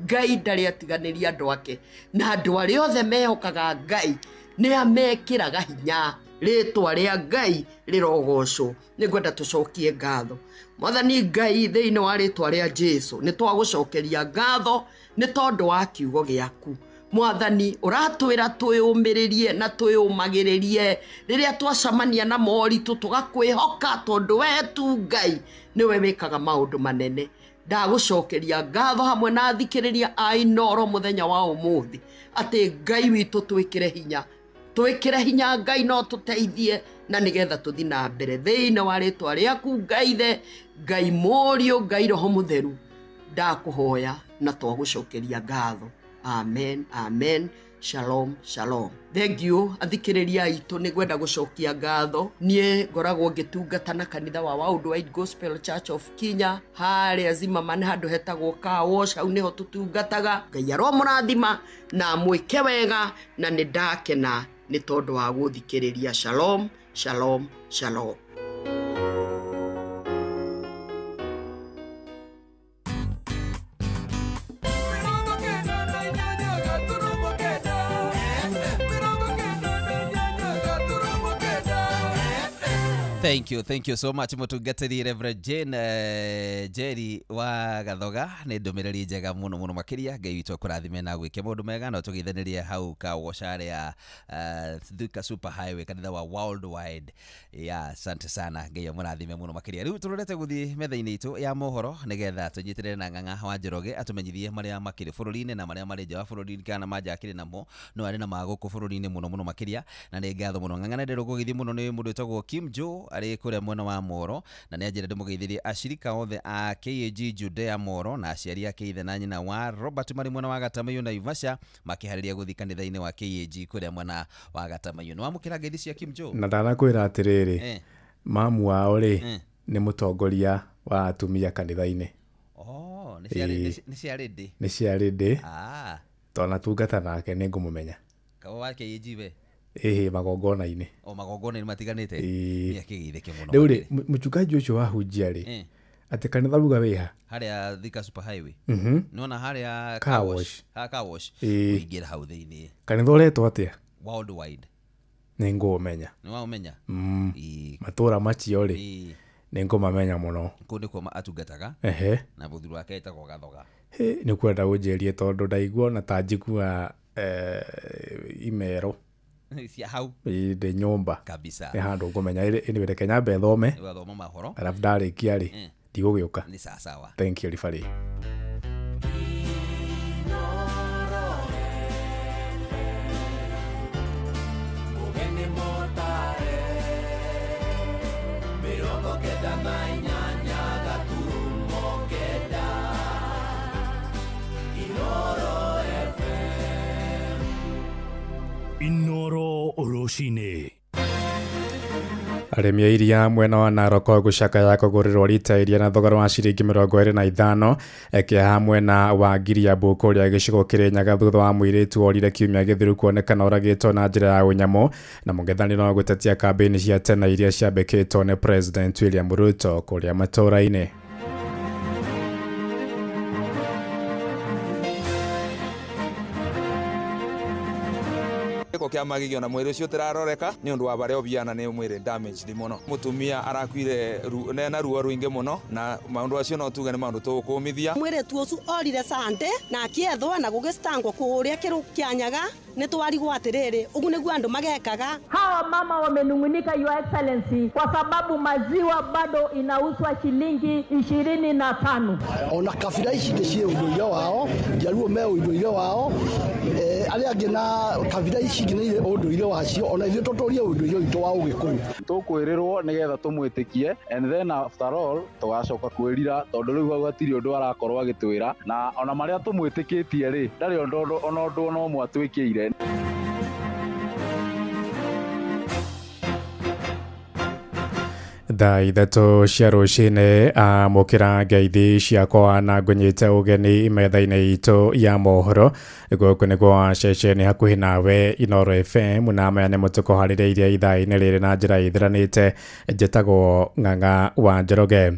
Ngai ndarĩ atiganĩria andũ ake, na andũ arĩa othe mehokaga Ngai nĩ amekĩraga hinya. Rĩtwa rĩa Ngai rĩrogocwo. Nĩngwenda tũcokie ngatho Mwathani Ngai thĩinĩ wa rĩtwa rĩa Jesu. Nĩ twagũcokeria ngatho nĩ tondũ wa kiugo gĩaku. Mwathani, ũratwĩra twĩyũmĩrĩrie na twĩyũmagĩrĩrie rĩrĩa twacemania na moritũ, tũgakwĩhoka tondũ we tu Ngai nĩwe wĩkaga maũndũ manene. Ndagũcokeria ngatho hamwe na athikĩrĩria a Inooro mũthenya wa ũmũthĩ, atĩ Ngai witũ twĩkĩre hinya, twĩkĩre hinya Ngai no tũteithie na nĩgetha tũthi na mbere thĩinĩ wa rĩtwa rĩaku Ngai Ithe, Ngai Mũriũ, Ngai Roho Mũtheru. Ndakũhoya na twagũcokeria ngatho. Amen, amen. Shalom, shalom. Thank you athikĩrĩria aitũ, nĩ ngwenda gũcokia ngatho. Niĩ ngoragwo ngĩtungata na kanitha wa Worldwide Gospel Church of Kenya harĩa Zimmerman, handũ hetagwo Car Wash, hau nĩho tũtungataga. Ngai aromũrathima na amwĩke wega, na nĩ ndakena nĩ tondũ wa gũthikĩrĩria. Shalom, shalom, shalom. 98. Thank you, thank you so much mũtungatĩri Reverend Jane Jerry wa Gathoga nĩ ndũmĩrĩri njega mũno mũno makĩria. Ngai witũ akũrathime na gwĩke maũndũ mega na tũgeithanĩrie hau kawoca ya Thika Super Highway kanitha wa Worldwide ya asante sana. Ngai amũrathime mũno makĩria. Rĩu tũrorete gũthiĩ metha-inĩ itũ ya mohoro nĩgetha tũnyitĩrĩre na Ng'ang'a wa Njoroge atũmenyithie marĩa makĩrĩ bũrũri-inĩ na marĩa marĩ nja wa bũrũri kana manja akĩrĩ namo no arĩ na ma gũkũ bũrũri-inĩ mũno mũno makĩria na nĩ ngatho mũno. Ng'ang'a nĩ ndĩrũgũgĩthiĩ mũno nĩ mũndũ wĩtagwo Kim Joe arĩ kũrĩa mwena wa Moro na nĩ anjĩra ndĩmũgeithĩrie ashirika othe a KAG Judea Moro na aciari ake ithe na nyina wa Robert marĩ mwena wa Gatamayu na Naivasha makĩharĩria gũthiĩ kanitha-inĩ wa KAG kũrĩa mwena wa Gatamayu. Nĩ wamũkĩra ngeithi cia Kim Joe? Na ndanakwĩra atĩrĩrĩ, mamu wao rĩ nĩ mũtongoria wa atumia kanitha-inĩ. Oh, nĩ ciarĩndĩ. Nĩ ciarĩndĩ. Twanatungata nake nĩ ngũmũmenya. Kawa wa KAG we? Ĩhĩ, magongona-inĩ. O magongona-inĩ matiganĩte. Nĩ akĩgeithĩke mũno. Rĩu rĩ, mũchungaji ũcio wahunjia rĩ, atĩ kanitha uga wĩha? Harĩa Thika Super Highway. Nĩwona harĩa Car wash. Car wash. Ũingĩra hau thĩinĩ. Kanitha ũretwo atĩa? Worldwide. Nĩ ngũũmenya. Nĩ waũmenya? Matũra macio rĩ, nĩ ngũmamenya mũno. Kũu nĩkuo atungataga. Ehe. Na mũthuri wake etagwo Gathoga. Nĩ kwenda ũnjĩrie tondũ ndaigua ona ta njigua imero. Cia hau. Ndĩ nyũmba. Kabisa. Nĩ handũ ngũmenya. Anyway, reke nyambe thome. Ũgathoma mohoro. Arabu ndarĩkia rĩ, ndigũgĩũka. Nĩ sawa sawa. Thank you, Ribari. Inoro Rũcinĩ. Arĩmi a iria mwena wa Narok gũcakaya kũgũrĩrwo rita iria na thogora wa ciringi 25 kĩeha mwena wa Ngiriambu kũrĩa gĩcigo Kĩrĩnyaga thutha wa mũirĩtu orire kiumia gĩthiru kuonekana oragĩtwo na njĩra ya ũnyamũ na mũng'ethanĩro wa gũtetia kambĩini cia tene iria ciambĩkĩtwo nĩ President William Ruto kũrĩa matũũra-inĩ. Gĩko kĩa magigi ona mwĩrĩ ũcio ũtĩraroreka nĩ ũndũ wa barĩa ũbiana nĩ mwĩrĩ damaged mũno. Mũtumia arakuire na ruo rũingĩ mũno na maũndũ acio no tuge nĩ maũndũ tũgũkũmithia. Mwĩrĩtu ũcio orire Sunday na akĩethwo na gũgĩcitangwo kũrĩa kĩrũ kĩanyaga nĩ twarigwo atĩrĩrĩ ũguo nĩguo andũ magekaga. Hawa mama wamenungunika, Your Excellency, kwa sababu maziwa bado inauzwa shilingi 25. Ona kabira ici ingĩ ciĩ ũndũire wao, Njaruo me ũndũire wao, arĩa angĩ na kabira ici ingĩ nĩ irĩ ũndũire wacio, ona ithuĩ tũtũrie ũndũire witũ wa Ũgĩkũyũ. Tũkwĩrĩrwo nĩgetha tũmwĩtĩkie and then after all tũgacoka kwĩrira tondũ rĩu hau hatirĩ ũndũ arakorwo agĩtwĩra na ona marĩa tũmwĩtĩkĩtie rĩ ndarĩ ũndũ ona ũndũ ona ũmwe atwĩkĩire. Thaa 3 cia rũcinĩ amũkĩra ngeithi ciakwa na ngũnyite ũgeni metha-inĩ itũ ya mohoro. Gũkũ nĩguo ceceni hakuhĩ nawe Inoro FM na maya nĩ mũtũkũharĩrĩirie ithaa-inĩ rĩrĩ na njĩra ĩthiranĩte. Njĩtagwo Ng'ang'a wa Njoroge.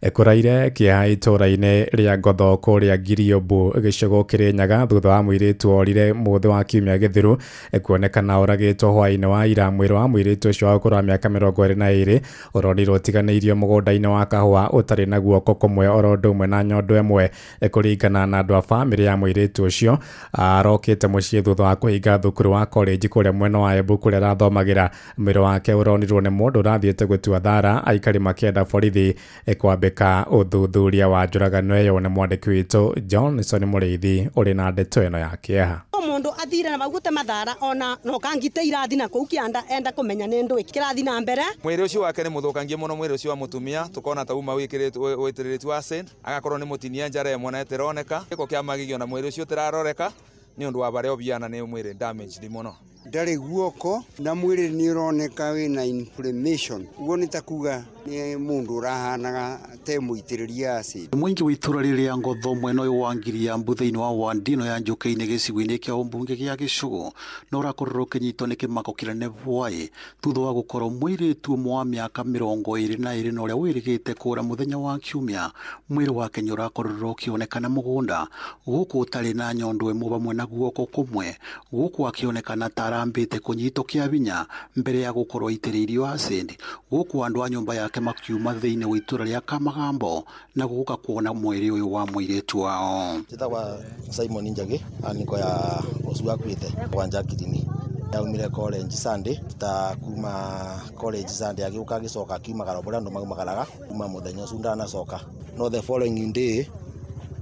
Kũraire kĩeha itũũra-inĩ rĩa Ngotho kũrĩa Ngiriombu gĩcigo Kĩrĩnyaga thutha wa mũirĩtu orire mũthĩ wa kiumia gĩthiru kuonekana oragĩtwo hwaĩ-inĩ wa ira. Mwĩrĩ wa mũirĩtu ũcio wa ũkũrũ wa mĩaka 22 ũronirwo ũtiganĩirio mũgũnda-inĩ wa kahũa ũtarĩ na guoko kũmwe oro ũndũ ũmwe na nyondo ĩmwe. Kũringana na andũ a bamĩrĩ ya mũirĩtu ũcio arokĩte mũciĩ thutha wa kũhinga thukuru wa college kũrĩa mwena wa Embu kũrĩa arathomagĩra. Mwĩrĩ wake ũronirwo nĩ mũndũ ũrathiĩte gũtua thara aikari makĩenda borithi kwambĩka ũthuthuria wa njũragano ĩyo. Nĩ mwandĩki witũ Johnson Mũrĩithi ũrĩ na ndeto ĩno ya kĩeha. Mundu athire na magute mathara ona no kangite irathi na kuu kianda enda kumenya ni ndu kirathi na mbere. Mwĩrĩ ũcio wake nĩ mũthũkangie mũno, mwĩrĩ ũcio wa mũtumia tukona ta uma wĩkĩrĩtwo acid agakorwo nĩ mũtinia njara ĩmwe na ĩtĩroneka. Gĩko kĩa magigi ona mwĩrĩ ũcio ũtĩraroreka nĩ ũndũ wa barĩa ũbiana nĩ mwĩrĩ damaged mũno. Ndarĩ guoko na mwĩrĩ nĩ ũroneka wĩna inflammation, ũguo nĩ ta kuga nĩ mũndũ ũrahanaga te mũitĩrĩria acid. Mũingĩ wa itũũra rĩrĩa Ngotho mwena ũyũ wa Ngiriambu thĩinĩ wa wandino ya Njũkĩ-inĩ gĩcigo-inĩ kĩa ũmbunge gĩa Gĩcũgũ no ũrakorirwo ũkĩnyitwo nĩ kĩmako kĩnene bwaĩ thutha wa gũkorwo mũirĩtu ũmwe wa mĩaka 22 na ũrĩa wĩrĩgĩte kũra mũthenya wa kiumia. Mwĩrĩ wake nĩ ũrakorirwo ũkĩonekana mũgũnda gũkũ ũtarĩ na nyondo ĩmwe hamwe na guoko kũmwe gũkũ akĩonekana ta arambĩte kũnyitwo kĩa binya mbere ya gũkorwo aitĩrĩirio acid gũkũ andũ a nyũmba yake makiuma thĩinĩ wa itũra rĩa Kamagambo na gũka kuona mwĩrĩ ũyũ wa mũirĩtu wao. Njĩtagwa Simon Njagi, aniko ya ũcio akuĩte wa Jacqueline. Yaumire college Sunday, ta kuma college Sunday agĩũka agĩcoka akiumagara ũrĩa andũ maumagaraga kuma mũthenya ũcio ndanacoka. No the following day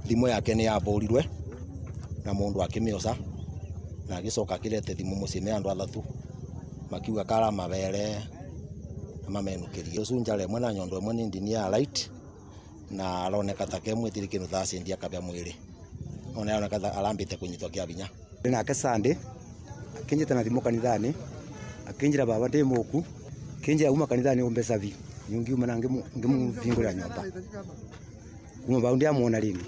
thimũ yake nĩ yabũrirwe na mũndũ akĩmĩoca na agĩcoka akĩrete thimũ mũciĩ nĩ andũ athatu makiuga kara mabere na mamenũkĩrie. Ũcio njara ĩmwe na nyondo ĩmwe nĩ ndini ya light na aroneka ta kemwĩtĩrĩ kĩndũ ta acid akabĩa mwĩrĩ. No nĩ aroneka ta arambĩte kũnyitwo kĩa binya. Nake Sunday akinjita na thimu kanithani akinjira baba ndi muku kinjira uma kanithani umbeca vi nyungiuma na ngimuvingura nyomba kuma bau ndiamuona ringi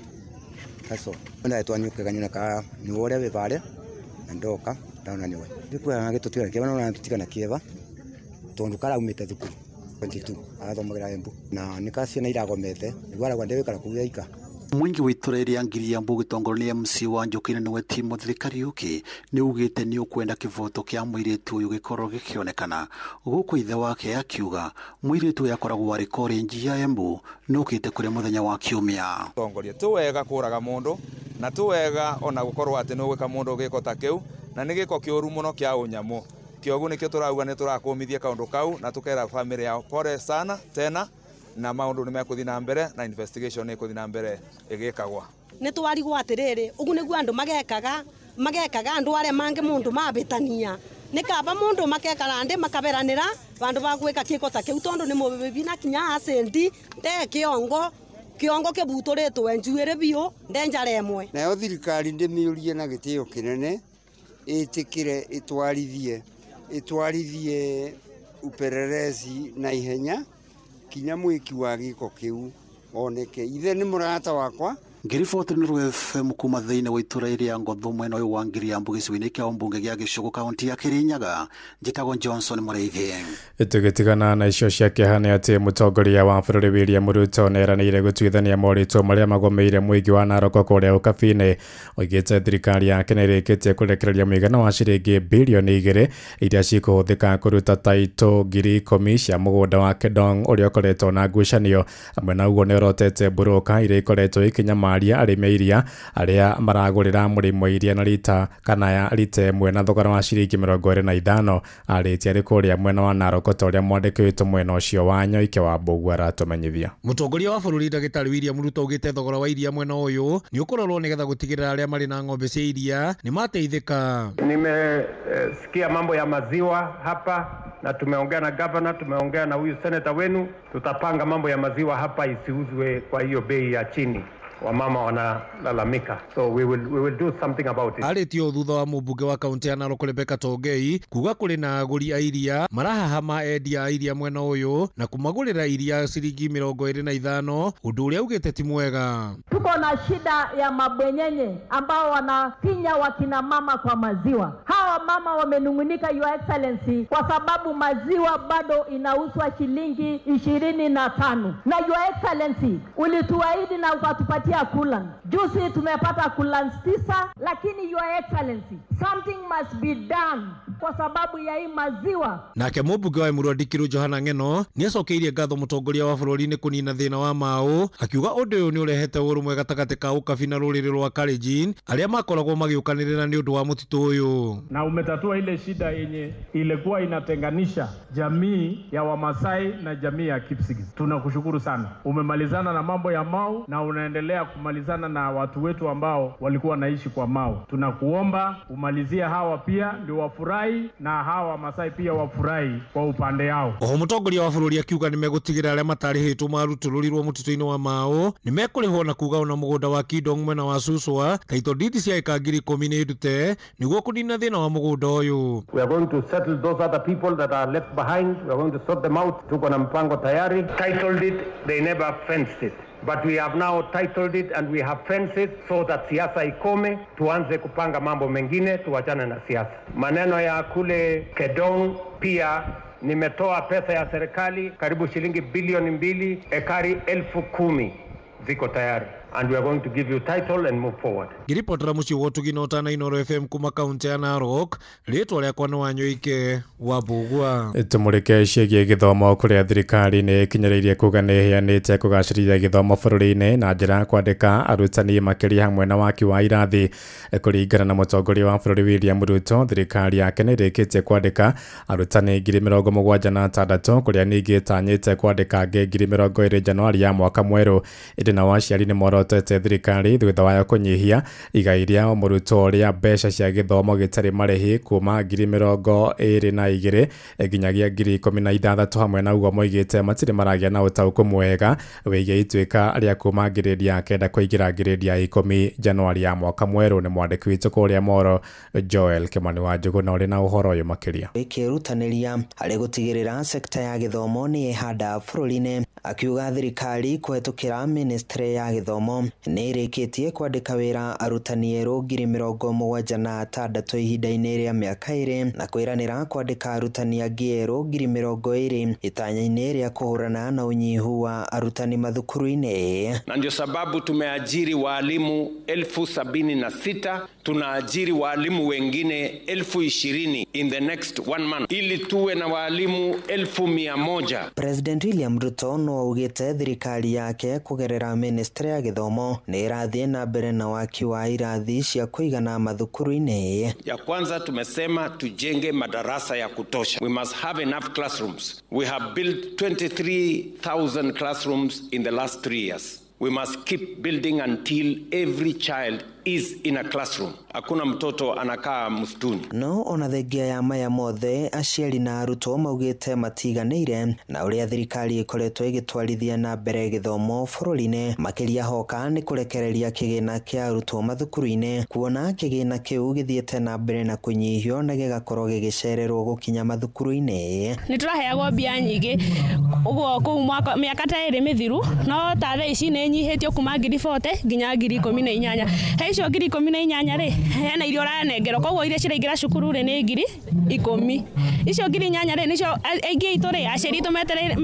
aso ndaetwa nyuke kanyona ka ni uria wi pare na ndoka ndaona niwe ndikuya ngitutigana kieva na tutigana kieva tondu karaumite thukuru 22 arathomagira Embu na nikaciana iragomete niguo aragwa ndewikara kuu yaika. Mwingi wa itũra rĩa Ngiriambu gĩtongorio nĩ MC wa Njũkĩ nĩwe Timothy Kariuki nĩ ugĩte nĩ ũkwenda kĩvoto kĩa mũirĩtu ũyũ gĩkorwo gĩkĩonekana gũkũ ithe wake akiuga mũirĩtu ũyũ akoragwo arĩ korenji ya Embu nĩũkĩte kũrĩ mũthenya wa Kiumia. Tongoria ti wega kũraga mũndũ na ti wega ona gũkorwo atĩ nĩ ũgwĩka mũndũ gĩko ta kĩu na nĩ gĩko kĩũru mũno kĩa ũnyamũ. Kĩoguo nĩkĩo tũrauga nĩ tũrakũmithia kaũndũ kau na tũkera famĩlĩ yao pole sana tena na maundu ni mekuthi na mbere na investigation ni ikuthi na mbere igikagwa. Ni twarigwo atiriri ugu niguo andu magekaga andu aria mangi mundu mabitania ni kaba mundu makekara ndi makaberanira bandu ba gwika kiko ta kiu tondu ni mubibi na kinya acendi nde kiongo kibuturitwe njuire biu nde njara imwe. Nayo thirikari ndimiurie na gitio kinene itikire itwarithie upelelezi na ihenya kinya mwiki wa giko kiu oneke ithe ni murata wakwa. Ngiriboti nĩ Rũĩ FM kuma thĩinĩ wa itũra rĩa Ngotho mwena ũyũ wa Ngiriambu gĩcigo-inĩ kĩa ũmbunge gĩa Gĩcũgũ kaunti ya Kĩrĩnyaga. Njĩtagwo Johnson Mũrĩithi. Tũgĩtigana na icio cia kĩeha nĩ atĩ mũtongoria wa bũrũri William Ruto nĩeranĩire gũtuithania moritũ marĩa magomeire mũingĩ wa Narok kũrĩa Ũkabi-inĩ. Oigĩte thirikari yake nĩĩrĩkĩtie kũrekereria mũigana wa ciringi birioni 2 iria cikũhũthĩka kũruta taitũ 10,000 cia mũgũnda wa Kedong ũrĩa ũkoretwo na ngucanio. Hamwe na ũguo nĩorotete mburũka iria ikoretwo ikinyamaria arĩmi iria arĩa maragũrĩra mũrĩmi iria na rita kana ya rita ĩmwe na thogora wa ciringi 25. Arĩtie arĩ kũrĩa mwena wa Narok ta ũrĩa mwandĩki witũ mwena ũcio wa Nyoike wa Mbũgua aratũmenyithia. Mũtongoria wa bũrũri Ndagĩtarĩ William Ruto augĩte thogora wa iria mwena ũyũ nĩ ũkũrorwo nĩgetha gũtigĩrĩra arĩa marĩ na ng'ombe cia iria nĩ mateithĩka. Nimesikia mambo ya maziwa hapa na tumeongea na governor, tumeongea na huyu senator wenu, tutapanga mambo ya maziwa hapa isiuzwe kwa hiyo bei ya chini. Wamama wanalalamika, so we will do something about it. Arĩtio thutha wa mũmbunge wa kaunti ya Narok Rebecca Tongei kuga kũrĩ na agũri a iria marahahama endia a iria mwena ũyũ na kũmagũrĩra iria ciringi 25 ũndũ ũrĩa augĩte ti mwega. Tuko na shida ya mabwenyenye ambao wanafinya wakina mama kwa maziwa. Hawa mama wamenungunika, Your Excellency, kwa sababu maziwa bado inauzwa shilingi 25. Na Your Excellency ulituahidi na ukatupatia coolant. Juzi tumepata coolants 9, lakini Your Excellency, something must be done kwa sababu ya hii maziwa. Nake mũmbunge wa Emurua Dikirũ Johana Ng'eno nĩacokeirie ngatho mũtongoria wa bũrũri nĩ kũnina thĩna wa maũ, akiuga ũndũ ũyũ nĩ ũrehete ũrũmwe gatagatĩ ka ũkabi na rũrĩrĩ rwa Kalenjin arĩa makoragwo magĩũkanĩrĩra nĩ ũndũ wa mũtitũ ũyũ. Na umetatua ile shida yenye ilikuwa inatenganisha jamii ya Wamasai na jamii ya Kipsigis. Tunakushukuru sana. Umemalizana na mambo ya mau na unaendelea kumalizana na watu wetu ambao walikuwa wanaishi kwa mau. Tunakuomba umalizie hawa pia ndio wafurahi na hawa Masai pia wafurahi kwa upande yao. Oho mũtongoria wa bũrũri akiuga nĩmegũtigĩrĩra arĩa matarĩhĩtwo marutũrũrirwo mũtitũ-inĩ wa Mau nĩmekũrĩhwo na kuga ona mũgũnda wa Kidong mwena wa Suswa title deed cia eka 10,000 nĩ ndute nĩguo kũnina thĩna wa mũgũnda ũyũ. We are going to settle those other people that are left behind. We are going to sort them out. Tuko na mpango tayari. Titled it, they never fenced it. But we have now titled it and we have fenced it so that siasa ikome, tuanze kupanga mambo mengine, tuachane na siasa. Maneno ya kule Kedong pia nimetoa pesa ya serikali karibu shilingi bilioni 2, ekari 10,000 ziko tayari. And we are going to give you title and move forward. Ngiripotera muciĩ wa Ũtugi na Ũtana Inooro FM kuma kaunti ya Narok, rĩtwa rĩakwa nĩ Wanyoike wa Mbugua. Tũmũrĩke ciĩgiĩ gĩthomo kũrĩa thirikari nĩ ĩkinyĩrĩirie kuga nĩ ĩheanĩte kũgacĩrithia gĩthomo bũrũri-inĩ na njĩra ya kwandĩka arutani makĩria hamwe na waki wa irathi. Kũringana na mũtongoria wa bũrũri William Ruto, thirikari yake nĩ ĩrĩkĩtie kwandĩka arutani 76,000 kũrĩa ningĩ ĩtanyĩte kwandĩka angĩ 20,000 Januari ya mwaka mwerũ. Ĩndĩ nao aciari nĩ morotete thirikari thutha wayo kũnyihia igai rĩa o mũrutwo rĩa mbeca cia gĩthomo gĩtarĩ marĩhi kuma 22,000 nginyagia 16,000 hamwe na ũguo moigĩte matirĩ maragĩa na ũtaũku mwega wĩgiĩ ituĩka rĩa kuma ngirĩndi ya 9 kũingĩra ngirĩndi ya 10 Januari ya mwaka mwerũ. Nĩ mwandĩki witũ kũrĩa Moro Joel Kimani wa Njũgũ na ũrĩ na ũhoro ũyũ makĩria. Ĩkĩrutanĩria harĩ gũtigĩrĩra sekta ya gĩthomo nĩ ĩhanda bũrũri-inĩ, akiuga thirikari kũhetũkĩra ministry ya gĩthomo nĩ ĩrĩkĩtie kwandĩka wĩra arutani erũ 76,000 ihinda-inĩ rĩa mĩaka 2 na kwĩranĩra kwandĩka arutani angĩ erũ 20,000 itanya-inĩ rĩa kũhũrana na ũnyihu wa arutani mathukuru-inĩ. Na ndio sababu tumeajiri walimu 76,000, tunaajiri walimu wengine 20,000 in the next 1 month ili tuwe na walimu 100,000. President William Ruto no augĩte thirikari yake kũgerera ministry ya gĩthomo nĩ ĩrathiĩ na mbere na waki wa irathi cia kũigana mathukuru-inĩ. Ya kwanza tumesema tujenge madarasa ya kutosha. We must have enough classrooms. We have built 23,000 classrooms in the last 3 years. We must keep building until every child is in a classroom. Hakuna mtoto anakaa msituni. No ona thengia ya maya mothe, aciari na arutwo maugĩte matiganĩire na ũrĩa thirikari ĩkoretwo ĩgĩtwarithia na mbere gĩthomo bũrũri-inĩ, makĩria hoka nĩ kũrekereria kĩgĩna kĩa arutwo mathukuru-inĩ, kuona kĩgĩna kĩu gĩthiĩte na mbere na kũnyihio na gĩgakorwo gĩgĩcererwo gũkinya mathukuru-inĩ. Nĩ tũraheagwo mbia nyingĩ ũguo kũu mĩaka ta 2 mĩthiru, no ta thaa ici nĩ ĩnyihĩtio kuma 40,000 nginya 18,000. He icio 18,000 rĩ, hena irio ũranengerwo, koguo iria ciraingĩra cukuru rĩ nĩ 10,000. Icio 8,000 rĩ nĩcio aingĩ aitũ rĩ aciari aitũ metereire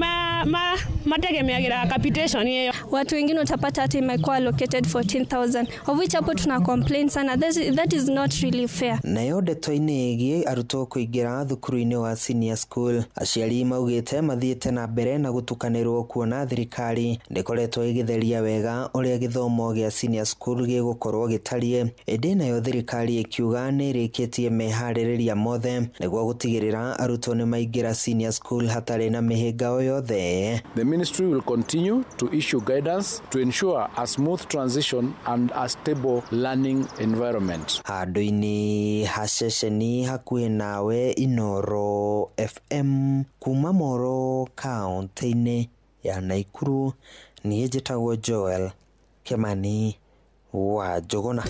mategemeagĩra capitation ĩyo. Watu wengine utapata hata imekuwa allocated 14,000, of which hapo tuna complain sana. That is not really fair. Nayo ndeto-inĩ ĩgiĩ arutwo kũingĩra thukuru-inĩ wa senior school, aciari maugĩte mathiĩte na mbere na gũtukanĩrwo kuona thirikari ndĩkoretwo ĩgĩtheria wega ũrĩa gĩthomo gĩa senior school gĩgũkorwo gĩtariĩ. Ĩndĩ nayo thirikari ĩkiuga nĩ ĩrĩkĩtie meharĩrĩria mothe nĩguo gũtigĩrĩra arutwo nĩ maingĩra senior school hatarĩ na mĩhĩnga o yothe. The ministry will continue to issue guidance to ensure a smooth transition and a stable learning environment. Handũ-inĩ ha ceceni hakuhĩ nawe Inooro FM kuma Moro kaunti-inĩ ya Naikuru, niĩ njĩtagwo Joel Kimani wa Njũgũna.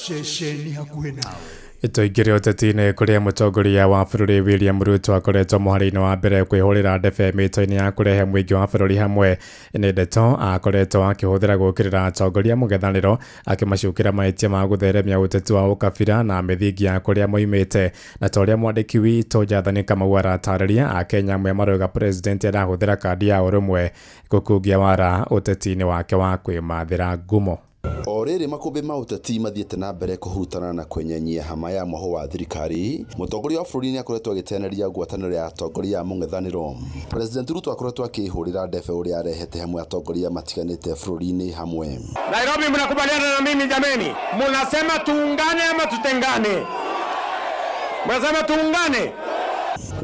Ceceni hakuhĩ nawe. Tũingĩre ũteti-inĩ kũrĩa mũtongoria wa bũrũri William Ruto akoretwo mũhari-inĩ wa mbere kwĩhũrĩra ndebe mĩto-inĩ ya kũrehe mũingĩ wa bũrũri hamwe. Nĩ ndeto akoretwo akĩhũthĩra gũũkĩrĩra atongoria mũng'ethanĩro akĩmacukĩra mahĩtia ma gũtheremia ũteti wa ũkabira na mĩthingi ya kũrĩa moimĩte. Na ta ũrĩa mwandĩki witũ Jathani Kamau aratarĩria, Akenya amwe marauga president arahũthĩra kandi ya ũrũmwe gũkungia wara ũteti-inĩ wake wa kwĩmathĩra ngumo. O rĩrĩ makũmbĩ ma ũteti mathiĩte na mbere kũhurutana na kwenyenyia hama ya mwaho wa thirikari, mũtongoria wa bũrũri nĩakoretwo agĩteanĩria ngwatanĩro ya atongoria a mũng'ethanĩro. President Ruto akoretwo akĩhũrĩra ndebe ũrĩa arehete hamwe atongoria matiganĩte bũrũri-inĩ hamwe. Nairobi, mnakubaliana na mimi jameni? Munasema tuungane ama tutengane? Mnasema tuungane?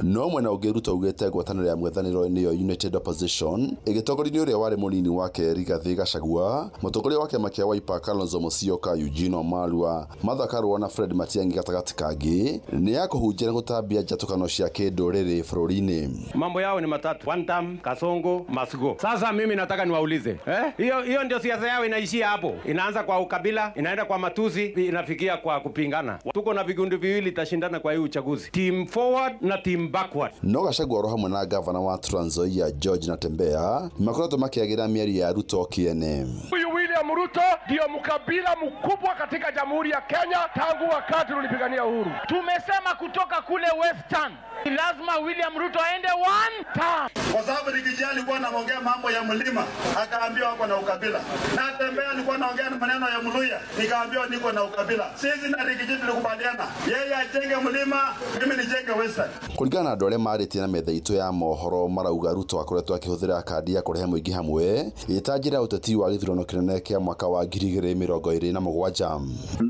No mwena ũngĩ Ruto augĩte ngwatanĩro ya mũng'ethanĩro nĩyo United Opposition ĩgĩtongorio nĩ ũrĩa warĩ mũnini wake Rigathĩ Gachagua, mũtongoria wa kĩama kĩa Wiper Kalonzo Musyoka, Eugene Wamalwa, Martha Karua na Fred Matiang'i gatagatĩ kangĩ nĩ ya kũhunjia na gũtambia njatũkano cia kĩndũrĩrĩ bũrũri-inĩ. Mambo yao ni matatu: one term, Kasongo, must go. Sasa mimi nataka niwaulize, hiyo ndio siasa yao inaishia hapo. Inaanza kwa ukabila, inaenda kwa matusi, inafikia kwa kupingana. Tuko na vikundi viwili tashindana kwa hii uchaguzi, team forward na team backward. No Gachagua oro hamwe na gavana wa Trans Nzoia George Natembeya makoretwo makĩagĩra mĩario ya Ruto kĩene. Huyu William William Ruto ndiyo mkabila mkubwa katika Jamhuri ya Kenya tangu wakati tulipigania uhuru. Tumesema kutoka kule Western lazima William Ruto aende one term. Kwa sababu Rigiji alikuwa anaongea mambo ya mlima, akaambiwa ako na ukabila. Natembea alikuwa anaongea maneno ya Mluya, nikaambiwa niko na ukabila. Sisi na Rigiji tulikubaliana, yeye ajenge mlima, mimi nijenge Western. Kũringana na andũ arĩa marĩtie na metha itũ ya mohoro marauga Ruto akoretwo akĩhũthĩra kandi ya kũrehe mũingĩ hamwe ĩta njĩra ya ũteti wa gĩthurano kĩnene kĩa mwaka wa 2027.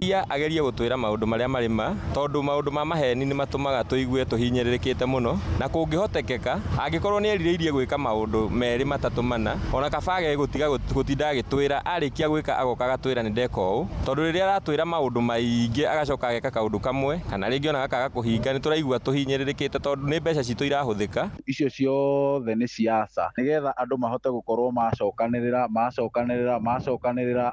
Ia agerie gũtwĩra maũndũ marĩa marĩ ma tondũ maũndũ ma maheni nĩ matũmaga tũigue tũhinyĩrĩrĩkĩte mũno na kũngĩhotekeka angĩkorwo nĩ erirĩirie gwĩka maũndũ merĩ matatũ mana ona kaba age gũtiga gũtinda agĩtwĩra arĩkia gwĩka agoka agatwĩra nĩ ndeka ũũ tondũ rĩrĩa aratwĩra maũndũ maingĩ agacoka ageka kaũndũ kamwe kana rĩngĩ ona gakaga kũhinga nĩ tũraigua tũhinyĩrĩrĩkĩte tondũ nĩ mbeca citũ irahũthĩka. Icio ciothe nĩ siasa nĩgetha andũ mahote gũkorwo macokanĩrĩra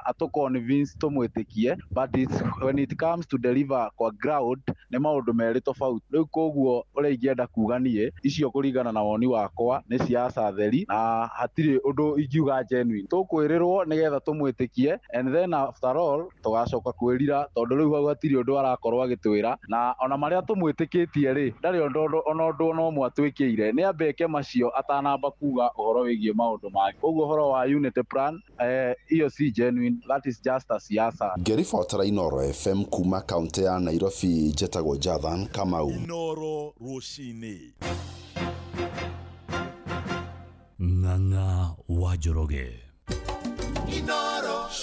atũ convince tũmwĩtĩkie, but it's, when it comes to deliver kwa ground nĩ maũndũ merĩ tofauti. Rĩu koguo ũrĩa ingĩenda kuga niĩ icio kũringana na woni wakwa nĩ siasa theri na hatirĩ ũndũ ingiuga genuine. Tũkwĩrĩrwo nĩgetha tũmwĩtĩkie and then after all tũgacoka kwĩrira tondũ rĩu hau hatirĩ ũndũ arakorwo agĩtwĩra na ona marĩa tũmwĩtĩkĩtie rĩ ndarĩ ũndũ ona ũndũ ona ũmwe atwĩkĩire. Nĩ ambeke macio atanamba kuga ũhoro wĩgiĩ maũndũ mangĩ. Koguo ũhoro wa unity plan iyo si genuine, that is just a siasa. Ngĩribotera Inooro FM kuma kaunti ya Nairobi njetagwo Jathan Kamau. Inooro rũcinĩ. Ng'ang'a wa Njoroge.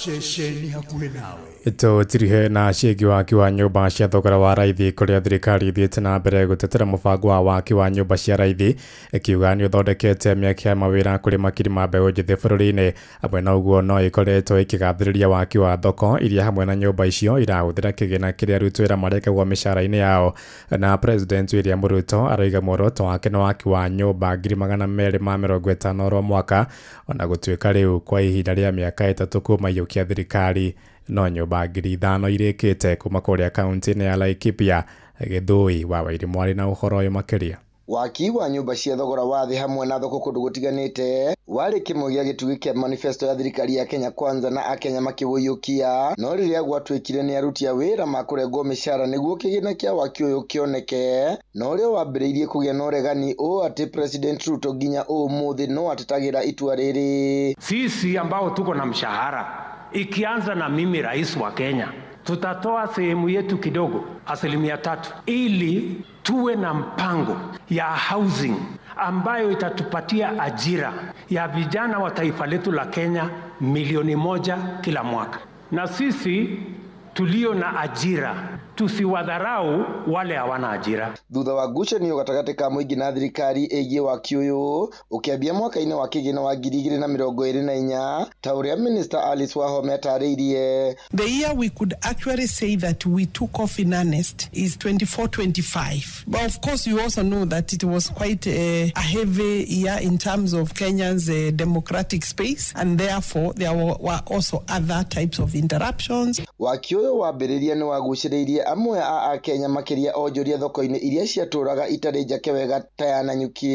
Ceceni hakuhĩ nawe. Tũtirihe na ciĩgiĩ waki wa nyũmba cia thogora wa raithi kũrĩa thirikari ithiĩte na mbere gũtetera mũbango wa waki wa nyũmba cia raithi ĩkiuga nĩ ũthondekete mĩeke ya mawĩra kũrĩ makiri ma mbeũ njĩthĩ bũrũri-inĩ. Hamwe na ũguo no ĩkoretwo ĩkĩgathĩrĩria waki wa thoko iria hamwe na nyũmba icio irahũthĩra kĩgĩna kĩrĩa arutwo wĩra marekagwo mĩcara-inĩ yao. Na President William Ruto arauga muoroto wake nĩ waki wa nyũmba 250 oro mwaka ona gũtuĩka rĩu kwa ihinda rĩa mĩaka 3 kuma iyũkia thirikari no nyũmba 5,000 irĩkĩte kuma kũrĩa kaunti-inĩ ya Laikipia. Gĩthũi wa Wairimu arĩ na ũhoro ũyũ makĩria. Waki wa nyũmba cia thogora wa thĩ hamwe na thoko kũndũ gũtiganĩte warĩ kĩmwe gĩa gĩtugĩ kĩa manifesto ya thirikari ya Kenya Kwanza na akenya makĩwũiyũkia, no rĩrĩa gwatuĩkire nĩ aruti a wĩra makũrengwo mĩcara nĩguo kĩgĩna kĩa waki ũyũ kĩoneke, na ũrĩa wambĩrĩirie kũgĩa na ũregani ũũ atĩ President Ruto nginya ũmũthĩ no atetagĩra itua rĩrĩ. Sisi ambao tuko na mshahara ikianza na mimi rais wa Kenya, tutatoa sehemu yetu kidogo, 3%, ili tuwe na mpango ya housing ambayo itatupatia ajira ya vijana wa taifa letu la Kenya 1 milioni kila mwaka. Na sisi tulio na ajira tusiwadharau wale hawana ajira. Thutha wa ngucanio gatagatĩ ka mũingĩ na thirikari ĩgiĩ waki ũyũ ũkĩambia mwaka-inĩ wa kĩgĩna wa 2024 ta ũrĩa Minister Alice Wahome atarĩirie. The year we could actually say that we took off in earnest is 24-25. But of course you also know that it was quite a heavy year in terms of Kenya's democratic space, and therefore there were also other types of interruptions. Waki ũyũ wambĩrĩria nĩ wagucĩrĩirie amwe a akenya makĩria onjoria thoko-inĩ iria ciatũraga itarĩ njake wega ta ya Nanyuki.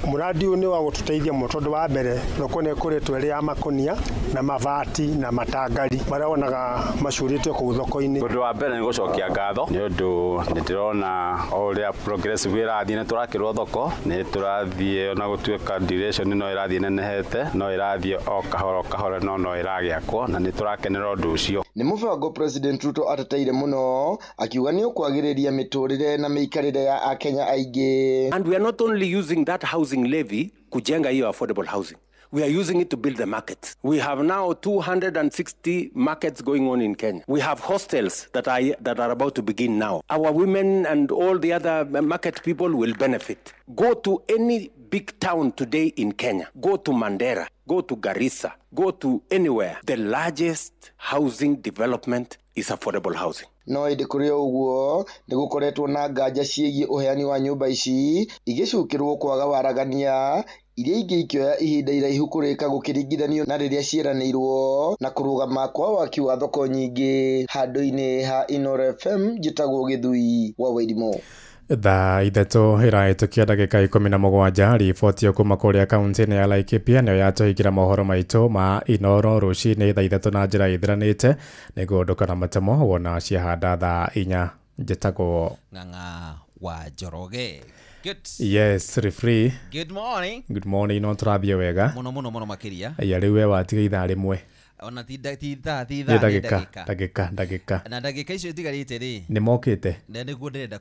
Mũradi ũyũ nĩ wa gũtũteithia mũno tondũ wa mbere thoko nĩ ĩkũrĩtwo ĩrĩ ya makũnia na mabati na matangari marĩa wonaga macurĩtio kũu thoko-inĩ. Ũndũ wa mbere nĩ gũcokia ngatho nĩ ũndũ nĩ ndĩrona o ũrĩa progressive ĩrathiĩ nĩ tũrakĩrwo thoko nĩ tũrathiĩ ona gũtuĩka duration no ĩrathiĩ nenehete no ĩrathiĩ o kahora kahora no ĩragĩakwo na nĩ tũrakenera ũndũ ũcio. Nĩ mũbango President Ruto ateteire mũno akiuga nĩ ũkwagĩrĩria mĩtũrĩre na mĩikarĩre ya akenya aingĩ. And we are not only using that housing levy kujenga hiyo affordable housing. We are using it to build the markets. We have now 260 markets going on in Kenya. We have hostels that are about to begin now. Our women and all the other market people will benefit. Go to any big town today in Kenya. Go to Mandera, go to Garissa, go to anywhere. The largest housing development is affordable housing. No ĩndĩ kũrĩ o ũguo nĩ gũkoretwo na nganja ciĩgiĩ ũheani wa nyũmba ici igĩcukĩrwo kwaga waragania iria ingĩ ikĩoya ihinda iraihu kũrĩka gũkĩringithanio na rĩrĩa ciĩranĩirwo na kũrũgama kwa waki wa thoko nyingĩ. Handũ-inĩ ha Inooro FM njĩtagwo Gĩthui wa Wairimu. Thaa 3 ĩrahĩtũkia ndagĩka 17. Riboti kuma kũrĩa kaunti-inĩ ya Laikipia nĩyo yatũhingĩra mohoro maitũ ma Inoro rũcinĩ thaa 3 na njĩra ĩthiranĩte. Nĩguo ndũkana matemo wona ciahanda thaa 4. Njĩtagwo Ng'ang'a wa Njoroge. Good. Yes, referee. Good morning. Good morning. No tũrathiĩ wega mũno mũno mũno makĩria. Ya rĩu we watiga ithaa rĩmwe. Ona ti thaa, ti Nĩ thaa, nĩ ndagĩka ndagĩka. Ndagĩka. Na ndagĩka icio itigarĩte rĩ, nĩ mokĩte. Na nĩguo ndĩrenda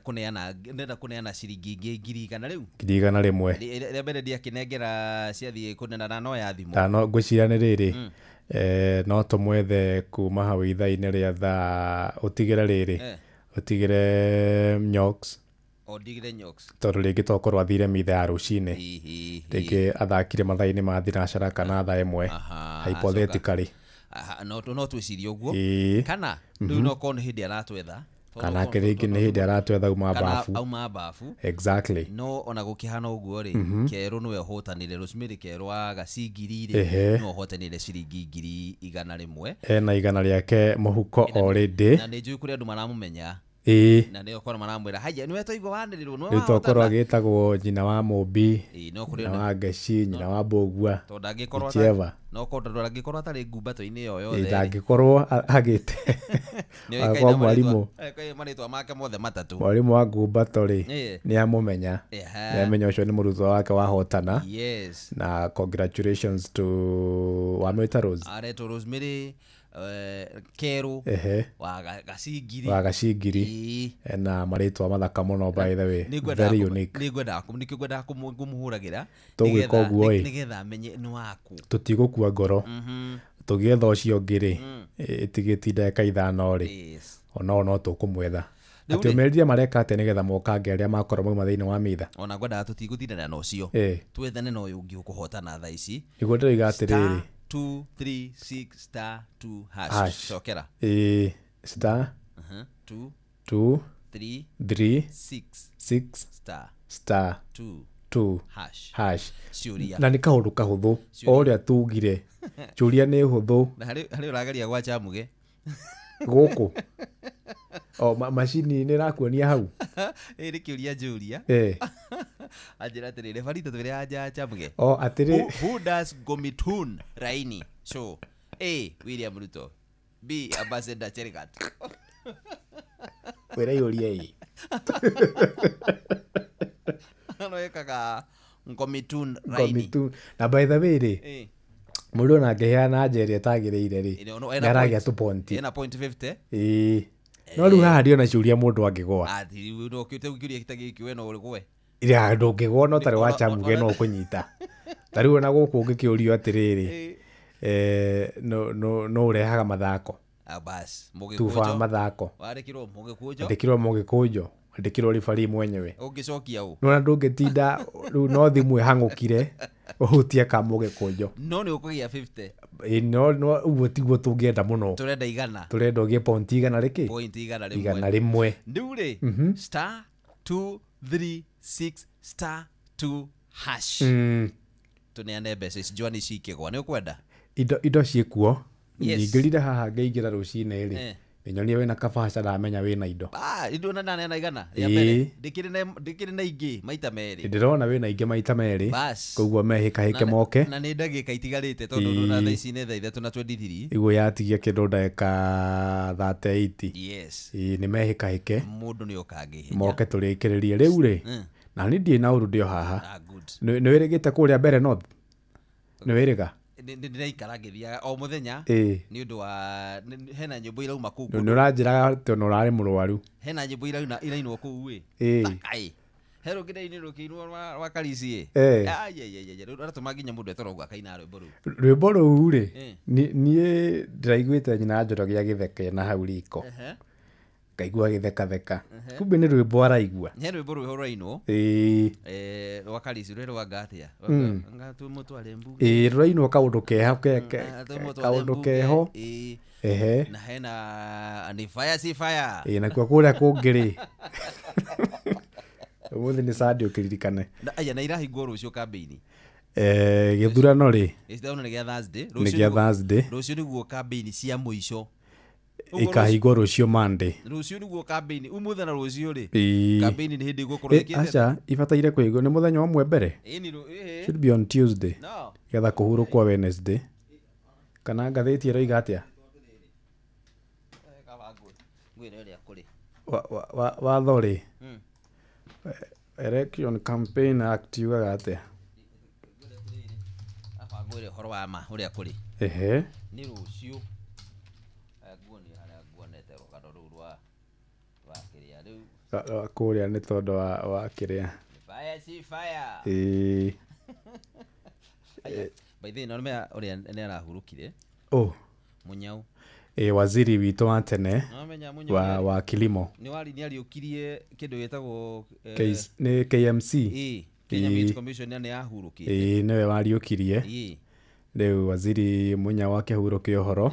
kũneana ciringi ingĩ 100,000 rĩu. 100,000. Rĩa mbere ndiakĩnengera ciathiĩ kũnena na no ya thimũ. Tano ngwĩciria nĩ rĩrĩ, no tũmwethe kuma hau ithaa-inĩ rĩa thaa, ũtigĩre rĩrĩ, ũtigĩre Nyox. O ndigĩre Nyox. Tondũ rĩngĩ tokorwo athire mitha ya rũcinĩ, rĩngĩ athakire mathaa-inĩ ma thinacara kana thaa 1, hypothetically. Aha, no twĩcirie ũguo. Kana rĩu no korwo nĩ hĩndĩ aratwetha. Kana rĩngĩ nĩ hĩndĩ aratwetha uma Kana bafu. Auma bafu. Exactly. No ona gũkĩhana ũguo rĩ, Kerũ nĩwe ũhotanire, Rosemary Kerũ wa Gacingiri rĩ, nĩwe ũhotanire ciringi 100,000. Ena 100 rĩake mũhuko already. Na nĩ njũĩ kũrĩ andũ maramũmenya. Na nĩ okorwo maramwĩra haya nĩwe twaigua wanĩrĩrwo nĩwe Rĩu tokorwo wahotana. agĩtagwo nyina wa Mũmbi, Ĩĩ, no kũrĩ nyina wa Ngeci, nyina wa Mbũgua, tondũ angĩkorwo whichever. No korwo tondũ angĩkorwo atarĩ ngumbato-inĩ ĩyo yothe rĩ, Ndangĩkorwo agĩte nĩoĩkaine agĩkorwo mwarimũ. Nĩoĩkaine marĩtwa make mothe matatũ. Mwarimũ wa ngumbato rĩ, nĩ amũmenya. Nĩ amenya ũcio nĩ mũrutwo wake wahotana. Na congratulations to wamwĩta Rose. Aretwo Rosemary Kerũ wa Gacingiri. Wa Gacingiri. Ena marĩtwa mathaka mũno, by the way. Very unique. Nĩkĩo ngwendaga kũmũhũragĩra Tũgwĩka ũguo ĩ. nĩgetha amenye nĩ waku. Tũtigũkua ngoro. Tũgĩetha ũcio ũngĩ rĩ, ĩtigĩti ndagĩka 5 rĩ, onao no tũkũmwetha. Rĩu Atĩ rĩ- ũmerire mareka atĩa nĩgetha mokange arĩa makorwo mauma thĩinĩ wa mitha. Ona ngwendaga tũtigũtindana na ũcio, twethane na ũyũ ũngĩ ũkũhotana thaa ici. Nĩguo ndĩroiga atĩrĩrĩ. *236*2#. Hash. Cokera. Ĩĩ, star 2 2 3 3 6 6 star star 2 2 hash. Hash. Ciũria. Na nĩ kaũndũ kahũthũ o ũrĩa tugire, ciũria nĩ hũthũ. Na harĩ ũrageria gwa Chamuge. Gũkũ o macini nĩ ĩrakuonia hau. Ĩ nĩ kĩũria njũria. Anjĩra atĩrĩrĩ, referee twĩre anja Chamuge. O atĩrĩ. Who does Gomitun Raini show? A, William Ruto. B, Ambassador Cheruiyot. Wĩra yũria ĩ. No ĩkaga Ngomitun Raini. Ngomitun. Na by the way rĩ, mũndũ ona angĩheana anja ĩrĩa ĩtagĩrĩire rĩ, Ĩno, no, ena nĩ aragĩa point. tũpointi. Ena point 50. Ĩĩ, no rĩu haha ndiona ciũria mũndũ angĩgũa. Ati no kĩu kĩũria ta gĩkĩ we no ũgwe. Ira ndũngĩgũa no tarĩ wa Chamuge no ũkũnyita. Ta rĩu ona gũkũ ũngĩkĩũrio atĩrĩrĩ, no ũrehaga mathako. Ah, bas, Tuba mũgĩkũnjo. mathako. Wandĩkirwo mũgĩkũnjo. Andĩkirwo mũgĩkũnjo, andĩkirwo referee mwenyewe. Ũngĩcokia ũ? Nona ndũngĩtinda rĩu no thimũ ĩhang'ũkire ũhutie ka mũgĩkũnjo. No nĩ ũkũgĩa 50. Ĩ, no ũguo tiguo tũngĩenda mũno. Tũrenda 100. Tũrenda ũgĩe point 100 rĩkĩ? Point 100. 100. Rĩu rĩ, *236*2#. Tũneane mbeca ici Joan ici ikĩgwa nĩ ũkwenda? Indo ciĩkuo. Yes. Nyingĩrire haha ngĩingĩra rũcinĩ rĩ, nĩnyonire wĩna kabaca ndamenya wĩna indo. Ah, indo na ndaneana 100 rĩa mbere. Ndĩkĩrĩ na ingĩ maita merĩ. Ndĩrona wĩna ingĩ maita merĩ. Bas. Koguo mehĩkahĩke moke. Na nĩ ndagĩka itigarĩte tondũ na thaa ici nĩ thaa 3:23. Iguo yatigia kĩndũ ndagĩka 38. Yes. Ĩĩ, nĩ mehĩkahĩke. Mũndũ nĩ okangĩ ihenya. Moke tũrĩkĩrĩrie rĩu rĩ. Na niĩ ndirĩ na ũru ndĩ o haha. Ah, good. Nĩ wĩrĩgĩte kũrĩa mbere north? Nĩ wĩrĩga? Nĩ ndĩraikara ngĩthiaga o mũthenya nĩ ũndũ wa hena nyĩmbo irauma kũu. Nĩ ũranjĩraga atĩ ona ũrarĩ mũrwaru. Hena nyĩmbo irainwo kũu ĩ. Thaka ĩ. He rũngĩ ndĩrainirwo rũkĩinwo rwa Karisi ĩ. Ai, ai, ai, ai, rũratũma nginya mũndũ etoro ũguo akaina rwĩmbo rũu. Rwĩmbo rũu rĩ, niĩ ndĩraiguĩte nyina Njoroge agĩtheka na hau riko. Ngaigua agĩthekatheka. Kumbe nĩ rwĩmbo araigua. He rwĩmbo rwĩho rũrainwo. Rwa Karisi rwĩ rwa ngatia. Nga twĩmũtware mbunge. Ĩĩ, rũrainwo kaũndũ keho, Twĩmũtware kaũndũ mbunge. keho. Na hena ni fire si fire. Ĩĩ, nakuo kũrĩa kũngĩ rĩ. Ũmũthĩ nĩ Sunday ũkĩririkane. Na, aya, na irahingwo rũciũ kambĩini. Gĩthurano rĩ? Gĩthurano nĩ gĩa Thursday. Nĩ gĩa Thursday. Rũciũ nĩguo kambĩini cia mũico. Ikahingwo rũciũ Monday. Rũciũ nĩguo campaign ũmũthĩ na rũciũ rĩ. Campaign nĩ hĩndĩ ĩgũkorwo ĩkĩte. Aca ibataire kũhingwo nĩ mũthenya ũmwe mbere. Should be on Tuesday. No. Getha kũhurũkwo Wednesday. Kana ngathĩti ĩroiga atĩa? Watho rĩ. Election Campaign Act yugaga atĩa? Ngwĩre ũhoro wa ma ũrĩa kũrĩ. Ehe. Nĩ rũciũ. Nguonie harĩa nguonete rũgano rũu rwa kĩrĩa rĩu. Kũrĩa nĩ tondũ wa kĩrĩa. Fire si fire. Ĩĩ. By the way, no nĩmenya ũrĩa nĩ arahurũkire. Oh. Mũnyau. Waziri witũ wa tene wa kilimo. Nĩ ariũkirie kĩndũ gĩtagwo nĩ KMC. Kenya Meat Commission nĩ yahurũkire. Ĩĩ nĩwe wariũkirie. Rĩu waziri Mũnyau akĩhurũkia ũhoro.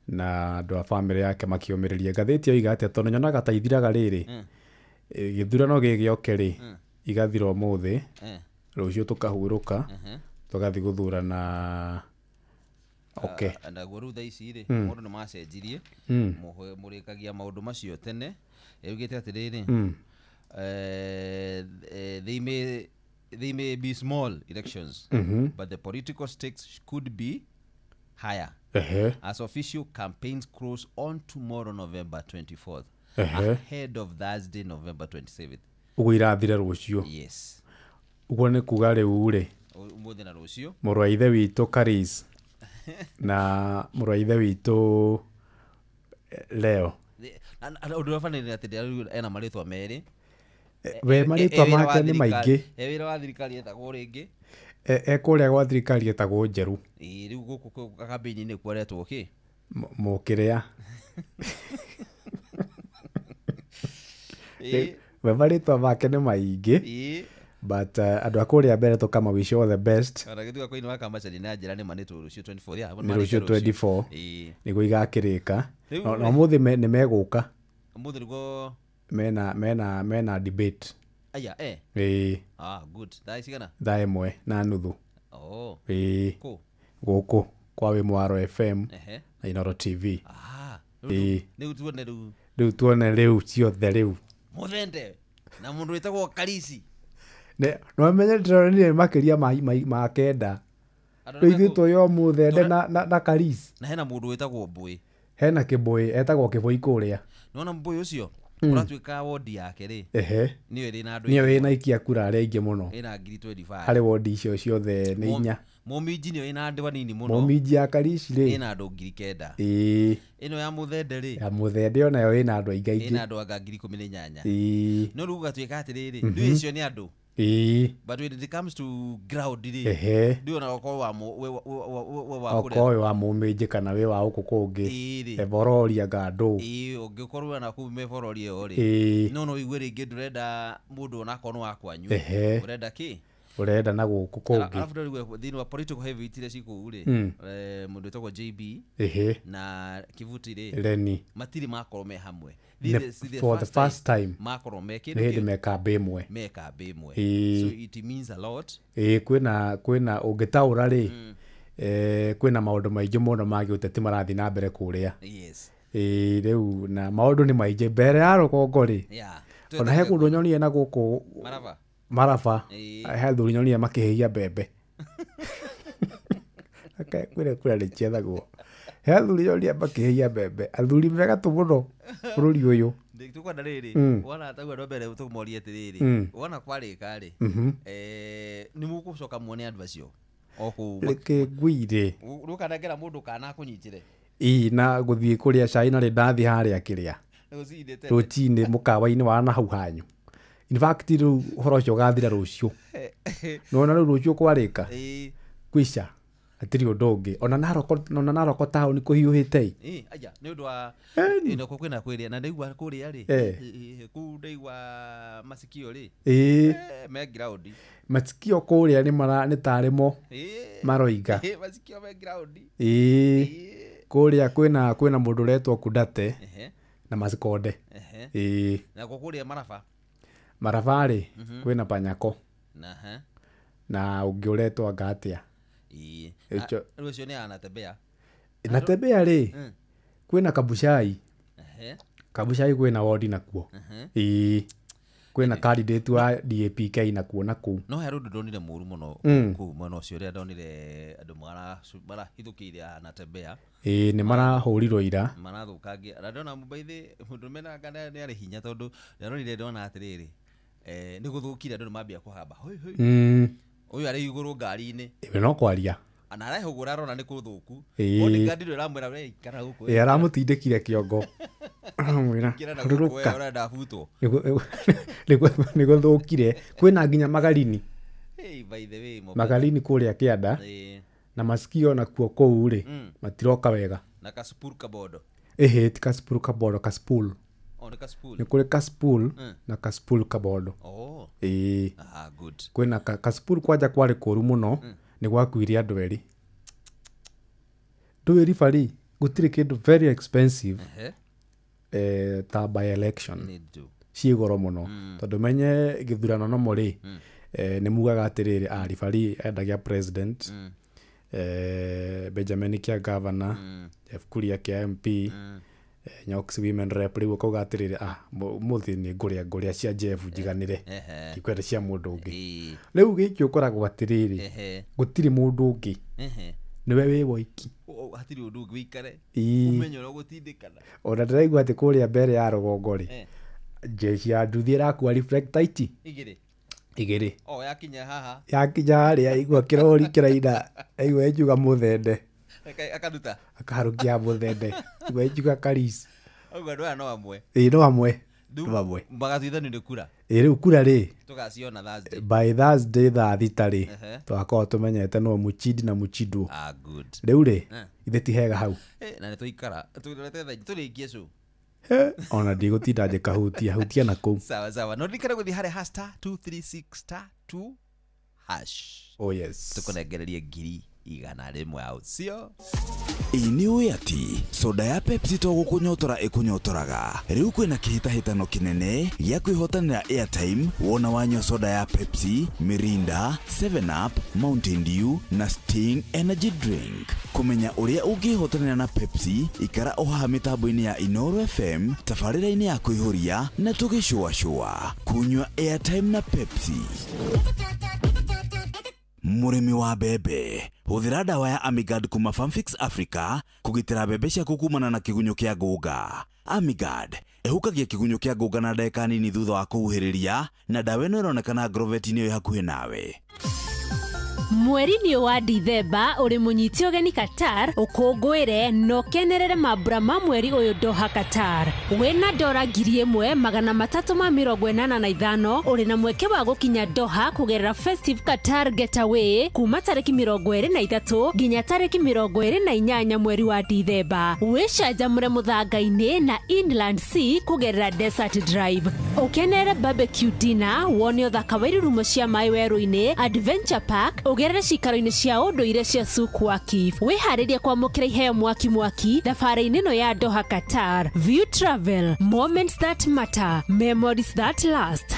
Na andũ a bamĩrĩ yake makĩũmĩrĩria. Ngathĩti yoiga atĩa tondũ nyonaga ta ithiraga rĩrĩ. Gĩthurano gĩgĩoke rĩ igathira ũmũthĩ. Rũciũ tũkahurũka. Tũgathiĩ gũthurana. Okay. Naguo rĩu thaa ici rĩ maũndũ nĩ macenjirie. Mũrĩkagia maũndũ macio tene. Ĩugĩte atĩrĩrĩ. They may be small elections, but the political stakes could be higher. As official campaigns close on tomorrow, November 24th, ahead of Thursday, November 27th. Ũguo irathira rũciũ. Yes. Ũguo nĩ kuga rĩu rĩ. Ũmũthĩ na rũciũ. Mũrũ wa ithe witũ Karis na mũrũ wa ithe witũ Leo. Ũndũ ũrĩa bani nĩ atĩ ena marĩtwa merĩ. We marĩtwa make nĩ maingĩ. Wĩra wa thirikari etagwo rĩngĩ. Kũrĩa gwa thirikari etagwo Njerũ. Ĩĩ rĩu gũkũ kambĩini-inĩ kweretwo kĩ? Mũkĩrĩa. We marĩtwa make nĩ maingĩ. But andũ a kũrĩa mbere tũkama wish all the best. Ona gĩtuga koini wa Kamacha na njĩra nĩ manĩtwo rũciũ 24. Nĩ rũciũ 24. Nĩguo igakĩrĩka. Na ũmũthĩ nĩ megũka. Ũmũthĩ nĩguo mena debate. Aya eh. Ĩĩ. Ah good. Thaa cigana? Thaa 1:30. Oh. Ĩĩ. Kũ? Gũkũ kwa Wĩ Mwaro FM na Inooro TV. Ah. Rĩu tuone rĩu. Rĩu tuone rĩu ciothe rĩu. Mũthende na mũndũ wĩtagwo Karisi. Ne no menye ndĩronire makĩria ma kenda. Rĩu ithuĩ tũĩ o Mũthende na Karisi. Na hena mũndũ wĩtagwo Mbũĩ. Hena Kĩbũĩ, etagwo Kĩbũi kũrĩa. Nĩwona Mbũĩ ũcio? Ũratuĩka wodi yake rĩ. Nĩyo ĩrĩ na andũ. Nĩyo ĩna ikia kura arĩa aingĩ mũno. Ĩna 25,000. Harĩ wodi icio ciothe nĩ inya. Mũminji nĩyo ĩna andũ anini mũno. Mũminji ya Karisi rĩ. Ĩna andũ 9,000. Ĩĩ. Ĩno ya Mũthende rĩ. Ya Mũthende onayo ĩna andũ aingĩ aingĩ. Ĩna andũ anga 18,000. Ĩĩ. No rĩu gũgatuĩka atĩrĩrĩ, rĩu icio nĩ andũ. Ĩĩ. But when it comes to ground rĩ. Ndũĩ ona okorwo wa okorwo wĩ wa Mũmĩnjĩ kana wĩ wa gũkũ kũngĩ. Ebororia anga ndũ. Ĩĩ ũngĩkorwo na kũu mebororia ĩyo rĩ. No ũigue rĩngĩ ndũrenda mũndũ onakorwo nĩ wa kwanyu. Ũrenda kĩ? Ũrenda na gũkũ kũngĩ. Arabu ndĩraigua thĩinĩ wa political heavyweight iria ci kũu rĩ. Mũndũ wĩtagwo JB na Kivuti rĩ. Leni. Matirĩ makorwo me hamwe. For the first time makorwo me kĩndũ nĩ hĩndĩ me kambĩ ĩmwe. Me kambĩ ĩmwe. So it means a lot. Ĩĩ kwĩna ũngĩtaũra rĩ kwĩna maũndũ maingĩ mũno ma gĩũteti marathiĩ na mbere kũrĩa. Yes. Ĩĩ rĩu na maũndũ nĩ maingĩ mbere ya rũgongo rĩ. Ona he kũndũ nyonire na gũkũ Maraba. Maraba. He athuri nyonire makĩhĩhia mbembe. Kwĩra kura nĩ ciethagwo. He athuri nyonire makĩhĩhia mbembe. Athuri mega tũ mũno bũrũri ũyũ. Tukwenda rĩrĩ wona taguo andũ mbere tũmorie atĩrĩrĩ wona kwarĩka rĩ nĩ mũgũcoka muone andũ acio o kũu. Reke ngwire. Rũkanengera mũndũ kana akũnyitĩre. Ĩĩ na gũthiĩ kũrĩa cai na rĩ ndathiĩ harĩa kĩrĩa. Rũcinĩ mũkawa-inĩ wa na hau hanyu. In fact rĩu ũhoro ũcio ũgathira rũciũ. Nĩwona rĩu rũciũ kwarĩka. Kwisha. Hatirĩ ũndũ ũngĩ. Ona Narok taũni kũhiũhĩte. Ĩĩ aya nĩ ũndũ wa ĩno kwĩna kwĩrĩa na ndaigua kũrĩa rĩ. Kũu ndaigua masikio rĩ. Ĩĩ. Me ground. Masikio kũrĩa nĩ tarĩ mo maroiga. Masikio me ground. Ĩĩ. Kũrĩa kwĩna mũndũ ũretwo Kundate na Masikonde. Ĩĩ. Na kũrĩa Maraba. Maraba rĩ kwĩna Panyako. Na ũngĩ ũretwo anga atĩa. Ĩĩ. Rũcio nĩ Anatembea. Natembea rĩ Kwĩna Kabuchai. Kabuchai kwĩna wodi nakuo. Ĩĩ, kwĩna candidate wa DAPK nakuo na kũu. No he ũndũ ndonire mũru mũno kũu mwena ũcio, ũrĩa ndonire andũ marahithũkĩire anatembea. Ĩĩ, nĩ marahũrirwo ira. Marathũkangia na ndona mũbaithi mũndũ menanga nĩ arĩ hinya, tondũ ndĩrorire ndona atĩrĩrĩ, nĩ gũthũkire, andũ nĩ mambia kũhamba hoi hoi. Ũyũ arĩ igũrũ ngari-inĩ. Ĩwe no kwaria. Na arehũgũra arona nĩ kũthũku. Bodyguard ĩrĩa ĩramwĩra we ikara gũkũ. Ĩĩ, aramũtindĩkire kĩongo. Aramwĩra Ikara na gũkũ we, ũrenda butwo. Nĩ gũthũkire. Kwĩna nginya Magarini. Hey, by the way, Magarini kũrĩa kĩanda. Na masikio nakuo kũu rĩ, matiroka wega. Na Kasipul Kabondo. Ĩhĩ, ti Kasipul Kabondo, Kasipul. Oh, nĩ Kasipul. Nĩ kũrĩ Kasipul na Kasipul Kabondo. Oh. Ĩĩ. Ah, good. Kwĩna Kasipul kwanja kwarĩ kũru mũno, nĩ gwakuire andũ erĩ. Ndũĩ ribari gũtirĩ kĩndũ very expensive ta by election. Ciĩ goro mũno. Tondũ menye gĩthurano nomo rĩ, nĩ mugaga atĩrĩrĩ, ribari endagia president, Benjamin kĩa governor, Jeff Kuria kĩa MP, Nyox women rep, rĩu ũkauga atĩrĩrĩ, mũthĩ nĩ ngũrĩa cia Jeff njiganĩre, ndikwenda cia mũndũ ũngĩ. Rĩu gĩkĩ ũkoragwo atĩrĩrĩ, gũtirĩ mũndũ ũngĩ, nĩwe wĩ woiki. Hatirĩ ũndũ ũngĩ wĩikare ũmenye ũrĩa ũgũtindĩkana. Ona ndĩraigua atĩ kũrĩa mbere ya rũgongo rĩ, jeshi ya nduthi ĩrakua reflector ici igĩrĩ. Oh, yakinya haha. Yakinya harĩa aigua kĩrori kĩraina, aigua ĩnjuga mũthende. Akaruta. Akaharũkia mũthende. Aigua ĩnjuga karisi. Ũguo andũ aya no amwe. Ĩĩ, no amwe. No amwe. Magatuithanio nĩ kura. Ĩĩ, rĩu kura rĩ, tũgaciona Thursday. By Thursday thaa 6 rĩ, tũgakorwo tũmenyete no Muchindi na Muchindwo. Ah, good. Rĩu rĩ, ithe ti hega hau. Na nĩ tũikara tũrĩkie show. Ona ndigũtinda njĩkahutia hutia na kũu. Sawa sawa. No ndirikane gũthiĩ harĩa hash star 236 star 2 hash. Oh yes. Tũkũnengererie 100,000 out sio? Ĩ nĩ ũĩ atĩ soda ya Pepsi to gũkũnyotora ĩkũnyotoraga. Rĩu kwĩna kĩhĩtahĩtano kĩnene gĩa kwĩhotanĩra airtime wona wanyua soda ya Pepsi, Mirinda, 7up, Mountain Dew na Sting Energy Drink. Kũmenya ũrĩa ũngĩhotanĩra na Pepsi, ikara o haha mĩtambo-inĩ ya Inooro FM, tabarĩra-inĩ ya kũihũria na tũgĩcũacũa. Kunyua airtime na Pepsi. Mũrĩmi wa mbembe, hũthĩra ndawa ya Amigard kuma Farmfix Africa kũgitĩra mbembe ciaku kumana na kĩgunyũ kĩa ngũnga. Amigard ĩhukagia kĩgunyũ kĩa ngũnga na ndagĩka nini thutha wa kũhuhĩrĩria, na ndawa ĩno ĩronekana Agrovet-inĩ ĩyo hakuhĩ nawe. Mweri-inĩ wa Dithemba ũrĩ mũnyite ũgeni Qatar, ũkũngũĩre na ũkenerere mambura ma mweri ũyũ Doha Qatar. Wĩna dora 1385 ũrĩ na mweke wa gũkinya Doha kũgerera Festive Qatar Getaway kuma tarĩki 23 nginya tarĩki 28 mweri wa Dithemba. Wĩcanjamũre mũthanga-inĩ na Inland Sea kũgerera Desert Drive. Ũkenerere barbecue dinner, wone ũthaka wa irurumo cia maĩ werũ-inĩ, Adventure Park, ũgerere cikaro-inĩ cia ũndũire cia Souk Waqif. Wĩharĩrie kwamũkĩra iheo mwaki mwaki thabarĩ-inĩ ĩno ya Doha Qatar. View Travel, moments that matter, memories that last.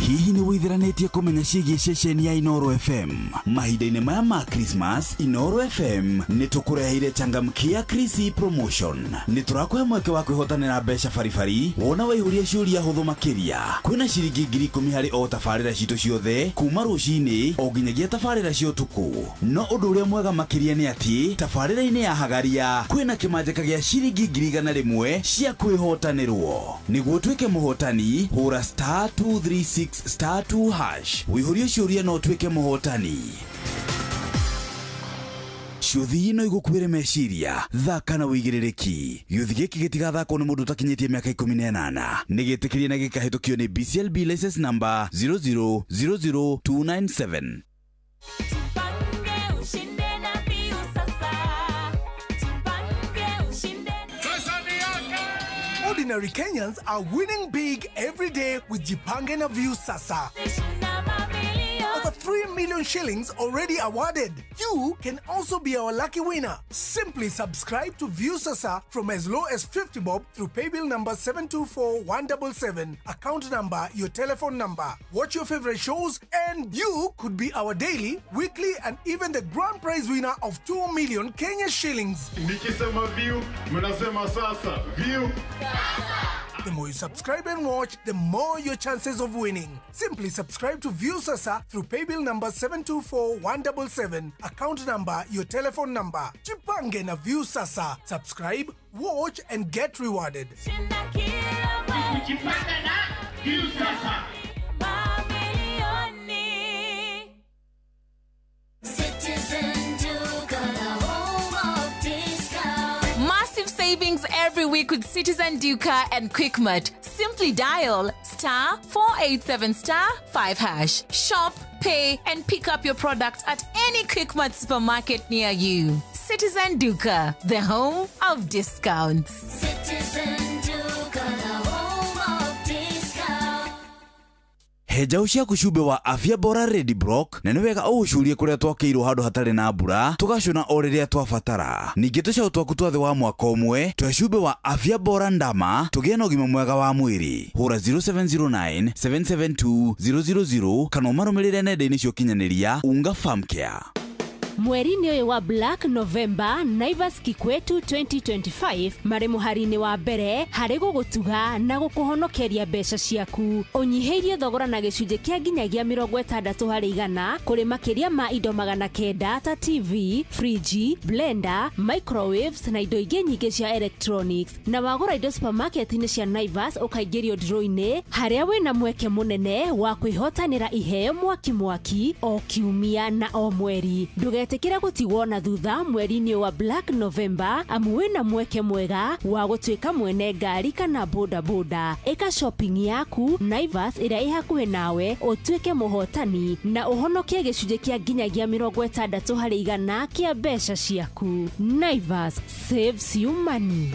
Hihi nĩ wĩthiranĩtie kũmenya ciĩgiĩ ceceni ya Inooro FM? Mahinda-inĩ maya ma Christmas, Inooro FM nĩ tũkũreheire changamkia Chrissy promotion. Nĩ tũrakũhe mweke wa kwĩhotanĩra mbeca baribari wona waihũria ciũria hũthũ makĩria. Kwĩna ciringi 10,000 harĩ o tabarĩra citũ ciothe kuma rũcinĩ o nginyagia tabarĩra cia ũtukũ. No ũndũ ũrĩa mwega makĩria nĩ atĩ tabarĩra-inĩ ya Hagaria kwĩna kĩmanjĩka gĩa ciringi 100,000 cia kwĩhotanĩrwo. Nĩguo ũtuĩke mũhotani, hũra star 236 star 2 hash. Wĩihũrie ciũria no ũtuĩke mũhotani. Ciũthi ino igũkuĩre meciria, thaka na wĩigĩrĩrĩki. Gĩũthi gĩkĩ gĩtigathakwo nĩ mũndũ ũtakinyĩtie mĩaka 18. Nĩ gĩtĩkĩrie na gĩkahĩtũkio nĩ BCLB license number 0000297. Ordinary Kenyans are winning big every day with Jipange na View Sasa. Over over 3 million shillings already awarded. You can also be our lucky winner. Simply subscribe to Viusasa from as low as 50 bob through paybill number 724177, account number, your telephone number. Watch your favorite shows and you could be our daily, weekly and even the grand prize winner of 2 million Kenya shillings. Nikisema view, mnasema sasa. View. The more you subscribe and watch, the more your chances of winning. Simply subscribe to Viusasa through paybill number 724177, account number, your telephone number. Jipange na Viusasa. Subscribe, watch and get rewarded. Kujipanga na Viusasa. Massive savings every week with Citizen Duka and Quickmart. Simply dial *487*5#. Shop, pay, and pick up your product at any Quickmart supermarket near you. Citizen Duka, the home of discounts. Citizen Duka, the home of discounts. He njaũ ciaku cumbĩ wa afya bora Ready Block na nĩ wega ũũcurie kũrĩa twakĩirwo handũ hatarĩ na mbura tũgacũna o rĩrĩa twabatara. Ningĩ tũcaũ twaku twa thĩ wa mwaka ũmwe twe cumbĩ wa afya bora ndama tũgĩe na ũgima mwega wa mwĩrĩ. Hũra 0709 772 000 kana ũmarũmĩrĩre nenda-inĩ cia ũkinyanĩria Unga Farm Care. Mweri-inĩ ũyũ wa Black November, Naivas Kikwetu 2025 marĩ mũhari-inĩ wa mbere harĩ gũgũtuga na gũkũhonokeria mbeca ciaku. Ũnyihĩirie thogora na gĩcunjĩ kĩa nginyagia 60% kũrĩ makĩria ma indo 900 ta TV, friji, blender, microwaves na indo ingĩ nyingĩ cia electronics. Na wagũra indo supermarket-inĩ cia Naivas ũkaingĩrio draw-inĩ harĩa wĩna mweke mũnene wa kwĩhotanĩra iheo mwaki mwaki o kiumia na o mweri. Ndũgetĩkĩre gũtigwo na thutha mweri-inĩ wa Black November amu wĩna mweke mwega wa gũtuĩka mwene ngari kana boda boda. Ĩka shopping yaku Naivas ĩrĩa ĩ hakuhĩ nawe ũtuĩke mũhotani na ũhonokie gĩcunjĩ kĩa nginyagia 60% kĩa mbeca ciaku. Naivas saves you money.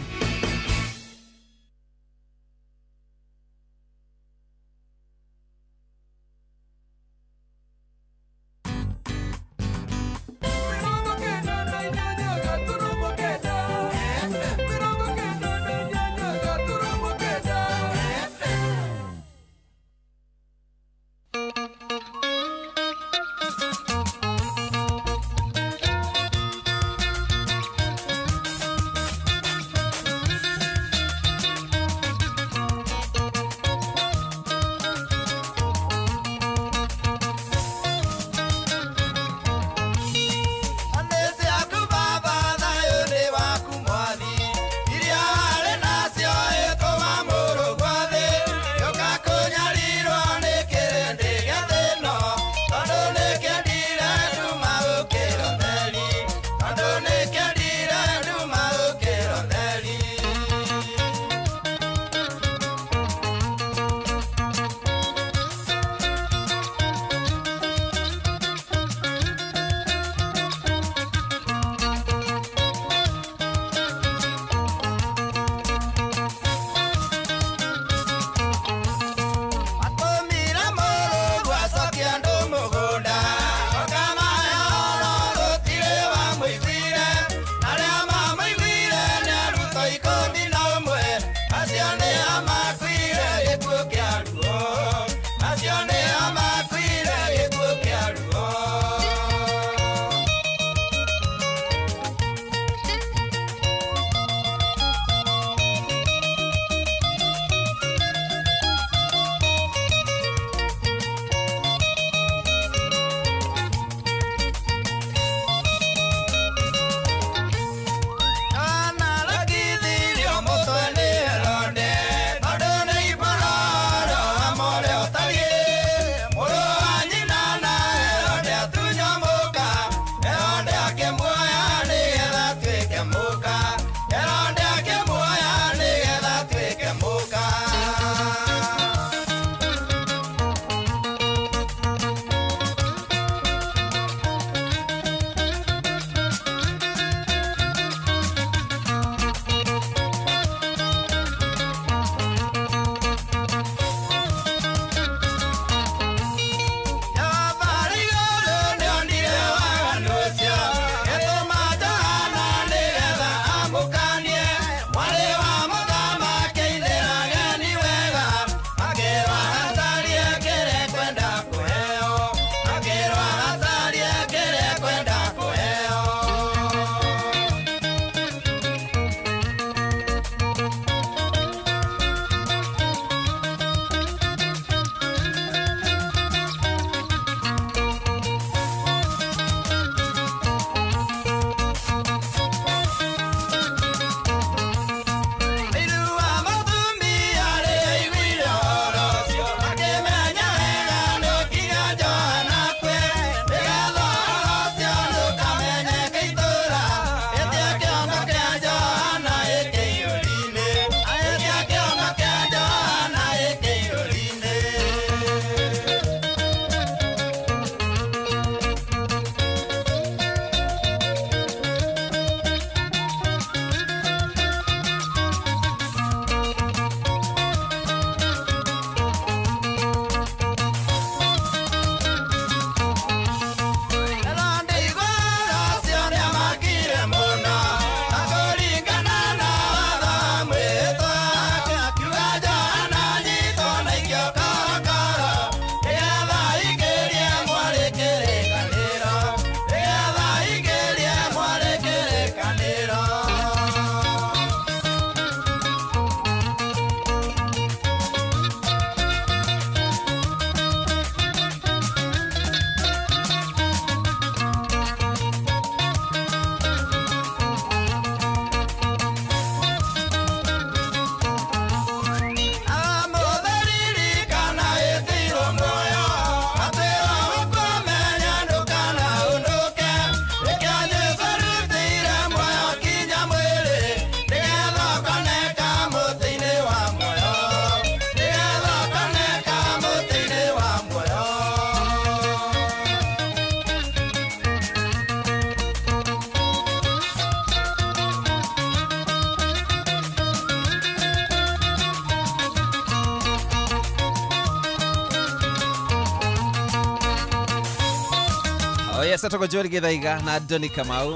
Yes, atoko Joel Githaiga na Johnny Kamau.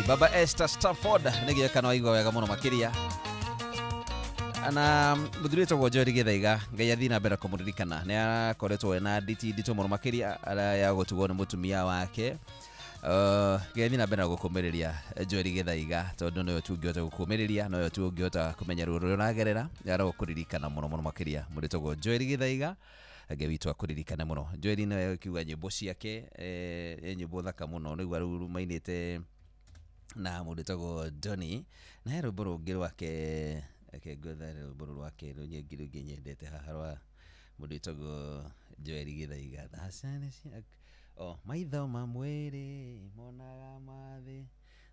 Baba Esther Stafford nĩgĩoka no aigua wega mũno makĩria na mũthuri wĩtagwo Joel Githaiga Ngai athiĩ na mbere kũmũririkana nĩ arakoretwo ena nditi nditũ mũno makĩria ya gũtugwo nĩ mũtumia wake. Ngai athiĩ na mbere gũkũmĩrĩria Joel Githaiga tondũ noyo tu ũngĩhota gũkũmĩrĩria noyo tu ũngĩhota kũmenya ruo rũrĩa ũragerera arogũkũririkana mũno mũno makĩria mũndũ wĩtagwo Joel Githaiga Ngai witũ akũririkane mũno. Joel nĩwe ũkiuga nyĩmbo ciake nyĩmbo thaka mũno nĩguo rĩu mainĩte na mũndũ wĩtagwo Johnny na he rwĩmbo rũngĩ rwake reke ngwethe rwĩmbo rũrũ rwake rũnyingĩ rũngĩ nyendete haha rwa mũndũ wĩtagwo Joel Githaiga. Oh, maitho ma mwĩrĩ monaga mathĩ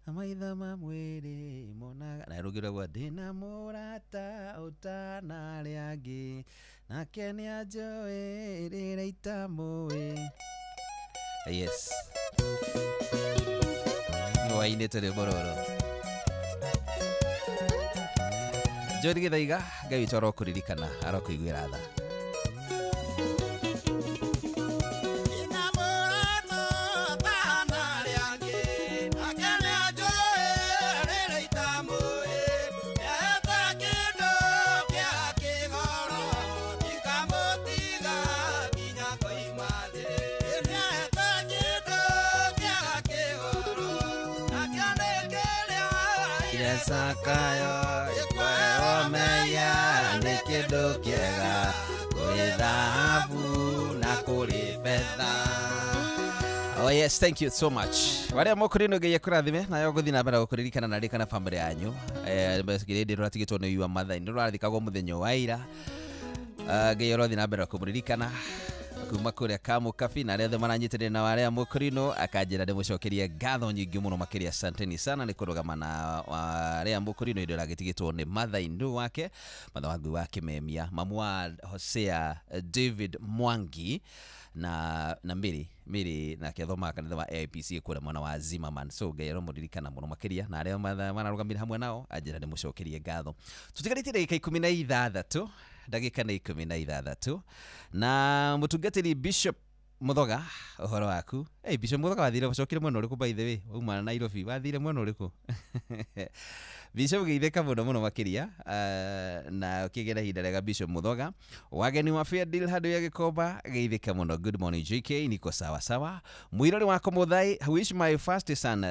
maitho ma mwĩrĩ monaga na rũngĩ rwagwa ndĩna mũrata ũtanarĩa angĩ nake nĩanjũĩ rĩrĩa itamũĩ. Yes, nĩwainĩte rwĩmbo rũrũ Joel Githaiga Ngai witũ arokũririkana arokũiguĩra tha. Sakayo ikweomeya nĩ kĩndũ kĩega kũrĩ thahabu na kũrĩ betha. Oh yes, thank you so much. Warĩa mũkũrino Ngai akũrathime nayo ngũthiĩ na mbere gũkũririkana na rĩka na family yanyu. Basically ndĩratigĩtwo nĩ yua mother nĩ rũrathikagwo mũthenya wa ira. Ngai ũrothiĩ na mbere kũmũririkana kuma kũrĩa Kamukabi na arĩa othe maranyitĩrĩra na arĩa mũkũrino akanjĩra ndĩmũcokerie ngatho nyingĩ mũno makĩria asanteni sana nĩ kũrũgama na arĩa mũkũrino indo ĩragĩtigĩtwo nĩ mother-in-law wake mother wangu wa Kimemia mamu wa Hosea David Mwangi na Mary nake athomaga kanitha wa AIPC kũrĩa mwena wa Zimmerman. So Ngai aromũririkana mũno makĩria na arĩa mararũgamire hamwe nao anjĩra ndĩmũcokerie ngatho. Tũtigarĩtie ndagĩka 16 ndagĩka nĩ 16 na mũtungatĩri Bishop Muthoga ũhoro waku. Hey, Bishop Muthoga wathire ũcokire mwena ũrĩkũ by the way uma Nairobi wathire mwena ũrĩkũ? Bishop geithĩka mũno mũno makĩria na ũkĩgera ihinda rĩega Bishop Muthoga wageni wa Fair Deal handũ ya Gĩkomba geithĩka mũno. Good morning JK, niko sawa sawa. Mwirori wako Muthai wish my first son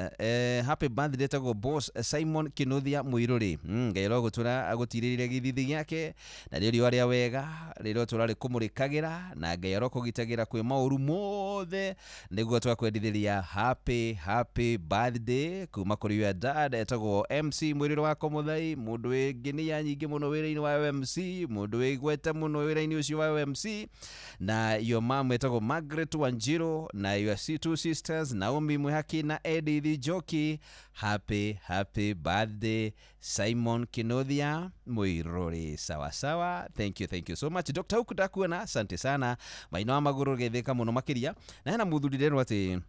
happy birthday tagwo boss Simon Kinuthia Mwirori. Ngai arogũtũra agũtirĩrĩre gĩthithi gĩake na rĩrĩa rĩa wega rĩrĩa tũrarĩ kũmũrĩkagĩra na Ngai arokũgitagĩra kwĩ maũru mothe nĩguo twakwendithĩria happy happy birthday kuma kũrĩ your dad etagwo MC Mwirori wako Muthai mũndũ wĩ nginia nyingĩ mũno wĩra-inĩ wa MC mũndũ wĩ igweta mũno wĩra-inĩ ũcio wa MC na your mom etagwo Margaret Wanjiru na your two sisters Naomi Mwihaki na Edith Njoki. Happy happy birthday Simon Kinuthia Mwirori. Sawa sawa, thank you so much Dr. Huku ndakuona, asante sana maina wa magũrũ geithĩka mũno makĩria na hena mũthuri ndĩrwo atĩ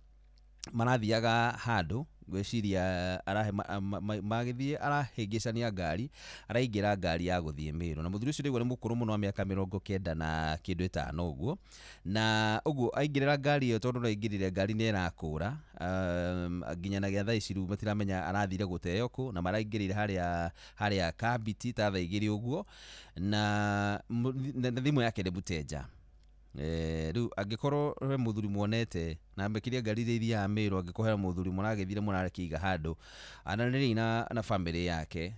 marathiaga handũ ngwĩciria arahe magĩthiĩ arahĩngĩcania ngari araingĩra ngari ya gũthiĩ Meru na mũthuri ũcio ndĩguo nĩ mũkũrũ mũno wa mĩaka 95 na kĩndũ ũguo na ũguo aingĩrĩra ngari ĩyo tondũ araingĩrire ngari nĩ ĩrakũra nginya na gĩa thaa ici rĩu matiramenya arathire gũteo kũ na maraingĩrire harĩa Kambiti ta thaa 2 ũguo na thimũ yake nĩ mũtenja. Rĩu angĩkorwo he mũthuri muonete na mbekiria ngari iria ithiaga Meru angĩkorwo he mũthuri mũragĩthire mũrakiiga handũ aranĩrĩi na family yake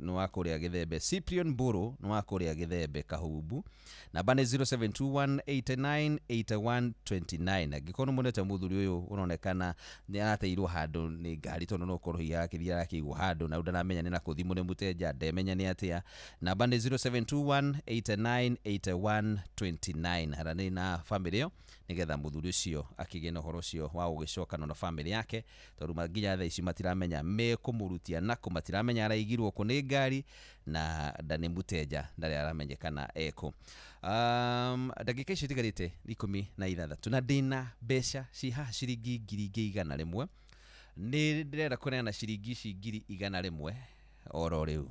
nĩ wa kũrĩa Gĩthembe Cyprian Mburu nĩ wa kũrĩa Gĩthembe Kahumbu namba nĩ 0721898129 angĩkorwo nĩ muonete mũthuri ũyũ ũronekana nĩ arateirwo handũ nĩ ngari tondũ no ũkorwo hihi akĩthiĩ arakĩigwo handũ na rĩu ndaramenya nĩ nakũ thimũ nĩ mũtenja ndemenya nĩ atĩa namba nĩ 0721898129 aranĩrĩi na family ĩyo Nĩgetha mũthuri ũcio akĩgĩe na ũhoro ũcio wa gũgĩcokana na bamĩrĩ yake, tondũ nginya thaa ici matiramenya mekũmũrutia nakũ, matiramenya araigirwo kũ nĩ ngari, na ndanĩ mũtenja ndarĩ aramenyekana ekũ. Ndagĩka icio itigarĩte 16 na ndĩna mbeca ci haha ciringi 100,000. Nĩ ndĩrenda kũneana ciringi ici 100,000 oro rĩu.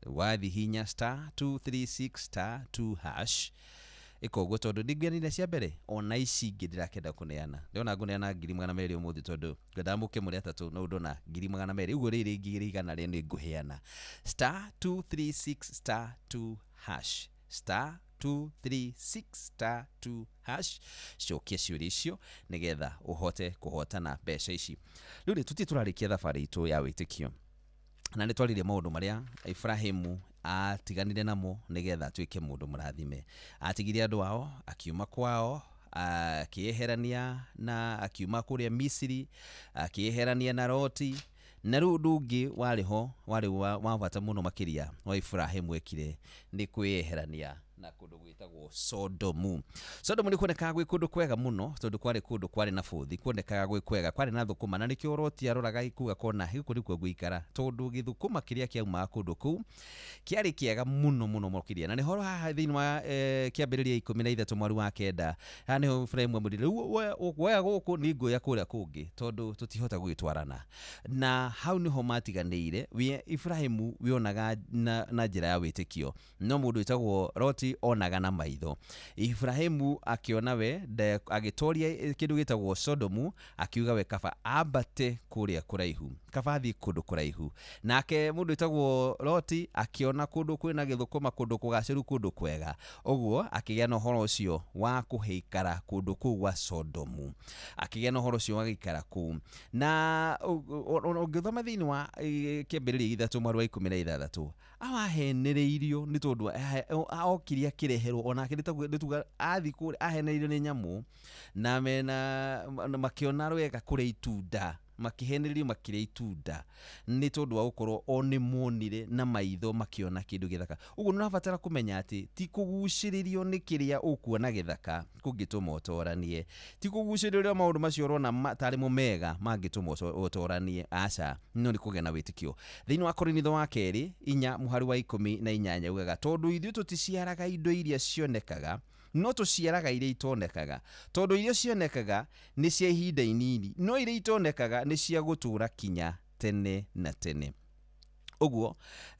Wathi hinya star 236 star 2 hash ĩkoguo, tondũ ndingĩanire cia mbere ona ici ingĩ ndĩrakenda kũneana. Ndĩrona ngũneana 200,000 ũmũthĩ, tondũ ngwendaga mũke mũrĩ atatũ, no ndona 200,000 ũguo rĩrĩ 100,000 nĩ ngũheana. Star 236 star 2 hash, star 236 star 2 hash, cokia ciũria icio nĩgetha ũhote kũhotana mbeca ici. Rĩu rĩ, tũtirĩ tũrarĩkia thabarĩ itũ ya wĩtĩkio, na nĩ twaririe maũndũ marĩa Ibrahimu atiganire namo nĩgetha atuĩke mũndũ mũrathime. Atigire andũ ao, akiuma kwao, akĩeherania na akiuma kũrĩa Misiri, akĩeherania na Loti. Na rĩu ũndũ ũngĩ warĩ ho warĩ wa bata mũno makĩria wa Ibrahimu ekire nĩ kwĩyeherania na kũndũ gwĩtagwo Sodomu. Sodomu nĩ kuonekaga gwĩ kũndũ kwega mũno, tondũ kwarĩ kũndũ kwarĩ na bũthi, kuonekaga gwĩ kwega, kwarĩ na thũkũma, na nĩkĩo Loti aroraga kũu akona gũkũ nĩkuo ngũikara, tondũ gĩthũkũma kĩrĩa kĩaumaga kũndũ kũu kĩarĩ kĩega mũno mũno makĩria. Na nĩho haha thĩinĩ wa kĩambĩrĩria 13 mweri wa 9, haha nĩho Ibrahimu amwĩrire, rĩu woya gũkũ nĩ ngũya kũrĩa kũngĩ, tondũ tũtihota gũgĩtwarana. Na hau nĩho matiganĩire. Ibrahimu wĩonaga na njĩra ya wĩtĩkio, no mũndũ wĩtagwo Loti onaga na maitho. Ibrahimu akiona we agĩtoria kĩndũ gĩtagwo Sodomu, akiuga we kaba ambate kũrĩa kũraihu, kaba athiĩ kũndũ kũraihu. Nake mũndũ wĩtagwo Loti akiona kũndũ kwĩna gĩthũkũma, kũndũ kũgacĩru, kũndũ kwega, ũguo akĩgĩa na ũhoro ũcio wa kũhĩikara kũndũ kũu gwa Sodomu, akĩgĩa na ũhoro ũcio wa gũikara kũu. Na ũngĩthoma thĩinĩ wa kĩambĩrĩria 3 mweri wa 16, awahenereirio nĩ tondũ okire akĩreherwo onake nĩ athi kũrĩa ahenereirio nĩ nyamũ, na mena makĩona rwega kũrĩa itunda, makĩhenererio makĩrĩa itunda nĩ tondũ wa gũkorwo o nĩ monire na maitho makĩona kĩndũ gĩthaka. Ũguo nĩ ũrabatara kũmenya atĩ ti kũgucĩrĩrio nĩ kĩrĩa ũkuona gĩthaka kũngĩtũma ũtoranie, ti kũgucĩrĩrio maũndũ macio ũrona tarĩ mo mega mangĩtũma ũtoranie, aca, no nĩ kũgĩa na wĩtĩkio. Thĩinĩ wa Korinitho wa kerĩ 4 mũhari wa 18 ugaga, tondũ ithuĩ tũticiaraga indo iria cionekaga, no tũciaraga iria itonekaga, tondũ iria cionekaga nĩ cia ihinda inini, no iria itonekaga nĩ cia gũtũũra kinya tene na tene. Ũguo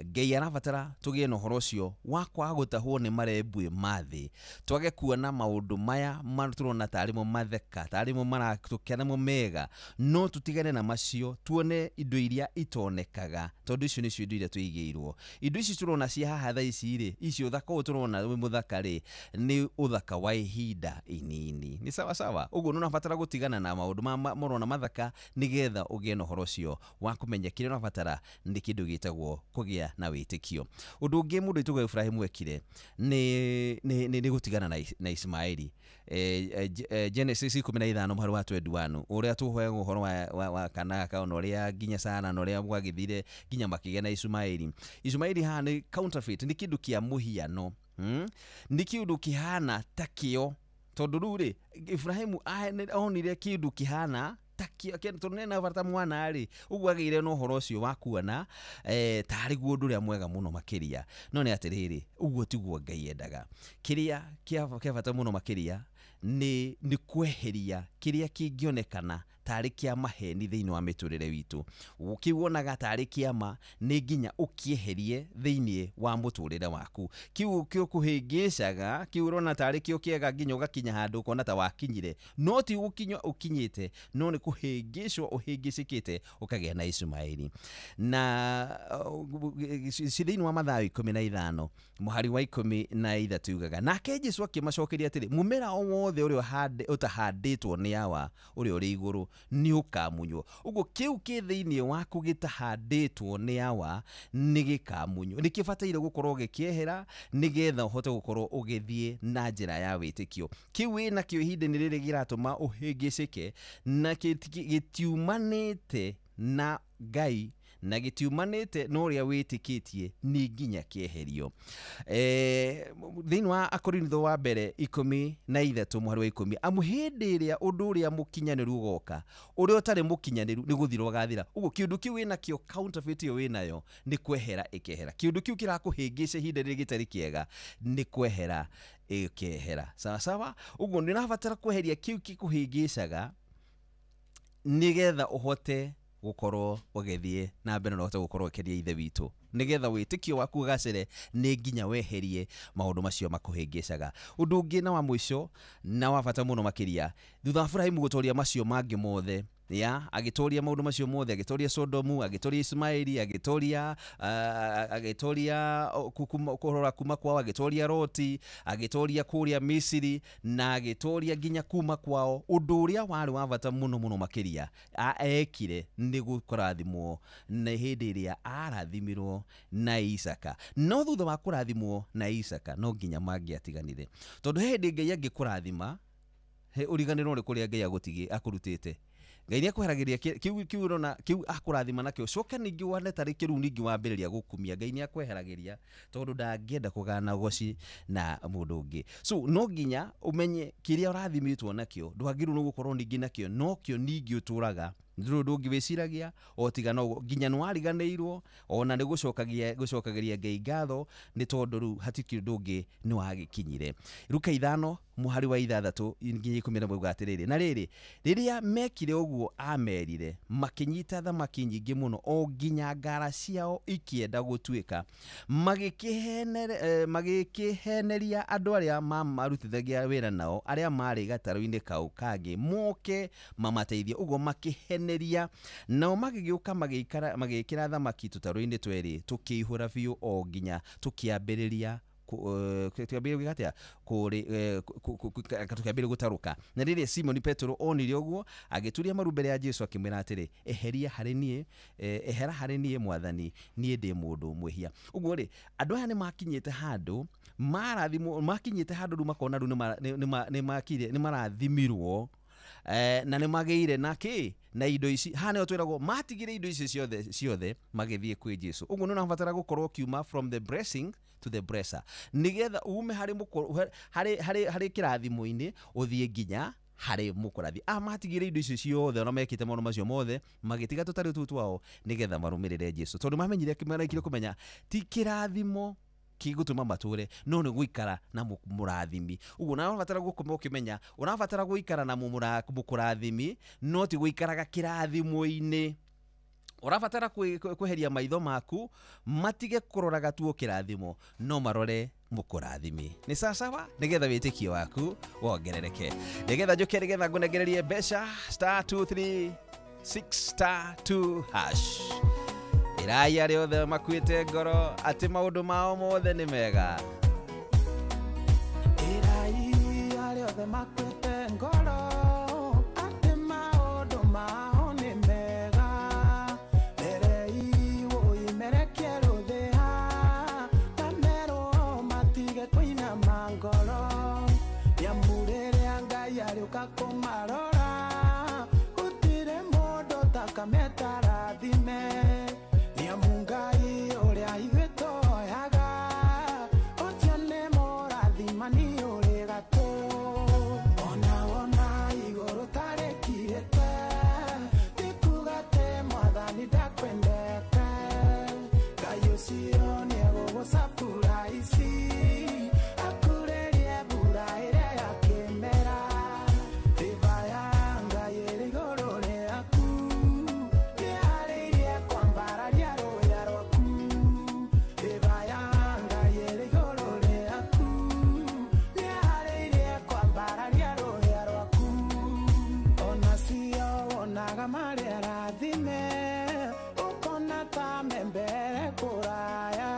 Ngai arabatara tũgĩe na ũhoro ũcio wa kwaga gũtahwo nĩ marembwe ma thĩ, twage kuona maũndũ maya tũrona tarĩ mo matheka, tarĩ mo maratũkena mo mega, no tũtigane na macio, tuone indo iria itonekaga, tondũ icio nĩcio indo iria tũigĩirwo. Indo ici tũrona cia haha thaa ici rĩ, icio ũthaka ũyũ tũrona wĩ mũthaka rĩ, nĩ ũthaka wa ihinda inini. Nĩ sawa sawa. Ũguo nĩ ũrabatara gũtigana na maũndũ mũrona mathaka nĩgetha ũgĩe na ũhoro ũcio wa kũmenya kĩrĩa ũrabatara nĩ kĩndũ gĩtagwo kũgĩa na wĩtĩkio. Ũndũ ũngĩ mũndũ wĩtagwo Ibrahimu ekire nĩ gũtigana na Ismaeli. Genesis 15 mũhari wa 21, ũrĩa tũhoyaga ũhoro wa kana gaka ona ũrĩa nginya Sara na ũrĩa gwagĩthire nginya makĩgĩa na Ismaeli. Ismaeli haha nĩ counterfeit, nĩ kĩndũ kĩa mũhiano, nĩ kĩndũ kĩhana ta kĩo, tondũ rĩu rĩ Ibrahimu onire kĩndũ kĩhana tondũ nĩ bata mwana rĩ, ũguo agĩire na ũhoro ũcio wa kuona tarĩ guo ũndũ ũrĩa mwega mũno makĩria. No nĩ atĩrĩrĩ, ũguo tiguo Ngai endaga. Kĩrĩa kĩa bata mũno makĩria nĩ kweheria kĩrĩa kĩngĩonekana tarĩ kĩa maheni thĩinĩ wa mĩtũrĩre witũ. Kĩu wonaga tarĩ kĩama nĩ nginya ũkĩeherie thĩinĩ wa mũtũrĩre waku. Kĩu kĩũkũhĩngĩcaga, kĩu ũrona tarĩ kĩo kĩega nginya ũgakinya handũ ũkona ta wakinyire, no ti gũkinya ũkinyĩte, no nĩ kũhĩngĩcwo ũhĩngĩcĩkĩte ũkagĩa na Ismaeli. Na thĩinĩ wa Mathayo 15 mũhari wa 13 ugaga, nake Jesũ akĩmacokeria atĩrĩ, mũmera o wothe ũrĩa ũtahandĩtwo nĩ Awa ũrĩa ũrĩ igũrũ nĩ ũkamunywo. Ũguo kĩu kĩ thĩinĩ waku gĩtahandĩtwo nĩ Awa nĩ gĩkamunywo, nĩ kĩbataire gũkorwo gĩkĩehera nĩgetha ũhote gũkorwo ũgĩthiĩ na njĩra ya wĩtĩkio. Kĩu wĩnakĩo ihinda-inĩ rĩrĩ kĩratũma ũhĩngĩcĩke na gĩtiumanĩte na Ngai na gĩtiumanĩte na ũrĩa wĩtĩkĩtie nĩ nginya kĩeherio. Thĩinĩ wa Akorinitho wa mbere 13 mũhari wa 10, amu hĩndĩ ĩrĩa ũndũ ũrĩa mũkinyanĩru ũgoka, ũrĩa ũtarĩ mũkinyanĩru nĩ gũthira ũgathira. Ũguo kĩũndũ kĩu wĩnakĩo, counterfeit ĩyo wĩnayo, nĩ kwehera ĩkehera. Kĩũndũ kĩu kĩrakũhĩngĩca ihinda rĩrĩ gĩtarĩ kĩega nĩ kwehera ĩkehera. Sawa sawa. Ũguo nĩ ũrabatara kweheria kĩu gĩkũhĩngĩcaga nĩgetha ũhote gũkorwo ũgĩthiĩ na mbere na ũhote gũkorwo ũkĩria Ithe witũ, nĩgetha wĩtĩkio waku ũgacĩre nĩ nginya weherie maũndũ macio makũhĩngĩcaga. Ũndũ ũngĩ na wa mũico na wa bata mũno makĩria, thutha wa Ibrahimu gũtoria macio mangĩ mothe, ya agĩtoria maũndũ macio mothe, agĩtoria Sodomu, agĩtoria Ismaili, agĩtoria agĩtoria kũrora kuma kwao, agĩtoria Loti, agĩtoria kũrĩa Misiri, na agĩtoria nginya kuma kwao. Ũndũ ũrĩa warĩ wa bata mũno mũno makĩria ekire nĩ gũkũrathimwo na hĩndĩ ĩrĩa arathimirwo na Isaka. No thutha wa kũrathimwo na Isaka no nginya mangĩatiganire, tondũ he hĩndĩ Ngai angĩkũrathima ũriganĩrwo nĩ kũrĩa Ngai akũrutĩte. Ngai nĩ akweheragĩria kiu ũrona kiu akũrathima nakĩo, coka ningĩ wane tarĩ kĩrĩu ningĩ wambĩrĩria gũkumia. Ngai nĩ akweheragĩria tondũ ndangĩenda kũgana goci na mũndũ ũngĩ. So no nginya ũmenye kĩrĩa ũrathimĩtwo nakĩo, ndwagĩrĩirwo nĩ gũkorwo ningĩ nakĩo nokĩo ningĩ ũtũraga ndũrĩ ũndũ ũngĩ wĩciragia o tiga no nginya nĩwariganĩirwo ona nĩ gũcokagĩria Ngai ngatho nĩ tondũ rĩu hatikĩrĩ ũndũ ũngĩ nĩ wagĩkinyire. Luka 5 mũhari wa 6 nginya 11 uga atĩrĩrĩ, na rĩrĩ rĩrĩa mekire ũguo amerire, makĩnyita thamaki nyingĩ mũno o nginya ngara ciao ikĩenda gũtuĩka, magĩkĩheneria andũ arĩa mamarutithagia wĩra nao arĩa marĩ gatarũ-inĩ kau kangĩ moke mamateithie. Ũguo makĩheneria nao magĩgĩũka magĩkĩra thamaki tũtarũ-inĩ twerĩ tũkĩihũra biũ o nginya tũkĩambĩrĩria tũkĩambĩrĩria gũtarũka. Na rĩrĩa Simoni Petero onire ũguo agĩturia maru mbere ya Jesu akĩmwĩra atĩrĩ, ehera harĩ niĩ Mwathani, niĩ ndĩ mũndũ mwĩhia. Ũguo rĩ, andũ aya nĩ makinyĩte handũ marathimwo, makinyĩte handũ rĩu makona rĩu nĩ marathimirwo na nĩ magĩire na kĩ na indo ici. Haha nĩho twĩragwo matigire indo ici ciothe magĩthiĩ kwĩ Jesu. Ũguo nĩ ũrabatara gũkorwo ũkiuma from the blessing to the blesser, nĩgetha ume harĩ kĩrathimo-inĩ ũthiĩ nginya harĩ mũkũrathi. Matigire indo icio ciothe ona mekĩte maũndũ macio mothe, magĩtiga tũtarĩ tũu twao nĩgetha marũmĩrĩre Jesu, tondũ mamenyire marĩkire kũmenya ti kĩrathimo kĩgũtũma matũre no nĩ gũikara na mũrathimi. Ũguo ũrabatara gũkorwo ũkĩmenya ũrabatara gũikara na mũkũrathimi no ti gũikaraga kĩrathimo-inĩ. Ũrabatara kweheria maitho maku matige kũroraga tu kĩrathimo no marore mũkũrathimi. Nĩ sawasawa, nĩgetha wĩtĩkio waku wongerereke. Nĩgetha njũke, nĩgetha ngũnengererie mbeca *236 *2 hash. Ĩrai arĩa othe makuĩte ngoro atĩ maũndũ mao mothe nĩ mega. Ĩrai arĩa othe makuĩte ngoro atĩ maũndũ mao nĩ mega. Merei ũimerekie rũthĩa na merwo matige kũinama ngoro. Nĩamu rĩrĩa Ngai arĩũka kũmarora gũtirĩ mũndũ ũtakameta rathime. Kũraya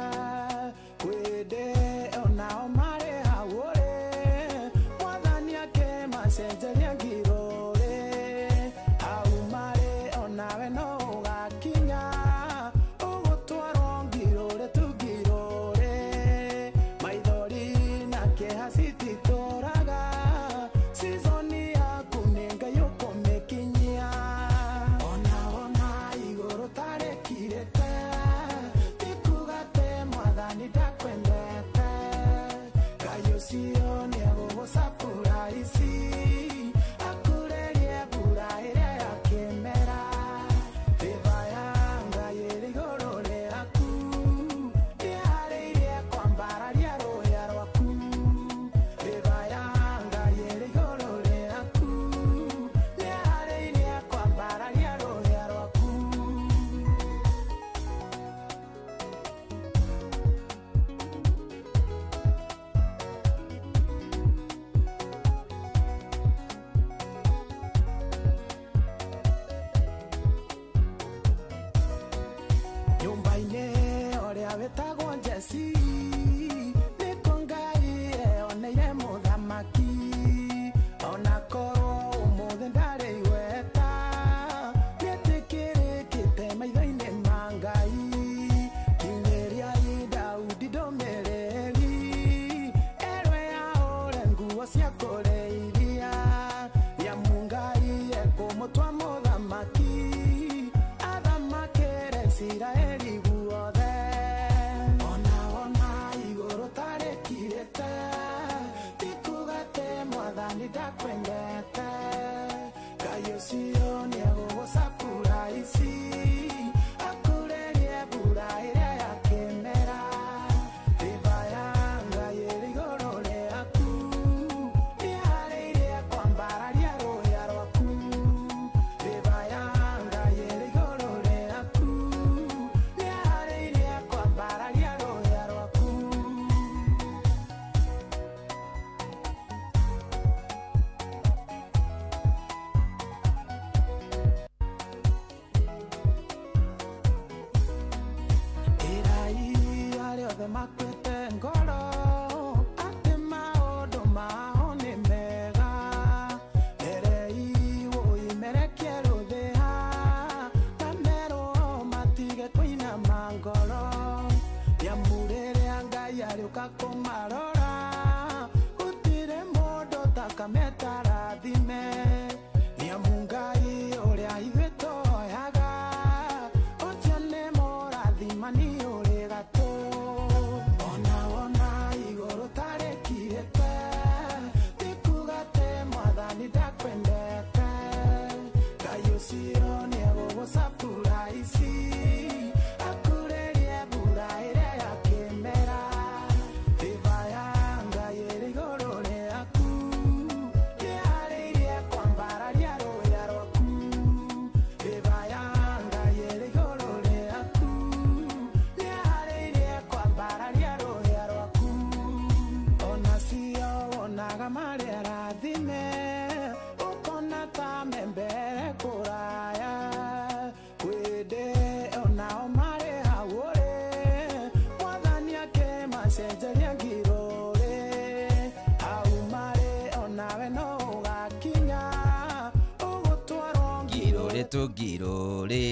Wetagwo Jesi nĩko Ngai eoneire mũthamaki ona korwo ũmũthĩ ndarĩ igweta nĩetĩkĩrĩkĩte maitho-inĩ ma Ngai kinyĩriai Daudi ndũmĩrĩri erwe aũre nguo cia kũrĩithia nĩamu Ngai ekũmũtua mũthamaki athamakĩre Isiraeli guothe ona wona igũrũ tarĩkirĩte ti kuuga atĩ Mwathani ndakwendete Ngai ũcio nĩegũgũcakũra ici akũrĩrie mbura ĩrĩa ya kĩmera Favor ya Ngai ĩrĩ igũrũ rĩaku nĩharĩirie kwambararia rũhĩa rwaku Favor ya Ngai ĩrĩ igũrũ rĩaku nĩharĩirie kwambararia rũhĩa rwaku. Ĩrai arĩa othe makuĩte ngoro atĩ maũndũ mao nĩ mega Erei ũimerekie rũthĩa na merwo matige kũinama ngoro nĩamu rĩrĩa Ngai arĩũka kũmarora gũtirĩ mũndũ ũtakameta rathime nĩamu Ngai ũrĩa ithuĩ tũhoyaga ũcio nĩ mũrathimani ũrĩ gatũ ona wona igũrũ tarĩkirĩte ti kuuga atĩ Mwathani ndakwendete Ngai ũcio nĩegũgũcakũra ici akũrĩrie mbura ĩrĩa ya kĩmera Favor ya Ngai ĩrĩ igũrũ rĩaku nĩharĩirie kwambararia rũhĩa rwaku Favor ya Ngai ĩrĩ igũrũ rĩaku nĩharĩirie kwambararia rũhĩa rwaku ona cio wonaga marĩ arathime ũkona ta me mbere kũraya kwĩndĩ onao marĩ hau ũrĩ Mwathani akĩmacenjeria ngirũrĩ hau marĩ onawe no ũgakinya ũgũtwarwo Ngirũrĩ tũngirũrĩ.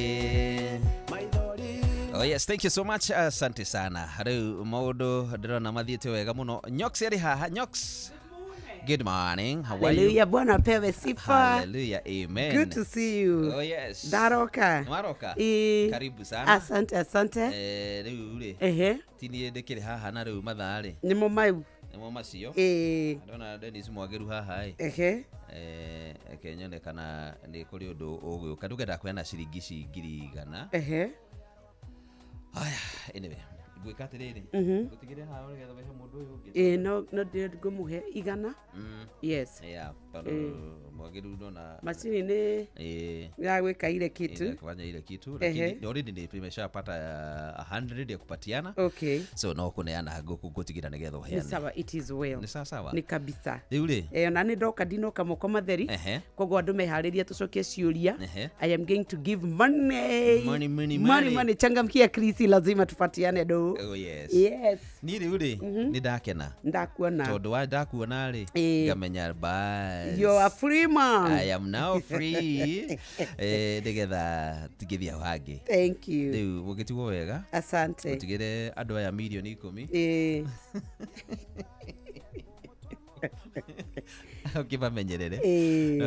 Oh yes, thank you so much. Asante sana. Rĩu maũndũ ndĩrona mathiĩte wega mũno. Nyox arĩ haha. Nyox. Good morning. How are you? Hallelujah, Bwana apewe sifa. Hallelujah. Amen. Good to see you. Oh yes. Ndaroka. Waroka. Karibu sana. Asante, asante. Rĩu rĩ. Ehe. Ti niĩ ndĩkĩrĩ haha na rĩu mathaa rĩ. Nĩmo mau. Nĩmo macio. Ndona Dennis Mwageru haha ĩ. Ehe. Reke nyone kana nĩ kũrĩ ũndũ ũgũka. Ndũngĩenda kũheana ciringi ici 100,000. Ehe. Aya, anyway, ngwĩka atĩrĩrĩ. Ngũtigĩre haha nĩgetha ũhe mũndũ ũyũ ũngĩ. No no ngũmũhe 100. Yes. Yeah, tondũ Mwageru ndona Macini nĩ ya gwĩka ile kitu. Ile kufanya ile kitu lakini already nimeshapata 100 ya kupatiana. Okay. So no kuneana ngũtigĩra nĩgetha Ni ũheane. sawa, it is well. Ni sawa sawa. Ni kabisa. Rĩu rĩ. Ona nĩ ndoka ndinoka moko matheri. Koguo andũ meharĩrie tũcokie ciũria. I am going to give money. Money, money, money. Money, money. Changamkia Krisi, lazima tupatiane do. Oh yes. Yes. Niĩ rĩu rĩ nĩ ndakena. Ndakuona. Tondũ wa ndakuona rĩ ngamenya bas. You are free man. I am now free. Nĩgetha tingĩthiĩ hau hangĩ. Thank you. Rĩu mũgĩtigwo wega. Asante. Mũtigĩre andũ aya 10,000,000. Ukibamenyerere.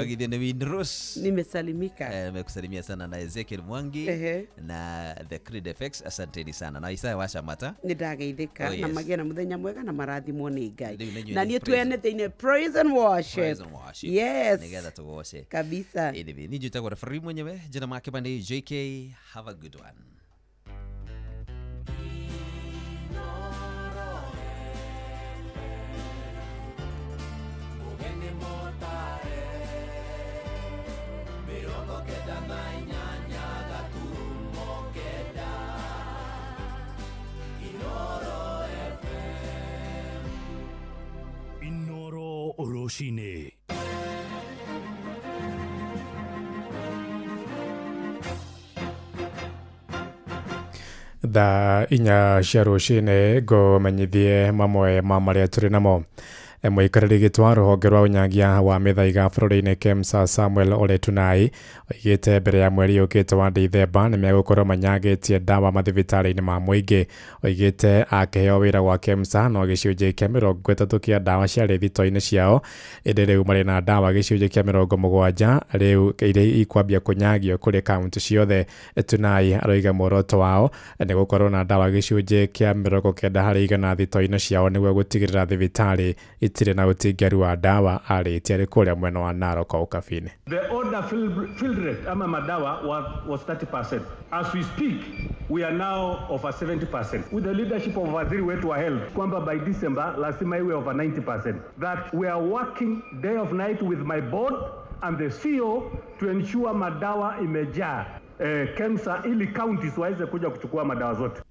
Ogithie ni Windrose. Nimesalimika. Nimekusalimia sana na Ezekiel Mwangi na The Creed FX. Asanteni sana. Na Isaiah Washamata. Nĩndageithĩka. Oh, yes. Na magĩe na mũthenya mwega na marathimwo nĩ Ngai. Rĩu nĩ inyuĩ Na nĩ niĩ tweane thĩinĩ praise and worship. Praise and worship. Yes. Nĩgetha tũgoce. Kabisa. Anyway, niĩ njĩtagwo referee mwenyewe. Jina make ni JK. Have a good one. Inoro Rũcinĩ. Thaa 4 cia rũcinĩ ngũmenyithie mamwe ma marĩa tũrĩ namo. Mũikarĩri gĩtĩ rũhonge rwa ũnyagia wa mĩthaiga bũrũri-inĩ KEMSA Samuel Ole Tunai oigĩte mbere ya mweri ũkĩte wa Dithemba nĩ megũkorwo manyagĩtie ndawa mathibitarĩ-inĩ ma mũingĩ. Oigĩte akĩheo wĩra gwa KEMSA no gĩcunjĩ kĩa 30 kĩa ndawa ciarĩ thito-inĩ ciao, ĩndĩ rĩu marĩ na ndawa gĩcunjĩ kĩa 70 rĩu iria ikwambia kũnyagio kũrĩ kaunti ciothe. Tunai aroiga muoroto wao nĩ gũkorwo na ndawa gĩcunjĩ kĩa 90 harĩ igana thito-inĩ ciao nĩguo gũtigĩrĩra thibitarĩ itirĩ na ũtingaru wa ndawa. Arĩtie arĩ kũrĩa mwena wa Narok Ũkabi-inĩ. The order fill rate ama madawa was 30%. As we speak, we are now over 70%. With the leadership of waziri wetu wa health kwamba by December lazima iwe over 90%. That we are working day of night with my board and the CEO to ensure madawa imejaa KEMSA ili counties waweze kuja kuchukua madawa zote.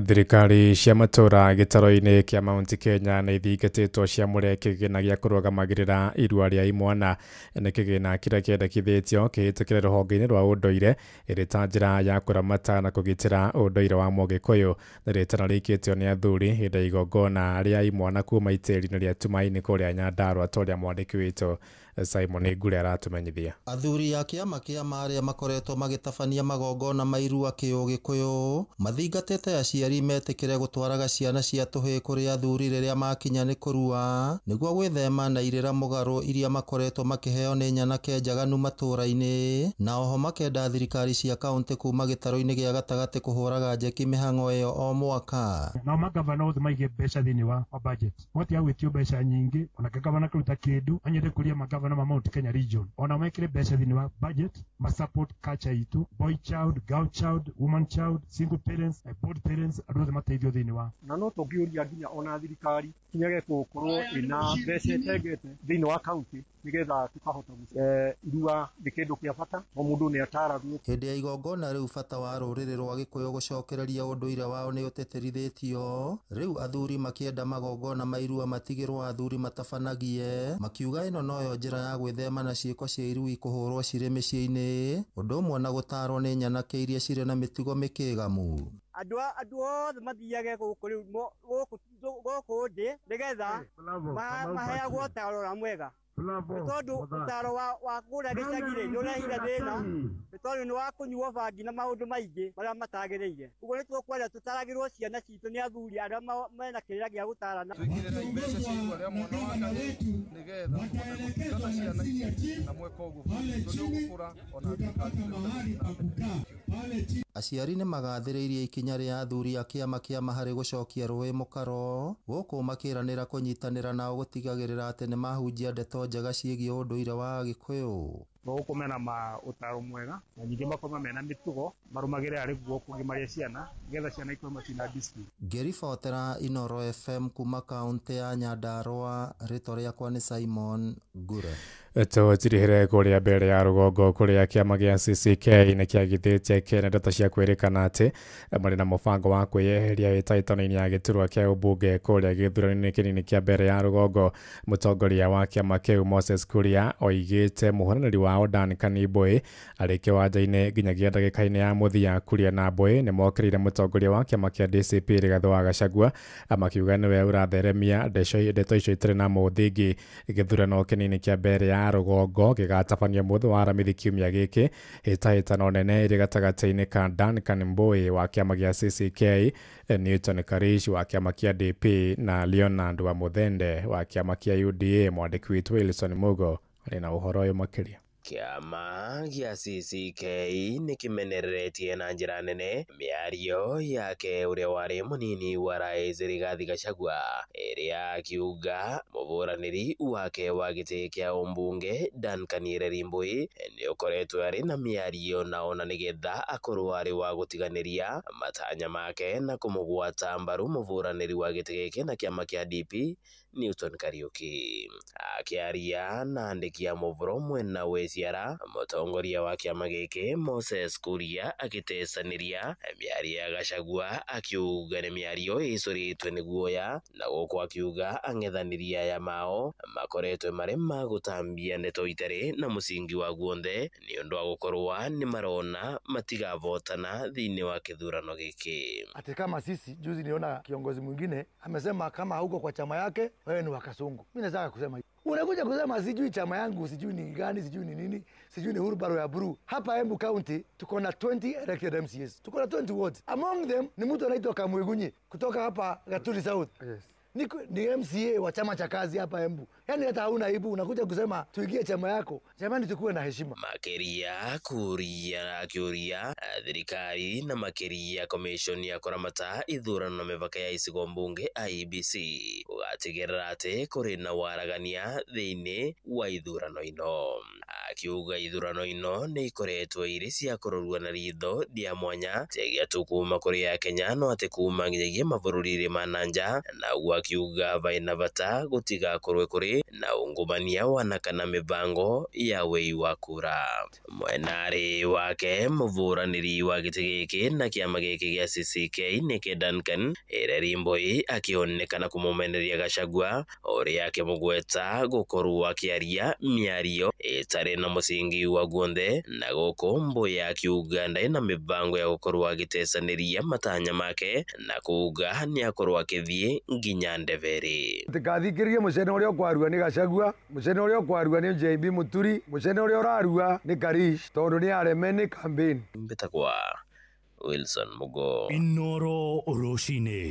Thirikari cia matũra gĩtaro-inĩ kĩa Mount Kenya nĩ ithingatĩtwo ciamũre kĩgĩna gĩa kũrũgamagĩrĩra irua rĩa imwana. Nĩ kĩgĩna kĩrĩa kĩendekithĩtio kĩhĩtũkĩre rũhonge-inĩ rwa ũndũire ĩrĩ ta njĩra ya kũramata na kũgitĩra ũndũire wa Mũgĩkũyũ. Nĩ rĩtana rĩikĩtio nĩ athuri hĩndĩ ya igongona rĩa imwana kuma itĩri-inĩ rĩa Tumaini kũrĩa Nyandarua, ta ũrĩa mwandĩki witũ Simon Ngure aratumenyithia. Athuri a kĩama kĩa arĩa makoretwo magĩtabania magongona ma irua kĩũgĩkũyũ mathingatĩte aciari metĩkĩre gũtwaraga ciana cia tũhĩĩ kũrĩ athuri rĩrĩa makinya nĩ kũrua nĩguo gwĩthema na irĩra mũgarũ iria makoretwo makĩheo nĩ nyanake njaganu matũũra-inĩ, na oho makenda thirikari cia kaunti kuma gĩtarũ-inĩ gĩa gatagatĩ kũhũraga njeki mĩhang'o ĩyo o mwaka. Nao magavana othe maige mbeca thĩinĩ wa budget motiga gwĩtio mbeca nyingĩ, ona gavana kũruta kĩndũ anyende kũria magavana ma Mount Kenya region ona mekire mbeca thĩinĩ wa budget ma support culture itu, boy child, girl child, woman child, single parents, board parents, andũ othe mateithio thĩinĩ wa na no tũngĩũria nginya ona thirikari kinyage gũkorwo ĩna mbeca ĩtengete thĩinĩ wa county nĩgetha tũkahota irua nĩ kĩndũ kĩa bata o mũndũ nĩ ataragwo. Hĩndĩ ya igongona rĩu bata wa rũrĩrĩ rwa Gĩkũyũ gũcokereria ũndũire wao nĩ ũtĩtĩrithĩtio. Rĩu athuri makĩenda magongona ma irua matigĩrwo athuri matabanagie, makiuga ĩno noyo njĩra ya gwĩthema na ciĩko cia irui kũhũrwo cirĩ mĩciĩ-inĩ, ũndũ ũmwe na gũtarwo nĩ nyanake iria cirĩ na mĩtugo mĩkĩgamu. Andũ othe mathiage gũkũ rĩu gũkũ ndĩ nĩgetha maheagwo ũtaro ũrĩa mwega, tondũ ũtaro wa kũrĩa gĩcagi-rĩ nĩ ũrehire thĩna, nĩ tondũ nĩ wa kũnyuo bangi na maũndũ maingĩ marĩa matagĩrĩire. Ũguo nĩ tũkwenda tũtaragĩrwo ciana citũ nĩ athuri arĩa mena kĩrĩra gĩa gũtarana. Twĩkĩrĩre mbeca cia irua rĩa mwana wa kahĩĩ nĩgetha mũhote gũtungata ciana ici na mweka ũguo bũrũri witũ nĩ ũgũkũra ona thirikari. Aciari nĩ magathĩrĩirie ikinya rĩa athuri a kĩama kĩama harĩ gũcokia rũĩ mũkaro gũkũ makĩranĩra kũnyitanĩra nao gũtigagĩrĩra atĩ nĩ mahunjia ndeto njega ciĩgiĩ ũndũire wa Gĩkũyũ. Gũkũ mena ũtaro mwega na ningĩ makorwo mena mĩtugo marũmagĩrĩra harĩ guo kũgimaria ciana nĩgetha ciana ikorwo ciĩna discipline. Ngĩribotera Inooro FM kuma kaunti ya Nyandarua, rĩtwa rĩakwa nĩ Simon Ngure. Tũtirihĩre kũrĩa mbere ya rũgongo kũrĩa kĩama gĩa CCK nĩ kĩagithĩtie Kenya ndeto cia kwĩrĩkana atĩ marĩ na mũbango wa kwĩyeheria hĩtahĩtano-inĩ ya gĩturwa kĩa ũmbunge kũrĩa gĩthurano-inĩ kĩnini kĩa mbere ya rũgongo. Mũtongoria wa kĩama kĩu Moses Kuria oigĩte mũhũranĩri wao Duncan Mbui arĩ kĩwanja-inĩ nginyagia ndagĩka-inĩ ya mũthia. Kuria na Mbui nĩ mokĩrĩire mũtongoria wa kĩama kĩa DCP Rigathĩ wa Gachagua makiuga nĩwe ũratheremia ndeto icio itarĩ na mũthingi. Gĩthurano kĩnini kĩa mbere ya rũgongo gĩgatabanio mũthĩ wa Aramithi kiumia gĩkĩ. Hĩtahĩtano nene ĩrĩ gatagatĩ-inĩ ka Duncan Mbui wa kĩama gĩa CCK, Newton Karish wa kĩama kĩa DP na Leonard wa Muthende wa kĩama kĩa UDA. Mwandĩki witũ Wilson Mugo arĩ na ũhoro ũyũ makĩria. Kĩama gĩa CCK nĩ kĩmenereretie na njĩra nene mĩario yake ũrĩa warĩ mũnini wa rais Rigathi Gachagua ĩrĩa akiuga mũbũranĩri wake wa gĩtĩ kĩa ũmbunge Duncan Ireri Mbui nĩ ũkoretwo arĩ na mĩario na ona nĩgetha akorwo arĩ wa gũtiganĩria matanya make na kũmũgwata mbaru mũbũranĩri wa gĩtĩ gĩkĩ na kĩama kĩa DP Newton Kariuki. Akĩaria na andĩki a mohoro mwena wa ciara. Mũtongoria wa kĩama gĩkĩ Moses Kuria agĩtecanĩria mĩario ya Gachagua akiuga nĩ mĩario ĩcũrĩtwe nĩ guoya, na gũkũ akiuga ang'ethanĩri aya mao makoretwe marĩ ma gũtambia ndeto itarĩ na mũcingi wa guonthe nĩ ũndũ wa gũkorwa nĩ marona matigavotana thĩinĩ wa kĩthurano gĩkĩ. Ati kama sisi juzi niona kiongozi mwingine amesema kama hauko kwa chama yake wewe ni wakasungu. Mimi nataka kusema unakuja kusema sijui chama yangu, sijui ni gani, sijui ni nini, sijui ni hurubaro ya blue. Hapa Embu County tuko na 20 elected MCAs. Tuko na 20 wards. Among them ni mtu anaitwa Kamwegunyi kutoka hapa Gaturi South. Yes. Ni MCA wa chama cha kazi hapa Embu. Yaani hata hauna aibu unakuja kusema tuingie chama yako. Jamani tukue na heshima. Makeria kuria akiuria thirikari na makeria commission ya kuramata ithurano na mĩbaka ya icigo mbunge IEBC gũgatigĩrĩra atĩ kũrĩ na waragania thĩinĩ wa ithurano ino. Akiuga ithurano ino nĩ ikoretwo irĩ cia kũrorwo na ritho rĩa mwanya tigia tu kuma kũrĩ Akenya no atĩ kuma nginyagia mabũrũri-inĩ ma na nja, na ũguo akiuga vaina bata gũtigakorwe kũrĩ na ungumania wana kana mibango ya wei wa kura. Mwenarĩ wake mũbũranĩri wa gĩtĩ gĩkĩ na kĩama gĩkĩ gĩa CCK nĩke Duncan Ireri Mbui akĩonekana kũmũmenereria Gachagua ũrĩa akĩmũgweta gũkorwo akĩaria mĩario ĩtarĩ na mũcingi wa guonthe, na gũkũ Mbui akiuga ndarĩ na mĩbango ya gũkorwo agĩtecanĩria matanya make na kuuga nĩakorwo akĩthiĩ nginya Ndebere. Tikathikĩrĩrie mũcene ũrĩa ũkwarua nĩ Gachagua, mũcene ũrĩa ũkwarua nĩ JB Muturi, mũcene ũrĩa ũrarua nĩ Karish tondũ nĩ areme nĩ campaign. Mbĩtagwa Wilson Mugo. Inoro rũcinĩ.